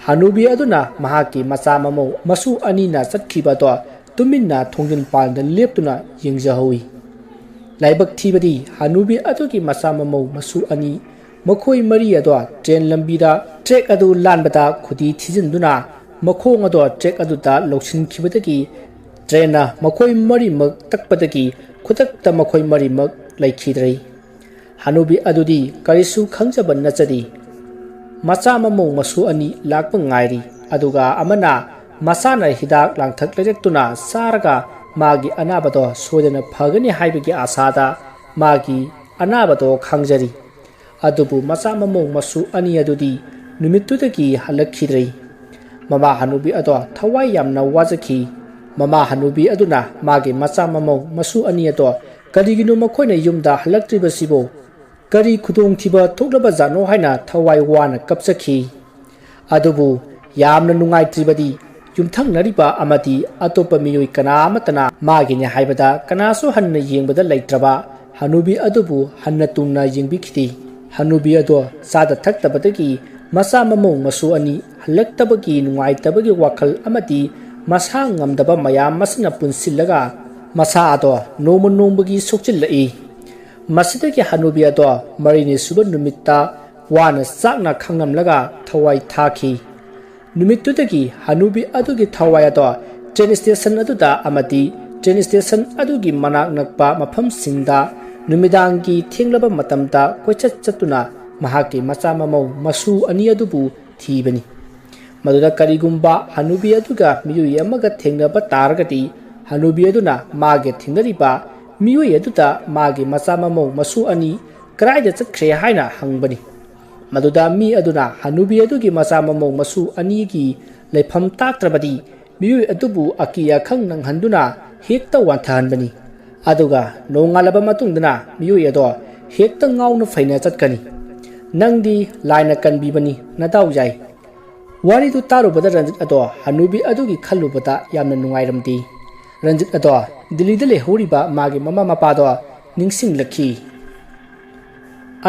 ꯍꯅꯨꯕꯤ ꯑꯗꯨꯅ ꯃꯍꯥꯛꯀꯤ ꯃꯆꯥ ꯃꯃꯧ ꯃꯁꯨ ꯑꯅꯤꯅ ꯆꯠꯈꯤꯕ ꯑꯗꯣ ꯇꯨꯃꯤꯟꯅ ꯊꯣꯡꯖꯤꯟ ꯄꯥꯟꯗ ꯂꯦꯞꯇꯨꯅ ꯌꯦꯡꯖꯍꯧꯏ꯫ ꯂꯥꯏꯕꯛ ꯊꯤꯕꯗꯤ ꯍꯅꯨꯕꯤ ꯑꯗꯨꯒꯤ ꯃꯆꯥ ꯃꯃꯧ ꯃꯁꯨ ꯑꯅꯤ, ꯃꯈꯣꯏ ꯃꯔꯤ ꯑꯗꯣ ꯇ꯭ꯔꯦꯟ ꯂꯝꯕꯤꯗ ꯇ꯭ꯔꯦꯛ ꯑꯗꯨ ꯂꯥꯟꯕꯗ ꯈꯨꯗꯤ ꯊꯤꯖꯤꯟꯗꯨꯅ ꯃꯈꯣꯡ ꯑꯗꯣ ꯇ꯭ꯔꯦꯛ ꯑꯗꯨꯗ ꯂꯧꯁꯤꯟꯈꯤꯕꯗꯒꯤ ꯇ꯭ꯔꯦꯟꯅ ꯃꯈꯣꯏ ꯃꯔꯤꯃꯛ ꯇꯛꯄꯗꯒꯤ ꯈꯨꯗꯛꯇ ꯃꯈꯣꯏ ꯃꯔꯤꯃꯛ ꯂꯩꯈꯤꯗ꯭ꯔꯦ꯫ ꯍꯅꯨꯕꯤ ꯑꯗꯨꯗꯤ ꯀꯔꯤꯁꯨ ꯈꯪꯖꯕ ꯅꯠꯆꯗꯦ꯫ ꯃꯆꯥ ꯃꯃꯧ ꯃꯁꯨ ꯑꯅꯤ ꯂꯥꯛꯄ ꯉꯥꯏꯔꯤ, ꯑꯗꯨꯒ ꯑꯃꯅ ꯃꯁꯥꯅ ꯍꯤꯗꯥꯛ ꯂꯥꯡꯊꯛ ꯂꯩꯔꯛꯇꯨꯅ ꯆꯥꯔꯒ ꯃꯥꯒꯤ ꯑꯅꯥꯕꯗꯣ ꯁꯣꯏꯗꯅ ꯐꯒꯅꯤ ꯍꯥꯏꯕꯒꯤ ꯑꯥꯁꯥꯗ ꯃꯥꯒꯤ ꯑꯅꯥꯕꯗꯣ ꯈꯥꯡꯖꯔꯤ꯫ ꯑꯗꯨꯕꯨ ꯃꯆꯥ ꯃꯃꯧ ꯃꯁꯨ ꯑꯅꯤ ꯑꯗꯨꯗꯤ ꯅꯨꯃꯤꯠꯇꯨꯗꯒꯤ ꯍꯜꯂꯛꯈꯤꯗ꯭ꯔꯦ꯫ ꯃꯃꯥ ꯍꯅꯨꯕꯤ ꯑꯗꯣ ꯊꯋꯥꯏ ꯌꯥꯝꯅ ꯋꯥꯖꯈꯤ꯫ ꯃꯃꯥ ꯍꯅꯨꯕꯤ ꯑꯗꯨꯅ ꯃꯥꯒꯤ ꯃꯆꯥ ꯃꯃꯧ ꯃꯁꯨ ꯑꯅꯤ ꯑꯗꯣ ꯀꯔꯤꯒꯤꯅꯣ ꯃꯈꯣꯏꯅ ꯌꯨꯝꯗ ꯍꯜꯂꯛꯇ꯭ꯔꯤꯕꯁꯤꯕꯨ? ꯀꯔꯤ ꯈꯨꯗꯣꯡꯊꯤꯕ ꯊꯣꯛꯂꯕꯖꯥꯠꯅꯣ ꯍꯥꯏꯅ ꯊꯋꯥꯏ ꯋꯥꯅ ꯀꯞꯆꯈꯤ꯫ ꯑꯗꯨꯕꯨ ꯌꯥꯝꯅ ꯅꯨꯡꯉꯥꯏꯇ꯭ꯔꯤꯕꯗꯤ ꯌꯨꯝꯊꯪꯅꯔꯤꯕ ꯑꯃꯗꯤ ꯑꯇꯣꯞꯄ ꯃꯤꯑꯣꯏ ꯀꯅꯥ ꯑꯃꯠꯇꯅ ꯃꯥꯒꯤꯅꯤ ꯍꯥꯏꯕꯗ ꯀꯅꯥꯁꯨ ꯍꯟꯅ ꯌꯦꯡꯕꯗ ꯂꯩꯇ꯭ꯔꯕ ꯍꯅꯨꯕꯤ ꯑꯗꯨꯕꯨ ꯍꯟꯅ ꯇꯨꯡꯅ ꯌꯦꯡꯕꯤꯈꯤꯗꯦ꯫ ꯍꯅꯨꯕꯤ ꯑꯗꯣ ꯆꯥꯗ ꯊꯛꯇꯕꯗꯒꯤ ꯃꯆꯥ ꯃꯃꯧ ꯃꯁꯨ ꯑꯅꯤ ꯍꯜꯂꯛꯇꯕꯒꯤ ꯅꯨꯡꯉꯥꯏꯇꯕꯒꯤ ꯋꯥꯈꯜ ꯑꯃꯗꯤ ꯃꯁꯥ ꯉꯝꯗꯕ ꯃꯌꯥꯝ ꯑꯁꯤꯅ ꯄꯨꯟꯁꯤꯜꯂꯒ ꯃꯁꯥ ꯑꯗꯣ ꯅꯣꯡꯃ ꯅꯣꯡꯃꯒꯤ ꯁꯣꯛꯆꯤꯜꯂꯛꯏ꯫ ꯃꯁꯤꯗꯒꯤ ꯍꯅꯨꯕꯤ ꯑꯗꯣ ꯃꯔꯤꯅꯤ ꯁꯨꯕ ꯅꯨꯃꯤꯠꯇ ꯋꯥꯅ ꯆꯥꯛꯅ ꯈꯥꯡꯂꯝꯂꯒ ꯊꯋꯥꯏ ꯊꯥꯈꯤ꯫ ꯅꯨꯃꯤꯠꯇꯨꯗꯒꯤ ꯍꯅꯨꯕꯤ ꯑꯗꯨꯒꯤ ꯊꯋꯥꯏ ꯑꯗꯣ ꯇ꯭ꯔꯦꯟ ꯁ꯭ꯇꯦꯁꯟ ꯑꯗꯨꯗ ꯑꯃꯗꯤ ꯇ꯭ꯔꯦꯟ ꯁ꯭ꯇꯦꯁꯟ ꯑꯗꯨꯒꯤ ꯃꯅꯥꯛ ꯅꯛꯄ ꯃꯐꯝꯁꯤꯡꯗ ꯅꯨꯃꯤꯗꯥꯡꯒꯤ ꯊꯦꯡꯂꯕ ꯃꯇꯝꯗ ꯀꯣꯏꯆꯠ ꯆꯠꯇꯨꯅ ꯃꯍꯥꯛꯀꯤ ꯃꯆꯥ ꯃꯃꯧ ꯃꯁꯨ ꯑꯅꯤ ꯑꯗꯨꯕꯨ ꯊꯤꯕꯅꯤ꯫ ꯃꯗꯨꯗ ꯀꯔꯤꯒꯨꯝꯕ ꯍꯅꯨꯕꯤ ꯑꯗꯨꯒ ꯃꯤꯑꯣꯏ ꯑꯃꯒ ꯊꯦꯡꯅꯕ ꯇꯥꯔꯒꯗꯤ, ꯍꯅꯨꯕꯤ ꯑꯗꯨꯅ ꯃꯥꯒ ꯊꯦꯡꯅꯔꯤꯕ ꯃꯤꯑꯣꯏ ꯑꯗꯨꯗ ꯃꯥꯒꯤ ꯃꯆꯥ ꯃꯃꯧ ꯃꯁꯨ ꯑꯅꯤ ꯀꯗꯥꯏꯗ ꯆꯠꯈ꯭ꯔꯦ ꯍꯥꯏꯅ ꯍꯪꯕꯅꯤ꯫ ꯃꯗꯨꯗ ꯃꯤ ꯑꯗꯨꯅ ꯍꯅꯨꯕꯤ ꯑꯗꯨꯒꯤ ꯃꯆꯥ ꯃꯃꯧ ꯃꯁꯨ ꯑꯅꯤꯒꯤ ꯂꯩꯐꯝ ꯇꯥꯛꯇ꯭ꯔꯕꯗꯤ, ꯃꯤꯑꯣꯏ ꯑꯗꯨꯕꯨ ꯑꯀꯤ ꯑꯈꯪ ꯅꯪꯍꯟꯗꯨꯅ ꯍꯦꯛꯇ ꯋꯥꯟꯊꯍꯟꯕꯅꯤ꯫ ꯑꯗꯨꯒ ꯅꯣꯡꯉꯥꯜꯂꯕ ꯃꯇꯨꯡꯗꯅ ꯃꯤꯑꯣꯏ ꯑꯗꯣ ꯍꯦꯛꯇ ꯉꯥꯎꯅ ꯐꯩꯅ ꯆꯠꯀꯅꯤ꯫ ꯅꯪꯗꯤ ꯂꯥꯏꯅ ꯀꯟꯕꯤꯕꯅꯤ, ꯅꯗꯥꯎ ꯌꯥꯏ꯫ ꯋꯥꯔꯤꯗꯨ ꯇꯥꯔꯨꯕꯗ ꯔꯟꯖꯤꯠ ꯑꯗꯣ ꯍꯅꯨꯕꯤ ꯑꯗꯨꯒꯤ ꯈꯜꯂꯨꯕꯗ ꯌꯥꯝꯅ ꯅꯨꯡꯉꯥꯏꯔꯝꯗꯦ꯫ ꯔꯟꯖꯤꯠ ꯑꯗꯣ ꯗꯤꯜꯂꯤꯗ ꯂꯩꯍꯧꯔꯤꯕ ꯃꯥꯒꯤ ꯃꯃꯥ ꯃꯄꯥꯗꯣ ꯅꯤꯡꯁꯤꯡꯂꯛꯈꯤ꯫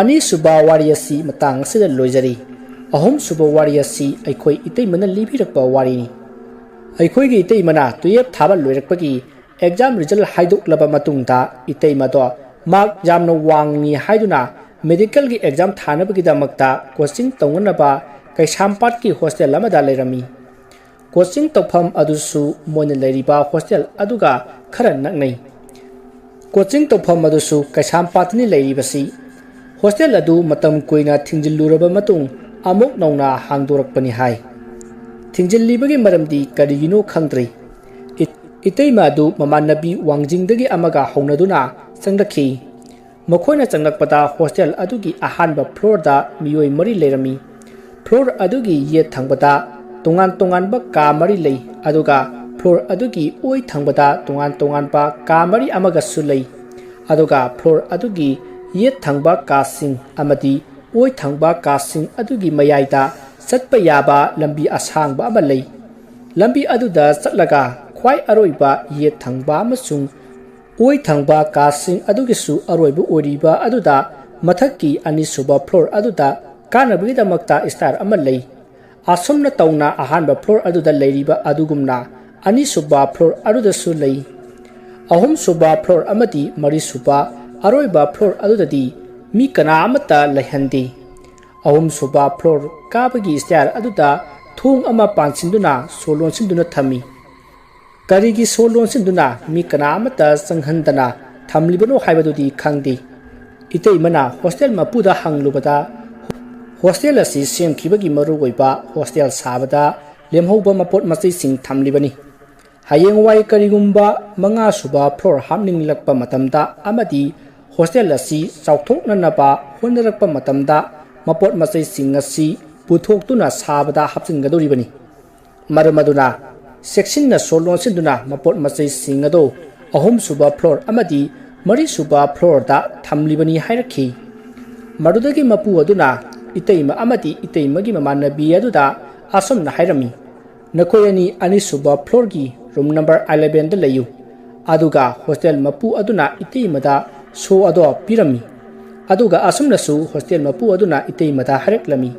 ꯑꯅꯤꯁꯨꯕ ꯋꯥꯔꯤ ꯑꯁꯤ ꯃꯇꯥꯡ ꯑꯁꯤꯗ ꯂꯣꯏꯖꯔꯤ꯫ ꯑꯍꯨꯝꯁꯨꯕ ꯋꯥꯔꯤ ꯑꯁꯤ ꯑꯩꯈꯣꯏ ꯏꯇꯩꯃꯅ ꯂꯤꯕꯤꯔꯛꯄ ꯋꯥꯔꯤꯅꯤ꯫ ꯑꯩꯈꯣꯏꯒꯤ ꯏꯇꯩꯃꯅ ꯇꯨꯌꯦꯜꯞ ꯊꯥꯕ ꯂꯣꯏꯔꯛꯄꯒꯤ ꯑꯦꯛꯖꯥꯝ ꯔꯤꯖꯜ ꯍꯥꯏꯗꯣꯛꯂꯕ ꯃꯇꯨꯡꯗ ꯏꯇꯩꯃꯗꯣ ꯃꯥꯔꯛ ꯌꯥꯝꯅ ꯋꯥꯡꯉꯤ ꯍꯥꯏꯗꯨꯅ ꯃꯦꯗꯤꯀꯦꯜꯒꯤ ꯑꯦꯛꯖꯥꯝ ꯊꯥꯅꯕꯒꯤꯗꯃꯛꯇ ꯀꯣꯆꯤꯡ ꯇꯧꯅꯅꯕ ꯀꯩꯁꯥꯝꯄꯥꯠꯀꯤ ꯍꯣꯁꯇꯦꯜ ꯑꯃꯗ ꯂꯩꯔꯝꯃꯤ꯫ ꯀꯣꯆꯤꯡ ꯇꯧꯐꯝ ꯑꯗꯨꯁꯨ ꯃꯣꯏꯅ ꯂꯩꯔꯤꯕ ꯍꯣꯁꯇꯦꯜ ꯑꯗꯨꯒ ꯈꯔ ꯅꯛꯅꯩ꯫ ꯀꯣꯆꯤꯡ ꯇꯧꯐꯝ ꯑꯗꯨꯁꯨ ꯀꯩꯁꯥꯝꯄꯥꯠꯇꯅꯤ ꯂꯩꯔꯤꯕꯁꯤ꯫ ꯍꯣꯁꯇꯦꯜ ꯑꯗꯨ ꯃꯇꯝ ꯀꯨꯏꯅ ꯊꯤꯡꯖꯤꯜꯂꯨꯔꯕ ꯃꯇꯨꯡ ꯑꯃꯨꯛ ꯅꯧꯅ ꯍꯥꯡꯗꯣꯔꯛꯄꯅꯤ ꯍꯥꯏ꯫ ꯊꯤꯡꯖꯤꯜꯂꯤꯕꯒꯤ ꯃꯔꯝꯗꯤ ꯀꯔꯤꯒꯤꯅꯣ ꯈꯪꯗ꯭ꯔꯤ꯫ ꯏ-, ꯏꯇꯩꯃ ꯑꯗꯨ ꯃꯃꯥꯟꯅꯕꯤ ꯋꯥꯡꯖꯤꯡꯗꯒꯤ ꯑꯃꯒ ꯍꯧꯅꯗꯨꯅ ꯆꯪꯂꯛꯈꯤ꯫ ꯃꯈꯣꯏꯅ ꯆꯪꯂꯛꯄꯗ ꯍꯣꯁꯇꯦꯜ ꯑꯗꯨꯒꯤ ꯑꯍꯥꯟꯕ ꯐ꯭ꯂꯣꯔꯗ ꯃꯤꯑꯣꯏ ꯃꯔꯤ ꯂꯩꯔꯝꯃꯤ꯫ ꯐ꯭ꯂꯣꯔ ꯑꯗꯨꯒꯤ ꯌꯦꯠ ꯊꯪꯕꯗ ꯇꯣꯉꯥꯟ ꯇꯣꯉꯥꯟꯕ ꯀꯥ ꯃꯔꯤ ꯂꯩ, ꯑꯗꯨꯒ ꯐ꯭ꯂꯣꯔ ꯑꯗꯨꯒꯤ ꯑꯣꯏ ꯊꯪꯕꯗ ꯇꯣꯉꯥꯟ ꯇꯣꯉꯥꯟꯕ ꯀꯥ ꯃꯔꯤ ꯑꯃꯒꯁꯨ ꯂꯩ, ꯑꯗꯨꯒ ꯐ꯭ꯂꯣꯔ ꯑꯗꯨꯒꯤ ꯌꯦꯠ ꯊꯪꯕ ꯀꯥꯁꯤꯡ ꯑꯃꯗꯤ ꯑꯣꯏ ꯊꯪꯕ ꯀꯥꯁꯤꯡ ꯑꯗꯨꯒꯤ ꯃꯌꯥꯏꯗ ꯆꯠꯄ ꯌꯥꯕ ꯂꯝꯕꯤ ꯑꯁꯥꯡꯕ ꯑꯃ ꯂꯩ꯫ ꯂꯝꯕꯤ ꯑꯗꯨꯗ ꯆꯠꯂꯒ ꯈ꯭ꯋꯥꯏ ꯑꯔꯣꯏꯕ ꯌꯦꯠ ꯊꯪꯕ ꯑꯃꯁꯨꯡ ꯑꯣꯏ ꯊꯪꯕ ꯀꯥꯁꯤꯡ ꯑꯗꯨꯒꯤꯁꯨ ꯑꯔꯣꯏꯕ ꯑꯣꯏꯔꯤꯕ ꯑꯗꯨꯗ ꯃꯊꯛꯀꯤ ꯑꯅꯤꯁꯨꯕ ꯐ꯭ꯂꯣꯔ ꯑꯗꯨꯗ ꯀꯥꯅꯕꯒꯤꯗꯃꯛꯇ ꯁ꯭ꯇꯦꯌꯔ ꯑꯃ ꯂꯩ꯫ ꯑꯁꯨꯝꯅ ꯇꯧꯅ ꯑꯍꯥꯟꯕ ꯐ꯭ꯂꯣꯔ ꯑꯗꯨꯗ ꯂꯩꯔꯤꯕ ꯑꯗꯨꯒꯨꯝꯅ ꯑꯅꯤꯁꯨꯕ ꯐ꯭ꯂꯣꯔ ꯑꯗꯨꯗꯁꯨ ꯂꯩ꯫ ꯑꯍꯨꯝꯁꯨꯕ ꯐ꯭ꯂꯣꯔ ꯑꯃꯗꯤ ꯃꯔꯤꯁꯨꯕ ꯑꯔꯣꯏꯕ ꯐ꯭ꯂꯣꯔ ꯑꯗꯨꯗꯗꯤ ꯃꯤ ꯀꯅꯥ ꯑꯃꯠꯇ ꯂꯩꯍꯟꯗꯦ꯫ ꯑꯍꯨꯝꯁꯨꯕ ꯐ꯭ꯂꯣꯔ ꯀꯥꯕꯒꯤ ꯁ꯭ꯇꯦꯌꯔ ꯑꯗꯨꯗ ꯊꯣꯡ ꯑꯃ ꯄꯥꯟꯁꯤꯟꯗꯨꯅ ꯁꯣ ꯂꯣꯟꯁꯤꯟꯗꯨꯅ ꯊꯝꯃꯤ꯫ ꯀꯔꯤꯒꯤ ꯁꯣ ꯂꯣꯟꯁꯤꯟꯗꯨꯅ ꯃꯤ ꯀꯅꯥ ꯑꯃꯠꯇ ꯆꯪꯍꯟꯗꯅ ꯊꯝꯂꯤꯕꯅꯣ ꯍꯥꯏꯕꯗꯨꯗꯤ ꯈꯪꯗꯦ꯫ ꯏꯇꯩꯃꯅ ꯍꯣꯁꯇꯦꯜ ꯃꯄꯨꯗ ꯍꯪꯂꯨꯕꯗ, ꯍꯣꯁꯇꯦꯜ ꯑꯁꯤ ꯁꯦꯝꯈꯤꯕꯒꯤ ꯃꯔꯨꯑꯣꯏꯕ, ꯍꯣꯁꯇꯦꯜ ꯁꯥꯕꯗ ꯂꯦꯝꯍꯧꯕ ꯃꯄꯣꯠ ꯃꯆꯩꯁꯤꯡ ꯊꯝꯂꯤꯕꯅꯤ꯫ ꯍꯌꯦꯡꯋꯥꯏ ꯀꯔꯤꯒꯨꯝꯕ ꯃꯉꯥ ꯁꯨꯕ floor ꯍꯥꯞꯅꯤꯡꯂꯛꯄ ꯃꯇꯝꯗ ꯑꯃꯗꯤ ꯍꯣꯁꯇꯦꯜ ꯑꯁꯤ ꯆꯥꯎꯊꯣꯛꯅꯅꯕ ꯍꯣꯠꯅꯔꯛꯄ ꯃꯇꯝꯗ ꯃꯄꯣꯠ ꯃꯆꯩꯁꯤꯡ ꯑꯁꯤ ꯄꯨꯊꯣꯛꯇꯨꯅ ꯁꯥꯕꯗ ꯍꯥꯞꯆꯤꯟꯒꯗꯧꯔꯤꯕꯅꯤ꯫ ꯃꯔꯝ ꯑꯗꯨꯅ ꯆꯦꯛꯁꯤꯟꯅ ꯁꯣ ꯂꯣꯟꯁꯤꯟꯗꯨꯅ ꯃꯄꯣꯠ ꯃꯆꯩꯁꯤꯡ ꯑꯗꯨ ꯑꯍꯨꯝꯁꯨꯕ floor ꯑꯃꯗꯤ ꯃꯔꯤꯁꯨꯕ floorꯗ ꯊꯝꯂꯤꯕꯅꯤ ꯍꯥꯏꯔꯛꯈꯤ꯫ ꯃꯗꯨꯗꯒꯤ ꯃꯄꯨ ꯑꯗꯨꯅ ꯏꯇꯩꯃ ꯑꯃꯗꯤ ꯏꯇꯩꯃꯒꯤ ꯃꯃꯥꯟꯅꯕꯤ ꯑꯗꯨꯗ ꯑꯁꯨꯝꯅ ꯍꯥꯏꯔꯝꯃꯤ, "ꯅꯈꯣꯏ ꯑꯅꯤ ꯑꯅꯤꯁꯨꯕ floorꯒꯤ room number elevenꯗ ꯂꯩꯌꯨ꯫" ꯑꯗꯨꯒ ꯍꯣꯁꯇꯦꯜ ꯃꯄꯨ ꯑꯗꯨꯅ ꯏꯇꯩꯃꯗ ꯁꯣ ꯑꯗꯣ ꯄꯤꯔꯝꯃꯤ꯫ ꯑꯗꯨꯒ ꯑꯁꯨꯝꯅꯁꯨ ꯍꯣꯁꯇꯦꯜ ꯃꯄꯨ ꯑꯗꯨꯅ ꯏꯇꯩꯃꯗ ꯍꯥꯏꯔꯛꯂꯝꯃꯤ,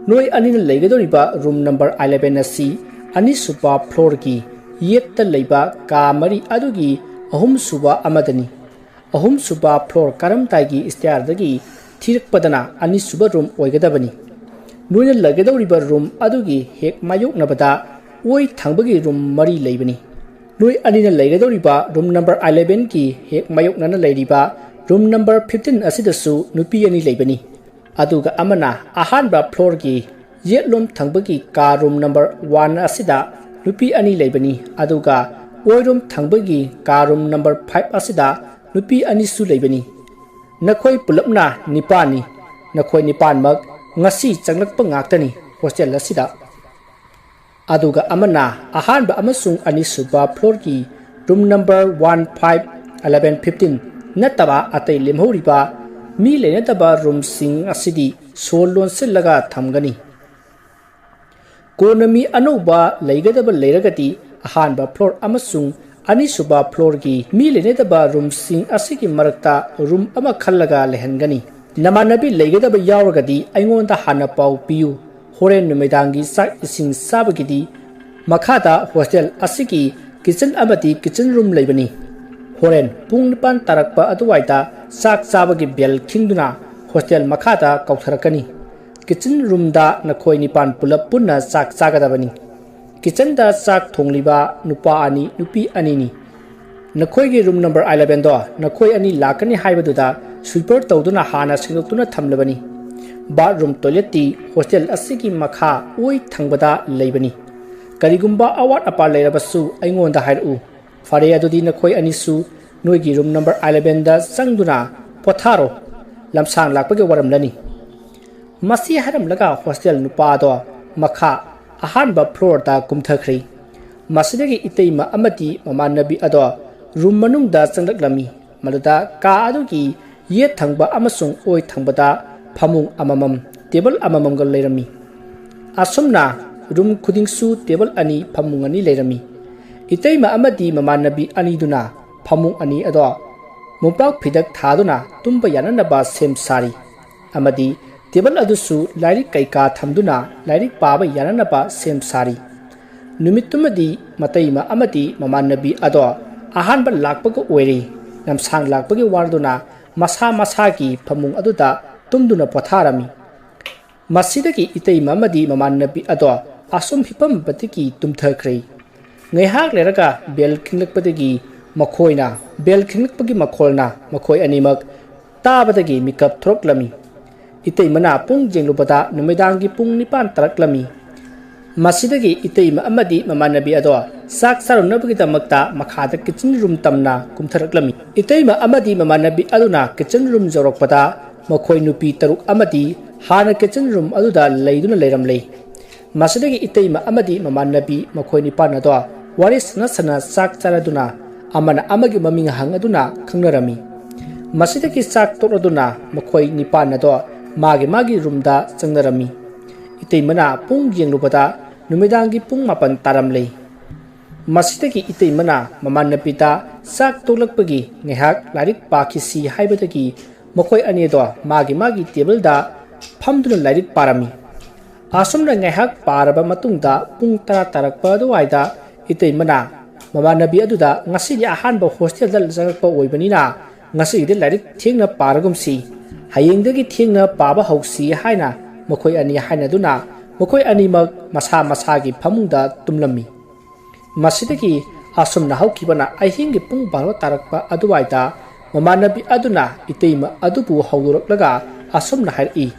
"ꯅꯣꯏ ꯑꯅꯤꯅ ꯂꯩꯒꯗꯧꯔꯤꯕ room number eleven ꯑꯁꯤ ꯑꯅꯤꯁꯨꯕ floorꯒꯤ ꯌꯦꯠꯇ ꯂꯩꯕ ꯀꯥ ꯃꯔꯤ ꯑꯗꯨꯒꯤ ꯑꯍꯨꯝꯁꯨꯕ ꯑꯃꯗꯅꯤ꯫ ꯑꯍꯨꯝꯁꯨꯕ floor ꯀꯥꯔꯝꯗꯥꯏꯒꯤ stairꯗꯒꯤ ꯊꯤꯔꯛꯄꯗꯅ ꯑꯅꯤꯁꯨꯕ room ꯑꯣꯏꯒꯗꯕꯅꯤ꯫ ꯅꯣꯏꯅ ꯂꯩꯒꯗꯧꯔꯤꯕ room ꯑꯗꯨꯒꯤ ꯍꯦꯛ ꯃꯥꯌꯣꯛꯅꯕꯗ ꯑꯣꯏ ꯊꯪꯕꯒꯤ room ꯃꯔꯤ ꯂꯩꯕꯅꯤ꯫ ꯅꯣꯏ ꯑꯅꯤꯅ ꯂꯩꯒꯗꯧꯔꯤꯕ room number elevenꯒꯤ ꯍꯦꯛ ꯃꯥꯌꯣꯛꯅꯅ ꯂꯩꯔꯤꯕ room number fifteen ꯑꯁꯤꯗꯁꯨ ꯅꯨꯄꯤ ꯑꯅꯤ ꯂꯩꯕꯅꯤ꯫ ꯑꯗꯨꯒ ꯑꯃꯅ ꯑꯍꯥꯟꯕ floorꯒꯤ ꯌꯦꯠꯂꯣꯝ ꯊꯪꯕꯒꯤ ꯀꯥ room number one ꯑꯁꯤꯗ ꯅꯨꯄꯤ ꯑꯅꯤ ꯂꯩꯕꯅꯤ, ꯑꯗꯨꯒ ꯑꯣꯏꯔꯣꯝ ꯊꯪꯕꯒꯤ ꯀꯥ room number five ꯑꯁꯤꯗ ꯅꯨꯄꯤ ꯑꯅꯤꯁꯨ ꯂꯩꯕꯅꯤ꯫ ꯅꯈꯣꯏ ꯄꯨꯂꯞꯅ ꯅꯤꯄꯥꯟꯅꯤ꯫ ꯅꯈꯣꯏ ꯅꯤꯄꯥꯟꯃꯛ ꯉꯁꯤ ꯆꯪꯂꯛꯄ ꯉꯥꯛꯇꯅꯤ ꯍꯣꯁꯇꯦꯜ ꯑꯁꯤꯗ꯫" ꯑꯗꯨꯒ ꯑꯃꯅ ꯑꯍꯥꯟꯕ ꯑꯃꯁꯨꯡ ꯑꯅꯤꯁꯨꯕ floorꯒꯤ room number one, five, eleven, fifteen ꯅꯠꯇꯕ ꯑꯇꯩ ꯂꯦꯝꯍꯧꯔꯤꯕ ꯃꯤ ꯂꯩꯅꯗꯕ roomꯁꯤꯡ ꯑꯁꯤꯗꯤ ꯁꯣ ꯂꯣꯟꯁꯤꯜꯂꯒ ꯊꯝꯒꯅꯤ꯫ ꯀꯣꯟꯅ ꯃꯤ ꯑꯅꯧꯕ ꯂꯩꯒꯗꯕ ꯂꯩꯔꯒꯗꯤ ꯑꯍꯥꯟꯕ floor ꯑꯃꯁꯨꯡ ꯑꯅꯤꯁꯨꯕ floorꯒꯤ ꯃꯤ ꯂꯩꯅꯗꯕ roomꯁꯤꯡ ꯑꯁꯤꯒꯤ ꯃꯔꯛꯇ room ꯑꯃ ꯈꯜꯂꯒ ꯂꯩꯍꯟꯒꯅꯤ꯫ ꯅꯃꯥꯟꯅꯕꯤ ꯂꯩꯒꯗꯕ ꯌꯥꯎꯔꯒꯗꯤ ꯑꯩꯉꯣꯟꯗ ꯍꯥꯟꯅ ꯄꯥꯎ ꯄꯤꯌꯨ꯫ ꯍꯣꯔꯦꯟ ꯅꯨꯃꯤꯗꯥꯡꯒꯤ ꯆꯥꯛ ꯏꯁꯤꯡ ꯆꯥꯕꯒꯤꯗꯤ ꯃꯈꯥꯗ ꯍꯣꯁꯇꯦꯜ ꯑꯁꯤꯒꯤ kitchen ꯑꯃꯗꯤ kitchen room ꯂꯩꯕꯅꯤ꯫ ꯍꯣꯔꯦꯟ ꯄꯨꯡ ꯅꯤꯄꯥꯟ ꯇꯥꯔꯛꯄ ꯑꯗꯨꯋꯥꯏꯗ ꯆꯥꯛ ꯆꯥꯕꯒꯤ bell ꯈꯤꯡꯗꯨꯅ ꯍꯣꯁꯇꯦꯜ ꯃꯈꯥꯗ ꯀꯧꯊꯔꯛꯀꯅꯤ꯫ Kitchen roomꯗ ꯅꯈꯣꯏ ꯅꯤꯄꯥꯟ ꯄꯨꯂꯞ ꯄꯨꯟꯅ ꯆꯥꯛ ꯆꯥꯒꯗꯕꯅꯤ꯫ Kitchenꯗ ꯆꯥꯛ ꯊꯣꯡꯂꯤꯕ ꯅꯨꯄꯥ ꯑꯅꯤ, ꯅꯨꯄꯤ ꯑꯅꯤꯅꯤ꯫ ꯅꯈꯣꯏꯒꯤ ꯔꯨꯝ ꯅꯝꯕꯔ ꯑꯦꯂꯦꯚꯦꯟꯗꯣ ꯅꯈꯣꯏ ꯑꯅꯤ ꯂꯥꯛꯀꯅꯤ ꯍꯥꯏꯕꯗꯨꯗ ꯁ꯭ꯋꯤꯄꯔ ꯇꯧꯗꯨꯅ ꯍꯥꯟꯅ ꯁꯦꯡꯗꯣꯛꯇꯨꯅ ꯊꯝꯂꯕꯅꯤ꯫ ꯕꯥꯠꯔꯨꯝ ꯇꯣꯏꯂꯦꯠꯇꯤ ꯍꯣꯁꯇꯦꯜ ꯑꯁꯤꯒꯤ ꯃꯈꯥ ꯑꯣꯏ ꯊꯪꯕꯗ ꯂꯩꯕꯅꯤ꯫ ꯀꯔꯤꯒꯨꯝꯕ ꯑꯋꯥꯠ ꯑꯄꯥ ꯂꯩꯔꯕꯁꯨ ꯑꯩꯉꯣꯟꯗ ꯍꯥꯏꯔꯛꯎ꯫ ꯐꯔꯦ, ꯑꯗꯨꯗꯤ ꯅꯈꯣꯏ ꯑꯅꯤꯁꯨ ꯅꯣꯏꯒꯤ ꯔꯨꯝ ꯅꯝꯕꯔ ꯑꯦꯂꯦꯚꯦꯟꯗ ꯆꯪꯗꯨꯅ ꯄꯣꯊꯥꯔꯣ꯫ ꯂꯝꯁꯥꯡ ꯂꯥꯛꯄꯒꯤ ꯋꯥꯔꯝꯂꯅꯤ꯫ ꯃꯁꯤ ꯍꯥꯏꯔꯝꯂꯒ ꯍꯣꯁꯇꯦꯜ ꯅꯨꯄꯥ ꯑꯗꯣ ꯃꯈꯥ ꯑꯍꯥꯟꯕ ꯐ꯭ꯂꯣꯔꯗ ꯀꯨꯝꯊꯈ꯭ꯔꯦ꯫ ꯃꯁꯤꯗꯒꯤ ꯏꯇꯩꯃ ꯑꯃꯗꯤ ꯃꯃꯥꯟꯅꯕꯤ ꯑꯗꯣ ꯔꯨꯝ ꯃꯅꯨꯡꯗ ꯆꯪꯂꯛꯂꯝꯃꯤ꯫ ꯃꯗꯨꯗ ꯀꯥ ꯑꯗꯨꯒꯤ ꯌꯦꯠ ꯊꯪꯕ ꯑꯃꯁꯨꯡ ꯑꯣꯏ ꯊꯪꯕꯗ ꯐꯃꯨꯡ ꯑꯃꯃꯝ, ꯇꯦꯕꯜ ꯑꯃꯃꯝꯒ ꯂꯩꯔꯝꯃꯤ꯫ ꯑꯁꯨꯝꯅ ꯔꯨꯝ ꯈꯨꯗꯤꯡꯁꯨ ꯇꯦꯕꯜ ꯑꯅꯤ, ꯐꯃꯨꯡ ꯑꯅꯤ ꯂꯩꯔꯝꯃꯤ꯫ ꯏꯇꯩꯃ ꯑꯃꯗꯤ ꯃꯃꯥꯟꯅꯕꯤ ꯑꯅꯤꯗꯨꯅ ꯐꯃꯨꯡ ꯑꯅꯤ ꯑꯗꯣ ꯃꯣꯝꯄꯥꯛ ꯐꯤꯗꯛ ꯊꯥꯗꯨꯅ ꯇꯨꯝꯕ ꯌꯥꯅꯅꯕ ꯁꯦꯝ ꯁꯥꯔꯤ꯫ ꯑꯃꯗꯤ ꯇꯦꯕꯜ ꯑꯗꯨꯁꯨ ꯂꯥꯏꯔꯤꯛ ꯀꯩꯀꯥ ꯊꯝꯗꯨꯅ ꯂꯥꯏꯔꯤꯛ ꯄꯥꯕ ꯌꯥꯅꯅꯕ ꯁꯦꯝ ꯁꯥꯔꯤ꯫ ꯅꯨꯃꯤꯠꯇꯨꯃꯗꯤ ꯃꯇꯩꯃ ꯑꯃꯗꯤ ꯃꯃꯥꯟꯅꯕꯤ ꯑꯗꯣ ꯑꯍꯥꯟꯕ ꯂꯥꯛꯄꯒ ꯑꯣꯏꯔꯦ꯫ ꯂꯝꯁꯥꯡ ꯂꯥꯛꯄꯒꯤ ꯋꯥꯔꯗꯨꯅ ꯃꯁꯥ ꯃꯁꯥꯒꯤ ꯐꯃꯨꯡ ꯑꯗꯨꯗ ꯇꯨꯝꯗꯨꯅ ꯄꯣꯊꯥꯔꯝꯃꯤ꯫ ꯃꯁꯤꯗꯒꯤ ꯏꯇꯩꯃ ꯑꯃꯗꯤ ꯃꯃꯥꯟꯅꯕꯤ ꯑꯗꯣ ꯑꯁꯨꯝ ꯍꯤꯞꯄꯝꯕꯗꯒꯤ ꯇꯨꯝꯊꯈ꯭ꯔꯦ꯫ ꯉꯥꯏꯍꯥꯛ ꯂꯩꯔꯒ ꯕꯦꯜ ꯈꯤꯡꯂꯛꯄꯗꯒꯤ ꯃꯈꯣꯏꯅ, ꯕꯦꯜ ꯈꯤꯡꯂꯛꯄꯒꯤ ꯃꯈꯣꯜꯅ ꯃꯈꯣꯏ ꯑꯅꯤꯃꯛ ꯇꯥꯕꯗꯒꯤ ꯃꯤꯀꯞ ꯊꯣꯔꯛꯂꯝꯃꯤ꯫ ꯏꯇꯩꯃꯅ ꯄꯨꯡ ꯌꯦꯡꯂꯨꯕꯗ ꯅꯨꯃꯤꯗꯥꯡꯒꯤ ꯄꯨꯡ ꯅꯤꯄꯥꯟ ꯇꯥꯔꯛꯂꯝꯃꯤ꯫ ꯃꯁꯤꯗꯒꯤ ꯏꯇꯩꯃ ꯑꯃꯗꯤ ꯃꯃꯥꯟꯅꯕꯤ ꯑꯗꯣ ꯆꯥꯛ ꯆꯥꯔꯨꯅꯕꯒꯤꯗꯃꯛꯇ ꯃꯈꯥꯗ ꯀꯤꯆꯟ ꯔꯨꯝ ꯇꯝꯅ ꯀꯨꯝꯊꯔꯛꯂꯝꯃꯤ꯫ ꯏꯇꯩꯃ ꯑꯃꯗꯤ ꯃꯃꯥꯟꯅꯕꯤ ꯑꯗꯨꯅ ꯀꯤꯆꯟ ꯔꯨꯝ ꯌꯧꯔꯛꯄꯗ ꯃꯈꯣꯏ ꯅꯨꯄꯤ ꯇꯔꯨꯛ ꯑꯃꯗꯤ ꯍꯥꯟꯅ ꯀꯤꯆꯟ ꯔꯨꯝ ꯑꯗꯨꯗ ꯂꯩꯗꯨꯅ ꯂꯩꯔꯝꯂꯦ꯫ ꯃꯁꯤꯗꯒꯤ ꯏꯇꯩꯃ ꯑꯃꯗꯤ ꯃꯃꯥꯟꯅꯕꯤ ꯃꯈꯣꯏ ꯅꯤꯄꯥꯟ ꯑꯗꯣ ꯋꯥꯔꯤ ꯁꯥꯟꯅ ꯁꯥꯟꯅ ꯆꯥꯛ ꯆꯥꯔꯗꯨꯅ ꯑꯃꯅ ꯑꯃꯒꯤ ꯃꯃꯤꯡ ꯍꯪꯗꯨꯅ ꯈꯪꯅꯔꯝꯃꯤ꯫ ꯃꯁꯤꯗꯒꯤ ꯆꯥꯛ ꯇꯣꯛꯂꯗꯨꯅ ꯃꯈꯣꯏ ꯅꯤꯄꯥꯟ ꯑꯗꯣ ꯃꯥꯒꯤ ꯃꯥꯒꯤ ꯔꯨꯝꯗ ꯆꯪꯅꯔꯝꯃꯤ꯫ ꯏꯇꯩꯃꯅ ꯄꯨꯡ ꯌꯦꯡꯂꯨꯕꯗ ꯅꯨꯃꯤꯗꯥꯡꯒꯤ ꯄꯨꯡ ꯃꯥꯄꯟ ꯇꯥꯔꯝꯂꯦ꯫ ꯃꯁꯤꯗꯒꯤ ꯏꯇꯩꯃꯅ ꯃꯃꯥꯟꯅꯕꯤꯗ ꯆꯥꯛ ꯇꯣꯛꯂꯛꯄꯒꯤ ꯉꯥꯏꯍꯥꯛ ꯂꯥꯏꯔꯤꯛ ꯄꯥꯈꯤꯁꯤ ꯍꯥꯏꯕꯗꯒꯤ ꯃꯈꯣꯏ ꯑꯅꯤꯗꯣ ꯃꯥꯒꯤ ꯃꯥꯒꯤ ꯇꯦꯕꯜꯗ ꯐꯝꯗꯨꯅ ꯂꯥꯏꯔꯤꯛ ꯄꯥꯔꯝꯃꯤ꯫ ꯑꯁꯨꯝꯅ ꯉꯥꯏꯍꯥꯛ ꯄꯥꯔꯕ ꯃꯇꯨꯡꯗ ꯄꯨꯡ ꯇꯔꯥ ꯇꯥꯔꯛꯄ ꯑꯗꯨꯋꯥꯏꯗ ꯏꯇꯩꯃꯅ ꯃꯃꯥꯟꯅꯕꯤ ꯑꯗꯨꯗ, "ꯉꯁꯤꯗꯤ ꯑꯍꯥꯟꯕ ꯍꯣꯁꯇꯦꯜꯗ ꯆꯪꯉꯛꯄ ꯑꯣꯏꯕꯅꯤꯅ ꯉꯁꯤꯒꯤꯗꯤ ꯂꯥꯏꯔꯤꯛ ꯊꯦꯡꯅ ꯄꯥꯔꯒꯨꯝꯁꯤ꯫ ꯍꯌꯦꯡꯗꯒꯤ ꯊꯦꯡꯅ ꯄꯥꯕ ꯍꯧꯁꯤ" ꯍꯥꯏꯅ ꯃꯈꯣꯏ ꯑꯅꯤ ꯍꯥꯏꯅꯗꯨꯅ ꯃꯈꯣꯏ ꯑꯅꯤꯃꯛ ꯃꯁꯥ ꯃꯁꯥꯒꯤ ꯐꯃꯨꯡꯗ ꯇꯨꯝꯂꯝꯃꯤ꯫ ꯃꯁꯤꯗꯒꯤ ꯑꯁꯨꯝꯅ ꯍꯧꯈꯤꯕꯅ ꯑꯍꯤꯡꯒꯤ ꯄꯨꯡ ꯕꯥꯔꯣ ꯇꯥꯔꯛꯄ ꯑꯗꯨꯋꯥꯏꯗ ꯃꯃꯥꯟꯅꯕꯤ ꯑꯗꯨꯅ ꯏꯇꯩꯃ ꯑꯗꯨꯕꯨ ꯍꯧꯗꯣꯔꯛꯂꯒ ꯑꯁꯨꯝꯅ ꯍꯥꯏꯔꯛꯏ,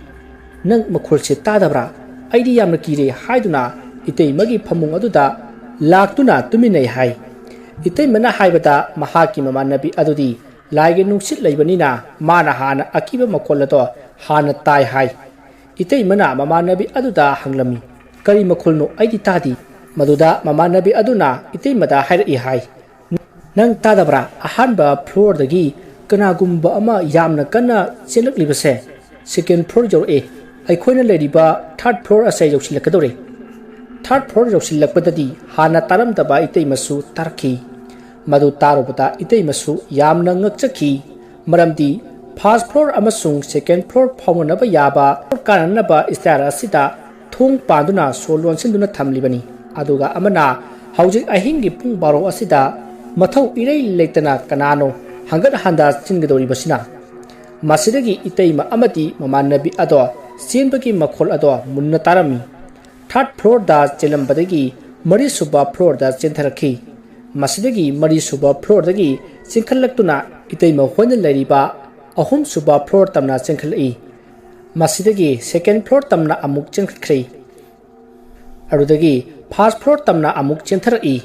"ꯅꯪ ꯃꯈꯣꯜꯁꯦ ꯇꯥꯗꯕ꯭ꯔꯥ? ꯑꯩꯗꯤ ꯌꯥꯝꯅ ꯀꯤꯔꯦ" ꯍꯥꯏꯗꯨꯅ ꯏꯇꯩꯃꯒꯤ ꯐꯃꯨꯡ ꯑꯗꯨꯗ ꯂꯥꯛꯇꯨꯅ ꯇꯨꯃꯤꯟꯅꯩ ꯍꯥꯏ꯫ ꯏꯇꯩꯃꯅ ꯍꯥꯏꯕꯗ ꯃꯍꯥꯛꯀꯤ ꯃꯃꯥꯟꯅꯕꯤ ꯑꯗꯨꯗꯤ ꯂꯥꯏꯒꯤ ꯅꯨꯡꯁꯤꯠ ꯂꯩꯕꯅꯤꯅ ꯃꯥꯅ ꯍꯥꯟꯅ ꯑꯀꯤꯕ ꯃꯈꯣꯜ ꯑꯗꯣ ꯍꯥꯟꯅ ꯇꯥꯏ ꯍꯥꯏ꯫ ꯏꯇꯩꯃꯅ ꯃꯃꯥꯟꯅꯕꯤ ꯑꯗꯨꯗ ꯍꯪꯂꯝꯃꯤ, "ꯀꯔꯤ ꯃꯈꯣꯜꯅꯣ? ꯑꯩꯗꯤ ꯇꯥꯗꯦ"꯫ ꯃꯗꯨꯗ ꯃꯃꯥꯟꯅꯕꯤ ꯑꯗꯨꯅ ꯏꯇꯩꯃꯗ ꯍꯥꯏꯔꯛꯏ ꯍꯥꯏ, "ꯅꯪ ꯇꯥꯗꯕ꯭ꯔꯥ? ꯑꯍꯥꯟꯕ ꯐ꯭ꯂꯣꯔꯗꯒꯤ ꯀꯅꯥꯒꯨꯝꯕ ꯑꯃ ꯌꯥꯝꯅ ꯀꯟꯅ ꯆꯦꯜꯂꯛꯂꯤꯕꯁꯦ ꯁꯦꯀꯦꯟ ꯐ꯭ꯂꯣꯔ ꯌꯧꯔꯛꯑꯦ꯫ ꯑꯩꯈꯣꯏꯅ ꯂꯩꯔꯤꯕ ꯊꯥꯔꯠ ꯐ꯭ꯂꯣꯔ ꯑꯁꯦ ꯌꯧꯁꯤꯜꯂꯛꯀꯗꯧꯔꯦ"꯫ ꯊꯥꯔꯠ ꯐ꯭ꯂꯣꯔ ꯌꯧꯁꯤꯜꯂꯛꯄꯗꯗꯤ ꯍꯥꯟꯅ ꯇꯥꯔꯝꯗꯕ ꯏꯇꯩꯃꯁꯨ ꯇꯥꯔꯛꯈꯤ꯫ ꯃꯗꯨ ꯇꯥꯔꯨꯕꯗ ꯏꯇꯩꯃꯁꯨ ꯌꯥꯝꯅ ꯉꯛꯆꯈꯤ꯫ ꯃꯔꯝꯗꯤ ꯐꯥꯔꯁ ꯐ꯭ꯂꯣꯔ ꯑꯃꯁꯨꯡ ꯁꯦꯀꯦꯟ ꯐ꯭ꯂꯣꯔ ꯐꯥꯎꯅꯅꯕ ꯌꯥꯕ ꯀꯥꯟꯅꯅꯕ ꯁ꯭ꯇꯦꯌꯔ ꯑꯁꯤꯗ ꯊꯣꯡ ꯄꯥꯟꯗꯨꯅ ꯁꯣ ꯂꯣꯟꯁꯤꯟꯗꯨꯅ ꯊꯝꯂꯤꯕꯅꯤ꯫ ꯑꯗꯨꯒ ꯑꯃꯅ ꯍꯧꯖꯤꯛ ꯑꯍꯤꯡꯒꯤ ꯄꯨꯡ ꯕꯥꯔꯣ ꯑꯁꯤꯗ ꯃꯊꯧ ꯏꯔꯩ ꯂꯩꯇꯅ ꯀꯅꯥꯅꯣ ꯍꯪꯒꯠ ꯍꯟꯗ ꯆꯦꯟꯒꯗꯧꯔꯤꯕꯁꯤꯅ? ꯃꯁꯤꯗꯒꯤ ꯏꯇꯩꯃ ꯑꯃꯗꯤ ꯃꯃꯥꯟꯅꯕꯤ ꯑꯗꯣ ꯆꯦꯟꯕꯒꯤ ꯃꯈꯣꯜ ꯑꯗꯣ ꯃꯨꯟꯅ ꯇꯥꯔꯝꯃꯤ꯫ ꯊꯥꯔꯠ ꯐ꯭ꯂꯣꯔꯗ ꯆꯦꯜꯂꯝꯕꯗꯒꯤ ꯃꯔꯤꯁꯨꯕ ꯐ꯭ꯂꯣꯔꯗ ꯆꯦꯟꯊꯔꯛꯈꯤ꯫ ꯃꯁꯤꯗꯒꯤ ꯃꯔꯤꯁꯨꯕ ꯐ꯭ꯂꯣꯔꯗꯒꯤ ꯆꯦꯟꯈꯠꯂꯛꯇꯨꯅ ꯏꯇꯩꯃ ꯍꯣꯏꯅ ꯂꯩꯔꯤꯕ ꯑꯍꯨꯝꯁꯨꯕ ꯐ꯭ꯂꯣꯔ ꯇꯝꯅ ꯆꯦꯟꯈꯠꯂꯛꯏ꯫ ꯃꯁꯤꯗꯒꯤ ꯁꯦꯀꯦꯟ ꯐ꯭ꯂꯣꯔ ꯇꯝꯅ ꯑꯃꯨꯛ ꯆꯦꯟꯈꯠꯈ꯭ꯔꯦ꯫ ꯑꯗꯨꯗꯒꯤ ꯐꯥꯔꯁ ꯐ꯭ꯂꯣꯔ ꯇꯝꯅ ꯑꯃꯨꯛ ꯆꯦꯟꯊꯔꯛꯏ꯫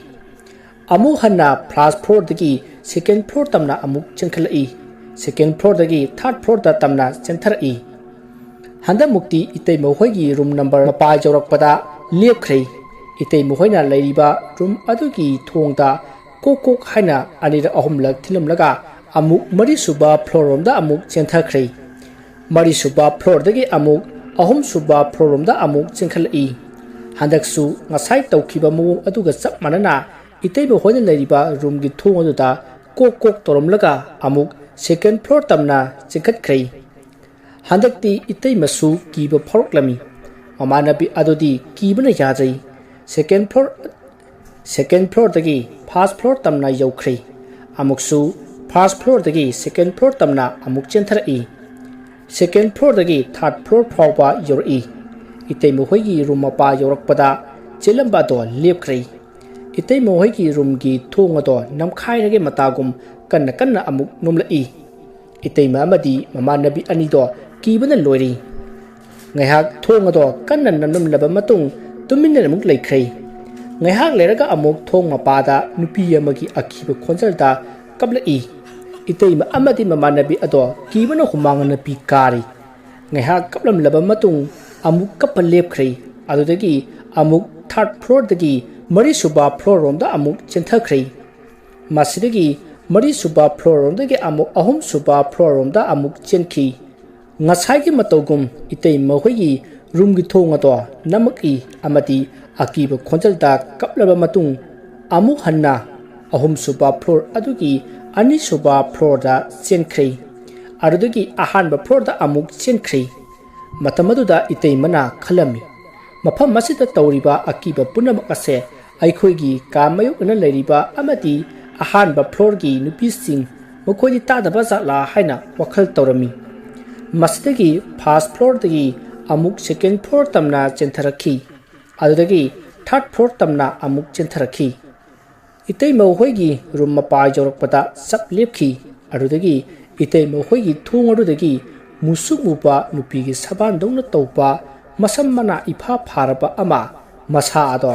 ꯑꯃꯨꯛ ꯍꯟꯅ ꯐꯥꯔꯁ ꯐ꯭ꯂꯣꯔꯗꯒꯤ ꯁꯦꯀꯦꯟ ꯐ꯭ꯂꯣꯔ ꯇꯝꯅ ꯑꯃꯨꯛ ꯆꯦꯟꯈꯠꯂꯛꯏ꯫ ꯁꯦꯀꯦꯟ ꯐ꯭ꯂꯣꯔꯗꯒꯤ ꯊꯥꯔꯠ ꯐ꯭ꯂꯣꯔꯗ ꯇꯝꯅ ꯆꯦꯟꯊꯔꯛꯏ꯫ ꯍꯟꯗꯛꯃꯨꯛꯇꯤ ꯏꯇꯩꯃ ꯍꯣꯏꯒꯤ ꯔꯨꯝ ꯅꯝꯕꯔ ꯃꯄꯥ ꯌꯧꯔꯛꯄꯗ ꯂꯦꯞꯈ꯭ꯔꯦ꯫ ꯏꯇꯩꯃ ꯍꯣꯏꯅ ꯂꯩꯔꯤꯕ ꯔꯨꯝ ꯑꯗꯨꯒꯤ ꯊꯣꯡꯗ ꯀꯣꯛ ꯀꯣꯛ ꯍꯥꯏꯅ ꯑꯅꯤꯔꯛ ꯑꯍꯨꯝꯂꯛ ꯊꯤꯜꯂꯝꯂꯒ ꯑꯃꯨꯛ ꯃꯔꯤꯁꯨꯕ ꯐ꯭ꯂꯣꯔ ꯔꯣꯝꯗ ꯑꯃꯨꯛ ꯆꯦꯟꯊꯈ꯭ꯔꯦ꯫ ꯃꯔꯤꯁꯨꯕ ꯐ꯭ꯂꯣꯔꯗꯒꯤ ꯑꯃꯨꯛ ꯑꯍꯨꯝꯁꯨꯕ ꯐ꯭ꯂꯣꯔ ꯔꯣꯝꯗ ꯑꯃꯨꯛ ꯆꯦꯟꯈꯠꯂꯛꯏ꯫ ꯍꯟꯗꯛꯁꯨ ꯉꯁꯥꯏ ꯇꯧꯈꯤꯕ ꯃꯑꯣꯡ ꯑꯗꯨꯒ ꯆꯞ ꯃꯥꯟꯅꯅ ꯏꯇꯩꯃ ꯍꯣꯏꯅ ꯂꯩꯔꯤꯕ ꯔꯨꯝꯒꯤ ꯊꯣꯡ ꯑꯗꯨꯗ ꯀꯣꯛ ꯀꯣꯛ ꯇꯧꯔꯝꯂꯒ ꯑꯃꯨꯛ ꯁꯦꯀꯦꯟ ꯐ꯭ꯂꯣꯔ ꯇꯝꯅ ꯆꯦꯟꯈꯠꯈ꯭ꯔꯦ꯫ ꯍꯟꯗꯛꯇꯤ ꯏꯇꯩꯃꯁꯨ ꯀꯤꯕ ꯐꯥꯎꯔꯛꯂꯝꯃꯤ꯫ ꯃꯃꯥꯟꯅꯕꯤ ꯑꯗꯨꯗꯤ ꯀꯤꯕꯅ ꯌꯥꯗ꯭ꯔꯦ꯫ ꯁꯦꯀꯦꯟ ꯐ꯭ꯂꯣꯔ, ꯁꯦꯀꯦꯟ ꯐ꯭ꯂꯣꯔꯗꯒꯤ ꯐꯥꯔꯁ ꯐ꯭ꯂꯣꯔ ꯇꯝꯅ ꯌꯧꯈ꯭ꯔꯦ꯫ ꯑꯃꯨꯛꯁꯨ ꯐꯥꯔꯁ ꯐ꯭ꯂꯣꯔꯗꯒꯤ ꯁꯦꯀꯦꯟ ꯐ꯭ꯂꯣꯔ ꯇꯝꯅ ꯑꯃꯨꯛ ꯆꯦꯟꯊꯔꯛꯏ꯫ ꯁꯦꯀꯦꯟ ꯐ꯭ꯂꯣꯔꯗꯒꯤ ꯊꯥꯔꯠ ꯐ꯭ꯂꯣꯔ ꯐꯥꯎꯕ ꯌꯧꯔꯛꯏ꯫ ꯏꯇꯩꯃ ꯍꯣꯏꯒꯤ ꯔꯨꯝ ꯃꯄꯥ ꯌꯧꯔꯛꯄꯗ ꯆꯦꯜꯂꯝꯕ ꯑꯗꯣ ꯂꯦꯞꯈ꯭ꯔꯦ꯫ ꯏꯇꯩꯃ ꯍꯣꯏꯒꯤ ꯔꯨꯝꯒꯤ ꯊꯣꯡ ꯑꯗꯣ ꯅꯝꯈꯥꯏꯔꯒꯦ ꯃꯇꯥꯒꯨꯝ ꯀꯟꯅ ꯀꯟꯅ ꯑꯃꯨꯛ ꯅꯣꯝꯂꯛꯏ꯫ ꯏꯇꯩꯃ ꯑꯃꯗꯤ ꯃꯃꯥꯟꯅꯕꯤ ꯑꯅꯤꯗꯣ ꯀꯤꯕꯅ ꯂꯣꯏꯔꯤ꯫ ꯉꯥꯏꯍꯥꯛ ꯊꯣꯡ ꯑꯗꯣ ꯀꯟꯅ ꯅꯝꯂꯝꯂꯕ ꯃꯇꯨꯡ ꯇꯨꯃꯤꯟꯅ ꯑꯃꯨꯛ ꯂꯩꯈ꯭ꯔꯦ꯫ ꯉꯥꯏꯍꯥꯛ ꯂꯩꯔꯒ ꯑꯃꯨꯛ ꯊꯣꯡ ꯃꯄꯥꯗ ꯅꯨꯄꯤ ꯑꯃꯒꯤ ꯑꯀꯤꯕ ꯈꯣꯟꯖꯦꯜꯗ ꯀꯞꯂꯛꯏ꯫ ꯏꯇꯩꯃ ꯑꯃꯗꯤ ꯃꯃꯥꯟꯅꯕꯤ ꯑꯗꯣ ꯀꯤꯕꯅ ꯍꯨꯃꯥꯡ ꯑꯅꯞꯄꯤ ꯀꯥꯔꯤ꯫ ꯉꯥꯏꯍꯥꯛ ꯀꯞꯂꯝꯂꯕ ꯃꯇꯨꯡ ꯑꯃꯨꯛ ꯀꯞꯄ ꯂꯦꯞꯈ꯭ꯔꯦ꯫ ꯑꯗꯨꯗꯒꯤ ꯑꯃꯨꯛ ꯊꯥꯔꯠ ꯐ꯭ꯂꯣꯔꯗꯒꯤ ꯃꯔꯤꯁꯨꯕ ꯐ꯭ꯂꯣꯔ ꯔꯣꯝꯗ ꯑꯃꯨꯛ ꯆꯦꯟꯊꯈ꯭ꯔꯦ꯫ ꯃꯁꯤꯗꯒꯤ ꯃꯔꯤꯁꯨꯕ ꯐ꯭ꯂꯣꯔ ꯔꯣꯝꯗꯒꯤ ꯑꯃꯨꯛ ꯑꯍꯨꯝꯁꯨꯕ ꯐ꯭ꯂꯣꯔ ꯔꯣꯝꯗ ꯑꯃꯨꯛ ꯆꯦꯟꯈꯤ꯫ ꯉꯁꯥꯏꯒꯤ ꯃꯇꯧꯒꯨꯝ ꯏꯇꯩꯃ ꯍꯣꯏꯒꯤ ꯔꯨꯝꯒꯤ ꯊꯣꯡ ꯑꯗꯣ ꯅꯝꯃꯛꯏ ꯑꯃꯗꯤ ꯑꯀꯤꯕ ꯈꯣꯟꯖꯦꯜꯗ ꯀꯞꯂꯕ ꯃꯇꯨꯡ ꯑꯃꯨꯛ ꯍꯟꯅ ꯑꯍꯨꯝꯁꯨꯕ ꯐ꯭ꯂꯣꯔ ꯑꯗꯨꯒꯤ ꯑꯅꯤꯁꯨꯕ ꯐ꯭ꯂꯣꯔꯗ ꯆꯦꯟꯈ꯭ꯔꯦ꯫ ꯑꯗꯨꯗꯒꯤ ꯑꯍꯥꯟꯕ ꯐ꯭ꯂꯣꯔꯗ ꯑꯃꯨꯛ ꯆꯦꯟꯈ꯭ꯔꯦ꯫ ꯃꯇꯝ ꯑꯗꯨꯗ ꯏꯇꯩꯃꯅ ꯈꯜꯂꯝꯃꯤ, "ꯃꯐꯝ ꯑꯁꯤꯗ ꯇꯧꯔꯤꯕ ꯑꯀꯤꯕ ꯄꯨꯝꯅꯃꯛ ꯑꯁꯦ ꯑꯩꯈꯣꯏꯒꯤ ꯀꯥ ꯃꯥꯌꯣꯛꯅꯅ ꯂꯩꯔꯤꯕ ꯑꯃꯗꯤ ꯑꯍꯥꯟꯕ ꯐ꯭ꯂꯣꯔꯒꯤ ꯅꯨꯄꯤꯁꯤꯡ, ꯃꯈꯣꯏꯗꯤ ꯇꯥꯗꯕ ꯖꯥꯠꯂꯥ?" ꯍꯥꯏꯅ ꯋꯥꯈꯜ ꯇꯧꯔꯝꯃꯤ꯫ ꯃꯁꯤꯗꯒꯤ ꯐꯥꯔꯁ ꯐ꯭ꯂꯣꯔꯗꯒꯤ ꯑꯃꯨꯛ ꯁꯦꯀꯦꯟ ꯐ꯭ꯂꯣꯔ ꯇꯝꯅ ꯆꯦꯟꯊꯔꯛꯈꯤ꯫ ꯑꯗꯨꯗꯒꯤ ꯊꯥꯔꯠ ꯐ꯭ꯂꯣꯔ ꯇꯝꯅ ꯑꯃꯨꯛ ꯆꯦꯟꯊꯔꯛꯈꯤ꯫ ꯏꯇꯩꯃ ꯍꯣꯏꯒꯤ ꯔꯨꯝ ꯃꯄꯥ ꯌꯧꯔꯛꯄꯗ ꯆꯞ ꯂꯦꯞꯈꯤ꯫ ꯑꯗꯨꯗꯒꯤ ꯏꯇꯩꯃ ꯍꯣꯏꯒꯤ ꯊꯣꯡ ꯑꯗꯨꯗꯒꯤ ꯃꯨꯁꯨꯛ ꯃꯨꯕ ꯅꯨꯄꯤꯒꯤ ꯁꯕꯥꯟꯗꯧꯅ ꯇꯧꯕ ꯃꯁꯝ ꯃꯅꯥ ꯏꯐꯥ ꯐꯥꯔꯕ ꯑꯃ, ꯃꯁꯥ ꯑꯗꯣ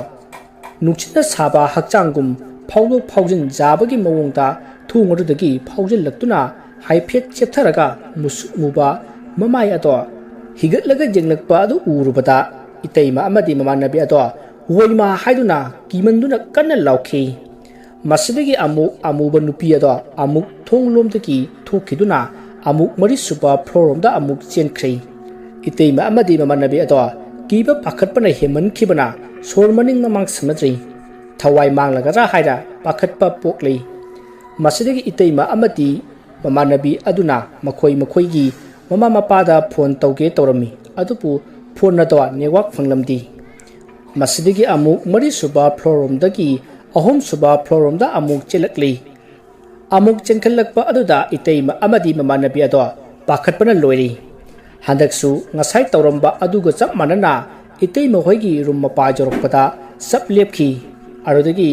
ꯅꯨꯡꯁꯤꯠꯅ ꯁꯥꯕ ꯍꯛꯆꯥꯡꯒꯨꯝ ꯐꯥꯎꯗꯣꯛ ꯐꯥꯎꯖꯤꯟ ꯌꯥꯕꯒꯤ ꯃꯑꯣꯡꯗ ꯊꯣꯡ ꯑꯗꯨꯗꯒꯤ ꯐꯥꯎꯖꯤꯜꯂꯛꯇꯨꯅ ꯍꯥꯏꯐꯦꯠ ꯆꯦꯞꯊꯔꯒ ꯃꯨꯁꯨꯛ ꯃꯨꯕ ꯃꯃꯥꯏ ꯑꯗꯣ ꯍꯤꯒꯠꯂꯒ ꯌꯦꯡꯂꯛꯄ ꯑꯗꯨ ꯎꯔꯨꯕꯗ ꯏꯇꯩꯃ ꯑꯃꯗꯤ ꯃꯃꯥꯟꯅꯕꯤ ꯑꯗꯣ "ꯋꯣꯏꯃꯥ" ꯍꯥꯏꯗꯨꯅ ꯀꯤꯃꯟꯗꯨꯅ ꯀꯟꯅ ꯂꯥꯎꯈꯤ꯫ ꯃꯁꯤꯗꯒꯤ ꯑꯃꯨꯛ ꯑꯃꯨꯕ ꯅꯨꯄꯤ ꯑꯗꯣ ꯑꯃꯨꯛ ꯊꯣꯡ ꯂꯣꯝꯗꯒꯤ ꯊꯣꯛꯈꯤꯗꯨꯅ ꯑꯃꯨꯛ ꯃꯔꯤꯁꯨꯕ ꯐ꯭ꯂꯣꯔ ꯔꯣꯝꯗ ꯑꯃꯨꯛ ꯆꯦꯟꯈ꯭ꯔꯦ꯫ ꯏꯇꯩꯃ ꯑꯃꯗꯤ ꯃꯃꯥꯟꯅꯕꯤ ꯑꯗꯣ ꯀꯤꯕ ꯄꯥꯈꯠꯄꯅ ꯍꯦꯟꯃꯟꯈꯤꯕꯅ ꯁꯣꯔ ꯃꯅꯤꯡ ꯃꯃꯥꯡ ꯁꯝꯅꯗ꯭ꯔꯤ꯫ ꯊꯋꯥꯏ ꯃꯥꯡꯂꯒꯗ꯭ꯔꯥ ꯍꯥꯏꯅ ꯄꯥꯈꯠꯄ ꯄꯣꯛꯂꯤ꯫ ꯃꯁꯤꯗꯒꯤ ꯏꯇꯩꯃ ꯑꯃꯗꯤ ꯃꯃꯥꯟꯅꯕꯤ ꯑꯗꯨꯅ ꯃꯈꯣꯏ ꯃꯈꯣꯏꯒꯤ ꯃꯃꯥ ꯃꯄꯥꯗ ꯐꯣꯟ ꯇꯧꯒꯦ ꯇꯧꯔꯝꯃꯤ, ꯑꯗꯨꯕꯨ ꯐꯣꯟ ꯑꯗꯣ ꯅꯦꯠꯋꯥꯛ ꯐꯪꯂꯝꯗꯦ꯫ ꯃꯁꯤꯗꯒꯤ ꯑꯃꯨꯛ ꯃꯔꯤꯁꯨꯕ ꯐ꯭ꯂꯣꯔ ꯔꯣꯝꯗꯒꯤ ꯑꯍꯨꯝꯁꯨꯕ ꯐ꯭ꯂꯣꯔ ꯔꯣꯝꯗ ꯑꯃꯨꯛ ꯆꯦꯜꯂꯛꯂꯤ꯫ ꯑꯃꯨꯛ ꯆꯦꯟꯈꯠꯂꯛꯄ ꯑꯗꯨꯗ ꯏꯇꯩꯃ ꯑꯃꯗꯤ ꯃꯃꯥꯟꯅꯕꯤ ꯑꯗꯣ ꯄꯥꯈꯠꯄꯅ ꯂꯣꯏꯔꯤ꯫ ꯍꯟꯗꯛꯁꯨ ꯉꯁꯥꯏ ꯇꯧꯔꯝꯕ ꯑꯗꯨꯒ ꯆꯞ ꯃꯥꯟꯅꯅ ꯏꯇꯩꯃ ꯍꯣꯏꯒꯤ ꯔꯨꯝ ꯃꯄꯥ ꯌꯧꯔꯛꯄꯗ ꯆꯞ ꯂꯦꯞꯈꯤ꯫ ꯑꯗꯨꯗꯒꯤ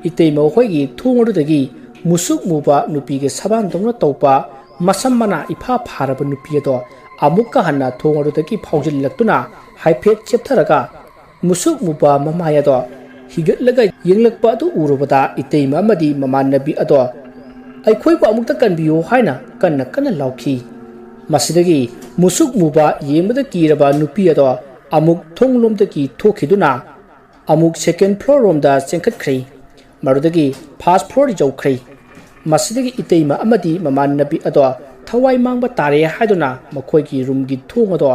ꯏꯇꯩꯃ ꯍꯣꯏꯒꯤ ꯊꯣꯡ ꯑꯗꯨꯗꯒꯤ ꯃꯨꯁꯨꯛ ꯃꯨꯕ ꯅꯨꯄꯤꯒꯤ ꯁꯕꯥꯟꯗꯧꯅ ꯇꯧꯕ, ꯃꯁꯝ ꯃꯅꯥ ꯏꯐꯥ ꯐꯥꯔꯕ ꯅꯨꯄꯤ ꯑꯗꯣ ꯑꯃꯨꯛꯀ ꯍꯟꯅ ꯊꯣꯡ ꯑꯗꯨꯗꯒꯤ ꯐꯥꯎꯖꯤꯜꯂꯛꯇꯨꯅ ꯍꯥꯏꯐꯦꯠ ꯆꯦꯞꯊꯔꯒ ꯃꯨꯁꯨꯛ ꯃꯨꯕ ꯃꯃꯥꯏ ꯑꯗꯣ ꯍꯤꯒꯠꯂꯒ ꯌꯦꯡꯂꯛꯄ ꯑꯗꯨ ꯎꯔꯨꯕꯗ ꯏꯇꯩꯃ ꯑꯃꯗꯤ ꯃꯃꯥꯟꯅꯕꯤ ꯑꯗꯣ "ꯑꯩꯈꯣꯏꯕꯨ ꯑꯃꯨꯛꯇ ꯀꯟꯕꯤꯌꯨ" ꯍꯥꯏꯅ ꯀꯟꯅ ꯀꯟꯅ ꯂꯥꯎꯈꯤ꯫ ꯃꯁꯤꯗꯒꯤ ꯃꯨꯁꯨꯛ ꯃꯨꯕ ꯌꯦꯡꯕꯗ ꯀꯤꯔꯕ ꯅꯨꯄꯤ ꯑꯗꯣ ꯑꯃꯨꯛ ꯊꯣꯡꯂꯣꯝꯗꯒꯤ ꯊꯣꯛꯈꯤꯗꯨꯅ ꯑꯃꯨꯛ second floor ꯔꯣꯝꯗ ꯆꯦꯟꯈꯠꯈ꯭ꯔꯦ꯫ ꯃꯗꯨꯗꯒꯤ first floor ꯌꯧꯈ꯭ꯔꯦ꯫ ꯃꯁꯤꯗꯒꯤ ꯏꯇꯩꯃ ꯑꯃꯗꯤ ꯃꯃꯥꯟꯅꯕꯤ ꯑꯗꯣ ꯊꯋꯥꯏ ꯃꯥꯡꯕ ꯇꯥꯔꯦ ꯍꯥꯏꯗꯨꯅ ꯃꯈꯣꯏꯒꯤ ꯔꯨꯝꯒꯤ ꯊꯣꯡ ꯑꯗꯣ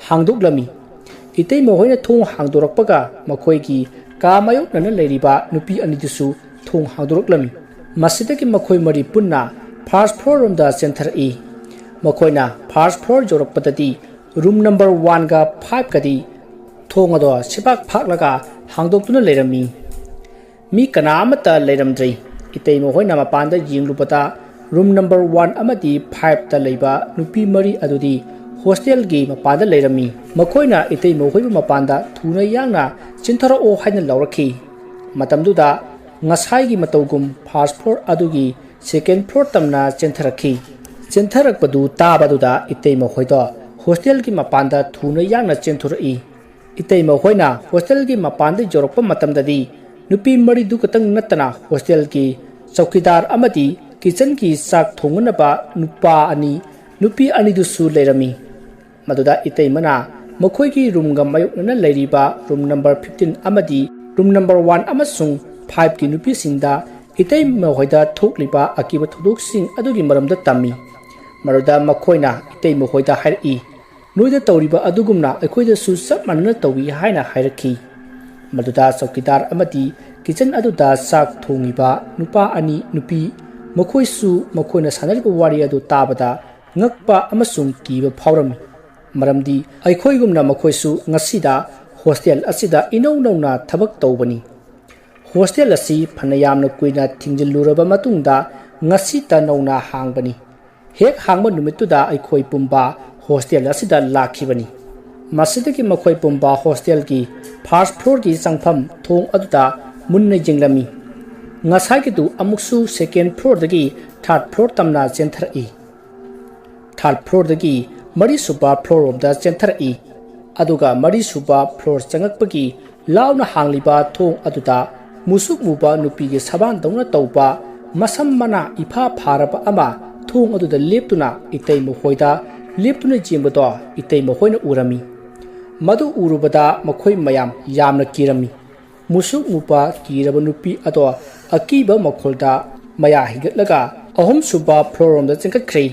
ꯍꯥꯡꯗꯣꯛꯂꯝꯃꯤ꯫ ꯏꯇꯩꯃ ꯍꯣꯏꯅ ꯊꯣꯡ ꯍꯥꯡꯗꯣꯔꯛꯄꯒ ꯃꯈꯣꯏꯒꯤ ꯀꯥ ꯃꯥꯌꯣꯛꯅꯅ ꯂꯩꯔꯤꯕ ꯅꯨꯄꯤ ꯑꯅꯤꯗꯨꯁꯨ ꯊꯣꯡ ꯍꯥꯡꯗꯣꯔꯛꯂꯝꯃꯤ꯫ ꯃꯁꯤꯗꯒꯤ ꯃꯈꯣꯏ ꯃꯔꯤ ꯄꯨꯟꯅ first floor ꯔꯣꯝꯗ ꯆꯦꯟꯊꯔꯛꯏ꯫ ꯃꯈꯣꯏꯅ first floor ꯌꯧꯔꯛꯄꯗꯗꯤ room number one ꯒ five ꯀꯗꯤ ꯊꯣꯡ ꯑꯗꯣ ꯁꯤꯕꯥꯛ ꯐꯥꯛꯂꯒ ꯍꯥꯡꯗꯣꯛꯇꯨꯅ ꯂꯩꯔꯝꯃꯤ꯫ ꯃꯤ ꯀꯅꯥ ꯑꯃꯠꯇ ꯂꯩꯔꯝꯗ꯭ꯔꯦ꯫ ꯏꯇꯩꯃ ꯍꯣꯏꯅ ꯃꯄꯥꯟꯗ ꯌꯦꯡꯂꯨꯕꯗ room number one ꯑꯃꯗꯤ five ꯇ ꯂꯩꯕ ꯅꯨꯄꯤ ꯃꯔꯤ ꯑꯗꯨꯗꯤ hostel ꯒꯤ ꯃꯄꯥꯟꯗ ꯂꯩꯔꯝꯃꯤ꯫ ꯃꯈꯣꯏꯅ ꯏꯇꯩꯃ ꯍꯣꯏꯕꯨ ꯃꯄꯥꯟꯗ ꯊꯨꯅ ꯌꯥꯡꯅ ꯆꯦꯟꯊꯣꯔꯛꯑꯣ ꯍꯥꯏꯅ ꯂꯥꯎꯔꯛꯈꯤ꯫ ꯃꯇꯝꯗꯨꯗ ꯉꯁꯥꯏꯒꯤ ꯃꯇꯧꯒꯨꯝ first floor ꯑꯗꯨꯒꯤ second floor ꯇꯝꯅ ꯆꯦꯟꯊꯔꯛꯈꯤ꯫ ꯆꯦꯟꯊꯔꯛꯄꯗꯨ ꯇꯥꯕꯗꯨꯗ ꯏꯇꯩꯃ ꯍꯣꯏꯗꯣ hostel ꯒꯤ ꯃꯄꯥꯟꯗ ꯊꯨꯅ ꯌꯥꯡꯅ ꯆꯦꯟꯊꯣꯔꯛꯏ꯫ ꯏꯇꯩꯃ ꯍꯣꯏꯅ hostel ꯒꯤ ꯃꯄꯥꯟꯗ ꯌꯧꯔꯛꯄ ꯃꯇꯝꯗꯗꯤ ꯅꯨꯄꯤ ꯃꯔꯤꯗꯨ ꯈꯛꯇꯪ ꯅꯠꯇꯅ hostel ꯒꯤ ꯆꯧꯀꯤꯗꯥꯔ ꯑꯃꯗꯤ kitchen ꯒꯤ ꯆꯥꯛ ꯊꯣꯡꯅꯅꯕ ꯅꯨꯄꯥ ꯑꯅꯤ, ꯅꯨꯄꯤ ꯑꯅꯤꯗꯨꯁꯨ ꯂꯩꯔꯝꯃꯤ꯫ ꯃꯗꯨꯗ ꯏꯇꯩꯃꯅ ꯃꯈꯣꯏꯒꯤ room ꯒ ꯃꯥꯌꯣꯛꯅꯅ ꯂꯩꯔꯤꯕ room number fifteen ꯑꯃꯗꯤ room number one ꯑꯃꯁꯨꯡ five ꯀꯤ ꯅꯨꯄꯤꯁꯤꯡꯗ ꯏꯇꯩꯃ ꯍꯣꯏꯗ ꯊꯣꯛꯂꯤꯕ ꯑꯀꯤꯕ ꯊꯧꯗꯣꯛꯁꯤꯡ ꯑꯗꯨꯒꯤ ꯃꯔꯝꯗ ꯇꯝꯃꯤ꯫ ꯃꯗꯨꯗ ꯃꯈꯣꯏꯅ ꯏꯇꯩꯃ ꯍꯣꯏꯗ ꯍꯥꯏꯔꯛꯏ, "ꯅꯣꯏꯗ ꯇꯧꯔꯤꯕ ꯑꯗꯨꯒꯨꯝꯅ ꯑꯩꯈꯣꯏꯗꯁꯨ ꯆꯞ ꯃꯥꯟꯅꯅ ꯇꯧꯏ" ꯍꯥꯏꯅ ꯍꯥꯏꯔꯛꯈꯤ꯫ ꯃꯗꯨꯗ ꯆꯧꯀꯤꯗꯥꯔ ꯑꯃꯗꯤ kitchen ꯑꯗꯨꯗ ꯆꯥꯛ ꯊꯣꯡꯉꯤꯕ ꯅꯨꯄꯥ ꯑꯅꯤ, ꯅꯨꯄꯤ, ꯃꯈꯣꯏꯁꯨ ꯃꯈꯣꯏꯅ ꯁꯥꯟꯅꯔꯤꯕ ꯋꯥꯔꯤ ꯑꯗꯨ ꯇꯥꯕꯗ ꯉꯛꯄ ꯑꯃꯁꯨꯡ ꯀꯤꯕ ꯐꯥꯎꯔꯝꯃꯤ꯫ ꯃꯔꯝꯗꯤ ꯑꯩꯈꯣꯏꯒꯨꯝꯅ ꯃꯈꯣꯏꯁꯨ ꯉꯁꯤꯗ hostel ꯑꯁꯤꯗ ꯏꯅꯧ ꯅꯧꯅ ꯊꯕꯛ ꯇꯧꯕꯅꯤ꯫ Hostel ꯑꯁꯤ ꯐꯅ ꯌꯥꯝꯅ ꯀꯨꯏꯅ ꯊꯤꯡꯖꯤꯜꯂꯨꯔꯕ ꯃꯇꯨꯡꯗ ꯉꯁꯤꯇ ꯅꯧꯅ ꯍꯥꯡꯕꯅꯤ꯫ ꯍꯦꯛ ꯍꯥꯡꯕ ꯅꯨꯃꯤꯠꯇꯨꯗ ꯑꯩꯈꯣꯏ ꯄꯨꯝꯕ hostel ꯑꯁꯤꯗ ꯂꯥꯛꯈꯤꯕꯅꯤ꯫ ꯃꯁꯤꯗꯒꯤ ꯃꯈꯣꯏ ꯄꯨꯝꯕ hostel ꯒꯤ first floor ꯒꯤ ꯆꯪꯐꯝ ꯊꯣꯡ ꯑꯗꯨꯗ ꯃꯨꯟꯅ ꯌꯦꯡꯂꯝꯃꯤ꯫ ꯉꯁꯥꯏꯒꯤꯗꯨ ꯑꯃꯨꯛꯁꯨ second floorꯗꯒꯤ third floor ꯇꯝꯅ ꯆꯦꯟꯊꯔꯛꯏ꯫ Third floorꯗꯒꯤ ꯃꯔꯤꯁꯨꯕ floor ꯔꯣꯝꯗ ꯆꯦꯟꯊꯔꯛꯏ꯫ ꯑꯗꯨꯒ ꯃꯔꯤꯁꯨꯕ floor ꯆꯪꯉꯛꯄꯒꯤ ꯂꯥꯎꯅ ꯍꯥꯡꯂꯤꯕ ꯊꯣꯡ ꯑꯗꯨꯗ ꯃꯨꯁꯨꯛ ꯃꯨꯕ ꯅꯨꯄꯤꯒꯤ ꯁꯕꯥꯟꯗꯧꯅ ꯇꯧꯕ, ꯃꯁꯝ ꯃꯅꯥ ꯏꯐꯥ ꯐꯥꯔꯕ ꯑꯃ ꯊꯣꯡ ꯑꯗꯨꯗ ꯂꯦꯞꯇꯨꯅ ꯏꯇꯩꯃ ꯍꯣꯏꯗ ꯂꯦꯞꯇꯨꯅ ꯌꯦꯡꯕꯗꯣ ꯏꯇꯩꯃ ꯍꯣꯏꯅ ꯎꯔꯝꯃꯤ꯫ ꯃꯗꯨ ꯎꯔꯨꯕꯗ ꯃꯈꯣꯏ ꯃꯌꯥꯝ ꯌꯥꯝꯅ ꯀꯤꯔꯝꯃꯤ꯫ ꯃꯨꯁꯨꯛ ꯃꯨꯕ ꯀꯤꯔꯕ ꯅꯨꯄꯤ ꯑꯗꯣ ꯑꯀꯤꯕ ꯃꯈꯣꯜꯗ ꯃꯌꯥ ꯍꯤꯒꯠꯂꯒ ꯑꯍꯨꯝꯁꯨꯕ floor ꯔꯣꯝꯗ ꯆꯦꯟꯈꯠꯈ꯭ꯔꯦ꯫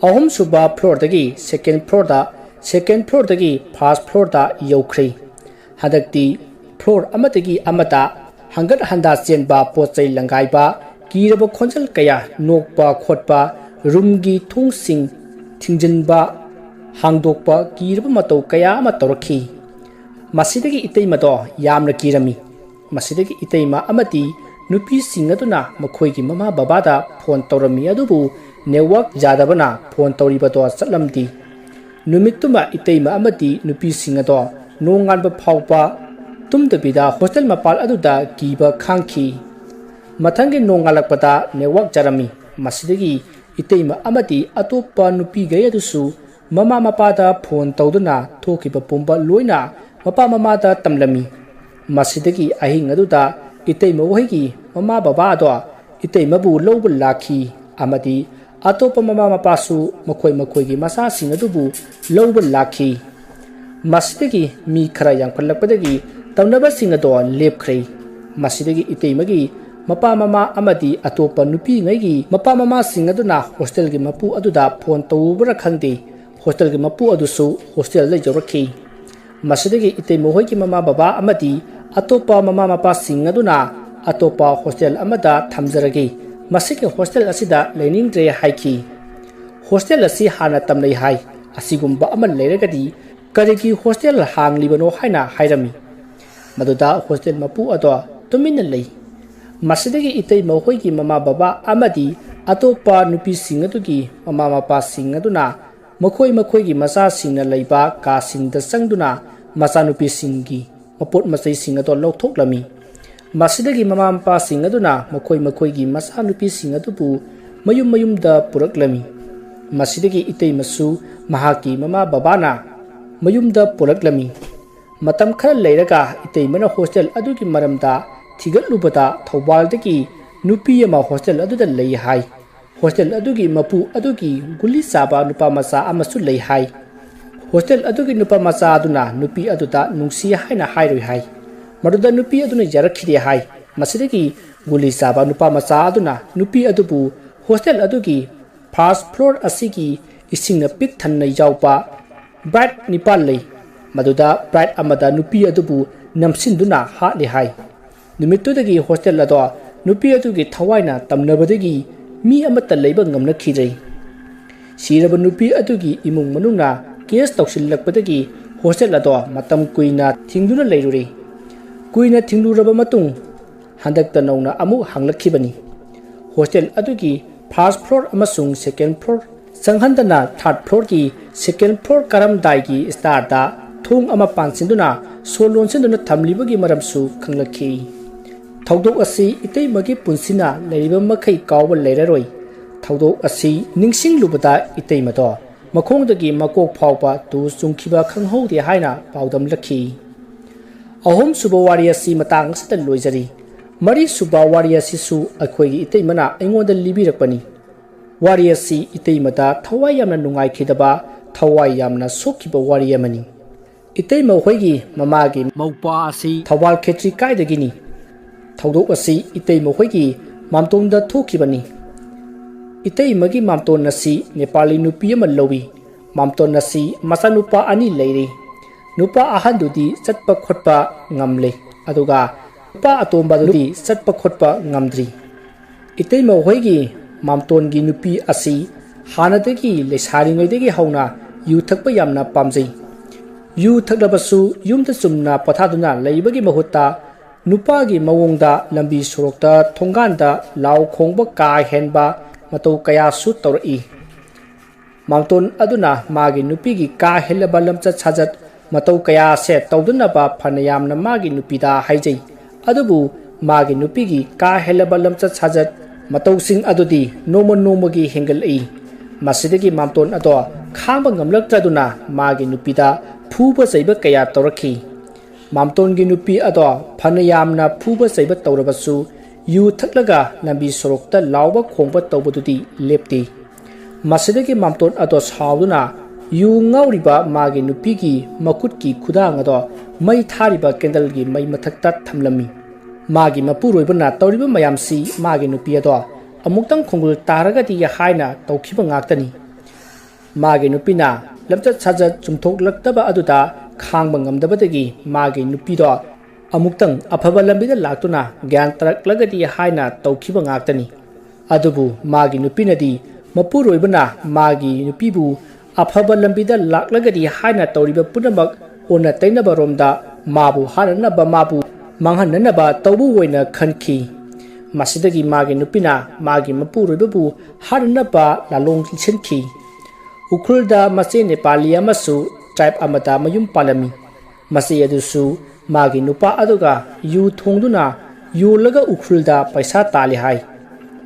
ꯑꯍꯨꯝꯁꯨꯕ floorꯗꯒꯤ second floorꯗ, second floorꯗꯒꯤ first floorꯗ ꯌꯧꯈ꯭ꯔꯦ꯫ ꯍꯟꯗꯛꯇꯤ floor ꯑꯃꯗꯒꯤ ꯑꯃꯗ ꯍꯪꯒꯠ ꯍꯟꯗꯥ ꯆꯦꯟꯕ, ꯄꯣꯠ ꯆꯩ ꯂꯪꯒꯥꯏꯕ, ꯀꯤꯔꯕ ꯈꯣꯟꯖꯦꯜ ꯀꯌꯥ, ꯅꯣꯛꯄ ꯈꯣꯠꯄ, roomꯒꯤ ꯊꯣꯡꯁꯤꯡ ꯊꯤꯡꯖꯤꯟꯕ, ꯍꯥꯡꯗꯣꯛꯄ, ꯀꯤꯔꯕ ꯃꯇꯧ ꯀꯌꯥ ꯑꯃ ꯇꯧꯔꯛꯈꯤ꯫ ꯃꯁꯤꯗꯒꯤ ꯏꯇꯩꯃꯗꯣ ꯌꯥꯝꯅ ꯀꯤꯔꯝꯃꯤ꯫ ꯃꯁꯤꯗꯒꯤ ꯏꯇꯩꯃ ꯑꯃꯗꯤ ꯅꯨꯄꯤꯁꯤꯡ ꯑꯗꯨꯅ ꯃꯈꯣꯏꯒꯤ ꯃꯃꯥ ꯕꯕꯥꯗ phone ꯇꯧꯔꯝꯃꯤ, ꯑꯗꯨꯕꯨ network ꯌꯥꯗꯕꯅ phone ꯇꯧꯔꯤꯕꯗꯣ ꯆꯠꯂꯝꯗꯦ꯫ ꯅꯨꯃꯤꯠꯇꯨꯃ ꯏꯇꯩꯃ ꯑꯃꯗꯤ ꯅꯨꯄꯤꯁꯤꯡ ꯑꯗꯣ ꯅꯣꯡꯉꯥꯟꯕ ꯐꯥꯎꯕ ꯇꯨꯝꯗꯕꯤꯗ hostel ꯃꯄꯥꯜ ꯑꯗꯨꯗ ꯀꯤꯕ ꯈꯥꯡꯈꯤ꯫ ꯃꯊꯪꯒꯤ ꯅꯣꯡꯉꯥꯜꯂꯛꯄꯗ network ꯌꯥꯔꯝꯃꯤ꯫ ꯃꯁꯤꯗꯒꯤ ꯏꯇꯩꯃ ꯑꯃꯗꯤ ꯑꯇꯣꯞꯄ ꯅꯨꯄꯤꯈꯩ ꯑꯗꯨꯁꯨ ꯃꯃꯥ ꯃꯄꯥꯗ phone ꯇꯧꯗꯨꯅ ꯊꯣꯛꯈꯤꯕ ꯄꯨꯝꯕ ꯂꯣꯏꯅ ꯃꯄꯥ ꯃꯃꯥꯗ ꯇꯝꯂꯝꯃꯤ꯫ ꯃꯁꯤꯗꯒꯤ ꯑꯍꯤꯡ ꯑꯗꯨꯗ ꯏꯇꯩꯃ ꯍꯣꯏꯒꯤ ꯃꯃꯥ ꯕꯕꯥ ꯑꯗꯣ ꯏꯇꯩꯃꯕꯨ ꯂꯧꯕ ꯂꯥꯛꯈꯤ ꯑꯃꯗꯤ ꯑꯇꯣꯞꯄ ꯃꯃꯥ ꯃꯄꯥꯁꯨ ꯃꯈꯣꯏ ꯃꯈꯣꯏꯒꯤ ꯃꯆꯥꯁꯤꯡ ꯑꯗꯨꯕꯨ ꯂꯧꯕ ꯂꯥꯛꯈꯤ꯫ ꯃꯁꯤꯗꯒꯤ ꯃꯤ ꯈꯔ ꯌꯥꯝꯈꯠꯂꯛꯄꯗꯒꯤ ꯇꯝꯅꯕꯁꯤꯡ ꯑꯗꯣ ꯂꯦꯞꯈ꯭ꯔꯦ꯫ ꯃꯁꯤꯗꯒꯤ ꯏꯇꯩꯃꯒꯤ ꯃꯄꯥ ꯃꯃꯥ ꯑꯃꯗꯤ ꯑꯇꯣꯞꯄ ꯅꯨꯄꯤꯉꯩꯒꯤ ꯃꯄꯥ ꯃꯃꯥꯁꯤꯡ ꯑꯗꯨꯅ hostelꯒꯤ ꯃꯄꯨ ꯑꯗꯨꯗ phone ꯇꯧꯔꯨꯕ꯭ꯔꯥ ꯈꯪꯗꯦ, hostelꯒꯤ ꯃꯄꯨ ꯑꯗꯨꯁꯨ hostelꯗ ꯌꯧꯔꯛꯈꯤ꯫ ꯃꯁꯤꯗꯒꯤ ꯏꯇꯩꯃ ꯍꯣꯏꯒꯤ ꯃꯃꯥ ꯕꯕꯥ ꯑꯃꯗꯤ ꯑꯇꯣꯞꯄ ꯃꯃꯥ ꯃꯄꯥꯁꯤꯡ ꯑꯗꯨꯅ ꯑꯇꯣꯞꯄ hostel ꯑꯃꯗ ꯊꯝꯖꯔꯒꯦ, ꯃꯁꯤꯒꯤ hostel ꯑꯁꯤꯗ ꯂꯩꯅꯤꯡꯗ꯭ꯔꯦ ꯍꯥꯏꯈꯤ꯫ Hostel ꯑꯁꯤ ꯍꯥꯟꯅ ꯇꯝꯅꯩ ꯍꯥꯏ, ꯑꯁꯤꯒꯨꯝꯕ ꯑꯃ ꯂꯩꯔꯒꯗꯤ ꯀꯔꯤꯒꯤ hostel ꯍꯥꯡꯂꯤꯕꯅꯣ ꯍꯥꯏꯅ ꯍꯥꯏꯔꯝꯃꯤ꯫ ꯃꯗꯨꯗ hostel ꯃꯄꯨ ꯑꯗꯣ ꯇꯨꯃꯤꯟꯅ ꯂꯩ꯫ ꯃꯁꯤꯗꯒꯤ ꯏꯇꯩꯃ ꯍꯣꯏꯒꯤ ꯃꯃꯥ ꯕꯕꯥ ꯑꯃꯗꯤ ꯑꯇꯣꯞꯄ ꯅꯨꯄꯤꯁꯤꯡ ꯑꯗꯨꯒꯤ ꯃꯃꯥ ꯃꯄꯥꯁꯤꯡ ꯑꯗꯨꯅ ꯃꯈꯣꯏ ꯃꯈꯣꯏꯒꯤ ꯃꯆꯥꯁꯤꯡꯅ ꯂꯩꯕ ꯀꯥꯁꯤꯡꯗ ꯆꯪꯗꯨꯅ ꯃꯆꯥꯅꯨꯄꯤꯁꯤꯡꯒꯤ ꯃꯄꯣꯠ ꯃꯆꯩꯁꯤꯡ ꯑꯗꯣ ꯂꯧꯊꯣꯛꯂꯝꯃꯤ꯫ ꯃꯁꯤꯗꯒꯤ ꯃꯃꯥ ꯃꯄꯥꯁꯤꯡ ꯑꯗꯨꯅ ꯃꯈꯣꯏ ꯃꯈꯣꯏꯒꯤ ꯃꯆꯥꯅꯨꯄꯤꯁꯤꯡ ꯑꯗꯨꯕꯨ ꯃꯌꯨꯝ ꯃꯌꯨꯝꯗ ꯄꯨꯔꯛꯂꯝꯃꯤ꯫ ꯃꯁꯤꯗꯒꯤ ꯏꯇꯩꯃꯁꯨ ꯃꯍꯥꯛꯀꯤ ꯃꯃꯥ ꯕꯕꯥꯅ ꯃꯌꯨꯝꯗ ꯄꯨꯔꯛꯂꯝꯃꯤ꯫ ꯃꯇꯝ ꯈꯔ ꯂꯩꯔꯒ ꯏꯇꯩꯃꯅ ꯍꯣꯁꯇꯦꯜ ꯑꯗꯨꯒꯤ ꯃꯔꯝꯗ ꯊꯤꯒꯠꯂꯨꯕꯗ ꯊꯧꯕꯥꯜꯗꯒꯤ ꯅꯨꯄꯤ ꯑꯃ ꯍꯣꯁꯇꯦꯜ ꯑꯗꯨꯗ ꯂꯩ ꯍꯥꯏ꯫ ꯍꯣꯁꯇꯦꯜ ꯑꯗꯨꯒꯤ ꯃꯄꯨ ꯑꯗꯨꯒꯤ ꯒꯨꯂꯤ ꯆꯥꯕ ꯅꯨꯄꯥ ꯃꯆꯥ ꯑꯃꯁꯨ ꯂꯩ ꯍꯥꯏ꯫ ꯍꯣꯁꯇꯦꯜ ꯑꯗꯨꯒꯤ ꯅꯨꯄꯥ ꯃꯆꯥ ꯑꯗꯨꯅ ꯅꯨꯄꯤ ꯑꯗꯨꯗ ꯅꯨꯡꯁꯤ ꯍꯥꯏꯅ ꯍꯥꯏꯔꯨꯏ ꯍꯥꯏ꯫ ꯃꯗꯨꯗ ꯅꯨꯄꯤ ꯑꯗꯨꯅ ꯌꯥꯔꯛꯈꯤꯗꯦ ꯍꯥꯏ꯫ ꯃꯁꯤꯗꯒꯤ ꯒꯨꯂꯤ ꯆꯥꯕ ꯅꯨꯄꯥ ꯃꯆꯥ ꯑꯗꯨꯅ ꯅꯨꯄꯤ ꯑꯗꯨꯕꯨ ꯍꯣꯁꯇꯦꯜ ꯑꯗꯨꯒꯤ ꯐꯥꯔꯁ ꯐ꯭ꯂꯣꯔ ꯑꯁꯤꯒꯤ ꯏꯁꯤꯡꯅ ꯄꯤꯛ ꯊꯟꯅ ꯌꯥꯎꯕ ꯕ꯭ꯔꯥꯏꯠ ꯅꯤꯄꯥꯜ ꯂꯩ꯫ ꯃꯗꯨꯗ ꯕ꯭ꯔꯥꯏꯠ ꯑꯃꯗ ꯅꯨꯄꯤ ꯑꯗꯨꯕꯨ ꯅꯝꯁꯤꯟꯗꯨꯅ ꯍꯥꯠꯂꯦ ꯍꯥꯏ꯫ ꯅꯨꯃꯤꯠꯇꯨꯗꯒꯤ ꯍꯣꯁꯇꯦꯜ ꯑꯗꯣ ꯅꯨꯄꯤ ꯑꯗꯨꯒꯤ ꯊꯋꯥꯏꯅ ꯇꯝꯅꯕꯗꯒꯤ ꯃꯤ ꯑꯃꯠꯇ ꯂꯩꯕ ꯉꯝꯅꯈꯤꯗ꯭ꯔꯦ꯫ ꯁꯤꯔꯕ ꯅꯨꯄꯤ ꯑꯗꯨꯒꯤ ꯏꯃꯨꯡ ꯃꯅꯨꯡꯅ ꯀꯦꯁ ꯇꯧꯁꯤꯜꯂꯛꯄꯗꯒꯤ ꯍꯣꯁꯇꯦꯜ ꯑꯗꯣ ꯃꯇꯝ ꯀꯨꯏꯅ ꯊꯤꯡꯗꯨꯅ ꯂꯩꯔꯨꯔꯦ꯫ ꯀꯨꯏꯅ ꯊꯤꯡꯂꯨꯔꯕ ꯃꯇꯨꯡ ꯍꯟꯗꯛꯇ ꯅꯧꯅ ꯑꯃꯨꯛ ꯍꯥꯡꯂꯛꯈꯤꯕꯅꯤ꯫ ꯍꯣꯁꯇꯦꯜ ꯑꯗꯨꯒꯤ ꯐꯥꯔꯁ ꯐ꯭ꯂꯣꯔ ꯑꯃꯁꯨꯡ ꯁꯦꯀꯦꯟ ꯐ꯭ꯂꯣꯔ ꯆꯪꯍꯟꯗꯅ ꯊꯥꯔꯠ ꯐ꯭ꯂꯣꯔꯒꯤ ꯁꯦꯀꯦꯟ ꯐ꯭ꯂꯣꯔ ꯀꯥꯔꯝꯗꯥꯏꯒꯤ ꯁ꯭ꯇꯥꯔꯗ ꯊꯣꯡ ꯑꯃ ꯄꯥꯟꯁꯤꯟꯗꯨꯅ ꯁꯣ ꯂꯣꯟꯁꯤꯟꯗꯨꯅ ꯊꯝꯂꯤꯕꯒꯤ ꯃꯔꯝꯁꯨ ꯈꯪꯂꯛꯈꯤ꯫ ꯊꯧꯗꯣꯛ ꯑꯁꯤ ꯏꯇꯩꯃꯒꯤ ꯄꯨꯟꯁꯤꯅ ꯂꯩꯔꯤꯕ ꯃꯈꯩ ꯀꯥꯎꯕ ꯂꯩꯔꯔꯣꯏ꯫ ꯊꯧꯗꯣꯛ ꯑꯁꯤ ꯅꯤꯡꯁꯤꯡꯂꯨꯕꯗ ꯏꯇꯩꯃꯗꯣ ꯃꯈꯣꯡꯗꯒꯤ ꯃꯀꯣꯛ ꯐꯥꯎꯕ ꯇꯨ ꯆꯨꯡꯈꯤꯕ ꯈꯪꯍꯧꯗꯦ ꯍꯥꯏꯅ ꯄꯥꯎꯗꯝꯂꯛꯈꯤ꯫ ꯑꯍꯨꯝꯁꯨꯕ ꯋꯥꯔꯤ ꯑꯁꯤ ꯃꯇꯥꯡ ꯑꯁꯤꯗ ꯂꯣꯏꯖꯔꯤ꯫ ꯃꯔꯤꯁꯨꯕ ꯋꯥꯔꯤ ꯑꯁꯤꯁꯨ ꯑꯩꯈꯣꯏꯒꯤ ꯏꯇꯩꯃꯅ ꯑꯩꯉꯣꯟꯗ ꯂꯤꯕꯤꯔꯛꯄꯅꯤ꯫ ꯋꯥꯔꯤ ꯑꯁꯤ ꯏꯇꯩꯃꯗ ꯊꯋꯥꯏ ꯌꯥꯝꯅ ꯅꯨꯡꯉꯥꯏꯈꯤꯗꯕ, ꯊꯋꯥꯏ ꯌꯥꯝꯅ ꯁꯣꯛꯈꯤꯕ ꯋꯥꯔꯤ ꯑꯃꯅꯤ꯫ ꯏꯇꯩꯃ ꯍꯣꯏꯒꯤ ꯃꯃꯥꯒꯤ ꯃꯧꯄ꯭ꯋꯥ ꯑꯁꯤ ꯊꯧꯕꯥꯜ ꯈꯦꯇ꯭ꯔꯤ ꯀꯥꯏꯗꯒꯤꯅꯤ꯫ ꯊꯧꯗꯣꯛ ꯑꯁꯤ ꯏꯇꯩꯃ ꯍꯣꯏꯒꯤ ꯃꯥꯝꯇꯣꯟꯗ ꯊꯣꯛꯈꯤꯕꯅꯤ꯫ ꯏꯇꯩꯃꯒꯤ ꯃꯥꯝꯇꯣꯟ ꯑꯁꯤ ꯅꯦꯄꯥꯂꯤ ꯅꯨꯄꯤ ꯑꯃ ꯂꯧꯏ꯫ ꯃꯥꯝꯇꯣꯟ ꯑꯁꯤ ꯃꯆꯥꯅꯨꯄꯥ ꯑꯅꯤ ꯂꯩꯔꯤ꯫ ꯅꯨꯄꯥ ꯑꯍꯟꯗꯨꯗꯤ ꯆꯠꯄ ꯈꯣꯠꯄ ꯉꯝꯂꯦ, ꯑꯗꯨꯒ ꯅꯨꯄꯥ ꯑꯇꯣꯝꯕꯗꯨꯗꯤ ꯆꯠꯄ ꯈꯣꯠꯄ ꯉꯝꯗ꯭ꯔꯤ꯫ ꯏꯇꯩꯃ ꯍꯣꯏꯒꯤ ꯃꯥꯝꯇꯣꯟꯒꯤ ꯅꯨꯄꯤ ꯑꯁꯤ ꯍꯥꯟꯅꯗꯒꯤ ꯂꯩꯁꯥꯔꯤꯉꯩꯗꯒꯤ ꯍꯧꯅ ꯌꯨ ꯊꯛꯄ ꯌꯥꯝꯅ ꯄꯥꯝꯖꯩ꯫ ꯌꯨ ꯊꯛꯂꯕꯁꯨ ꯌꯨꯝꯗ ꯆꯨꯝꯅ ꯄꯣꯊꯥꯗꯨꯅ ꯂꯩꯕꯒꯤ ꯃꯍꯨꯠꯇ ꯅꯨꯄꯥꯒꯤ ꯃꯑꯣꯡꯗ ꯂꯝꯕꯤ ꯁꯣꯔꯣꯛꯇ ꯊꯣꯡꯒꯥꯟꯗ ꯂꯥꯎ ꯈꯣꯡꯕ ꯀꯥ ꯍꯦꯟꯕ ꯃꯇꯧ ꯀꯌꯥꯁꯨ ꯇꯧꯔꯛꯏ꯫ ꯃꯥꯝꯇꯣꯟ ꯑꯗꯨꯅ ꯃꯥꯒꯤ ꯅꯨꯄꯤꯒꯤ ꯀꯥ ꯍꯦꯜꯂꯕ ꯂꯝꯆꯠ ꯁꯥꯖꯠ ꯃꯇꯧ ꯀꯌꯥꯁꯦ ꯇꯧꯗꯅꯕ ꯐꯅ ꯌꯥꯝꯅ ꯃꯥꯒꯤ ꯅꯨꯄꯤꯗ ꯍꯥꯏꯖꯩ꯫ ꯑꯗꯨꯕꯨ ꯃꯥꯒꯤ ꯅꯨꯄꯤꯒꯤ ꯀꯥ ꯍꯦꯜꯂꯕ ꯂꯝꯆꯠ ꯁꯥꯖꯠ ꯃꯇꯧꯁꯤꯡ ꯑꯗꯨꯗꯤ ꯅꯣꯡꯃ ꯅꯣꯡꯃꯒꯤ ꯍꯦꯟꯒꯠꯂꯛꯏ꯫ ꯃꯁꯤꯗꯒꯤ ꯃꯥꯝꯇꯣꯟ ꯑꯗꯣ ꯈꯥꯡꯕ ꯉꯝꯂꯛꯇ꯭ꯔꯗꯨꯅ ꯃꯥꯒꯤ ꯅꯨꯄꯤꯗ ꯐꯨꯕ ꯆꯩꯕ ꯀꯌꯥ ꯇꯧꯔꯛꯈꯤ꯫ ꯃꯥꯝꯇꯣꯟꯒꯤ ꯅꯨꯄꯤ ꯑꯗꯣ ꯐꯅ ꯌꯥꯝꯅ ꯐꯨꯕ ꯆꯩꯕ ꯇꯧꯔꯕꯁꯨ, ꯌꯨ ꯊꯛꯂꯒ ꯂꯝꯕꯤ ꯁꯣꯔꯣꯛꯇ ꯂꯥꯎꯕ ꯈꯣꯡꯕ ꯇꯧꯕꯗꯨꯗꯤ ꯂꯦꯞꯇꯦ꯫ ꯃꯁꯤꯗꯒꯤ ꯃꯥꯝꯇꯣꯟ ꯑꯗꯣ ꯁꯥꯎꯗꯨꯅ ꯌꯨ ꯉꯥꯎꯔꯤꯕ ꯃꯥꯒꯤ ꯅꯨꯄꯤꯒꯤ ꯃꯈꯨꯠꯀꯤ ꯈꯨꯗꯥꯡ ꯑꯗꯣ ꯃꯩ ꯊꯥꯔꯤꯕ ꯀꯦꯟꯗꯜꯒꯤ ꯃꯩ ꯃꯊꯛꯇ ꯊꯝꯂꯝꯃꯤ꯫ ꯃꯥꯒꯤ ꯃꯄꯨꯔꯣꯏꯕꯅ ꯇꯧꯔꯤꯕ ꯃꯌꯥꯝꯁꯤ ꯃꯥꯒꯤ ꯅꯨꯄꯤ ꯑꯗꯣ ꯑꯃꯨꯛꯇꯪ ꯈꯣꯡꯒꯨꯜ ꯇꯥꯔꯒꯗꯤ ꯍꯥꯏꯅ ꯇꯧꯈꯤꯕ ꯉꯥꯛꯇꯅꯤ꯫ ꯃꯥꯒꯤ ꯅꯨꯄꯤꯅ ꯂꯝꯆꯠ ꯁꯥꯖꯠ ꯆꯨꯝꯊꯣꯛꯂꯛꯇꯕ ꯑꯗꯨꯗ ꯈꯥꯡꯕ ꯉꯝꯗꯕꯗꯒꯤ ꯃꯥꯒꯤ ꯅꯨꯄꯤꯗꯣ ꯑꯃꯨꯛꯇꯪ ꯑꯐꯕ ꯂꯝꯕꯤꯗ ꯂꯥꯛꯇꯨꯅ ꯒ꯭ꯌꯥꯟ ꯇꯥꯔꯛꯂꯒꯗꯤ ꯍꯥꯏꯅ ꯇꯧꯈꯤꯕ ꯉꯥꯛꯇꯅꯤ꯫ ꯑꯗꯨꯕꯨ ꯃꯥꯒꯤ ꯅꯨꯄꯤꯅꯗꯤ ꯃꯄꯨꯔꯣꯏꯕꯅ ꯃꯥꯒꯤ ꯅꯨꯄꯤꯕꯨ ꯑꯐꯕ ꯂꯝꯕꯤꯗ ꯂꯥꯛꯂꯒꯗꯤ ꯍꯥꯏꯅ ꯇꯧꯔꯤꯕ ꯄꯨꯝꯅꯃꯛ ꯑꯣꯟꯅ ꯇꯩꯅꯕꯔꯣꯝꯗ ꯃꯥꯕꯨ ꯍꯥꯠꯅꯅꯕ, ꯃꯥꯕꯨ ꯃꯥꯡꯍꯟꯅꯅꯕ ꯇꯧꯕ ꯑꯣꯏꯅ ꯈꯟꯈꯤ꯫ ꯃꯁꯤꯗꯒꯤ ꯃꯥꯒꯤ ꯅꯨꯄꯤꯅ ꯃꯥꯒꯤ ꯃꯄꯨꯔꯣꯏꯕꯕꯨ ꯍꯥꯠꯅꯅꯕ ꯂꯥꯂꯣꯡ ꯁꯤꯟꯈꯤ꯫ ꯎꯈ꯭ꯔꯨꯜꯗ ꯃꯆꯦ ꯅꯦꯄꯥꯂꯤ ꯑꯃꯁꯨ tribe ꯑꯃꯗ ꯃꯌꯨꯝ ꯄꯥꯜꯂꯝꯃꯤ꯫ ꯃꯆꯦ ꯑꯗꯨꯁꯨ ꯃꯥꯒꯤ ꯅꯨꯄꯥ ꯑꯗꯨꯒ ꯌꯨ ꯊꯣꯡꯗꯨꯅ ꯌꯣꯜꯂꯒ ꯎꯈ꯭ꯔꯨꯜꯗ ꯄꯩꯁꯥ ꯇꯥꯜꯂꯤ ꯍꯥꯏ꯫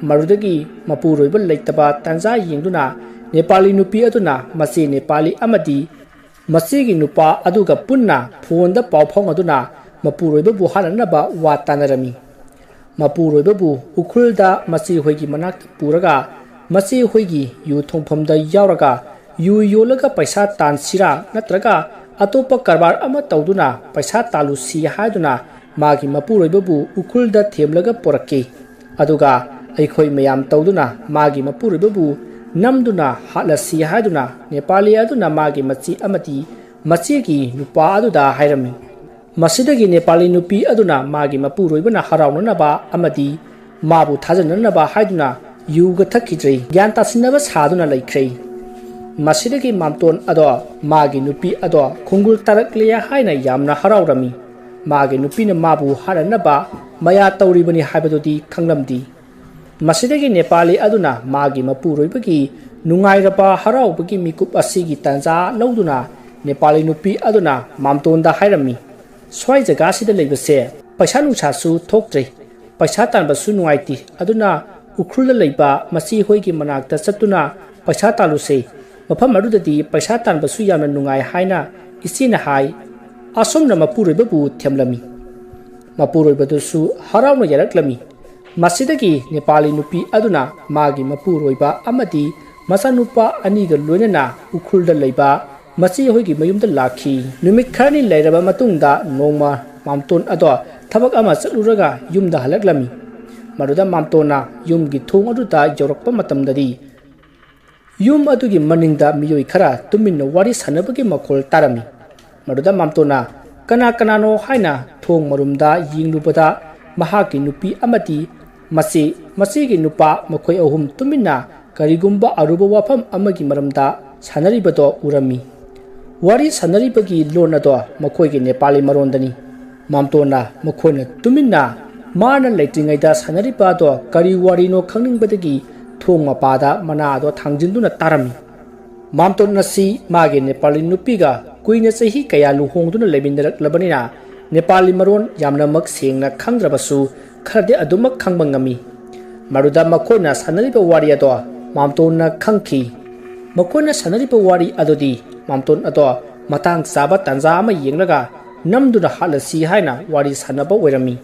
ꯃꯗꯨꯗꯒꯤ ꯃꯄꯨꯔꯣꯏꯕ ꯂꯩꯇꯕ ꯇꯥꯟꯖꯥ ꯌꯦꯡꯗꯨꯅ ꯅꯦꯄꯥꯂꯤ ꯅꯨꯄꯤ ꯑꯗꯨꯅ ꯃꯆꯦ ꯅꯦꯄꯥꯂꯤ ꯑꯃꯗꯤ ꯃꯆꯦꯒꯤ ꯅꯨꯄꯥ ꯑꯗꯨꯒ ꯄꯨꯟꯅ ꯐꯣꯟꯗ ꯄꯥꯎ ꯐꯥꯎꯅꯗꯨꯅ ꯃꯄꯨꯔꯣꯏꯕꯕꯨ ꯍꯥꯠꯅꯅꯕ ꯋꯥ ꯇꯥꯅꯔꯝꯃꯤ꯫ ꯃꯄꯨꯔꯣꯏꯕꯕꯨ ꯎꯈ꯭ꯔꯨꯜꯗ ꯃꯆꯦ ꯍꯣꯏꯒꯤ ꯃꯅꯥꯛꯇ ꯄꯨꯔꯒ ꯃꯆꯦ ꯍꯣꯏꯒꯤ ꯌꯨ ꯊꯣꯡꯐꯝꯗ ꯌꯥꯎꯔꯒ ꯌꯨ ꯌꯣꯜꯂꯒ ꯄꯩꯁꯥ ꯇꯥꯟꯁꯤꯔꯥ ꯅꯠꯇ꯭ꯔꯒ ꯑꯇꯣꯞꯄ ꯀꯔꯕꯥꯔ ꯑꯃ ꯇꯧꯗꯨꯅ ꯄꯩꯁꯥ ꯇꯥꯜꯂꯨꯁꯤ ꯍꯥꯏꯗꯨꯅ ꯃꯥꯒꯤ ꯃꯄꯨꯔꯣꯏꯕꯕꯨ ꯎꯈ꯭ꯔꯨꯜꯗ ꯊꯦꯝꯂꯒ ꯄꯨꯔꯛꯈꯤ꯫ ꯑꯗꯨꯒ ꯑꯩꯈꯣꯏ ꯃꯌꯥꯝ ꯇꯧꯗꯨꯅ ꯃꯥꯒꯤ ꯃꯄꯨꯔꯣꯏꯕꯕꯨ ꯅꯝꯗꯨꯅ ꯍꯥꯠꯂꯁꯤ ꯍꯥꯏꯗꯨꯅ ꯅꯦꯄꯥꯂꯤ ꯑꯗꯨꯅ ꯃꯥꯒꯤ ꯃꯆꯦ ꯑꯃꯗꯤ ꯃꯆꯦꯒꯤ ꯅꯨꯄꯥ ꯑꯗꯨꯗ ꯍꯥꯏꯔꯝꯃꯤ꯫ ꯃꯁꯤꯗꯒꯤ ꯅꯦꯄꯥꯂꯤ ꯅꯨꯄꯤ ꯑꯗꯨꯅ ꯃꯥꯒꯤ ꯃꯄꯨꯔꯣꯏꯕꯅ ꯍꯔꯥꯎꯅꯅꯕ ꯑꯃꯗꯤ ꯃꯥꯕꯨ ꯊꯥꯖꯅꯅꯕ ꯍꯥꯏꯗꯨꯅ ꯌꯨꯒ ꯊꯛꯈꯤꯗ꯭ꯔꯦ, ꯒ꯭ꯌꯥꯟ ꯇꯥꯁꯤꯟꯅꯕ ꯁꯥꯗꯨꯅ ꯂꯩꯈ꯭ꯔꯦ꯫ ꯃꯁꯤꯗꯒꯤ ꯃꯥꯝꯇꯣꯟ ꯑꯗꯣ ꯃꯥꯒꯤ ꯅꯨꯄꯤ ꯑꯗꯣ ꯈꯣꯡꯒꯨꯜ ꯇꯥꯔꯛꯂꯦ ꯍꯥꯏꯅ ꯌꯥꯝꯅ ꯍꯔꯥꯎꯔꯝꯃꯤ꯫ ꯃꯥꯒꯤ ꯅꯨꯄꯤꯅ ꯃꯥꯕꯨ ꯍꯥꯠꯅꯅꯕ ꯃꯌꯥ ꯇꯧꯔꯤꯕꯅꯤ ꯍꯥꯏꯕꯗꯨꯗꯤ ꯈꯪꯂꯝꯗꯦ꯫ ꯃꯁꯤꯗꯒꯤ ꯅꯦꯄꯥꯂꯤ ꯑꯗꯨꯅ ꯃꯥꯒꯤ ꯃꯄꯨꯔꯣꯏꯕꯒꯤ ꯅꯨꯡꯉꯥꯏꯔꯕ ꯍꯔꯥꯎꯕꯒꯤ ꯃꯤꯀꯨꯞ ꯑꯁꯤꯒꯤ ꯇꯥꯟꯖꯥ ꯂꯧꯗꯨꯅ ꯅꯦꯄꯥꯂꯤ ꯅꯨꯄꯤ ꯑꯗꯨꯅ ꯃꯥꯝꯇꯣꯟꯗ ꯍꯥꯏꯔꯝꯃꯤ, "ꯁ꯭ꯋꯥꯏ ꯖꯒꯥꯁꯤꯗ ꯂꯩꯕꯁꯦ ꯄꯩꯁꯥ ꯅꯨꯡꯁꯥꯁꯨ ꯊꯣꯛꯇ꯭ꯔꯦ, ꯄꯩꯁꯥ ꯇꯥꯟꯕꯁꯨ ꯅꯨꯡꯉꯥꯏꯇꯦ, ꯑꯗꯨꯅ ꯎꯈ꯭ꯔꯨꯜꯗ ꯂꯩꯕ ꯃꯆꯦ ꯍꯣꯏꯒꯤ ꯃꯅꯥꯛꯇ ꯆꯠꯇꯨꯅ ꯄꯩꯁꯥ ꯇꯥꯜꯂꯨꯁꯦ, ꯃꯐꯝ ꯑꯗꯨꯗꯗꯤ ꯄꯩꯁꯥ ꯇꯥꯟꯕꯁꯨ ꯌꯥꯝꯅ ꯅꯨꯡꯉꯥꯏ ꯍꯥꯏꯅ ꯏꯆꯦꯅ ꯍꯥꯏ꯫ ꯑꯁꯨꯝꯅ ꯃꯄꯨꯔꯣꯏꯕꯕꯨ ꯊꯦꯝꯂꯝꯃꯤ꯫ ꯃꯄꯨꯔꯣꯏꯕꯗꯨꯁꯨ ꯍꯔꯥꯎꯅ ꯌꯥꯔꯛꯂꯝꯃꯤ꯫ ꯃꯁꯤꯗꯒꯤ ꯅꯦꯄꯥꯂꯤ ꯅꯨꯄꯤ ꯑꯗꯨꯅ ꯃꯥꯒꯤ ꯃꯄꯨꯔꯣꯏꯕ ꯑꯃꯗꯤ ꯃꯆꯥꯅꯨꯄꯥ ꯑꯅꯤꯒ ꯂꯣꯏꯅꯅ ꯎꯈ꯭ꯔꯨꯜꯗ ꯂꯩꯕ ꯃꯆꯦ ꯍꯣꯏꯒꯤ ꯃꯌꯨꯝꯗ ꯂꯥꯛꯈꯤ꯫ ꯅꯨꯃꯤꯠ ꯈꯔꯅꯤ ꯂꯩꯔꯕ ꯃꯇꯨꯡꯗ ꯅꯣꯡꯃ ꯃꯥꯝꯇꯣꯟ ꯑꯗꯣ ꯊꯕꯛ ꯑꯃ ꯆꯠꯂꯨꯔꯒ ꯌꯨꯝꯗ ꯍꯜꯂꯛꯂꯝꯃꯤ꯫ ꯃꯗꯨꯗ ꯃꯥꯝꯇꯣꯟꯅ ꯌꯨꯝꯒꯤ ꯊꯣꯡ ꯑꯗꯨꯗ ꯌꯧꯔꯛꯄ ꯃꯇꯝꯗꯗꯤ ꯌꯨꯝ ꯑꯗꯨꯒꯤ ꯃꯅꯤꯡꯗ ꯃꯤꯑꯣꯏ ꯈꯔ ꯇꯨꯃꯤꯟꯅ ꯋꯥꯔꯤ ꯁꯥꯟꯅꯕꯒꯤ ꯃꯈꯣꯜ ꯇꯥꯔꯝꯃꯤ꯫ ꯃꯗꯨꯗ ꯃꯥꯝꯇꯣꯟꯅ "ꯀꯅꯥ ꯀꯅꯥꯅꯣ?" ꯍꯥꯏꯅ ꯊꯣꯡ ꯃꯔꯨꯝꯗ ꯌꯦꯡꯂꯨꯕꯗ ꯃꯍꯥꯛꯀꯤ ꯅꯨꯄꯤ ꯑꯃꯗꯤ ꯃꯆꯦ, ꯃꯆꯦꯒꯤ ꯅꯨꯄꯥ, ꯃꯈꯣꯏ ꯑꯍꯨꯝ ꯇꯨꯃꯤꯟꯅ ꯀꯔꯤꯒꯨꯝꯕ ꯑꯔꯨꯕ ꯋꯥꯐꯝ ꯑꯃꯒꯤ ꯃꯔꯝꯗ ꯁꯥꯟꯅꯔꯤꯕꯗꯣ ꯎꯔꯝꯃꯤ꯫ ꯋꯥꯔꯤ ꯁꯥꯟꯅꯔꯤꯕꯒꯤ ꯂꯣꯟ ꯑꯗꯣ ꯃꯈꯣꯏꯒꯤ ꯅꯦꯄꯥꯂꯤ ꯃꯔꯣꯟꯗꯅꯤ꯫ ꯃꯥꯝꯇꯣꯟꯅ ꯃꯈꯣꯏꯅ ꯇꯨꯃꯤꯟꯅ ꯃꯥꯅ ꯂꯩꯇ꯭ꯔꯤꯉꯩꯗ ꯁꯥꯟꯅꯔꯤꯕ ꯑꯗꯣ ꯀꯔꯤ ꯋꯥꯔꯤꯅꯣ ꯈꯪꯅꯤꯡꯕꯗꯒꯤ ꯊꯣꯡ ꯃꯄꯥꯗ ꯃꯅꯥ ꯑꯗꯣ ꯊꯥꯡꯖꯤꯟꯗꯨꯅ ꯇꯥꯔꯝꯃꯤ꯫ ꯃꯥꯝꯇꯣꯟ ꯑꯁꯤ ꯃꯥꯒꯤ ꯅꯦꯄꯥꯂꯤ ꯅꯨꯄꯤꯒ ꯀꯨꯏꯅ ꯆꯍꯤ ꯀꯌꯥ ꯂꯨꯍꯣꯡꯗꯨꯅ ꯂꯩꯃꯤꯟꯅꯔꯛꯂꯕꯅꯤꯅ ꯅꯦꯄꯥꯂꯤ ꯃꯔꯣꯟ ꯌꯥꯝꯅꯃꯛ ꯁꯦꯡꯅ ꯈꯪꯗ꯭ꯔꯕꯁꯨ ꯈꯔꯗꯤ ꯑꯗꯨꯃꯛ ꯈꯪꯕ ꯉꯝꯃꯤ꯫ ꯃꯗꯨꯗ ꯃꯈꯣꯏꯅ ꯁꯥꯟꯅꯔꯤꯕ ꯋꯥꯔꯤ ꯑꯗꯣ ꯃꯥꯝꯇꯣꯟꯅ ꯈꯪꯈꯤ꯫ ꯃꯈꯣꯏꯅ ꯁꯥꯟꯅꯔꯤꯕ ꯋꯥꯔꯤ ꯑꯗꯨꯗꯤ ꯃꯥꯝꯇꯣꯟ ꯑꯗꯣ ꯃꯇꯥꯡ ꯆꯥꯕ ꯇꯥꯟꯖꯥ ꯑꯃ ꯌꯦꯡꯂꯒ ꯅꯝꯗꯨꯅ ꯍꯥꯠꯂꯁꯤ ꯍꯥꯏꯅ ꯋꯥꯔꯤ ꯁꯥꯟꯅꯕ ꯑꯣꯏꯔꯝꯃꯤ꯫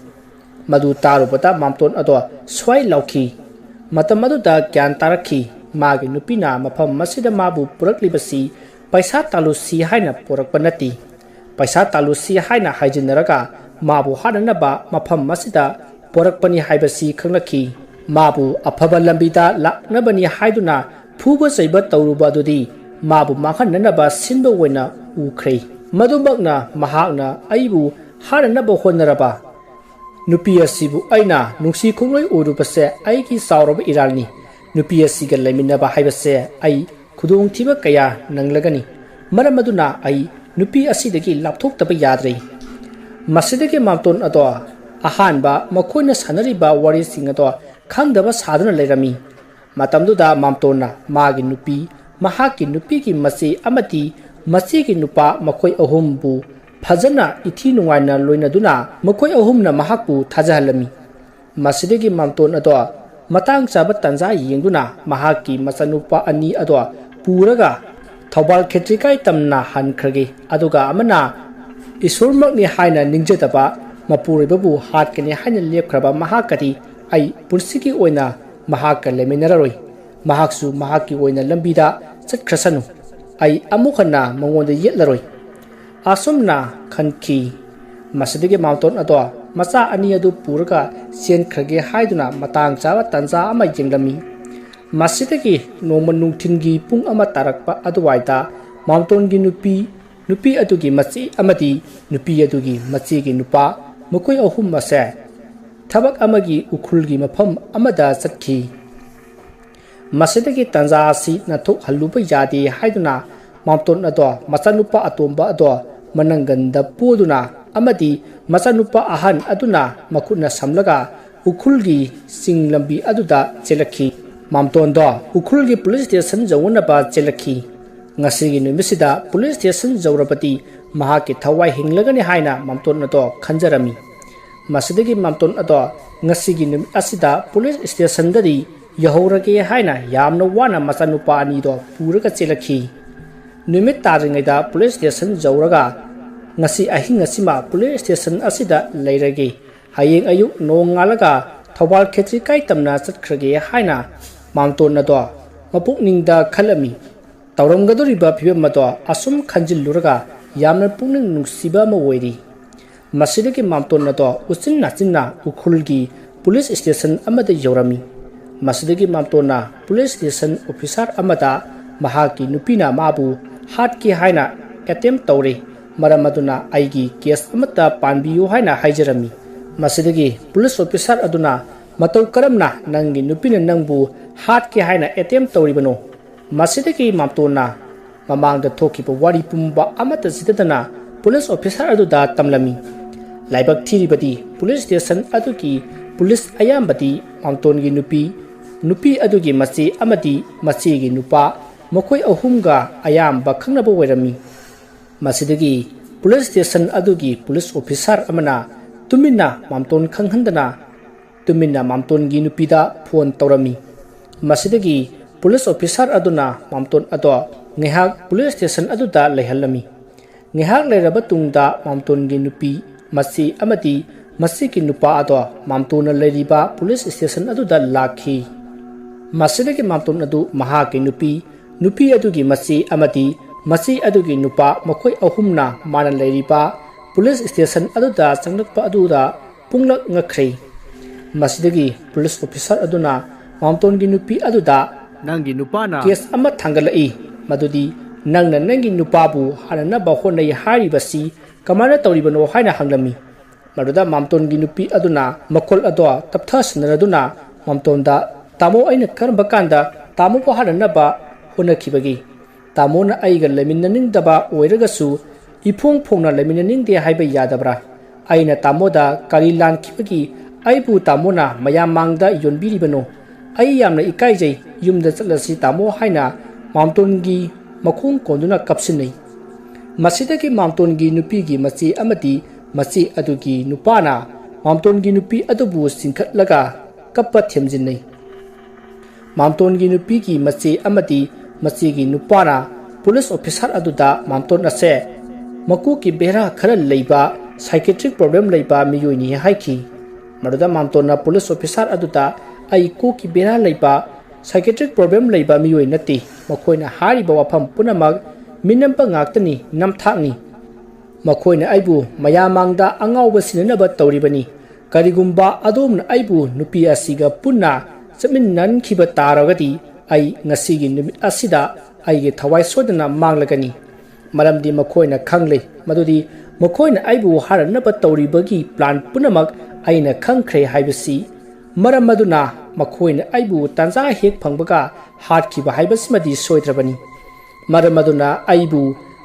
ꯃꯗꯨ ꯇꯥꯔꯨꯕꯗ ꯃꯥꯝꯇꯣꯟ ꯑꯗꯣ ꯁ꯭ꯋꯥꯏ ꯂꯥꯎꯈꯤ꯫ ꯃꯇꯝ ꯑꯗꯨꯗ ꯒ꯭ꯌꯥꯟ ꯇꯥꯔꯛꯈꯤ꯫ ꯃꯥꯒꯤ ꯅꯨꯄꯤꯅ ꯃꯐꯝ ꯑꯁꯤꯗ ꯃꯥꯕꯨ ꯄꯨꯔꯛꯂꯤꯕꯁꯤ ꯄꯩꯁꯥ ꯇꯥꯜꯂꯨꯁꯤ ꯍꯥꯏꯅ ꯄꯨꯔꯛꯄ ꯅꯠꯇꯦ꯫ ꯄꯩꯁꯥ ꯇꯥꯜꯂꯨꯁꯤ ꯍꯥꯏꯅ ꯍꯥꯏꯖꯤꯟꯅꯔꯒ ꯃꯥꯕꯨ ꯍꯥꯠꯅꯅꯕ ꯃꯐꯝ ꯑꯁꯤꯗ ꯄꯨꯔꯛꯄꯅꯤ ꯍꯥꯏꯕꯁꯤ ꯈꯪꯂꯛꯈꯤ꯫ ꯃꯥꯕꯨ ꯑꯐꯕ ꯂꯝꯕꯤꯗ ꯂꯥꯛꯅꯕꯅꯤ ꯍꯥꯏꯗꯨꯅ ꯐꯨꯕ ꯆꯩꯕ ꯇꯧꯔꯨꯕ ꯑꯗꯨꯗꯤ ꯃꯥꯕꯨ ꯃꯥꯡꯍꯟꯅꯅꯕ ꯁꯤꯟꯕ ꯑꯣꯏꯅ ꯎꯈ꯭ꯔꯦ꯫ ꯃꯗꯨꯃꯛꯅ ꯃꯍꯥꯛꯅ ꯑꯩꯕꯨ ꯍꯥꯠꯅꯅꯕ ꯍꯣꯠꯅꯔꯕ ꯅꯨꯄꯤ ꯑꯁꯤꯕꯨ ꯑꯩꯅ ꯅꯨꯡꯁꯤ ꯈꯣꯡꯂꯣꯏ ꯑꯣꯏꯔꯨꯕꯁꯦ ꯑꯩꯒꯤ ꯆꯥꯎꯔꯕ ꯏꯔꯥꯜꯅꯤ꯫ ꯅꯨꯄꯤ ꯑꯁꯤꯒ ꯂꯩꯃꯤꯟꯅꯕ ꯍꯥꯏꯕꯁꯦ ꯑꯩ ꯈꯨꯗꯣꯡꯊꯤꯕ ꯀꯌꯥ ꯅꯪꯂꯒꯅꯤ꯫ ꯃꯔꯝ ꯑꯗꯨꯅ ꯑꯩ ꯅꯨꯄꯤ ꯑꯁꯤꯗꯒꯤ ꯂꯥꯞꯊꯣꯛꯇꯕ ꯌꯥꯗ꯭ꯔꯦ꯫ ꯃꯁꯤꯗꯒꯤ ꯃꯥꯝꯇꯣꯟ ꯑꯗꯣ ꯑꯍꯥꯟꯕ ꯃꯈꯣꯏꯅ ꯁꯥꯟꯅꯔꯤꯕ ꯋꯥꯔꯤꯁꯤꯡ ꯑꯗꯣ ꯈꯪꯗꯕ ꯁꯥꯗꯨꯅ ꯂꯩꯔꯝꯃꯤ꯫ ꯃꯇꯝꯗꯨꯗ ꯃꯥꯝꯇꯣꯟꯅ ꯃꯥꯒꯤ ꯅꯨꯄꯤ, ꯃꯍꯥꯛꯀꯤ ꯅꯨꯄꯤꯒꯤ ꯃꯆꯦ ꯑꯃꯗꯤ ꯃꯆꯦꯒꯤ ꯅꯨꯄꯥ ꯃꯈꯣꯏ ꯑꯍꯨꯝꯕꯨ ꯐꯖꯅ ꯏꯊꯤ ꯅꯨꯡꯉꯥꯏꯅ ꯂꯣꯏꯅꯗꯨꯅ ꯃꯈꯣꯏ ꯑꯍꯨꯝꯅ ꯃꯍꯥꯛꯄꯨ ꯊꯥꯖꯍꯜꯂꯝꯃꯤ꯫ ꯃꯁꯤꯗꯒꯤ ꯃꯥꯝꯇꯣꯟ ꯑꯗꯣ ꯃꯇꯥꯡ ꯆꯥꯕ ꯇꯥꯟꯖꯥ ꯌꯦꯡꯗꯨꯅ ꯃꯍꯥꯛꯀꯤ ꯃꯆꯥꯅꯨꯄꯥ ꯑꯅꯤ ꯑꯗꯣ ꯄꯨꯔꯒ ꯊꯧꯕꯥꯜ ꯈꯦꯇ꯭ꯔꯤꯀꯥꯏ ꯇꯝꯅ ꯍꯟꯈ꯭ꯔꯒꯦ꯫ ꯑꯗꯨꯒ ꯑꯃꯅ ꯏꯁꯣꯔꯃꯛꯅꯤ ꯍꯥꯏꯅ ꯅꯤꯡꯖꯗꯕ ꯃꯄꯨꯔꯣꯏꯕꯕꯨ ꯍꯥꯠꯀꯅꯤ ꯍꯥꯏꯅ ꯂꯦꯞꯈ꯭ꯔꯕ ꯃꯍꯥꯛꯀꯗꯤ ꯑꯩ ꯄꯨꯟꯁꯤꯒꯤ ꯑꯣꯏꯅ ꯃꯍꯥꯛꯀ ꯂꯩꯃꯤꯟꯅꯔꯔꯣꯏ꯫ ꯃꯍꯥꯛꯁꯨ ꯃꯍꯥꯛꯀꯤ ꯑꯣꯏꯅ ꯂꯝꯕꯤꯗ ꯆꯠꯈ꯭ꯔꯁꯅꯨ꯫ ꯑꯩ ꯑꯃꯨꯛ ꯍꯟꯅ ꯃꯉꯣꯟꯗ ꯌꯦꯠꯂꯔꯣꯏ꯫ ꯑꯁꯨꯝꯅ ꯈꯟꯈꯤ꯫ ꯃꯁꯤꯗꯒꯤ ꯃꯥꯝꯇꯣꯟ ꯑꯗꯣ ꯃꯆꯥ ꯑꯅꯤ ꯑꯗꯨ ꯄꯨꯔꯒ ꯆꯦꯟꯈ꯭ꯔꯒꯦ ꯍꯥꯏꯗꯨꯅ ꯃꯇꯥꯡ ꯆꯥꯕ ꯇꯥꯟꯖꯥ ꯑꯃ ꯌꯦꯡꯂꯝꯃꯤ꯫ ꯃꯁꯤꯗꯒꯤ ꯅꯣꯡꯃ ꯅꯨꯡꯊꯤꯟꯒꯤ ꯄꯨꯡ ꯑꯃ ꯇꯥꯔꯛꯄ ꯑꯗꯨꯋꯥꯏꯗ ꯃꯥꯝꯇꯣꯟꯒꯤ ꯅꯨꯄꯤ, ꯅꯨꯄꯤ ꯑꯗꯨꯒꯤ ꯃꯆꯦ ꯑꯃꯗꯤ ꯅꯨꯄꯤ ꯑꯗꯨꯒꯤ ꯃꯆꯦꯒꯤ ꯅꯨꯄꯥ, ꯃꯈꯣꯏ ꯑꯍꯨꯝ ꯑꯁꯦ ꯊꯕꯛ ꯑꯃꯒꯤ ꯎꯈ꯭ꯔꯨꯜꯒꯤ ꯃꯐꯝ ꯑꯃꯗ ꯆꯠꯈꯤ꯫ ꯃꯁꯤꯗꯒꯤ ꯇꯥꯟꯖꯥ ꯑꯁꯤ ꯅꯥꯟꯊꯣꯛꯍꯜꯂꯨꯕ ꯌꯥꯗꯦ ꯍꯥꯏꯗꯨꯅ ꯃꯥꯝꯇꯣꯟ ꯑꯗꯣ ꯃꯆꯥꯅꯨꯄꯥ ꯑꯇꯣꯝꯕ ꯑꯗꯣ ꯃꯅꯪꯒꯟꯗ ꯄꯣꯗꯨꯅ ꯑꯃꯗꯤ ꯃꯆꯥꯅꯨꯄꯥ ꯑꯍꯟ ꯑꯗꯨꯅ ꯃꯈꯨꯠꯅ ꯁꯝꯂꯒ ꯎꯈ꯭ꯔꯨꯜꯒꯤ ꯆꯤꯡ ꯂꯝꯕꯤ ꯑꯗꯨꯗ ꯆꯦꯜꯂꯛꯈꯤ꯫ ꯃꯥꯝꯇꯣꯟꯗꯣ ꯎꯈ꯭ꯔꯨꯜꯒꯤ ꯄꯨꯂꯤꯁ ꯁ꯭ꯇꯦꯁꯟ ꯌꯧꯅꯅꯕ ꯆꯦꯜꯂꯛꯈꯤ꯫ ꯉꯁꯤꯒꯤ ꯅꯨꯃꯤꯠꯁꯤꯗ ꯄꯨꯂꯤꯁ ꯁ꯭ꯇꯦꯁꯟ ꯌꯧꯔꯕꯗꯤ ꯃꯍꯥꯛꯀꯤ ꯊꯋꯥꯏ ꯍꯤꯡꯂꯒꯅꯤ ꯍꯥꯏꯅ ꯃꯥꯝꯇꯣꯟ ꯑꯗꯣ ꯈꯟꯖꯔꯝꯃꯤ꯫ ꯃꯁꯤꯗꯒꯤ ꯃꯥꯝꯇꯣꯟ ꯑꯗꯣ ꯉꯁꯤꯒꯤ ꯅꯨꯃꯤꯠ ꯑꯁꯤꯗ ꯄꯨꯂꯤꯁ ꯁ꯭ꯇꯦꯁꯟꯗꯗꯤ ꯌꯧꯍꯧꯔꯒꯦ ꯍꯥꯏꯅ ꯌꯥꯝꯅ ꯋꯥꯅ ꯃꯆꯥꯅꯨꯄꯥ ꯑꯅꯤꯗꯣ ꯄꯨꯔꯒ ꯆꯦꯜꯂꯛꯈꯤ꯫ ꯅꯨꯃꯤꯠ ꯇꯥꯗ꯭ꯔꯤꯉꯩꯗ ꯄꯨꯂꯤꯁ ꯁ꯭ꯇꯦꯁꯟ ꯌꯧꯔꯒ ꯉꯁꯤ ꯑꯍꯤꯡ ꯑꯁꯤꯃ ꯄꯨꯂꯤꯁ ꯁ꯭ꯇꯦꯁꯟ ꯑꯁꯤꯗ ꯂꯩꯔꯒꯦ, ꯍꯌꯦꯡ ꯑꯌꯨꯛ ꯅꯣꯡꯉꯥꯜꯂꯒ ꯊꯧꯕꯥꯜ ꯈꯦꯇ꯭ꯔꯤꯀꯥꯏ ꯇꯝꯅ ꯆꯠꯈ꯭ꯔꯒꯦ ꯍꯥꯏꯅ ꯃꯥꯝꯇꯣꯟ ꯑꯗꯣ ꯃꯄꯨꯛꯅꯤꯡꯗ ꯈꯜꯂꯝꯃꯤ꯫ ꯇꯧꯔꯝꯒꯗꯧꯔꯤꯕ ꯐꯤꯕꯝ ꯑꯗꯣ ꯑꯁꯨꯝ ꯈꯟꯖꯤꯜꯂꯨꯔꯒ ꯌꯥꯝꯅ ꯄꯨꯛꯅꯤꯡ ꯅꯨꯡꯁꯤꯕ ꯑꯃ ꯑꯣꯏꯔꯤ꯫ ꯃꯁꯤꯗꯒꯤ ꯃꯥꯝꯇꯣꯟ ꯑꯗꯣ ꯎꯆꯤꯟ ꯅꯥꯆꯤꯟꯅ ꯎꯈ꯭ꯔꯨꯜꯒꯤ ꯄꯨꯂꯤꯁ ꯁ꯭ꯇꯦꯁꯟ ꯑꯃꯗ ꯌꯧꯔꯝꯃꯤ꯫ ꯃꯁꯤꯗꯒꯤ ꯃꯥꯝꯇꯣꯟꯅ ꯄꯨꯂꯤꯁ ꯁ꯭ꯇꯦꯁꯟ ꯑꯣꯐꯤꯁꯥꯔ ꯑꯃꯗ ꯃꯍꯥꯛꯀꯤ ꯅꯨꯄꯤꯅ ꯃꯥꯕꯨ ꯍꯥꯠꯀꯦ ꯍꯥꯏꯅ ꯑꯦꯇꯦꯝ ꯇꯧꯔꯦ, ꯃꯔꯝ ꯑꯗꯨꯅ ꯑꯩꯒꯤ ꯀꯦꯁ ꯑꯃꯠꯇ ꯄꯥꯟꯕꯤꯌꯨ ꯍꯥꯏꯅ ꯍꯥꯏꯖꯔꯝꯃꯤ꯫ ꯃꯁꯤꯗꯒꯤ ꯄꯨꯂꯤꯁ ꯑꯣꯐꯤꯁꯥꯔ ꯑꯗꯨꯅ ꯃꯇꯧ ꯀꯔꯝꯅ ꯅꯪꯒꯤ ꯅꯨꯄꯤꯅ ꯅꯪꯕꯨ ꯍꯥꯠꯀꯦ ꯍꯥꯏꯅ ꯑꯦꯇꯦꯝ ꯇꯧꯔꯤꯕꯅꯣ? ꯃꯁꯤꯗꯒꯤ ꯃꯥꯝꯇꯣꯟꯅ ꯃꯃꯥꯡꯗ ꯊꯣꯛꯈꯤꯕ ꯋꯥꯔꯤ ꯄꯨꯝꯕ ꯑꯃꯠꯇ ꯆꯤꯊꯗꯅ ꯄꯨꯂꯤꯁ ꯑꯣꯐꯤꯁꯥꯔ ꯑꯗꯨꯗ ꯇꯝꯂꯝꯃꯤ꯫ ꯂꯥꯏꯕꯛ ꯊꯤꯔꯤꯕꯗꯤ ꯄꯨꯂꯤꯁ ꯁ꯭ꯇꯦꯁꯟ ꯑꯗꯨꯒꯤ ꯄꯨꯂꯤꯁ ꯑꯌꯥꯝꯕꯗꯤ ꯃꯥꯝꯇꯣꯟꯒꯤ ꯅꯨꯄꯤ, ꯅꯨꯄꯤ ꯑꯗꯨꯒꯤ ꯃꯆꯦ ꯑꯃꯗꯤ ꯃꯆꯦꯒꯤ ꯅꯨꯄꯥ, ꯃꯈꯣꯏ ꯑꯍꯨꯝꯒ ꯑꯌꯥꯝꯕ ꯈꯪꯅꯕ ꯑꯣꯏꯔꯝꯃꯤ꯫ ꯃꯁꯤꯗꯒꯤ ꯄꯨꯂꯤꯁ ꯁ꯭ꯇꯦꯁꯟ ꯑꯗꯨꯒꯤ ꯄꯨꯂꯤꯁ ꯑꯣꯐꯤꯁꯥꯔ ꯑꯃꯅ ꯇꯨꯃꯤꯟꯅ ꯃꯥꯝꯇꯣꯟ ꯈꯪꯍꯟꯗꯅ ꯇꯨꯃꯤꯟꯅ ꯃꯥꯝꯇꯣꯟꯒꯤ ꯅꯨꯄꯤꯗ ꯐꯣꯟ ꯇꯧꯔꯝꯃꯤ꯫ ꯃꯁꯤꯗꯒꯤ ꯄꯨꯂꯤꯁ ꯑꯣꯐꯤꯁꯥꯔ ꯑꯗꯨꯅ ꯃꯥꯝꯇꯣꯟ ꯑꯗꯣ ꯉꯥꯏꯍꯥꯛ ꯄꯨꯂꯤꯁ ꯁ꯭ꯇꯦꯁꯟ ꯑꯗꯨꯗ ꯂꯩꯍꯜꯂꯝꯃꯤ꯫ ꯉꯥꯏꯍꯥꯛ ꯂꯩꯔꯕ ꯇꯨꯡꯗ ꯃꯥꯝꯇꯣꯟꯒꯤ ꯅꯨꯄꯤ, ꯃꯆꯦ ꯑꯃꯗꯤ ꯃꯆꯦꯒꯤ ꯅꯨꯄꯥ ꯑꯗꯣ ꯃꯥꯝꯇꯣꯟꯅ ꯂꯩꯔꯤꯕ ꯄꯨꯂꯤꯁ ꯁ꯭ꯇꯦꯁꯟ ꯑꯗꯨꯗ ꯂꯥꯛꯈꯤ꯫ ꯃꯁꯤꯗꯒꯤ ꯃꯥꯝꯇꯣꯟ ꯑꯗꯨ ꯃꯍꯥꯛꯀꯤ ꯅꯨꯄꯤ, ꯅꯨꯄꯤ ꯑꯗꯨꯒꯤ ꯃꯆꯦ ꯑꯃꯗꯤ ꯃꯆꯦ ꯑꯗꯨꯒꯤ ꯅꯨꯄꯥ, ꯃꯈꯣꯏ ꯑꯍꯨꯝꯅ ꯃꯥꯅ ꯂꯩꯔꯤꯕ ꯄꯨꯂꯤꯁ ꯁ꯭ꯇꯦꯁꯟ ꯑꯗꯨꯗ ꯆꯪꯂꯛꯄ ꯑꯗꯨꯗ ꯄꯨꯡꯂꯛ ꯉꯛꯈ꯭ꯔꯦ꯫ ꯃꯁꯤꯗꯒꯤ ꯄꯨꯂꯤꯁ ꯑꯣꯐꯤꯁꯥꯔ ꯑꯗꯨꯅ ꯃꯥꯝꯇꯣꯟꯒꯤ ꯅꯨꯄꯤ ꯑꯗꯨꯗ, "ꯅꯪꯒꯤ ꯅꯨꯄꯥꯅ ꯀꯦꯁ ꯑꯃ ꯊꯥꯡꯒꯠꯂꯛꯏ, ꯃꯗꯨꯗꯤ ꯅꯪꯅ ꯅꯪꯒꯤ ꯅꯨꯄꯥꯕꯨ ꯍꯥꯠꯅꯅꯕ ꯍꯣꯠꯅꯩ ꯍꯥꯏꯔꯤꯕꯁꯤ ꯀꯃꯥꯏꯅ ꯇꯧꯔꯤꯕꯅꯣ?" ꯍꯥꯏꯅ ꯍꯪꯂꯝꯃꯤ꯫ ꯃꯗꯨꯗ ꯃꯥꯝꯇꯣꯟꯒꯤ ꯅꯨꯄꯤ ꯑꯗꯨꯅ ꯃꯈꯣꯜ ꯑꯗꯣ ꯇꯞꯊꯁꯤꯟꯅꯔꯗꯨꯅ ꯃꯥꯝꯇꯣꯟꯗ, "ꯇꯥꯃꯣ, ꯑꯩꯅ ꯀꯔꯝꯕ ꯀꯥꯟꯗ ꯇꯥꯃꯣꯕꯨ ꯍꯥꯠꯅꯅꯕ ꯍꯣꯠꯅꯈꯤꯕꯒꯦ? ꯇꯥꯃꯣꯅ ꯑꯩꯒ ꯂꯩꯃꯤꯟꯅꯅꯤꯡꯗꯕ ꯑꯣꯏꯔꯒꯁꯨ ꯏꯐꯣꯡ ꯐꯣꯡꯅ ꯂꯩꯃꯤꯟꯅꯅꯤꯡꯗꯦ ꯍꯥꯏꯕ ꯌꯥꯗꯕ꯭ꯔꯥ? ꯑꯩꯅ ꯇꯥꯃꯣꯗ ꯀꯔꯤ ꯂꯥꯟꯈꯤꯕꯒꯤ ꯑꯩꯕꯨ ꯇꯥꯃꯣꯅ ꯃꯌꯥꯝ ꯃꯥꯡꯗ ꯌꯣꯟꯕꯤꯔꯤꯕꯅꯣ? ꯑꯩ ꯌꯥꯝꯅ ꯏꯀꯥꯏꯖꯩ, ꯌꯨꯝꯗ ꯆꯠꯂꯁꯤ ꯇꯥꯃꯣ" ꯍꯥꯏꯅ ꯃꯥꯝꯇꯣꯟꯒꯤ ꯃꯈꯣꯡ ꯀꯣꯟꯗꯨꯅ ꯀꯞꯁꯤꯟꯅꯩ꯫ ꯃꯁꯤꯗꯒꯤ ꯃꯥꯝꯇꯣꯟꯒꯤ ꯅꯨꯄꯤꯒꯤ ꯃꯆꯦ ꯑꯃꯗꯤ ꯃꯆꯦ ꯑꯗꯨꯒꯤ ꯅꯨꯄꯥꯅ ꯃꯥꯝꯇꯣꯟꯒꯤ ꯅꯨꯄꯤ ꯑꯗꯨꯕꯨ ꯆꯤꯡꯈꯠꯂꯒ ꯀꯞꯄ ꯊꯦꯝꯖꯤꯟꯅꯩ꯫ ꯃꯥꯝꯇꯣꯟꯒꯤ ꯅꯨꯄꯤꯒꯤ ꯃꯆꯦ ꯑꯃꯗꯤ ꯃꯆꯦꯒꯤ ꯅꯨꯄꯥꯅ ꯄꯨꯂꯤꯁ ꯑꯣꯐꯤꯁꯥꯔ ꯑꯗꯨꯗ ꯃꯥꯝꯇꯣꯟ ꯑꯁꯦ ꯃꯀꯣꯛꯀꯤ ꯕꯦꯔꯥ ꯈꯔ ꯂꯩꯕ, psychiatric problem ꯂꯩꯕ ꯃꯤꯑꯣꯏꯅꯤ ꯍꯥꯏꯈꯤ꯫ ꯃꯗꯨꯗ ꯃꯥꯝꯇꯣꯟꯅ ꯄꯨꯂꯤꯁ ꯑꯣꯐꯤꯁꯥꯔ ꯑꯗꯨꯗ, "ꯑꯩ ꯀꯣꯛꯀꯤ ꯕꯦꯔꯥ ꯂꯩꯕ, psychiatric problem ꯂꯩꯕ ꯃꯤꯑꯣꯏ ꯅꯠꯇꯦ꯫ ꯃꯈꯣꯏꯅ ꯍꯥꯏꯔꯤꯕ ꯋꯥꯐꯝ ꯄꯨꯝꯅꯃꯛ ꯃꯤꯅꯝꯕ ꯉꯥꯛꯇꯅꯤ, ꯅꯝꯊꯥꯛꯅꯤ꯫ ꯃꯈꯣꯏꯅ ꯑꯩꯕꯨ ꯃꯌꯥꯝ ꯃꯥꯡꯗ ꯑꯉꯥꯎꯕ ꯁꯤꯟꯅꯅꯕ ꯇꯧꯔꯤꯕꯅꯤ꯫ ꯀꯔꯤꯒꯨꯝꯕ ꯑꯗꯣꯝꯅ ꯑꯩꯕꯨ ꯅꯨꯄꯤ ꯑꯁꯤꯒ ꯄꯨꯟꯅ ꯆꯠꯃꯤꯟꯅꯍꯟꯈꯤꯕ ꯇꯥꯔꯒꯗꯤ ꯑꯩ ꯉꯁꯤꯒꯤ ꯅꯨꯃꯤꯠ ꯑꯁꯤꯗ ꯑꯩꯒꯤ ꯊꯋꯥꯏ ꯁꯣꯏꯗꯅ ꯃꯥꯡꯂꯒꯅꯤ꯫ ꯃꯔꯝꯗꯤ ꯃꯈꯣꯏꯅ ꯈꯪꯂꯦ ꯃꯗꯨꯗꯤ ꯃꯈꯣꯏꯅ ꯑꯩꯕꯨ ꯍꯥꯠꯅꯅꯕ ꯇꯧꯔꯤꯕꯒꯤ plan ꯄꯨꯝꯅꯃꯛ ꯑꯩꯅ ꯈꯪꯈ꯭ꯔꯦ ꯍꯥꯏꯕꯁꯤ꯫ ꯃꯔꯝ ꯑꯗꯨꯅ ꯃꯈꯣꯏꯅ ꯑꯩꯕꯨ ꯇꯥꯟꯖꯥ ꯍꯦꯛ ꯐꯪꯕꯒ ꯍꯥꯠꯈꯤꯕ ꯍꯥꯏꯕꯁꯤꯃꯗꯤ ꯁꯣꯏꯗ꯭ꯔꯕꯅꯤ꯫ ꯃꯔꯝ ꯑꯗꯨꯅ ꯑꯩꯕꯨ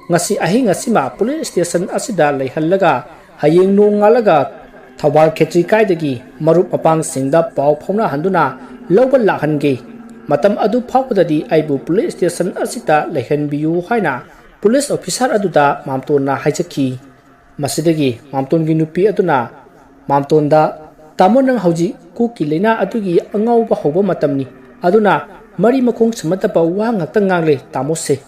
ꯉꯁꯤ ꯑꯍꯤꯡ ꯑꯁꯤꯃ ꯄꯨꯂꯤꯁ ꯁ꯭ꯇꯦꯁꯟ ꯑꯁꯤꯗ ꯂꯩꯍꯜꯂꯒ ꯍꯌꯦꯡ ꯅꯣꯡꯉꯥꯜꯂꯒ ꯊꯧꯕꯥꯜ ꯈꯦꯇ꯭ꯔꯤ ꯀꯥꯏꯗꯒꯤ ꯃꯔꯨꯞ ꯃꯄꯥꯡꯁꯤꯡꯗ ꯄꯥꯎ ꯐꯥꯎꯅꯍꯟꯗꯨꯅ ꯂꯧꯕ ꯂꯥꯛꯍꯟꯒꯦ꯫ ꯃꯇꯝ ꯑꯗꯨ ꯐꯥꯎꯕꯗꯗꯤ ꯑꯩꯕꯨ ꯄꯨꯂꯤꯁ ꯁ꯭ꯇꯦꯁꯟ ꯑꯁꯤꯗ ꯂꯩꯍꯟꯕꯤꯌꯨ" ꯍꯥꯏꯅ ꯄꯨꯂꯤꯁ ꯑꯣꯐꯤꯁꯥꯔ ꯑꯗꯨꯗ ꯃꯥꯝꯇꯣꯟꯅ ꯍꯥꯏꯖꯈꯤ꯫ ꯃꯁꯤꯗꯒꯤ ꯃꯥꯝꯇꯣꯟꯒꯤ ꯅꯨꯄꯤ ꯑꯗꯨꯅ ꯃꯥꯝꯇꯣꯟꯗ, "ꯇꯥꯃꯣ, ꯅꯪ ꯍꯧꯖꯤꯛ ꯀꯣꯛꯀꯤ ꯂꯥꯏꯅꯥ ꯑꯗꯨꯒꯤ ꯑꯉꯥꯎꯕ ꯍꯧꯕ ꯃꯇꯝꯅꯤ, ꯑꯗꯨꯅ ꯃꯔꯤ ꯃꯈꯣꯡ ꯁꯝꯅꯗꯕ ꯋꯥ ꯉꯥꯛꯇ ꯉꯥꯡꯂꯦ ꯇꯥꯃꯣꯁꯦ꯫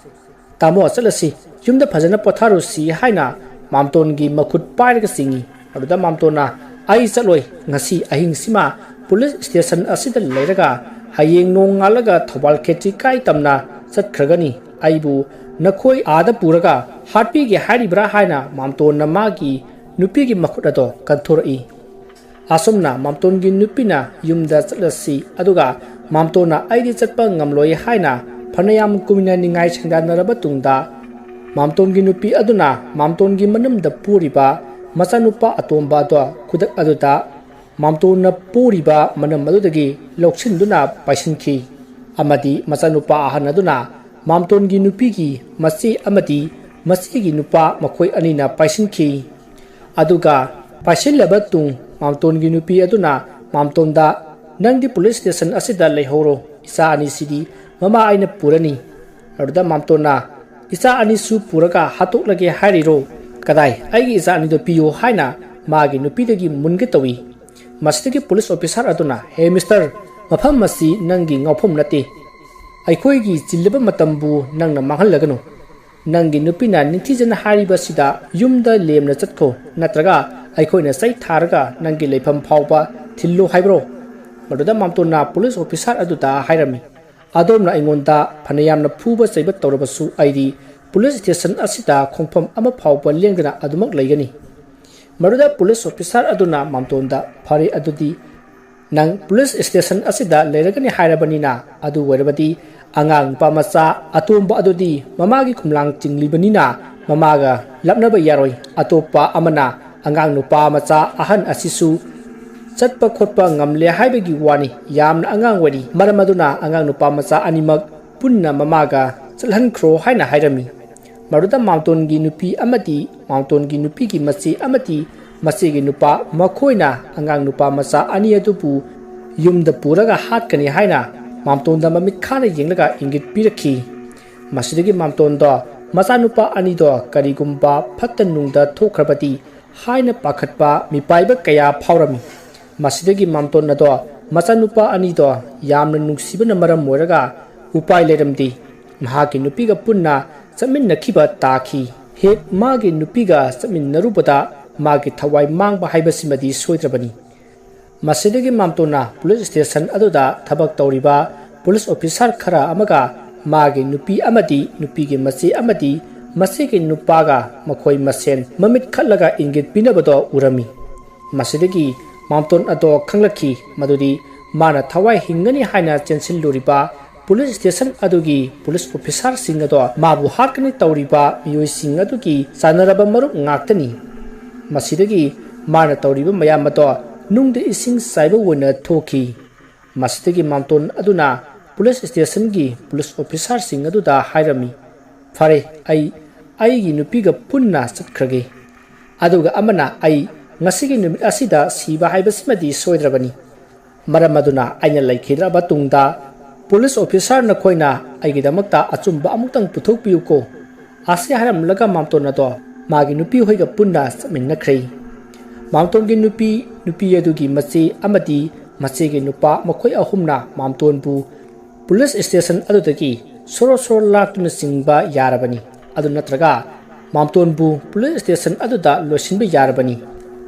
ꯇꯥꯃꯣ, ꯆꯠꯂꯁꯤ, ꯌꯨꯝꯗ ꯐꯖꯅ ꯄꯣꯊꯥꯔꯨꯁꯤ" ꯍꯥꯏꯅ ꯃꯥꯝꯇꯣꯟꯒꯤ ꯃꯈꯨꯠ ꯄꯥꯏꯔꯒ ꯆꯤꯡꯏ꯫ ꯑꯗꯨꯗ ꯃꯥꯝꯇꯣꯟꯅ, "ꯑꯩ ꯆꯠꯂꯣꯏ, ꯉꯁꯤ ꯑꯍꯤꯡꯁꯤꯃ ꯄꯨꯂꯤꯁ ꯁ꯭ꯇꯦꯁꯟ ꯑꯁꯤꯗ ꯂꯩꯔꯒ ꯍꯌꯦꯡ ꯅꯣꯡꯉꯥꯜꯂꯒ ꯊꯧꯕꯥꯜ ꯈꯦꯇ꯭ꯔꯤ ꯀꯥꯏ ꯇꯝꯅ ꯆꯠꯈ꯭ꯔꯒꯅꯤ꯫ ꯑꯩꯕꯨ ꯅꯈꯣꯏ ꯑꯥꯗ ꯄꯨꯔꯒ ꯍꯥꯠꯄꯤꯒꯦ ꯍꯥꯏꯔꯤꯕ꯭ꯔꯥ?" ꯍꯥꯏꯅ ꯃꯥꯝꯇꯣꯟꯅ ꯃꯥꯒꯤ ꯅꯨꯄꯤꯒꯤ ꯃꯈꯨꯠ ꯑꯗꯣ ꯀꯟꯊꯣꯔꯛꯏ꯫ ꯑꯁꯨꯝꯅ ꯃꯥꯝꯇꯣꯟꯒꯤ ꯅꯨꯄꯤꯅ ꯌꯨꯝꯗ ꯆꯠꯂꯁꯤ, ꯑꯗꯨꯒ ꯃꯥꯝꯇꯣꯟꯅ "ꯑꯩꯗꯤ ꯆꯠꯄ ꯉꯝꯂꯣꯏ" ꯍꯥꯏꯅ ꯐꯅꯌꯥꯝ ꯀꯨꯏꯅ ꯅꯤꯡꯉꯥꯏ ꯁꯪꯗꯥꯅꯔꯕ ꯇꯨꯡꯗ, ꯃꯥꯝꯇꯣꯟꯒꯤ ꯅꯨꯄꯤ ꯑꯗꯨꯅ ꯃꯥꯝꯇꯣꯟꯒꯤ ꯃꯅꯨꯡꯗ ꯄꯣꯔꯤꯕ ꯃꯆꯥꯅꯨꯄꯥ ꯑꯇꯣꯝꯕ ꯑꯗꯣ ꯈꯨꯗꯛ ꯑꯗꯨꯗ ꯃꯥꯝꯇꯣꯟꯅ ꯄꯣꯔꯤꯕ ꯃꯅꯝ ꯑꯗꯨꯗꯒꯤ ꯂꯧꯁꯤꯟꯗꯨꯅ ꯄꯥꯏꯁꯤꯟꯈꯤ, ꯑꯃꯗꯤ ꯃꯆꯥꯅꯨꯄꯥ ꯑꯍꯟ ꯑꯗꯨꯅ ꯃꯥꯝꯇꯣꯟꯒꯤ ꯅꯨꯄꯤꯒꯤ ꯃꯆꯦ ꯑꯃꯗꯤ ꯃꯆꯦꯒꯤ ꯅꯨꯄꯥ ꯃꯈꯣꯏ ꯑꯅꯤꯅ ꯄꯥꯏꯁꯤꯟꯈꯤ꯫ ꯑꯗꯨꯒ ꯄꯥꯏꯁꯤꯜꯂꯕ ꯇꯨꯡ ꯃꯥꯝꯇꯣꯟꯒꯤ ꯅꯨꯄꯤ ꯑꯗꯨꯅ ꯃꯥꯝꯇꯣꯟꯗ, "ꯅꯪꯗꯤ ꯄꯨꯂꯤꯁ ꯁ꯭ꯇꯦꯁꯟ ꯑꯁꯤꯗ ꯂꯩꯍꯧꯔꯣ, ꯏꯆꯥ ꯑꯅꯤꯁꯤꯗꯤ ꯃꯃꯥ ꯑꯩꯅ ꯄꯨꯔꯅꯤ"꯫ ꯑꯗꯨꯗ ꯃꯥꯝꯇꯣꯟꯅ, "ꯏꯆꯥ ꯑꯅꯤꯁꯨ ꯄꯨꯔꯒ ꯍꯥꯠꯇꯣꯛꯂꯒꯦ ꯍꯥꯏꯔꯤꯔꯣ? ꯀꯗꯥꯏ, ꯑꯩꯒꯤ ꯏꯆꯥ ꯑꯅꯤꯗꯣ ꯄꯤꯌꯨ" ꯍꯥꯏꯅ ꯃꯥꯒꯤ ꯅꯨꯄꯤꯗꯒꯤ ꯃꯨꯟꯒꯦ ꯇꯧꯏ꯫ ꯃꯁꯤꯗꯒꯤ ꯄꯨꯂꯤꯁ ꯑꯣꯐꯤꯁꯥꯔ ꯑꯗꯨꯅ, "ꯍꯦ ꯃꯤꯁꯇꯔ, ꯃꯐꯝ ꯑꯁꯤ ꯅꯪꯒꯤ ꯉꯥꯎꯐꯝ ꯅꯠꯇꯦ꯫ ꯑꯩꯈꯣꯏꯒꯤ ꯆꯤꯜꯂꯕ ꯃꯇꯝꯕꯨ ꯅꯪꯅ ꯃꯥꯡꯍꯜꯂꯒꯅꯨ꯫ ꯅꯪꯒꯤ ꯅꯨꯄꯤꯅ ꯅꯤꯡꯊꯤꯖꯅ ꯍꯥꯏꯔꯤꯕꯁꯤꯗ ꯌꯨꯝꯗ ꯂꯦꯝꯅ ꯆꯠꯈꯣ, ꯅꯠꯇ꯭ꯔꯒ ꯑꯩꯈꯣꯏꯅ ꯆꯩ ꯊꯥꯔꯒ ꯅꯪꯒꯤ ꯂꯩꯐꯝ ꯐꯥꯎꯕ ꯊꯤꯜꯂꯨ ꯍꯥꯏꯕ꯭ꯔꯣ?" ꯃꯗꯨꯗ ꯃꯥꯝꯇꯣꯟꯅ ꯄꯨꯂꯤꯁ ꯑꯣꯐꯤꯁꯥꯔ ꯑꯗꯨꯗ ꯍꯥꯏꯔꯝꯃꯤ, "ꯑꯗꯣꯝꯅ ꯑꯩꯉꯣꯟꯗ ꯐꯅꯌꯥꯝꯅ ꯐꯨꯕ ꯆꯩꯕ ꯇꯧꯔꯕꯁꯨ, ꯑꯩꯗꯤ ꯄꯨꯂꯤꯁ ꯁ꯭ꯇꯦꯁꯟ ꯑꯁꯤꯗ ꯈꯣꯡꯐꯝ ꯑꯃ ꯐꯥꯎꯕ ꯂꯦꯡꯗꯅ ꯑꯗꯨꯃꯛ ꯂꯩꯒꯅꯤ"꯫ ꯃꯗꯨꯗ ꯄꯨꯂꯤꯁ ꯑꯣꯐꯤꯁꯥꯔ ꯑꯗꯨꯅ ꯃꯥꯝꯇꯣꯟꯗ, "ꯐꯔꯦ, ꯑꯗꯨꯗꯤ ꯅꯪ ꯄꯨꯂꯤꯁ ꯁ꯭ꯇꯦꯁꯟ ꯑꯁꯤꯗ ꯂꯩꯔꯒꯅꯤ ꯍꯥꯏꯔꯕꯅꯤꯅ, ꯑꯗꯨ ꯑꯣꯏꯔꯕꯗꯤ ꯑꯉꯥꯡ ꯅꯨꯄꯥ ꯃꯆꯥ ꯑꯇꯣꯝꯕ ꯑꯗꯨꯗꯤ ꯃꯃꯥꯒꯤ ꯈꯨꯝꯂꯥꯡ ꯆꯤꯡꯂꯤꯕꯅꯤꯅ ꯃꯃꯥꯒ ꯂꯥꯞꯅꯕ ꯌꯥꯔꯣꯏ꯫ ꯑꯇꯣꯞꯄ ꯑꯃꯅ ꯑꯉꯥꯡ ꯅꯨꯄꯥ ꯃꯆꯥ ꯑꯍꯟ ꯑꯁꯤꯁꯨ ꯆꯠꯄ ꯈꯣꯠꯄ ꯉꯝꯂꯦ ꯍꯥꯏꯕꯒꯤ ꯋꯥꯅꯤ, ꯌꯥꯝꯅ ꯑꯉꯥꯡ ꯑꯣꯏꯔꯤ꯫ ꯃꯔꯝ ꯑꯗꯨꯅ ꯑꯉꯥꯡ ꯅꯨꯄꯥ ꯃꯆꯥ ꯑꯅꯤꯃꯛ ꯄꯨꯟꯅ ꯃꯃꯥꯒ ꯆꯠꯍꯟꯈ꯭ꯔꯣ" ꯍꯥꯏꯅ ꯍꯥꯏꯔꯝꯃꯤ꯫ ꯃꯗꯨꯗ ꯃꯥꯝꯇꯣꯟꯒꯤ ꯅꯨꯄꯤ ꯑꯃꯗꯤ ꯃꯥꯝꯇꯣꯟꯒꯤ ꯅꯨꯄꯤꯒꯤ ꯃꯆꯦ ꯑꯃꯗꯤ ꯃꯆꯦꯒꯤ ꯅꯨꯄꯥ, ꯃꯈꯣꯏꯅ ꯑꯉꯥꯡ ꯅꯨꯄꯥ ꯃꯆꯥ ꯑꯅꯤ ꯑꯗꯨꯕꯨ ꯌꯨꯝꯗ ꯄꯨꯔꯒ ꯍꯥꯠꯀꯅꯤ ꯍꯥꯏꯅ ꯃꯥꯝꯇꯣꯟꯗ ꯃꯃꯤꯠ ꯈꯥꯅ ꯌꯦꯡꯂꯒ ꯏꯪꯒꯤꯠ ꯄꯤꯔꯛꯈꯤ꯫ ꯃꯁꯤꯗꯒꯤ ꯃꯥꯝꯇꯣꯟꯗꯣ ꯃꯆꯥꯅꯨꯄꯥ ꯑꯅꯤꯗꯣ ꯀꯔꯤꯒꯨꯝꯕ ꯐꯠꯇ ꯅꯨꯡꯗ ꯊꯣꯛꯈ꯭ꯔꯕꯗꯤ ꯍꯥꯏꯅ ꯄꯥꯈꯠꯄ ꯃꯤꯄꯥꯏꯕ ꯀꯌꯥ ꯐꯥꯎꯔꯝꯃꯤ꯫ ꯃꯁꯤꯗꯒꯤ ꯃꯥꯝꯇꯣꯟ ꯑꯗꯣ ꯃꯆꯥꯅꯨꯄꯥ ꯑꯅꯤꯗꯣ ꯌꯥꯝꯅ ꯅꯨꯡꯁꯤꯕꯅ ꯃꯔꯝ ꯑꯣꯏꯔꯒ ꯎꯄꯥꯏ ꯂꯩꯔꯝꯗꯦ꯫ ꯃꯍꯥꯛꯀꯤ ꯅꯨꯄꯤꯒ ꯄꯨꯟꯅ ꯆꯠꯃꯤꯟꯅꯈꯤꯕ ꯇꯥꯈꯤ꯫ ꯍꯦꯛ ꯃꯥꯒꯤ ꯅꯨꯄꯤꯒ ꯆꯠꯃꯤꯟꯅꯔꯨꯕꯗ ꯃꯥꯒꯤ ꯊꯋꯥꯏ ꯃꯥꯡꯕ ꯍꯥꯏꯕꯁꯤꯃꯗꯤ ꯁꯣꯏꯗ꯭ꯔꯕꯅꯤ꯫ ꯃꯁꯤꯗꯒꯤ ꯃꯥꯝꯇꯣꯟꯅ ꯄꯨꯂꯤꯁ ꯁ꯭ꯇꯦꯁꯟ ꯑꯗꯨꯗ ꯊꯕꯛ ꯇꯧꯔꯤꯕ ꯄꯨꯂꯤꯁ ꯑꯣꯐꯤꯁꯥꯔ ꯈꯔ ꯑꯃꯒ ꯃꯥꯒꯤ ꯅꯨꯄꯤ ꯑꯃꯗꯤ ꯅꯨꯄꯤꯒꯤ ꯃꯆꯦ ꯑꯃꯗꯤ ꯃꯆꯦꯒꯤ ꯅꯨꯄꯥꯒ ꯃꯈꯣꯏ ꯃꯁꯦꯟ ꯃꯃꯤꯠ ꯈꯠꯂꯒ ꯏꯪꯒꯤꯠ ꯄꯤꯅꯕꯗꯣ ꯎꯔꯝꯃꯤ꯫ ꯃꯁꯤꯗꯒꯤ ꯃꯥꯝꯇꯣꯟ ꯑꯗꯣ ꯈꯪꯂꯛꯈꯤ ꯃꯗꯨꯗꯤ ꯃꯥꯅ ꯊꯋꯥꯏ ꯍꯤꯡꯒꯅꯤ ꯍꯥꯏꯅ ꯆꯦꯟꯁꯤꯜꯂꯨꯔꯤꯕ ꯄꯨꯂꯤꯁ ꯁ꯭ꯇꯦꯁꯟ ꯑꯗꯨꯒꯤ ꯄꯨꯂꯤꯁ ꯑꯣꯐꯤꯁꯥꯔꯁꯤꯡ ꯑꯗꯣ ꯃꯥꯕꯨ ꯍꯥꯠꯀꯅꯤ ꯇꯧꯔꯤꯕ ꯃꯤꯑꯣꯏꯁꯤꯡ ꯑꯗꯨꯒꯤ ꯆꯥꯟꯅꯔꯕ ꯃꯔꯨꯞ ꯉꯥꯛꯇꯅꯤ꯫ ꯃꯁꯤꯗꯒꯤ ꯃꯥꯅ ꯇꯧꯔꯤꯕ ꯃꯌꯥꯝ ꯑꯗꯣ ꯅꯨꯡꯗ ꯏꯁꯤꯡ ꯆꯥꯏꯕ ꯑꯣꯏꯅ ꯊꯣꯛꯈꯤ꯫ ꯃꯁꯤꯗꯒꯤ ꯃꯥꯝꯇꯣꯟ ꯑꯗꯨꯅ ꯄꯨꯂꯤꯁ ꯁ꯭ꯇꯦꯁꯟꯒꯤ ꯄꯨꯂꯤꯁ ꯑꯣꯐꯤꯁꯥꯔꯁꯤꯡ ꯑꯗꯨꯗ ꯍꯥꯏꯔꯝꯃꯤ, "ꯐꯔꯦ, ꯑꯩ ꯑꯩꯒꯤ ꯅꯨꯄꯤꯒ ꯄꯨꯟꯅ ꯆꯠꯈ꯭ꯔꯒꯦ꯫ ꯑꯗꯨꯒ ꯑꯃꯅ ꯑꯩ ꯉꯁꯤꯒꯤ ꯅꯨꯃꯤꯠ ꯑꯁꯤꯗ ꯁꯤꯕ ꯍꯥꯏꯕꯁꯤꯃꯗꯤ ꯁꯣꯏꯗ꯭ꯔꯕꯅꯤ꯫ ꯃꯔꯝ ꯑꯗꯨꯅ ꯑꯩꯅ ꯂꯩꯈꯤꯗ꯭ꯔꯕ ꯇꯨꯡꯗ ꯄꯨꯂꯤꯁ ꯑꯣꯐꯤꯁꯥꯔ ꯅꯈꯣꯏꯅ ꯑꯩꯒꯤꯗꯃꯛꯇ ꯑꯆꯨꯝꯕ ꯑꯃꯨꯛꯇꯪ ꯄꯨꯊꯣꯛꯄꯤꯌꯨꯀꯣ"꯫ ꯑꯁꯤ ꯍꯥꯏꯔꯝꯂꯒ ꯃꯥꯝꯇꯣꯟ ꯑꯗꯣ ꯃꯥꯒꯤ ꯅꯨꯄꯤ ꯍꯣꯏꯒ ꯄꯨꯟꯅ ꯆꯠꯃꯤꯟꯅꯈ꯭ꯔꯦ꯫ ꯃꯥꯝꯇꯣꯟꯒꯤ ꯅꯨꯄꯤ, ꯅꯨꯄꯤ ꯑꯗꯨꯒꯤ ꯃꯆꯦ ꯑꯃꯗꯤ ꯃꯆꯦꯒꯤ ꯅꯨꯄꯥ, ꯃꯈꯣꯏ ꯑꯍꯨꯝꯅ ꯃꯥꯝꯇꯣꯟꯕꯨ ꯄꯨꯂꯤꯁ ꯁ꯭ꯇꯦꯁꯟ ꯑꯗꯨꯗꯒꯤ ꯁꯣꯔꯣ ꯁꯣꯔꯣ ꯂꯥꯛꯇꯨꯅ ꯆꯤꯡꯕ ꯌꯥꯔꯕꯅꯤ꯫ ꯑꯗꯨ ꯅꯠꯇ꯭ꯔꯒ ꯃꯥꯝꯇꯣꯟꯕꯨ ꯄꯨꯂꯤꯁ ꯁ꯭ꯇꯦꯁꯟ ꯑꯗꯨꯗ ꯂꯣꯏꯁꯤꯟꯕ ꯌꯥꯔꯕꯅꯤ꯫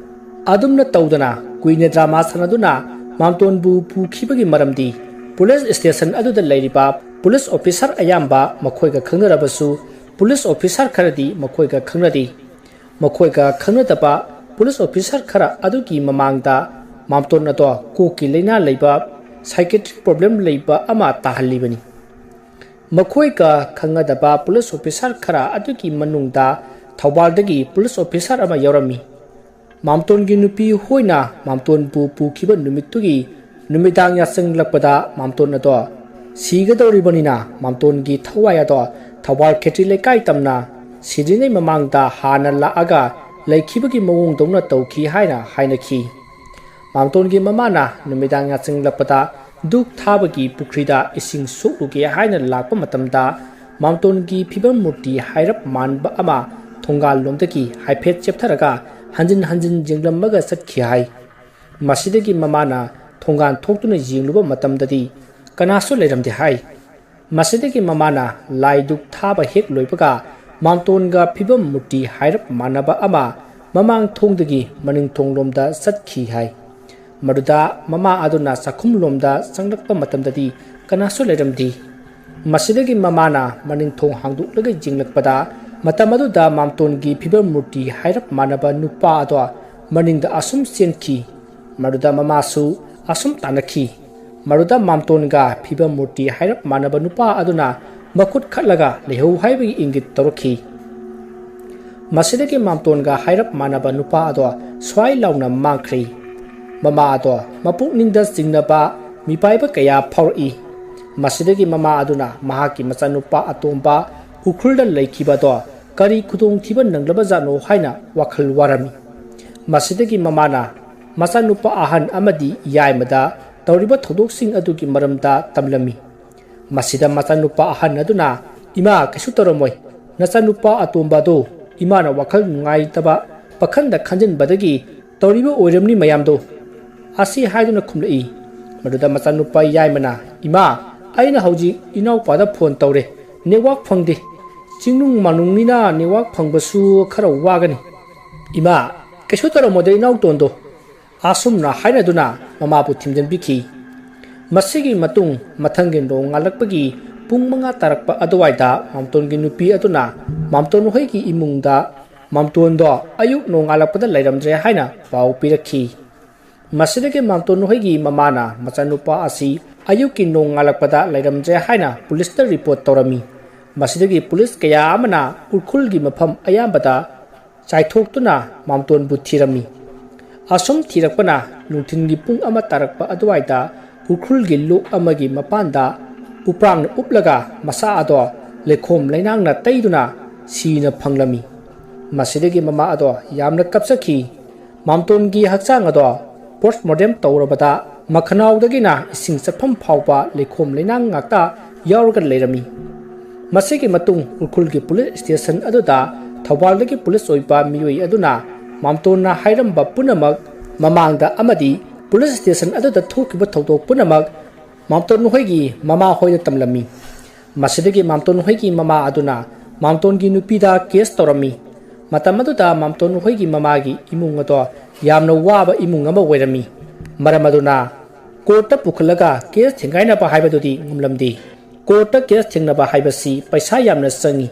ꯑꯗꯨꯝꯅ ꯇꯧꯗꯅ ꯀꯨꯏꯅ ꯗ꯭ꯔꯥꯃꯥ ꯁꯥꯟꯅꯗꯨꯅ ꯃꯥꯝꯇꯣꯟꯕꯨ ꯄꯨꯈꯤꯕꯒꯤ ꯃꯔꯝꯗꯤ ꯄꯨꯂꯤꯁ ꯁ꯭ꯇꯦꯁꯟ ꯑꯗꯨꯗ ꯂꯩꯔꯤꯕ ꯄꯨꯂꯤꯁ ꯑꯣꯐꯤꯁꯥꯔ ꯑꯌꯥꯝꯕ ꯃꯈꯣꯏꯒ ꯈꯪꯅꯔꯕꯁꯨ ꯄꯨꯂꯤꯁ ꯑꯣꯐꯤꯁꯥꯔ ꯈꯔꯗꯤ ꯃꯈꯣꯏꯒ ꯈꯪꯅꯗꯦ꯫ ꯃꯈꯣꯏꯒ ꯈꯪꯅꯗꯕ ꯄꯨꯂꯤꯁ ꯑꯣꯐꯤꯁꯥꯔ ꯈꯔ ꯑꯗꯨꯒꯤ ꯃꯃꯥꯡꯗ ꯃꯥꯝꯇꯣꯟ ꯑꯗꯣ ꯀꯣꯛꯀꯤ ꯂꯥꯏꯅꯥ ꯂꯩꯕ, psychiatric problem ꯂꯩꯕ ꯑꯃ ꯇꯥꯍꯜꯂꯤꯕꯅꯤ꯫ ꯃꯈꯣꯏꯒ ꯈꯪꯅꯗꯕ ꯄꯨꯂꯤꯁ ꯑꯣꯐꯤꯁꯥꯔ ꯈꯔ ꯑꯗꯨꯒꯤ ꯃꯅꯨꯡꯗ ꯊꯧꯕꯥꯜꯗꯒꯤ ꯄꯨꯂꯤꯁ ꯑꯣꯐꯤꯁꯥꯔ ꯑꯃ ꯌꯥꯎꯔꯝꯃꯤ꯫ ꯃꯥꯝꯇꯣꯟꯒꯤ ꯅꯨꯄꯤ ꯍꯣꯏꯅ ꯃꯥꯝꯇꯣꯟꯕꯨ ꯄꯨꯈꯤꯕ ꯅꯨꯃꯤꯠꯇꯨꯒꯤ ꯅꯨꯃꯤꯗꯥꯡ ꯌꯥꯆꯪꯂꯛꯄꯗ ꯃꯥꯝꯇꯣꯟ ꯑꯗꯣ ꯁꯤꯒꯗꯧꯔꯤꯕꯅꯤꯅ ꯃꯥꯝꯇꯣꯟꯒꯤ ꯊꯋꯥꯏ ꯑꯗꯣ ꯊꯧꯕꯥꯜ ꯈꯦꯇ꯭ꯔꯤ ꯂꯩꯀꯥꯏ ꯇꯝꯅ ꯁꯤꯗ꯭ꯔꯤꯉꯩ ꯃꯃꯥꯡꯗ ꯍꯥꯟꯅ ꯂꯥꯛꯑꯒ ꯂꯩꯈꯤꯕꯒꯤ ꯃꯑꯣꯡꯗꯧꯅ ꯇꯧꯈꯤ ꯍꯥꯏꯅ ꯍꯥꯏꯅꯈꯤ꯫ ꯃꯥꯝꯇꯣꯟꯒꯤ ꯃꯃꯥꯅ ꯅꯨꯃꯤꯗꯥꯡ ꯌꯥꯆꯪꯂꯛꯄꯗ ꯙꯨꯛ ꯊꯥꯕꯒꯤ ꯄꯨꯈ꯭ꯔꯤꯗ ꯏꯁꯤꯡ ꯁꯣꯛꯂꯨꯒꯦ ꯍꯥꯏꯅ ꯂꯥꯛꯄ ꯃꯇꯝꯗ ꯃꯥꯝꯇꯣꯟꯒꯤ ꯐꯤꯕꯝ ꯃꯨꯔꯇꯤ ꯍꯥꯏꯔꯞ ꯃꯥꯟꯕ ꯑꯃ ꯊꯣꯡꯒꯥꯜ ꯂꯣꯝꯗꯒꯤ ꯍꯥꯏꯐꯦꯠ ꯆꯦꯞꯊꯔꯒ ꯍꯟꯖꯤꯟ ꯍꯟꯖꯤꯟ ꯌꯦꯡꯂꯝꯃꯒ ꯆꯠꯈꯤ ꯍꯥꯏ꯫ ꯃꯁꯤꯗꯒꯤ ꯃꯃꯥꯅ ꯊꯣꯡꯒꯥꯜ ꯊꯣꯛꯇꯨꯅ ꯌꯦꯡꯂꯨꯕ ꯃꯇꯝꯗꯗꯤ ꯀꯅꯥꯁꯨ ꯂꯩꯔꯝꯗꯦ ꯍꯥꯏ꯫ ꯃꯁꯤꯗꯒꯤ ꯃꯃꯥꯅ ꯂꯥꯏ ꯙꯨꯛ ꯊꯥꯕ ꯍꯦꯛ ꯂꯣꯏꯕꯒ ꯃꯥꯝꯇꯣꯟꯒ ꯐꯤꯕꯝ ꯃꯨꯔꯇꯤ ꯍꯥꯏꯔꯞ ꯃꯥꯟꯅꯕ ꯑꯃ ꯃꯃꯥꯡ ꯊꯣꯡꯗꯒꯤ ꯃꯅꯤꯡ ꯊꯣꯡꯂꯣꯝꯗ ꯆꯠꯈꯤ ꯍꯥꯏ꯫ ꯃꯗꯨꯗ ꯃꯃꯥ ꯑꯗꯨꯅ ꯆꯥꯛꯈꯨꯝꯂꯣꯝꯗ ꯆꯪꯂꯛꯄ ꯃꯇꯝꯗꯗꯤ ꯀꯅꯥꯁꯨ ꯂꯩꯔꯝꯗꯦ꯫ ꯃꯁꯤꯗꯒꯤ ꯃꯃꯥꯅ ꯃꯅꯤꯡ ꯊꯣꯡ ꯍꯥꯡꯗꯣꯛꯂꯒ ꯌꯦꯡꯂꯛꯄꯗ, ꯃꯇꯝ ꯑꯗꯨꯗ ꯃꯥꯝꯇꯣꯟꯒꯤ ꯐꯤꯕꯝ ꯃꯨꯔꯇꯤ ꯍꯥꯏꯔꯞ ꯃꯥꯟꯅꯕ ꯅꯨꯄꯥ ꯑꯗꯣ ꯃꯅꯤꯡꯗ ꯑꯁꯨꯝ ꯆꯦꯟꯈꯤ꯫ ꯃꯗꯨꯗ ꯃꯃꯥꯁꯨ ꯑꯁꯨꯝ ꯇꯥꯟꯅꯈꯤ꯫ ꯃꯗꯨꯗ ꯃꯥꯝꯇꯣꯟꯒ ꯐꯤꯕꯝ ꯃꯨꯔꯇꯤ ꯍꯥꯏꯔꯞ ꯃꯥꯟꯅꯕ ꯅꯨꯄꯥ ꯑꯗꯨꯅ ꯃꯈꯨꯠ ꯈꯠꯂꯒ ꯂꯩꯍꯧ ꯍꯥꯏꯕꯒꯤ ꯏꯪꯒꯤꯠ ꯇꯧꯔꯛꯈꯤ꯫ ꯃꯁꯤꯗꯒꯤ ꯃꯥꯝꯇꯣꯟꯒ ꯍꯥꯏꯔꯞ ꯃꯥꯟꯅꯕ ꯅꯨꯄꯥ ꯑꯗꯣ ꯁ꯭ꯋꯥꯏ ꯂꯥꯎꯅ ꯃꯥꯡꯈ꯭ꯔꯦ꯫ ꯃꯃꯥ ꯑꯗꯣ ꯃꯄꯨꯛꯅꯤꯡꯗ ꯆꯤꯡꯅꯕ ꯃꯤꯄꯥꯏꯕ ꯀꯌꯥ ꯐꯥꯎꯔꯛꯏ꯫ ꯃꯁꯤꯗꯒꯤ ꯃꯃꯥ ꯑꯗꯨꯅ ꯃꯍꯥꯛꯀꯤ ꯃꯆꯥꯅꯨꯄꯥ ꯑꯇꯣꯝꯕ ꯎꯈ꯭ꯔꯨꯜꯗ ꯂꯩꯈꯤꯕ ꯑꯗꯣ ꯀꯔꯤ ꯈꯨꯗꯣꯡꯊꯤꯕ ꯅꯪꯂꯕꯖꯥꯠꯅꯣ ꯍꯥꯏꯅ ꯋꯥꯈꯜ ꯋꯥꯔꯝꯃꯤ꯫ ꯃꯁꯤꯗꯒꯤ ꯃꯃꯥꯅ ꯃꯆꯥꯅꯨꯄꯥ ꯑꯍꯟ ꯑꯃꯗꯤ ꯌꯥꯏꯃꯗ ꯇꯧꯔꯤꯕ ꯊꯧꯗꯣꯛꯁꯤꯡ ꯑꯗꯨꯒꯤ ꯃꯔꯝꯗ ꯇꯝꯂꯝꯃꯤ꯫ ꯃꯁꯤꯗ ꯃꯆꯥꯅꯨꯄꯥ ꯑꯍꯟ ꯑꯗꯨꯅ, "ꯏꯃꯥ, ꯀꯩꯁꯨ ꯇꯧꯔꯝꯃꯣꯏ꯫ ꯅꯆꯥꯅꯨꯄꯥ ꯑꯇꯣꯝꯕ ꯑꯗꯨ ꯏꯃꯥꯅ ꯋꯥꯈꯜ ꯅꯨꯡꯉꯥꯏꯇꯕ ꯄꯥꯈꯟꯗ ꯈꯟꯖꯤꯟꯕꯗꯒꯤ ꯇꯧꯔꯤꯕ ꯑꯣꯏꯔꯝꯅꯤ ꯃꯌꯥꯝꯗꯣ," ꯑꯁꯤ ꯍꯥꯏꯗꯨꯅ ꯈꯨꯝꯂꯛꯏ꯫ ꯃꯗꯨꯗ ꯃꯆꯥꯅꯨꯄꯥ ꯌꯥꯏꯃꯅ, "ꯏꯃꯥ, ꯑꯩꯅ ꯍꯧꯖꯤꯛ ꯏꯅꯥꯎꯄꯥꯗ ꯐꯣꯟ ꯇꯧꯔꯦ꯫ ꯅꯦꯠꯋꯥꯛ ꯐꯪꯗꯦ꯫ ꯆꯤꯡꯅꯨꯡ ꯃꯥꯅꯨꯡꯅꯤꯅ ꯅꯦꯠꯋꯥꯛ ꯐꯪꯕꯁꯨ ꯈꯔ ꯋꯥꯒꯅꯤ꯫ ꯏꯃꯥ, ꯀꯩꯁꯨ ꯇꯧꯔꯝꯃꯣꯏꯗ ꯏꯅꯥꯎꯇꯣꯟꯗꯣ," ꯑꯁꯨꯝꯅ ꯍꯥꯏꯅꯗꯨꯅ ꯃꯃꯥꯕꯨ ꯊꯤꯟꯖꯤꯟꯕꯤꯈꯤ꯫ ꯃꯁꯤꯒꯤ ꯃꯇꯨꯡ ꯃꯊꯪꯒꯤ ꯅꯣꯡꯉꯥꯜꯂꯛꯄꯒꯤ ꯄꯨꯡ ꯃꯉꯥ ꯇꯥꯔꯛꯄ ꯑꯗꯨꯋꯥꯏꯗ ꯃꯥꯝꯇꯣꯟꯒꯤ ꯅꯨꯄꯤ ꯑꯗꯨꯅ ꯃꯥꯝꯇꯣꯟ ꯍꯣꯏꯒꯤ ꯏꯃꯨꯡꯗ ꯃꯥꯝꯇꯣꯟꯗꯣ ꯑꯌꯨꯛ ꯅꯣꯡꯉꯥꯜꯂꯛꯄꯗ ꯂꯩꯔꯝꯗ꯭ꯔꯦ ꯍꯥꯏꯅ ꯄꯥꯎ ꯄꯤꯔꯛꯈꯤ꯫ ꯃꯁꯤꯗꯒꯤ ꯃꯥꯝꯇꯣꯟ ꯍꯣꯏꯒꯤ ꯃꯃꯥꯅ ꯃꯆꯥꯅꯨꯄꯥ ꯑꯁꯤ ꯑꯌꯨꯛꯀꯤ ꯅꯣꯡꯉꯥꯜꯂꯛꯄꯗ ꯂꯩꯔꯝꯗ꯭ꯔꯦ ꯍꯥꯏꯅ ꯄꯨꯂꯤꯁꯇ ꯔꯤꯄꯣꯔꯠ ꯇꯧꯔꯝꯃꯤ꯫ ꯃꯁꯤꯗꯒꯤ ꯄꯨꯂꯤꯁ ꯀꯌꯥ ꯑꯃꯅ ꯎꯈ꯭ꯔꯨꯜꯒꯤ ꯃꯐꯝ ꯑꯌꯥꯝꯕꯗ ꯆꯥꯏꯊꯣꯛꯇꯨꯅ ꯃꯥꯝꯇꯣꯟꯕꯨ ꯊꯤꯔꯝꯃꯤ꯫ ꯑꯁꯨꯝ ꯊꯤꯔꯛꯄꯅ ꯅꯨꯡꯊꯤꯜꯒꯤ ꯄꯨꯡ ꯑꯃ ꯇꯥꯔꯛꯄ ꯑꯗꯨꯋꯥꯏꯗ ꯎꯈ꯭ꯔꯨꯜꯒꯤ ꯂꯣꯛ ꯑꯃꯒꯤ ꯃꯄꯥꯟꯗ ꯎꯄ꯭ꯔꯥꯡꯅ ꯎꯞꯂꯒ ꯃꯁꯥ ꯑꯗꯣ ꯂꯩꯈꯣꯝ ꯂꯩꯅꯥꯡꯅ ꯇꯩꯗꯨꯅ ꯁꯤꯅ ꯐꯪꯂꯝꯃꯤ꯫ ꯃꯁꯤꯗꯒꯤ ꯃꯃꯥ ꯑꯗꯣ ꯌꯥꯝꯅ ꯀꯞꯆꯈꯤ꯫ ꯃꯥꯝꯇꯣꯟꯒꯤ ꯍꯛꯆꯥꯡ ꯑꯗꯣ ꯄꯣꯁꯃꯣꯔꯇꯦꯝ ꯇꯧꯔꯕꯗ ꯃꯈꯅꯥꯎꯗꯒꯤꯅ ꯏꯁꯤꯡ ꯆꯠꯐꯝ ꯐꯥꯎꯕ ꯂꯩꯈꯣꯝ ꯂꯩꯅꯥꯡ ꯉꯥꯛꯇ ꯌꯥꯎꯔꯒ ꯂꯩꯔꯝꯃꯤ꯫ ꯃꯁꯤꯒꯤ ꯃꯇꯨꯡ ꯎꯈ꯭ꯔꯨꯜꯒꯤ ꯄꯨꯂꯤꯁ ꯁ꯭ꯇꯦꯁꯟ ꯑꯗꯨꯗ ꯊꯧꯕꯥꯜꯗꯒꯤ ꯄꯨꯂꯤꯁ ꯑꯣꯏꯕ ꯃꯤꯑꯣꯏ ꯑꯗꯨꯅ ꯃꯥꯝꯇꯣꯟꯅ ꯍꯥꯏꯔꯝꯕ ꯄꯨꯝꯅꯃꯛ ꯃꯃꯥꯡꯗ ꯑꯃꯗꯤ ꯄꯨꯂꯤꯁ ꯁ꯭ꯇꯦꯁꯟ ꯑꯗꯨꯗ ꯊꯣꯛꯈꯤꯕ ꯊꯧꯗꯣꯛ ꯄꯨꯝꯅꯃꯛ ꯃꯥꯝꯇꯣꯟ ꯍꯣꯏꯒꯤ ꯃꯃꯥ ꯍꯣꯏꯗ ꯇꯝꯂꯝꯃꯤ꯫ ꯃꯁꯤꯗꯒꯤ ꯃꯥꯝꯇꯣꯟ ꯍꯣꯏꯒꯤ ꯃꯃꯥ ꯑꯗꯨꯅ ꯃꯥꯝꯇꯣꯟꯒꯤ ꯅꯨꯄꯤꯗ ꯀꯦꯁ ꯇꯧꯔꯝꯃꯤ꯫ ꯃꯇꯝ ꯑꯗꯨꯗ ꯃꯥꯝꯇꯣꯟ ꯍꯣꯏꯒꯤ ꯃꯃꯥꯒꯤ ꯏꯃꯨꯡ ꯑꯗꯣ ꯌꯥꯝꯅ ꯋꯥꯕ ꯏꯃꯨꯡ ꯑꯃ ꯑꯣꯏꯔꯝꯃꯤ꯫ ꯃꯔꯝ ꯑꯗꯨꯅ ꯀꯣꯔꯠꯇ ꯄꯨꯈꯠꯂꯒ ꯀꯦꯁ ꯊꯦꯡꯒꯥꯏꯅꯕ ꯍꯥꯏꯕꯗꯨꯗꯤ ꯉꯝꯂꯝꯗꯦ꯫ ꯀꯣꯔꯠꯇ ꯀꯦꯁ ꯊꯦꯡꯅꯕ ꯍꯥꯏꯕꯁꯤ ꯄꯩꯁꯥ ꯌꯥꯝꯅ ꯆꯪꯏ꯫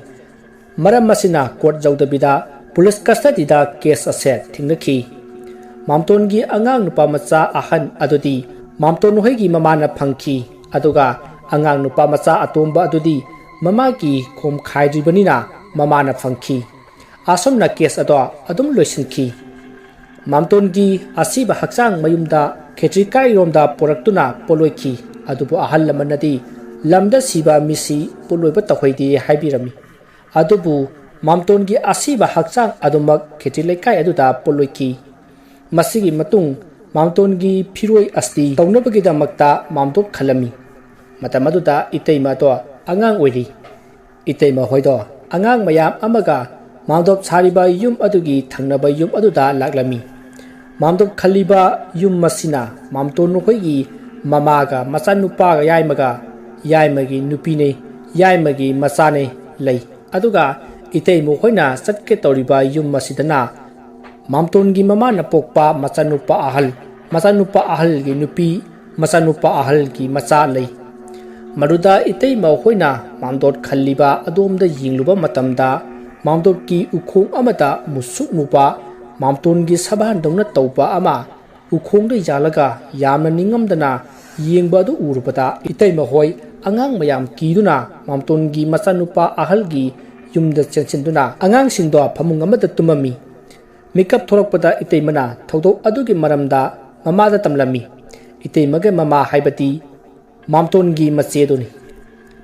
ꯃꯔꯝ ꯑꯁꯤꯅ ꯀꯣꯔꯠ ꯌꯧꯗꯕꯤꯗ ꯄꯨꯂꯤꯁ ꯀꯁꯇꯗꯤꯗ ꯀꯦꯁ ꯑꯁꯦ ꯊꯦꯡꯅꯈꯤ꯫ ꯃꯥꯝꯇꯣꯟꯒꯤ ꯑꯉꯥꯡ ꯅꯨꯄꯥ ꯃꯆꯥ ꯑꯍꯟ ꯑꯗꯨꯗꯤ ꯃꯥꯝꯇꯣꯟ ꯍꯣꯏꯒꯤ ꯃꯃꯥꯅ ꯐꯪꯈꯤ, ꯑꯗꯨꯒ ꯑꯉꯥꯡ ꯅꯨꯄꯥ ꯃꯆꯥ ꯑꯇꯣꯝꯕ ꯑꯗꯨꯗꯤ ꯃꯃꯥꯒꯤ ꯈꯣꯝꯈꯥꯏꯗ꯭ꯔꯤꯕꯅꯤꯅ ꯃꯃꯥꯅ ꯐꯪꯈꯤ꯫ ꯑꯁꯨꯝꯅ ꯀꯦꯁ ꯑꯗꯣ ꯑꯗꯨꯝ ꯂꯣꯏꯁꯤꯟꯈꯤ꯫ ꯃꯥꯝꯇꯣꯟꯒꯤ ꯑꯁꯤꯕ ꯍꯛꯆꯥꯡ ꯃꯌꯨꯝꯗ ꯈꯦꯇ꯭ꯔꯤꯀꯥꯏꯔꯣꯝꯗ ꯄꯨꯔꯛꯇꯨꯅ ꯄꯣꯠꯂꯣꯏꯈꯤ꯫ ꯑꯗꯨꯕꯨ ꯑꯍꯜ ꯂꯃꯟꯅꯗꯤ ꯂꯝꯗ ꯁꯤꯕ ꯃꯤꯁꯤ ꯄꯣꯠꯂꯣꯏꯕ ꯇꯧꯍꯩꯗꯦ ꯍꯥꯏꯕꯤꯔꯝꯃꯤ꯫ ꯑꯗꯨꯕꯨ ꯃꯥꯝꯇꯣꯟꯒꯤ ꯑꯁꯤꯕ ꯍꯛꯆꯥꯡ ꯑꯗꯨꯃꯛ ꯈꯦꯇ꯭ꯔꯤ ꯂꯩꯀꯥꯏ ꯑꯗꯨꯗ ꯄꯣꯠꯂꯣꯏꯈꯤ꯫ ꯃꯁꯤꯒꯤ ꯃꯇꯨꯡ ꯃꯥꯝꯇꯣꯟꯒꯤ ꯐꯤꯔꯣꯏ ꯑꯁꯇꯤ ꯇꯧꯅꯕꯒꯤꯗꯃꯛꯇ ꯃꯥꯝꯗꯣꯞ ꯈꯜꯂꯝꯃꯤ꯫ ꯃꯇꯝ ꯑꯗꯨꯗ ꯏꯇꯩꯃ ꯑꯗꯣ ꯑꯉꯥꯡ ꯑꯣꯏꯔꯤ꯫ ꯏꯇꯩꯃ ꯍꯣꯏꯗꯣ ꯑꯉꯥꯡ ꯃꯌꯥꯝ ꯑꯃꯒ ꯃꯥꯝꯗꯣꯞ ꯁꯥꯔꯤꯕ ꯌꯨꯝ ꯑꯗꯨꯒꯤ ꯊꯪꯅꯕ ꯌꯨꯝ ꯑꯗꯨꯗ ꯂꯥꯛꯂꯝꯃꯤ꯫ ꯃꯥꯝꯗꯣꯞ ꯈꯜꯂꯤꯕ ꯌꯨꯝ ꯑꯁꯤꯅ ꯃꯥꯝꯇꯣꯟ ꯍꯣꯏꯒꯤ ꯃꯃꯥꯒ ꯃꯆꯥꯅꯨꯄꯥꯒ ꯌꯥꯏꯃꯒ, ꯌꯥꯏꯃꯒꯤ ꯅꯨꯄꯤꯅꯦ, ꯌꯥꯏꯃꯒꯤ ꯃꯆꯥꯅꯦ ꯂꯩ꯫ ꯑꯗꯨꯒ ꯏꯇꯩꯃ ꯍꯣꯏꯅ ꯆꯠꯀꯦ ꯇꯧꯔꯤꯕ ꯌꯨꯝ ꯑꯁꯤꯗꯅ ꯃꯥꯝꯇꯣꯟꯒꯤ ꯃꯃꯥꯅ ꯄꯣꯛꯄ ꯃꯆꯥꯅꯨꯄꯥ ꯑꯍꯜ, ꯃꯆꯥꯅꯨꯄꯥ ꯑꯍꯜꯒꯤ ꯅꯨꯄꯤ, ꯃꯆꯥꯅꯨꯄꯥ ꯑꯍꯜꯒꯤ ꯃꯆꯥ ꯂꯩ꯫ ꯃꯗꯨꯗ ꯏꯇꯩꯃ ꯍꯣꯏꯅ ꯃꯥꯝꯗꯣꯞ ꯈꯜꯂꯤꯕ ꯑꯗꯣꯝꯗ ꯌꯦꯡꯂꯨꯕ ꯃꯇꯝꯗ, ꯃꯥꯝꯗꯣꯞꯀꯤ ꯎꯈꯣꯡ ꯑꯃꯗ ꯃꯨꯁꯨꯛ ꯃꯨꯕ ꯃꯥꯝꯇꯣꯟꯒꯤ ꯁꯕꯥꯟꯗꯧꯅ ꯇꯧꯕ ꯑꯃ ꯎꯈꯣꯡꯗ ꯌꯥꯜꯂꯒ ꯌꯥꯝꯅ ꯅꯤꯡꯉꯝꯗꯅ ꯌꯦꯡꯕ ꯑꯗꯨ ꯎꯔꯨꯕꯗ, ꯏꯇꯩꯃ ꯍꯣꯏ ꯑꯉꯥꯡ ꯃꯌꯥꯝ ꯀꯤꯗꯨꯅ ꯃꯥꯝꯇꯣꯟꯒꯤ ꯃꯆꯥꯅꯨꯄꯥ ꯑꯍꯜꯒꯤ ꯌꯨꯝꯗ ꯆꯦꯟꯁꯤꯟꯗꯨꯅ ꯑꯉꯥꯡꯁꯤꯡꯗꯣ ꯐꯃꯨꯡ ꯑꯃꯗ ꯇꯨꯝꯃꯝꯃꯤ꯫ ꯃꯤꯀꯞ ꯊꯣꯔꯛꯄꯗ ꯏꯇꯩꯃꯅ ꯊꯧꯗꯣꯛ ꯑꯗꯨꯒꯤ ꯃꯔꯝꯗ ꯃꯃꯥꯗ ꯇꯝꯂꯝꯃꯤ꯫ ꯏꯇꯩꯃꯒꯤ ꯃꯃꯥ ꯍꯥꯏꯕꯗꯤ ꯃꯥꯝꯇꯣꯟꯒꯤ ꯃꯆꯦꯗꯨꯅꯤ꯫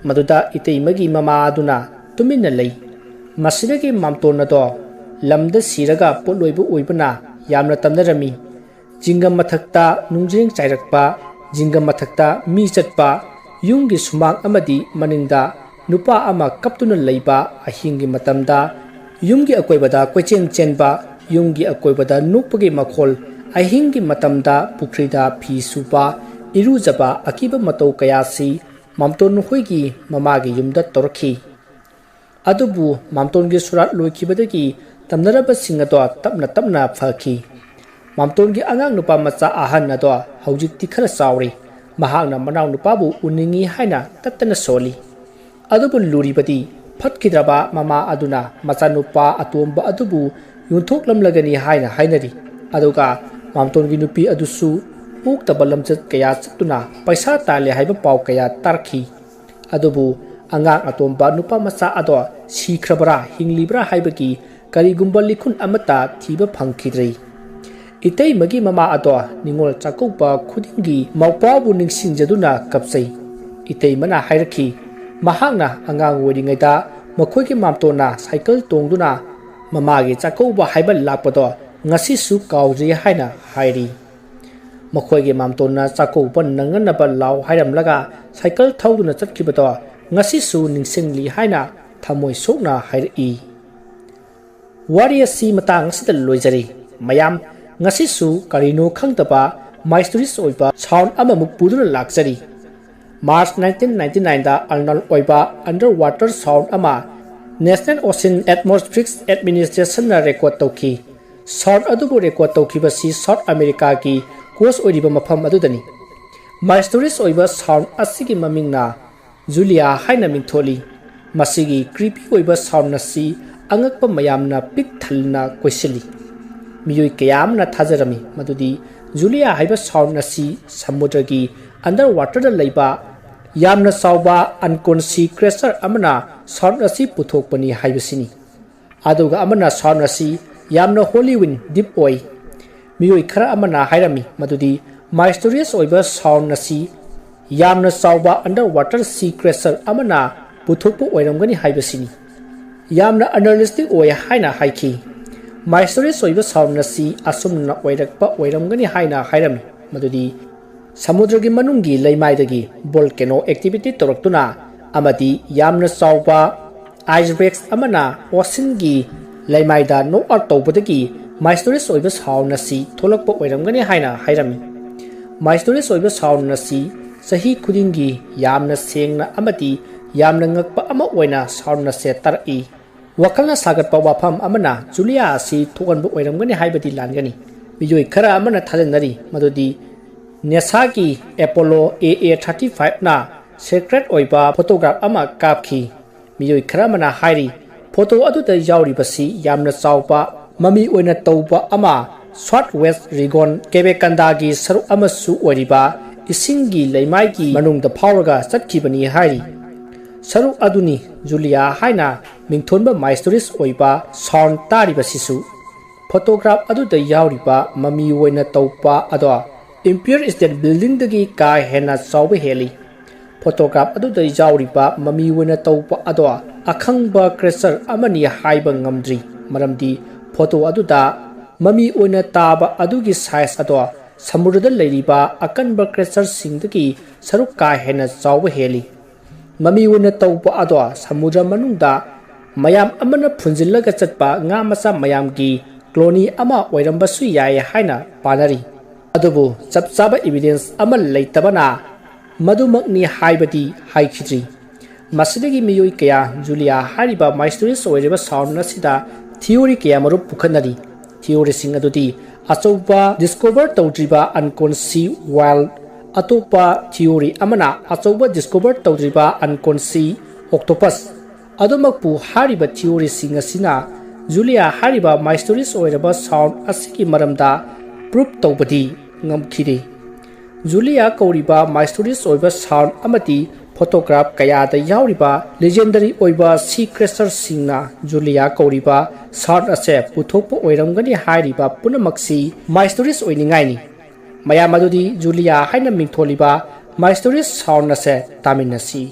ꯃꯗꯨꯗ ꯏꯇꯩꯃꯒꯤ ꯃꯃꯥ ꯑꯗꯨꯅ ꯇꯨꯃꯤꯟꯅ ꯂꯩ꯫ ꯃꯁꯤꯗꯒꯤ ꯃꯥꯝꯇꯣꯟ ꯑꯗꯣ ꯂꯝꯗ ꯁꯤꯔꯒ ꯄꯣꯠꯂꯣꯏꯕ ꯑꯣꯏꯕꯅ ꯌꯥꯝꯅ ꯇꯝꯅꯔꯝꯃꯤ꯫ ꯖꯤꯡꯒ ꯃꯊꯛꯇ ꯅꯨꯡꯖ꯭ꯔꯦꯡ ꯆꯥꯏꯔꯛꯄ, ꯖꯤꯡꯒ ꯃꯊꯛꯇ ꯃꯤ ꯆꯠꯄ, ꯌꯨꯝꯒꯤ ꯁꯨꯃꯥꯡ ꯑꯃꯗꯤ ꯃꯅꯤꯡꯗ ꯅꯨꯄꯥ ꯑꯃ ꯀꯞꯇꯨꯅ ꯂꯩꯕ, ꯑꯍꯤꯡꯒꯤ ꯃꯇꯝꯗ ꯌꯨꯝꯒꯤ ꯑꯀꯣꯏꯕꯗ ꯀꯣꯏꯆꯦꯟ ꯆꯦꯟꯕ, ꯌꯨꯝꯒꯤ ꯑꯀꯣꯏꯕꯗ ꯅꯣꯛꯄꯒꯤ ꯃꯈꯣꯜ, ꯑꯍꯤꯡꯒꯤ ꯃꯇꯝꯗ ꯄꯨꯈ꯭ꯔꯤꯗ ꯐꯤ ꯁꯨꯕ, ꯏꯔꯨꯖꯕ, ꯑꯀꯤꯕ ꯃꯇꯧ ꯀꯌꯥꯁꯤ ꯃꯥꯝꯇꯣꯟ ꯍꯣꯏꯒꯤ ꯃꯃꯥꯒꯤ ꯌꯨꯝꯗ ꯇꯧꯔꯛꯈꯤ꯫ ꯑꯗꯨꯕꯨ ꯃꯥꯝꯇꯣꯟꯒꯤ ꯁꯣꯔꯥꯠ ꯂꯣꯏꯈꯤꯕꯗꯒꯤ ꯇꯝꯅꯔꯕꯁꯤꯡ ꯑꯗꯣ ꯇꯞꯅ ꯇꯞꯅ ꯐꯈꯤ꯫ ꯃꯥꯝꯇꯣꯟꯒꯤ ꯑꯉꯥꯡ ꯅꯨꯄꯥ ꯃꯆꯥ ꯑꯍꯟ ꯑꯗꯣ ꯍꯧꯖꯤꯛꯇꯤ ꯈꯔ ꯆꯥꯎꯔꯦ꯫ ꯃꯍꯥꯛꯅ ꯃꯅꯥꯎ ꯅꯨꯄꯥꯕꯨ ꯎꯅꯤꯡꯏ ꯍꯥꯏꯅ ꯇꯠꯇꯅ ꯁꯣꯜꯂꯤ꯫ ꯑꯗꯨꯕꯨ ꯂꯨꯔꯤꯕꯗꯤ ꯐꯠꯈꯤꯗ꯭ꯔꯕ ꯃꯃꯥ ꯑꯗꯨꯅ ꯃꯆꯥꯅꯨꯄꯥ ꯑꯇꯣꯝꯕ ꯑꯗꯨꯕꯨ ꯌꯣꯟꯊꯣꯛꯂꯝꯂꯒꯅꯤ ꯍꯥꯏꯅ ꯍꯥꯏꯅꯔꯤ꯫ ꯑꯗꯨꯒ ꯃꯥꯝꯇꯣꯟꯒꯤ ꯅꯨꯄꯤ ꯑꯗꯨꯁꯨ ꯑꯣꯛꯇꯕ ꯂꯝꯆꯠ ꯀꯌꯥ ꯆꯠꯇꯨꯅ ꯄꯩꯁꯥ ꯇꯥꯜꯂꯦ ꯍꯥꯏꯕ ꯄꯥꯎ ꯀꯌꯥ ꯇꯥꯔꯛꯈꯤ꯫ ꯑꯗꯨꯕꯨ ꯑꯉꯥꯡ ꯑꯇꯣꯝꯕ ꯅꯨꯄꯥ ꯃꯆꯥ ꯑꯗꯣ ꯁꯤꯈ꯭ꯔꯕ꯭ꯔꯥ ꯍꯤꯡꯂꯤꯕ꯭ꯔꯥ ꯍꯥꯏꯕꯒꯤ ꯀꯔꯤꯒꯨꯝꯕ ꯂꯤꯈꯨꯟ ꯑꯃꯠꯇ ꯊꯤꯕ ꯐꯪꯈꯤꯗ꯭ꯔꯤ꯫ ꯏꯇꯩꯃꯒꯤ ꯃꯃꯥ ꯑꯗꯣ ꯅꯤꯉꯣꯜ ꯆꯥꯛꯀꯧꯕ ꯈꯨꯗꯤꯡꯒꯤ ꯃꯧꯄ꯭ꯋꯥꯕꯨ ꯅꯤꯡꯁꯤꯡꯖꯗꯨꯅ ꯀꯞꯆꯩ꯫ ꯏꯇꯩꯃꯅ ꯍꯥꯏꯔꯛꯈꯤ, ꯃꯍꯥꯛꯅ ꯑꯉꯥꯡ ꯑꯣꯏꯔꯤꯉꯩꯗ ꯃꯈꯣꯏꯒꯤ ꯃꯥꯝꯇꯣꯟꯅ ꯁꯥꯏꯀꯜ ꯇꯣꯡꯗꯨꯅ ꯃꯃꯥꯒꯤ ꯆꯥꯛꯀꯧꯕ ꯍꯥꯏꯕ ꯂꯥꯛꯄꯗꯣ ꯉꯁꯤꯁꯨ ꯀꯥꯎꯗ꯭ꯔꯤ ꯍꯥꯏꯅ ꯍꯥꯏꯔꯤ꯫ ꯃꯈꯣꯏꯒꯤ ꯃꯥꯝꯇꯣꯟꯅ ꯆꯥꯛꯀꯧꯕ ꯅꯪꯅꯅꯕ ꯂꯥꯎ ꯍꯥꯏꯔꯝꯂꯒ ꯁꯥꯏꯀꯜ ꯊꯧꯗꯨꯅ ꯆꯠꯈꯤꯕꯗꯣ ꯉꯁꯤꯁꯨ ꯅꯤꯡꯁꯤꯡꯂꯤ ꯍꯥꯏꯅ ꯊꯃꯣꯏ ꯁꯣꯛꯅ ꯍꯥꯏꯔꯛꯏ꯫ ꯋꯥꯔꯤ ꯑꯁꯤ ꯃꯇꯥꯡ ꯑꯁꯤꯗ ꯂꯣꯏꯖꯔꯤ꯫ ꯃꯌꯥꯝ, ꯉꯁꯤꯁꯨ ꯀꯔꯤꯅꯣ ꯈꯪꯗꯕ ꯃꯥꯏꯁꯇꯔꯤꯁ ꯑꯣꯏꯕ ꯁꯥꯎꯟ ꯑꯃꯃꯨꯛ ꯄꯨꯗꯨꯅ ꯂꯥꯛꯆꯔꯤ꯫ ꯃꯥꯔꯆ ꯅꯥꯏꯟꯇꯤꯟ ꯅꯥꯏꯟꯇꯤ ꯅꯥꯏꯟꯗ ꯑꯔꯅꯜ ꯑꯣꯏꯕ ꯑꯟꯗꯔ ꯋꯥꯇꯔ ꯁꯥꯎꯟ ꯑꯃ ꯅꯦꯁꯅꯦꯜ ꯑꯣꯁꯤꯟ ꯑꯦꯠꯃꯣꯁꯐꯤꯌꯔꯤꯛ ꯑꯦꯗꯃꯤꯅꯤꯁꯇ꯭ꯔꯦꯁꯟꯅ ꯔꯦꯀꯣꯔꯗ ꯇꯧꯈꯤ꯫ ꯁꯥꯎꯟ ꯑꯗꯨꯕꯨ ꯔꯦꯀꯣꯔꯗ ꯇꯧꯈꯤꯕꯁꯤ ꯁꯥꯎꯠ ꯑꯃꯦꯔꯤꯀꯥꯒꯤ ꯀꯣꯁ ꯑꯣꯏꯔꯤꯕ ꯃꯐꯝ ꯑꯗꯨꯗꯅꯤ꯫ ꯃꯥꯏꯁꯇꯔꯤꯁ ꯑꯣꯏꯕ ꯁꯥꯎꯟ ꯑꯁꯤꯒꯤ ꯃꯃꯤꯡꯅ ꯖꯨꯂꯤꯌꯥ ꯍꯥꯏꯅ ꯃꯤꯡꯊꯣꯜꯂꯤ꯫ ꯃꯁꯤꯒꯤ ꯀ꯭ꯔꯤꯄꯤ ꯑꯣꯏꯕ ꯁꯥꯎꯟ ꯑꯁꯤ ꯑꯉꯛꯄ ꯃꯌꯥꯝꯅ ꯄꯤꯛ ꯊꯜꯅ ꯀꯣꯏꯁꯤꯜꯂꯤ꯫ ꯃꯤꯑꯣꯏ ꯀꯌꯥ ꯑꯃꯅ ꯊꯥꯖꯔꯝꯃꯤ ꯃꯗꯨꯗꯤ ꯖꯨꯂꯤꯌꯥ ꯍꯥꯏꯕ ꯁꯥꯎꯟ ꯑꯁꯤ ꯁꯃꯨꯗ꯭ꯔꯒꯤ ꯑꯟꯗꯔ ꯋꯥꯇꯔꯗ ꯂꯩꯕ ꯌꯥꯝꯅ ꯆꯥꯎꯕ ꯑꯟꯀꯣꯟꯁꯤ ꯀ꯭ꯔꯦꯁꯔ ꯑꯃꯅ ꯁꯥꯎꯟ ꯑꯁꯤ ꯄꯨꯊꯣꯛꯄꯅꯤ ꯍꯥꯏꯕꯁꯤꯅꯤ꯫ ꯑꯗꯨꯒ ꯑꯃꯅ ꯁꯥꯎꯟ ꯑꯁꯤ ꯌꯥꯝꯅ ꯍꯣꯂꯤ ꯋꯤꯟ ꯗꯤꯞ ꯑꯣꯏ꯫ ꯃꯤꯑꯣꯏ ꯈꯔ ꯑꯃꯅ ꯍꯥꯏꯔꯝꯃꯤ ꯃꯗꯨꯗꯤ ꯃꯥꯏꯁꯇꯔꯤꯌꯁ ꯑꯣꯏꯕ ꯁꯥꯎꯟ ꯑꯁꯤ ꯌꯥꯝꯅ ꯆꯥꯎꯕ ꯑꯟꯗꯔ ꯋꯥꯇꯔ ꯁꯤ ꯀ꯭ꯔꯦꯁꯔ ꯑꯃꯅ ꯄꯨꯊꯣꯛꯄ ꯑꯣꯏꯔꯝꯒꯅꯤ ꯍꯥꯏꯕꯁꯤꯅꯤ꯫ ꯌꯥꯝꯅ ꯑꯅꯔꯂꯤꯁꯇꯤꯛ ꯑꯣꯏ ꯍꯥꯏꯅ ꯍꯥꯏꯈꯤ꯫ ꯃꯥꯏꯁꯇꯔꯤꯌꯁ ꯑꯣꯏꯕ ꯁꯥꯎꯟ ꯑꯁꯤ ꯑꯁꯨꯝꯅ ꯑꯣꯏꯔꯛꯄ ꯑꯣꯏꯔꯝꯒꯅꯤ ꯍꯥꯏꯅ ꯍꯥꯏꯔꯝꯃꯤ ꯃꯗꯨꯗꯤ ꯁꯃꯨꯗ꯭ꯔꯒꯤ ꯃꯅꯨꯡꯒꯤ ꯂꯩꯃꯥꯏꯗꯒꯤ ꯚꯣꯜꯀꯦꯅꯣ ꯑꯦꯛꯇꯤꯚꯤꯇꯤ ꯇꯧꯔꯛꯇꯨꯅ ꯑꯃꯗꯤ ꯌꯥꯝꯅ ꯆꯥꯎꯕ icebergs ꯑꯃꯅ oceanꯒꯤ ꯂꯩꯃꯥꯏꯗ knock out ꯇꯧꯕꯗꯒꯤ moisturous ꯑꯣꯏꯕ sound ꯑꯁꯤ ꯊꯣꯛꯂꯛꯄ ꯑꯣꯏꯔꯝꯒꯅꯤ ꯍꯥꯏꯅ ꯍꯥꯏꯔꯝꯃꯤ꯫ Moisturous ꯑꯣꯏꯕ sound ꯑꯁꯤ ꯆꯍꯤ ꯈꯨꯗꯤꯡꯒꯤ ꯌꯥꯝꯅ ꯁꯦꯡꯅ ꯑꯃꯗꯤ ꯌꯥꯝꯅ ꯉꯛꯄ ꯑꯃ ꯑꯣꯏꯅ sound ꯑꯁꯤ ꯇꯥꯔꯛꯏ꯫ ꯋꯥꯈꯜꯅ ꯁꯥꯒꯠꯄ ꯋꯥꯐꯝ ꯑꯃꯅ ꯖꯨꯂꯤꯌꯥ ꯑꯁꯤ ꯊꯣꯛꯍꯟꯕ ꯑꯣꯏꯔꯝꯒꯅꯤ ꯍꯥꯏꯕꯗꯤ ꯂꯥꯟꯒꯅꯤ꯫ ꯃꯤꯑꯣꯏ ꯈꯔ ꯑꯃꯅ ꯊꯥꯖꯅꯔꯤ ꯃꯗꯨꯗꯤ NASAꯒꯤ Apollo A A thirty fiveꯅ secret ꯑꯣꯏꯕ photograph ꯑꯃ ꯀꯥꯞꯈꯤ꯫ ꯃꯤꯑꯣꯏ ꯈꯔ ꯑꯃꯅ ꯍꯥꯏꯔꯤ, photo ꯑꯗꯨꯗ ꯌꯥꯎꯔꯤꯕꯁꯤ ꯌꯥꯝꯅ ꯆꯥꯎꯕ ꯃꯃꯤ ꯑꯣꯏꯅ ꯇꯧꯕ ꯑꯃ, Southwest Region Quebecandaꯒꯤ ꯁꯔꯨꯛ ꯑꯃꯁꯨ ꯑꯣꯏꯔꯤꯕ ꯏꯁꯤꯡꯒꯤ ꯂꯩꯃꯥꯏꯒꯤ ꯃꯅꯨꯡꯗ ꯐꯥꯎꯔꯒ ꯆꯠꯈꯤꯕꯅꯤ ꯍꯥꯏꯔꯤ꯫ ꯁꯔꯨꯛ ꯑꯗꯨꯅꯤ ꯖꯨꯂꯤꯌꯥ ꯍꯥꯏꯅ ꯃꯤꯡꯊꯣꯟꯕ moisturous ꯑꯣꯏꯕ sound ꯇꯥꯔꯤꯕꯁꯤꯁꯨ꯫ Photograph ꯑꯗꯨꯗ ꯌꯥꯎꯔꯤꯕ ꯃꯃꯤ ꯑꯣꯏꯅ ꯇꯧꯕ ꯑꯗꯣ Empire State Buildingꯗꯒꯤ ꯀꯥ ꯍꯦꯟꯅ ꯆꯥꯎꯕ ꯍꯦꯜꯂꯤ꯫ Photograph ꯑꯗꯨꯗ ꯌꯥꯎꯔꯤꯕ ꯃꯃꯤ ꯑꯣꯏꯅ ꯇꯧꯕ ꯑꯗꯣ ꯑꯈꯪꯕ creature ꯑꯃꯅꯤ ꯍꯥꯏꯕ ꯉꯝꯗ꯭ꯔꯤ, ꯃꯔꯝꯗꯤ photo ꯑꯗꯨꯗ ꯃꯃꯤ ꯑꯣꯏꯅ ꯇꯥꯕ ꯑꯗꯨꯒꯤ size ꯑꯗꯣ ꯁꯃꯨꯗ꯭ꯔꯗ ꯂꯩꯔꯤꯕ ꯑꯀꯟꯕ creatureꯁꯤꯡꯗꯒꯤ ꯁꯔꯨꯛ ꯀꯥ ꯍꯦꯟꯅ ꯆꯥꯎꯕ ꯍꯦꯜꯂꯤ꯫ ꯃꯃꯤ ꯑꯣꯏꯅ ꯇꯧꯕ ꯑꯗꯣ ꯁꯃꯨꯗ꯭ꯔ ꯃꯅꯨꯡꯗ ꯃꯌꯥꯝ ꯑꯃꯅ ꯐꯨꯟꯖꯤꯜꯂꯒ ꯆꯠꯄ ꯉꯥ ꯃꯆꯥ ꯃꯌꯥꯝꯒꯤ colony ꯑꯃ ꯑꯣꯏꯔꯝꯕꯁꯨ ꯌꯥꯏ ꯍꯥꯏꯅ ꯄꯥꯅꯔꯤ꯫ ꯑꯗꯨꯕꯨ ꯆꯞ ꯆꯥꯕ evidence ꯑꯃ ꯂꯩꯇꯕꯅ ꯃꯗꯨꯃꯛꯅꯤ ꯍꯥꯏꯕꯗꯤ ꯍꯥꯏꯈꯤꯗ꯭ꯔꯤ꯫ ꯃꯁꯤꯗꯒꯤ ꯃꯤꯑꯣꯏ ꯀꯌꯥ ꯖꯨꯂꯤꯌꯥ ꯍꯥꯏꯔꯤꯕ moisturous ꯑꯣꯏꯔꯤꯕ sound ꯑꯁꯤꯗ theory ꯀꯌꯥ ꯃꯔꯨꯝ ꯄꯨꯈꯠꯅꯔꯤ꯫ Theoryꯁꯤꯡ ꯑꯗꯨꯗꯤ ꯑꯆꯧꯕ discover ꯇꯧꯗ꯭ꯔꯤꯕ unconscious whale, ꯑꯇꯣꯞꯄ theory ꯑꯃꯅ ꯑꯆꯧꯕ discover ꯇꯧꯗ꯭ꯔꯤꯕ unconscious octopus꯫ ꯑꯗꯨꯃꯛꯄꯨ ꯍꯥꯏꯔꯤꯕ theoryꯁꯤꯡ ꯑꯁꯤꯅ ꯖꯨꯂꯤꯌꯥ ꯍꯥꯏꯔꯤꯕ moisturous ꯑꯣꯏꯔꯕ sound ꯑꯁꯤꯒꯤ ꯃꯔꯝꯗ prove ꯇꯧꯕꯗꯤ ꯉꯝꯈꯤꯗꯦ꯫ ꯖꯨꯂꯤꯌꯥ ꯀꯧꯔꯤꯕ moisturous ꯑꯣꯏꯕ sound ꯑꯃꯗꯤ photograph ꯀꯌꯥꯗ ꯌꯥꯎꯔꯤꯕ legendary ꯑꯣꯏꯕ sea creatureꯁꯤꯡꯅ ꯖꯨꯂꯤꯌꯥ ꯀꯧꯔꯤꯕ sound ꯑꯁꯦ ꯄꯨꯊꯣꯛꯄ ꯑꯣꯏꯔꯝꯒꯅꯤ ꯍꯥꯏꯔꯤꯕ ꯄꯨꯝꯅꯃꯛꯁꯤ moisturous ꯑꯣꯏꯅꯤꯡꯉꯥꯏꯅꯤ꯫ ꯃꯌꯥꯝ ꯑꯗꯨꯗꯤ ꯖꯨꯂꯤꯌꯥ ꯍꯥꯏꯅ ꯃꯤꯡꯊꯣꯜꯂꯤꯕ moisturous sound ꯑꯁꯦ ꯇꯥꯃꯤꯟꯅꯁꯤ꯫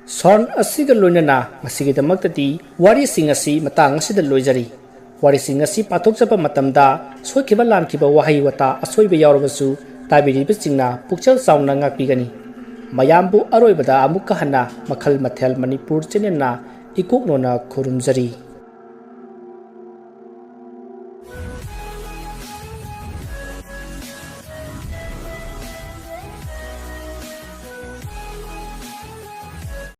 ꯁꯣꯟ ꯑꯁꯤꯒ ꯂꯣꯏꯅꯅ ꯉꯁꯤꯒꯤꯗꯃꯛꯇꯗꯤ ꯋꯥꯔꯤꯁꯤꯡ ꯑꯁꯤ ꯃꯇꯥꯡ ꯑꯁꯤꯗ ꯂꯣꯏꯖꯔꯤ꯫ ꯋꯥꯔꯤꯁꯤꯡ ꯑꯁꯤ ꯄꯥꯊꯣꯛꯆꯕ ꯃꯇꯝꯗ ꯁꯣꯏꯈꯤꯕ ꯂꯥꯟꯈꯤꯕ ꯋꯥꯍꯩ ꯋꯥꯇꯥ ꯑꯁꯣꯏꯕ ꯌꯥꯎꯔꯕꯁꯨ ꯇꯥꯕꯤꯔꯤꯕꯁꯤꯡꯅ ꯄꯨꯛꯆꯦꯜ ꯆꯥꯎꯅ ꯉꯥꯛꯄꯤꯒꯅꯤ꯫ ꯃꯌꯥꯝꯕꯨ ꯑꯔꯣꯏꯕꯗ ꯑꯃꯨꯛꯀ ꯍꯟꯅ ꯃꯈꯜ ꯃꯊꯦꯜ ꯃꯅꯤꯄꯨꯔ ꯆꯦꯅꯦꯜꯅ ꯏꯀꯣꯛꯅꯣꯅ ꯈꯨꯔꯨꯝꯖꯔꯤ꯫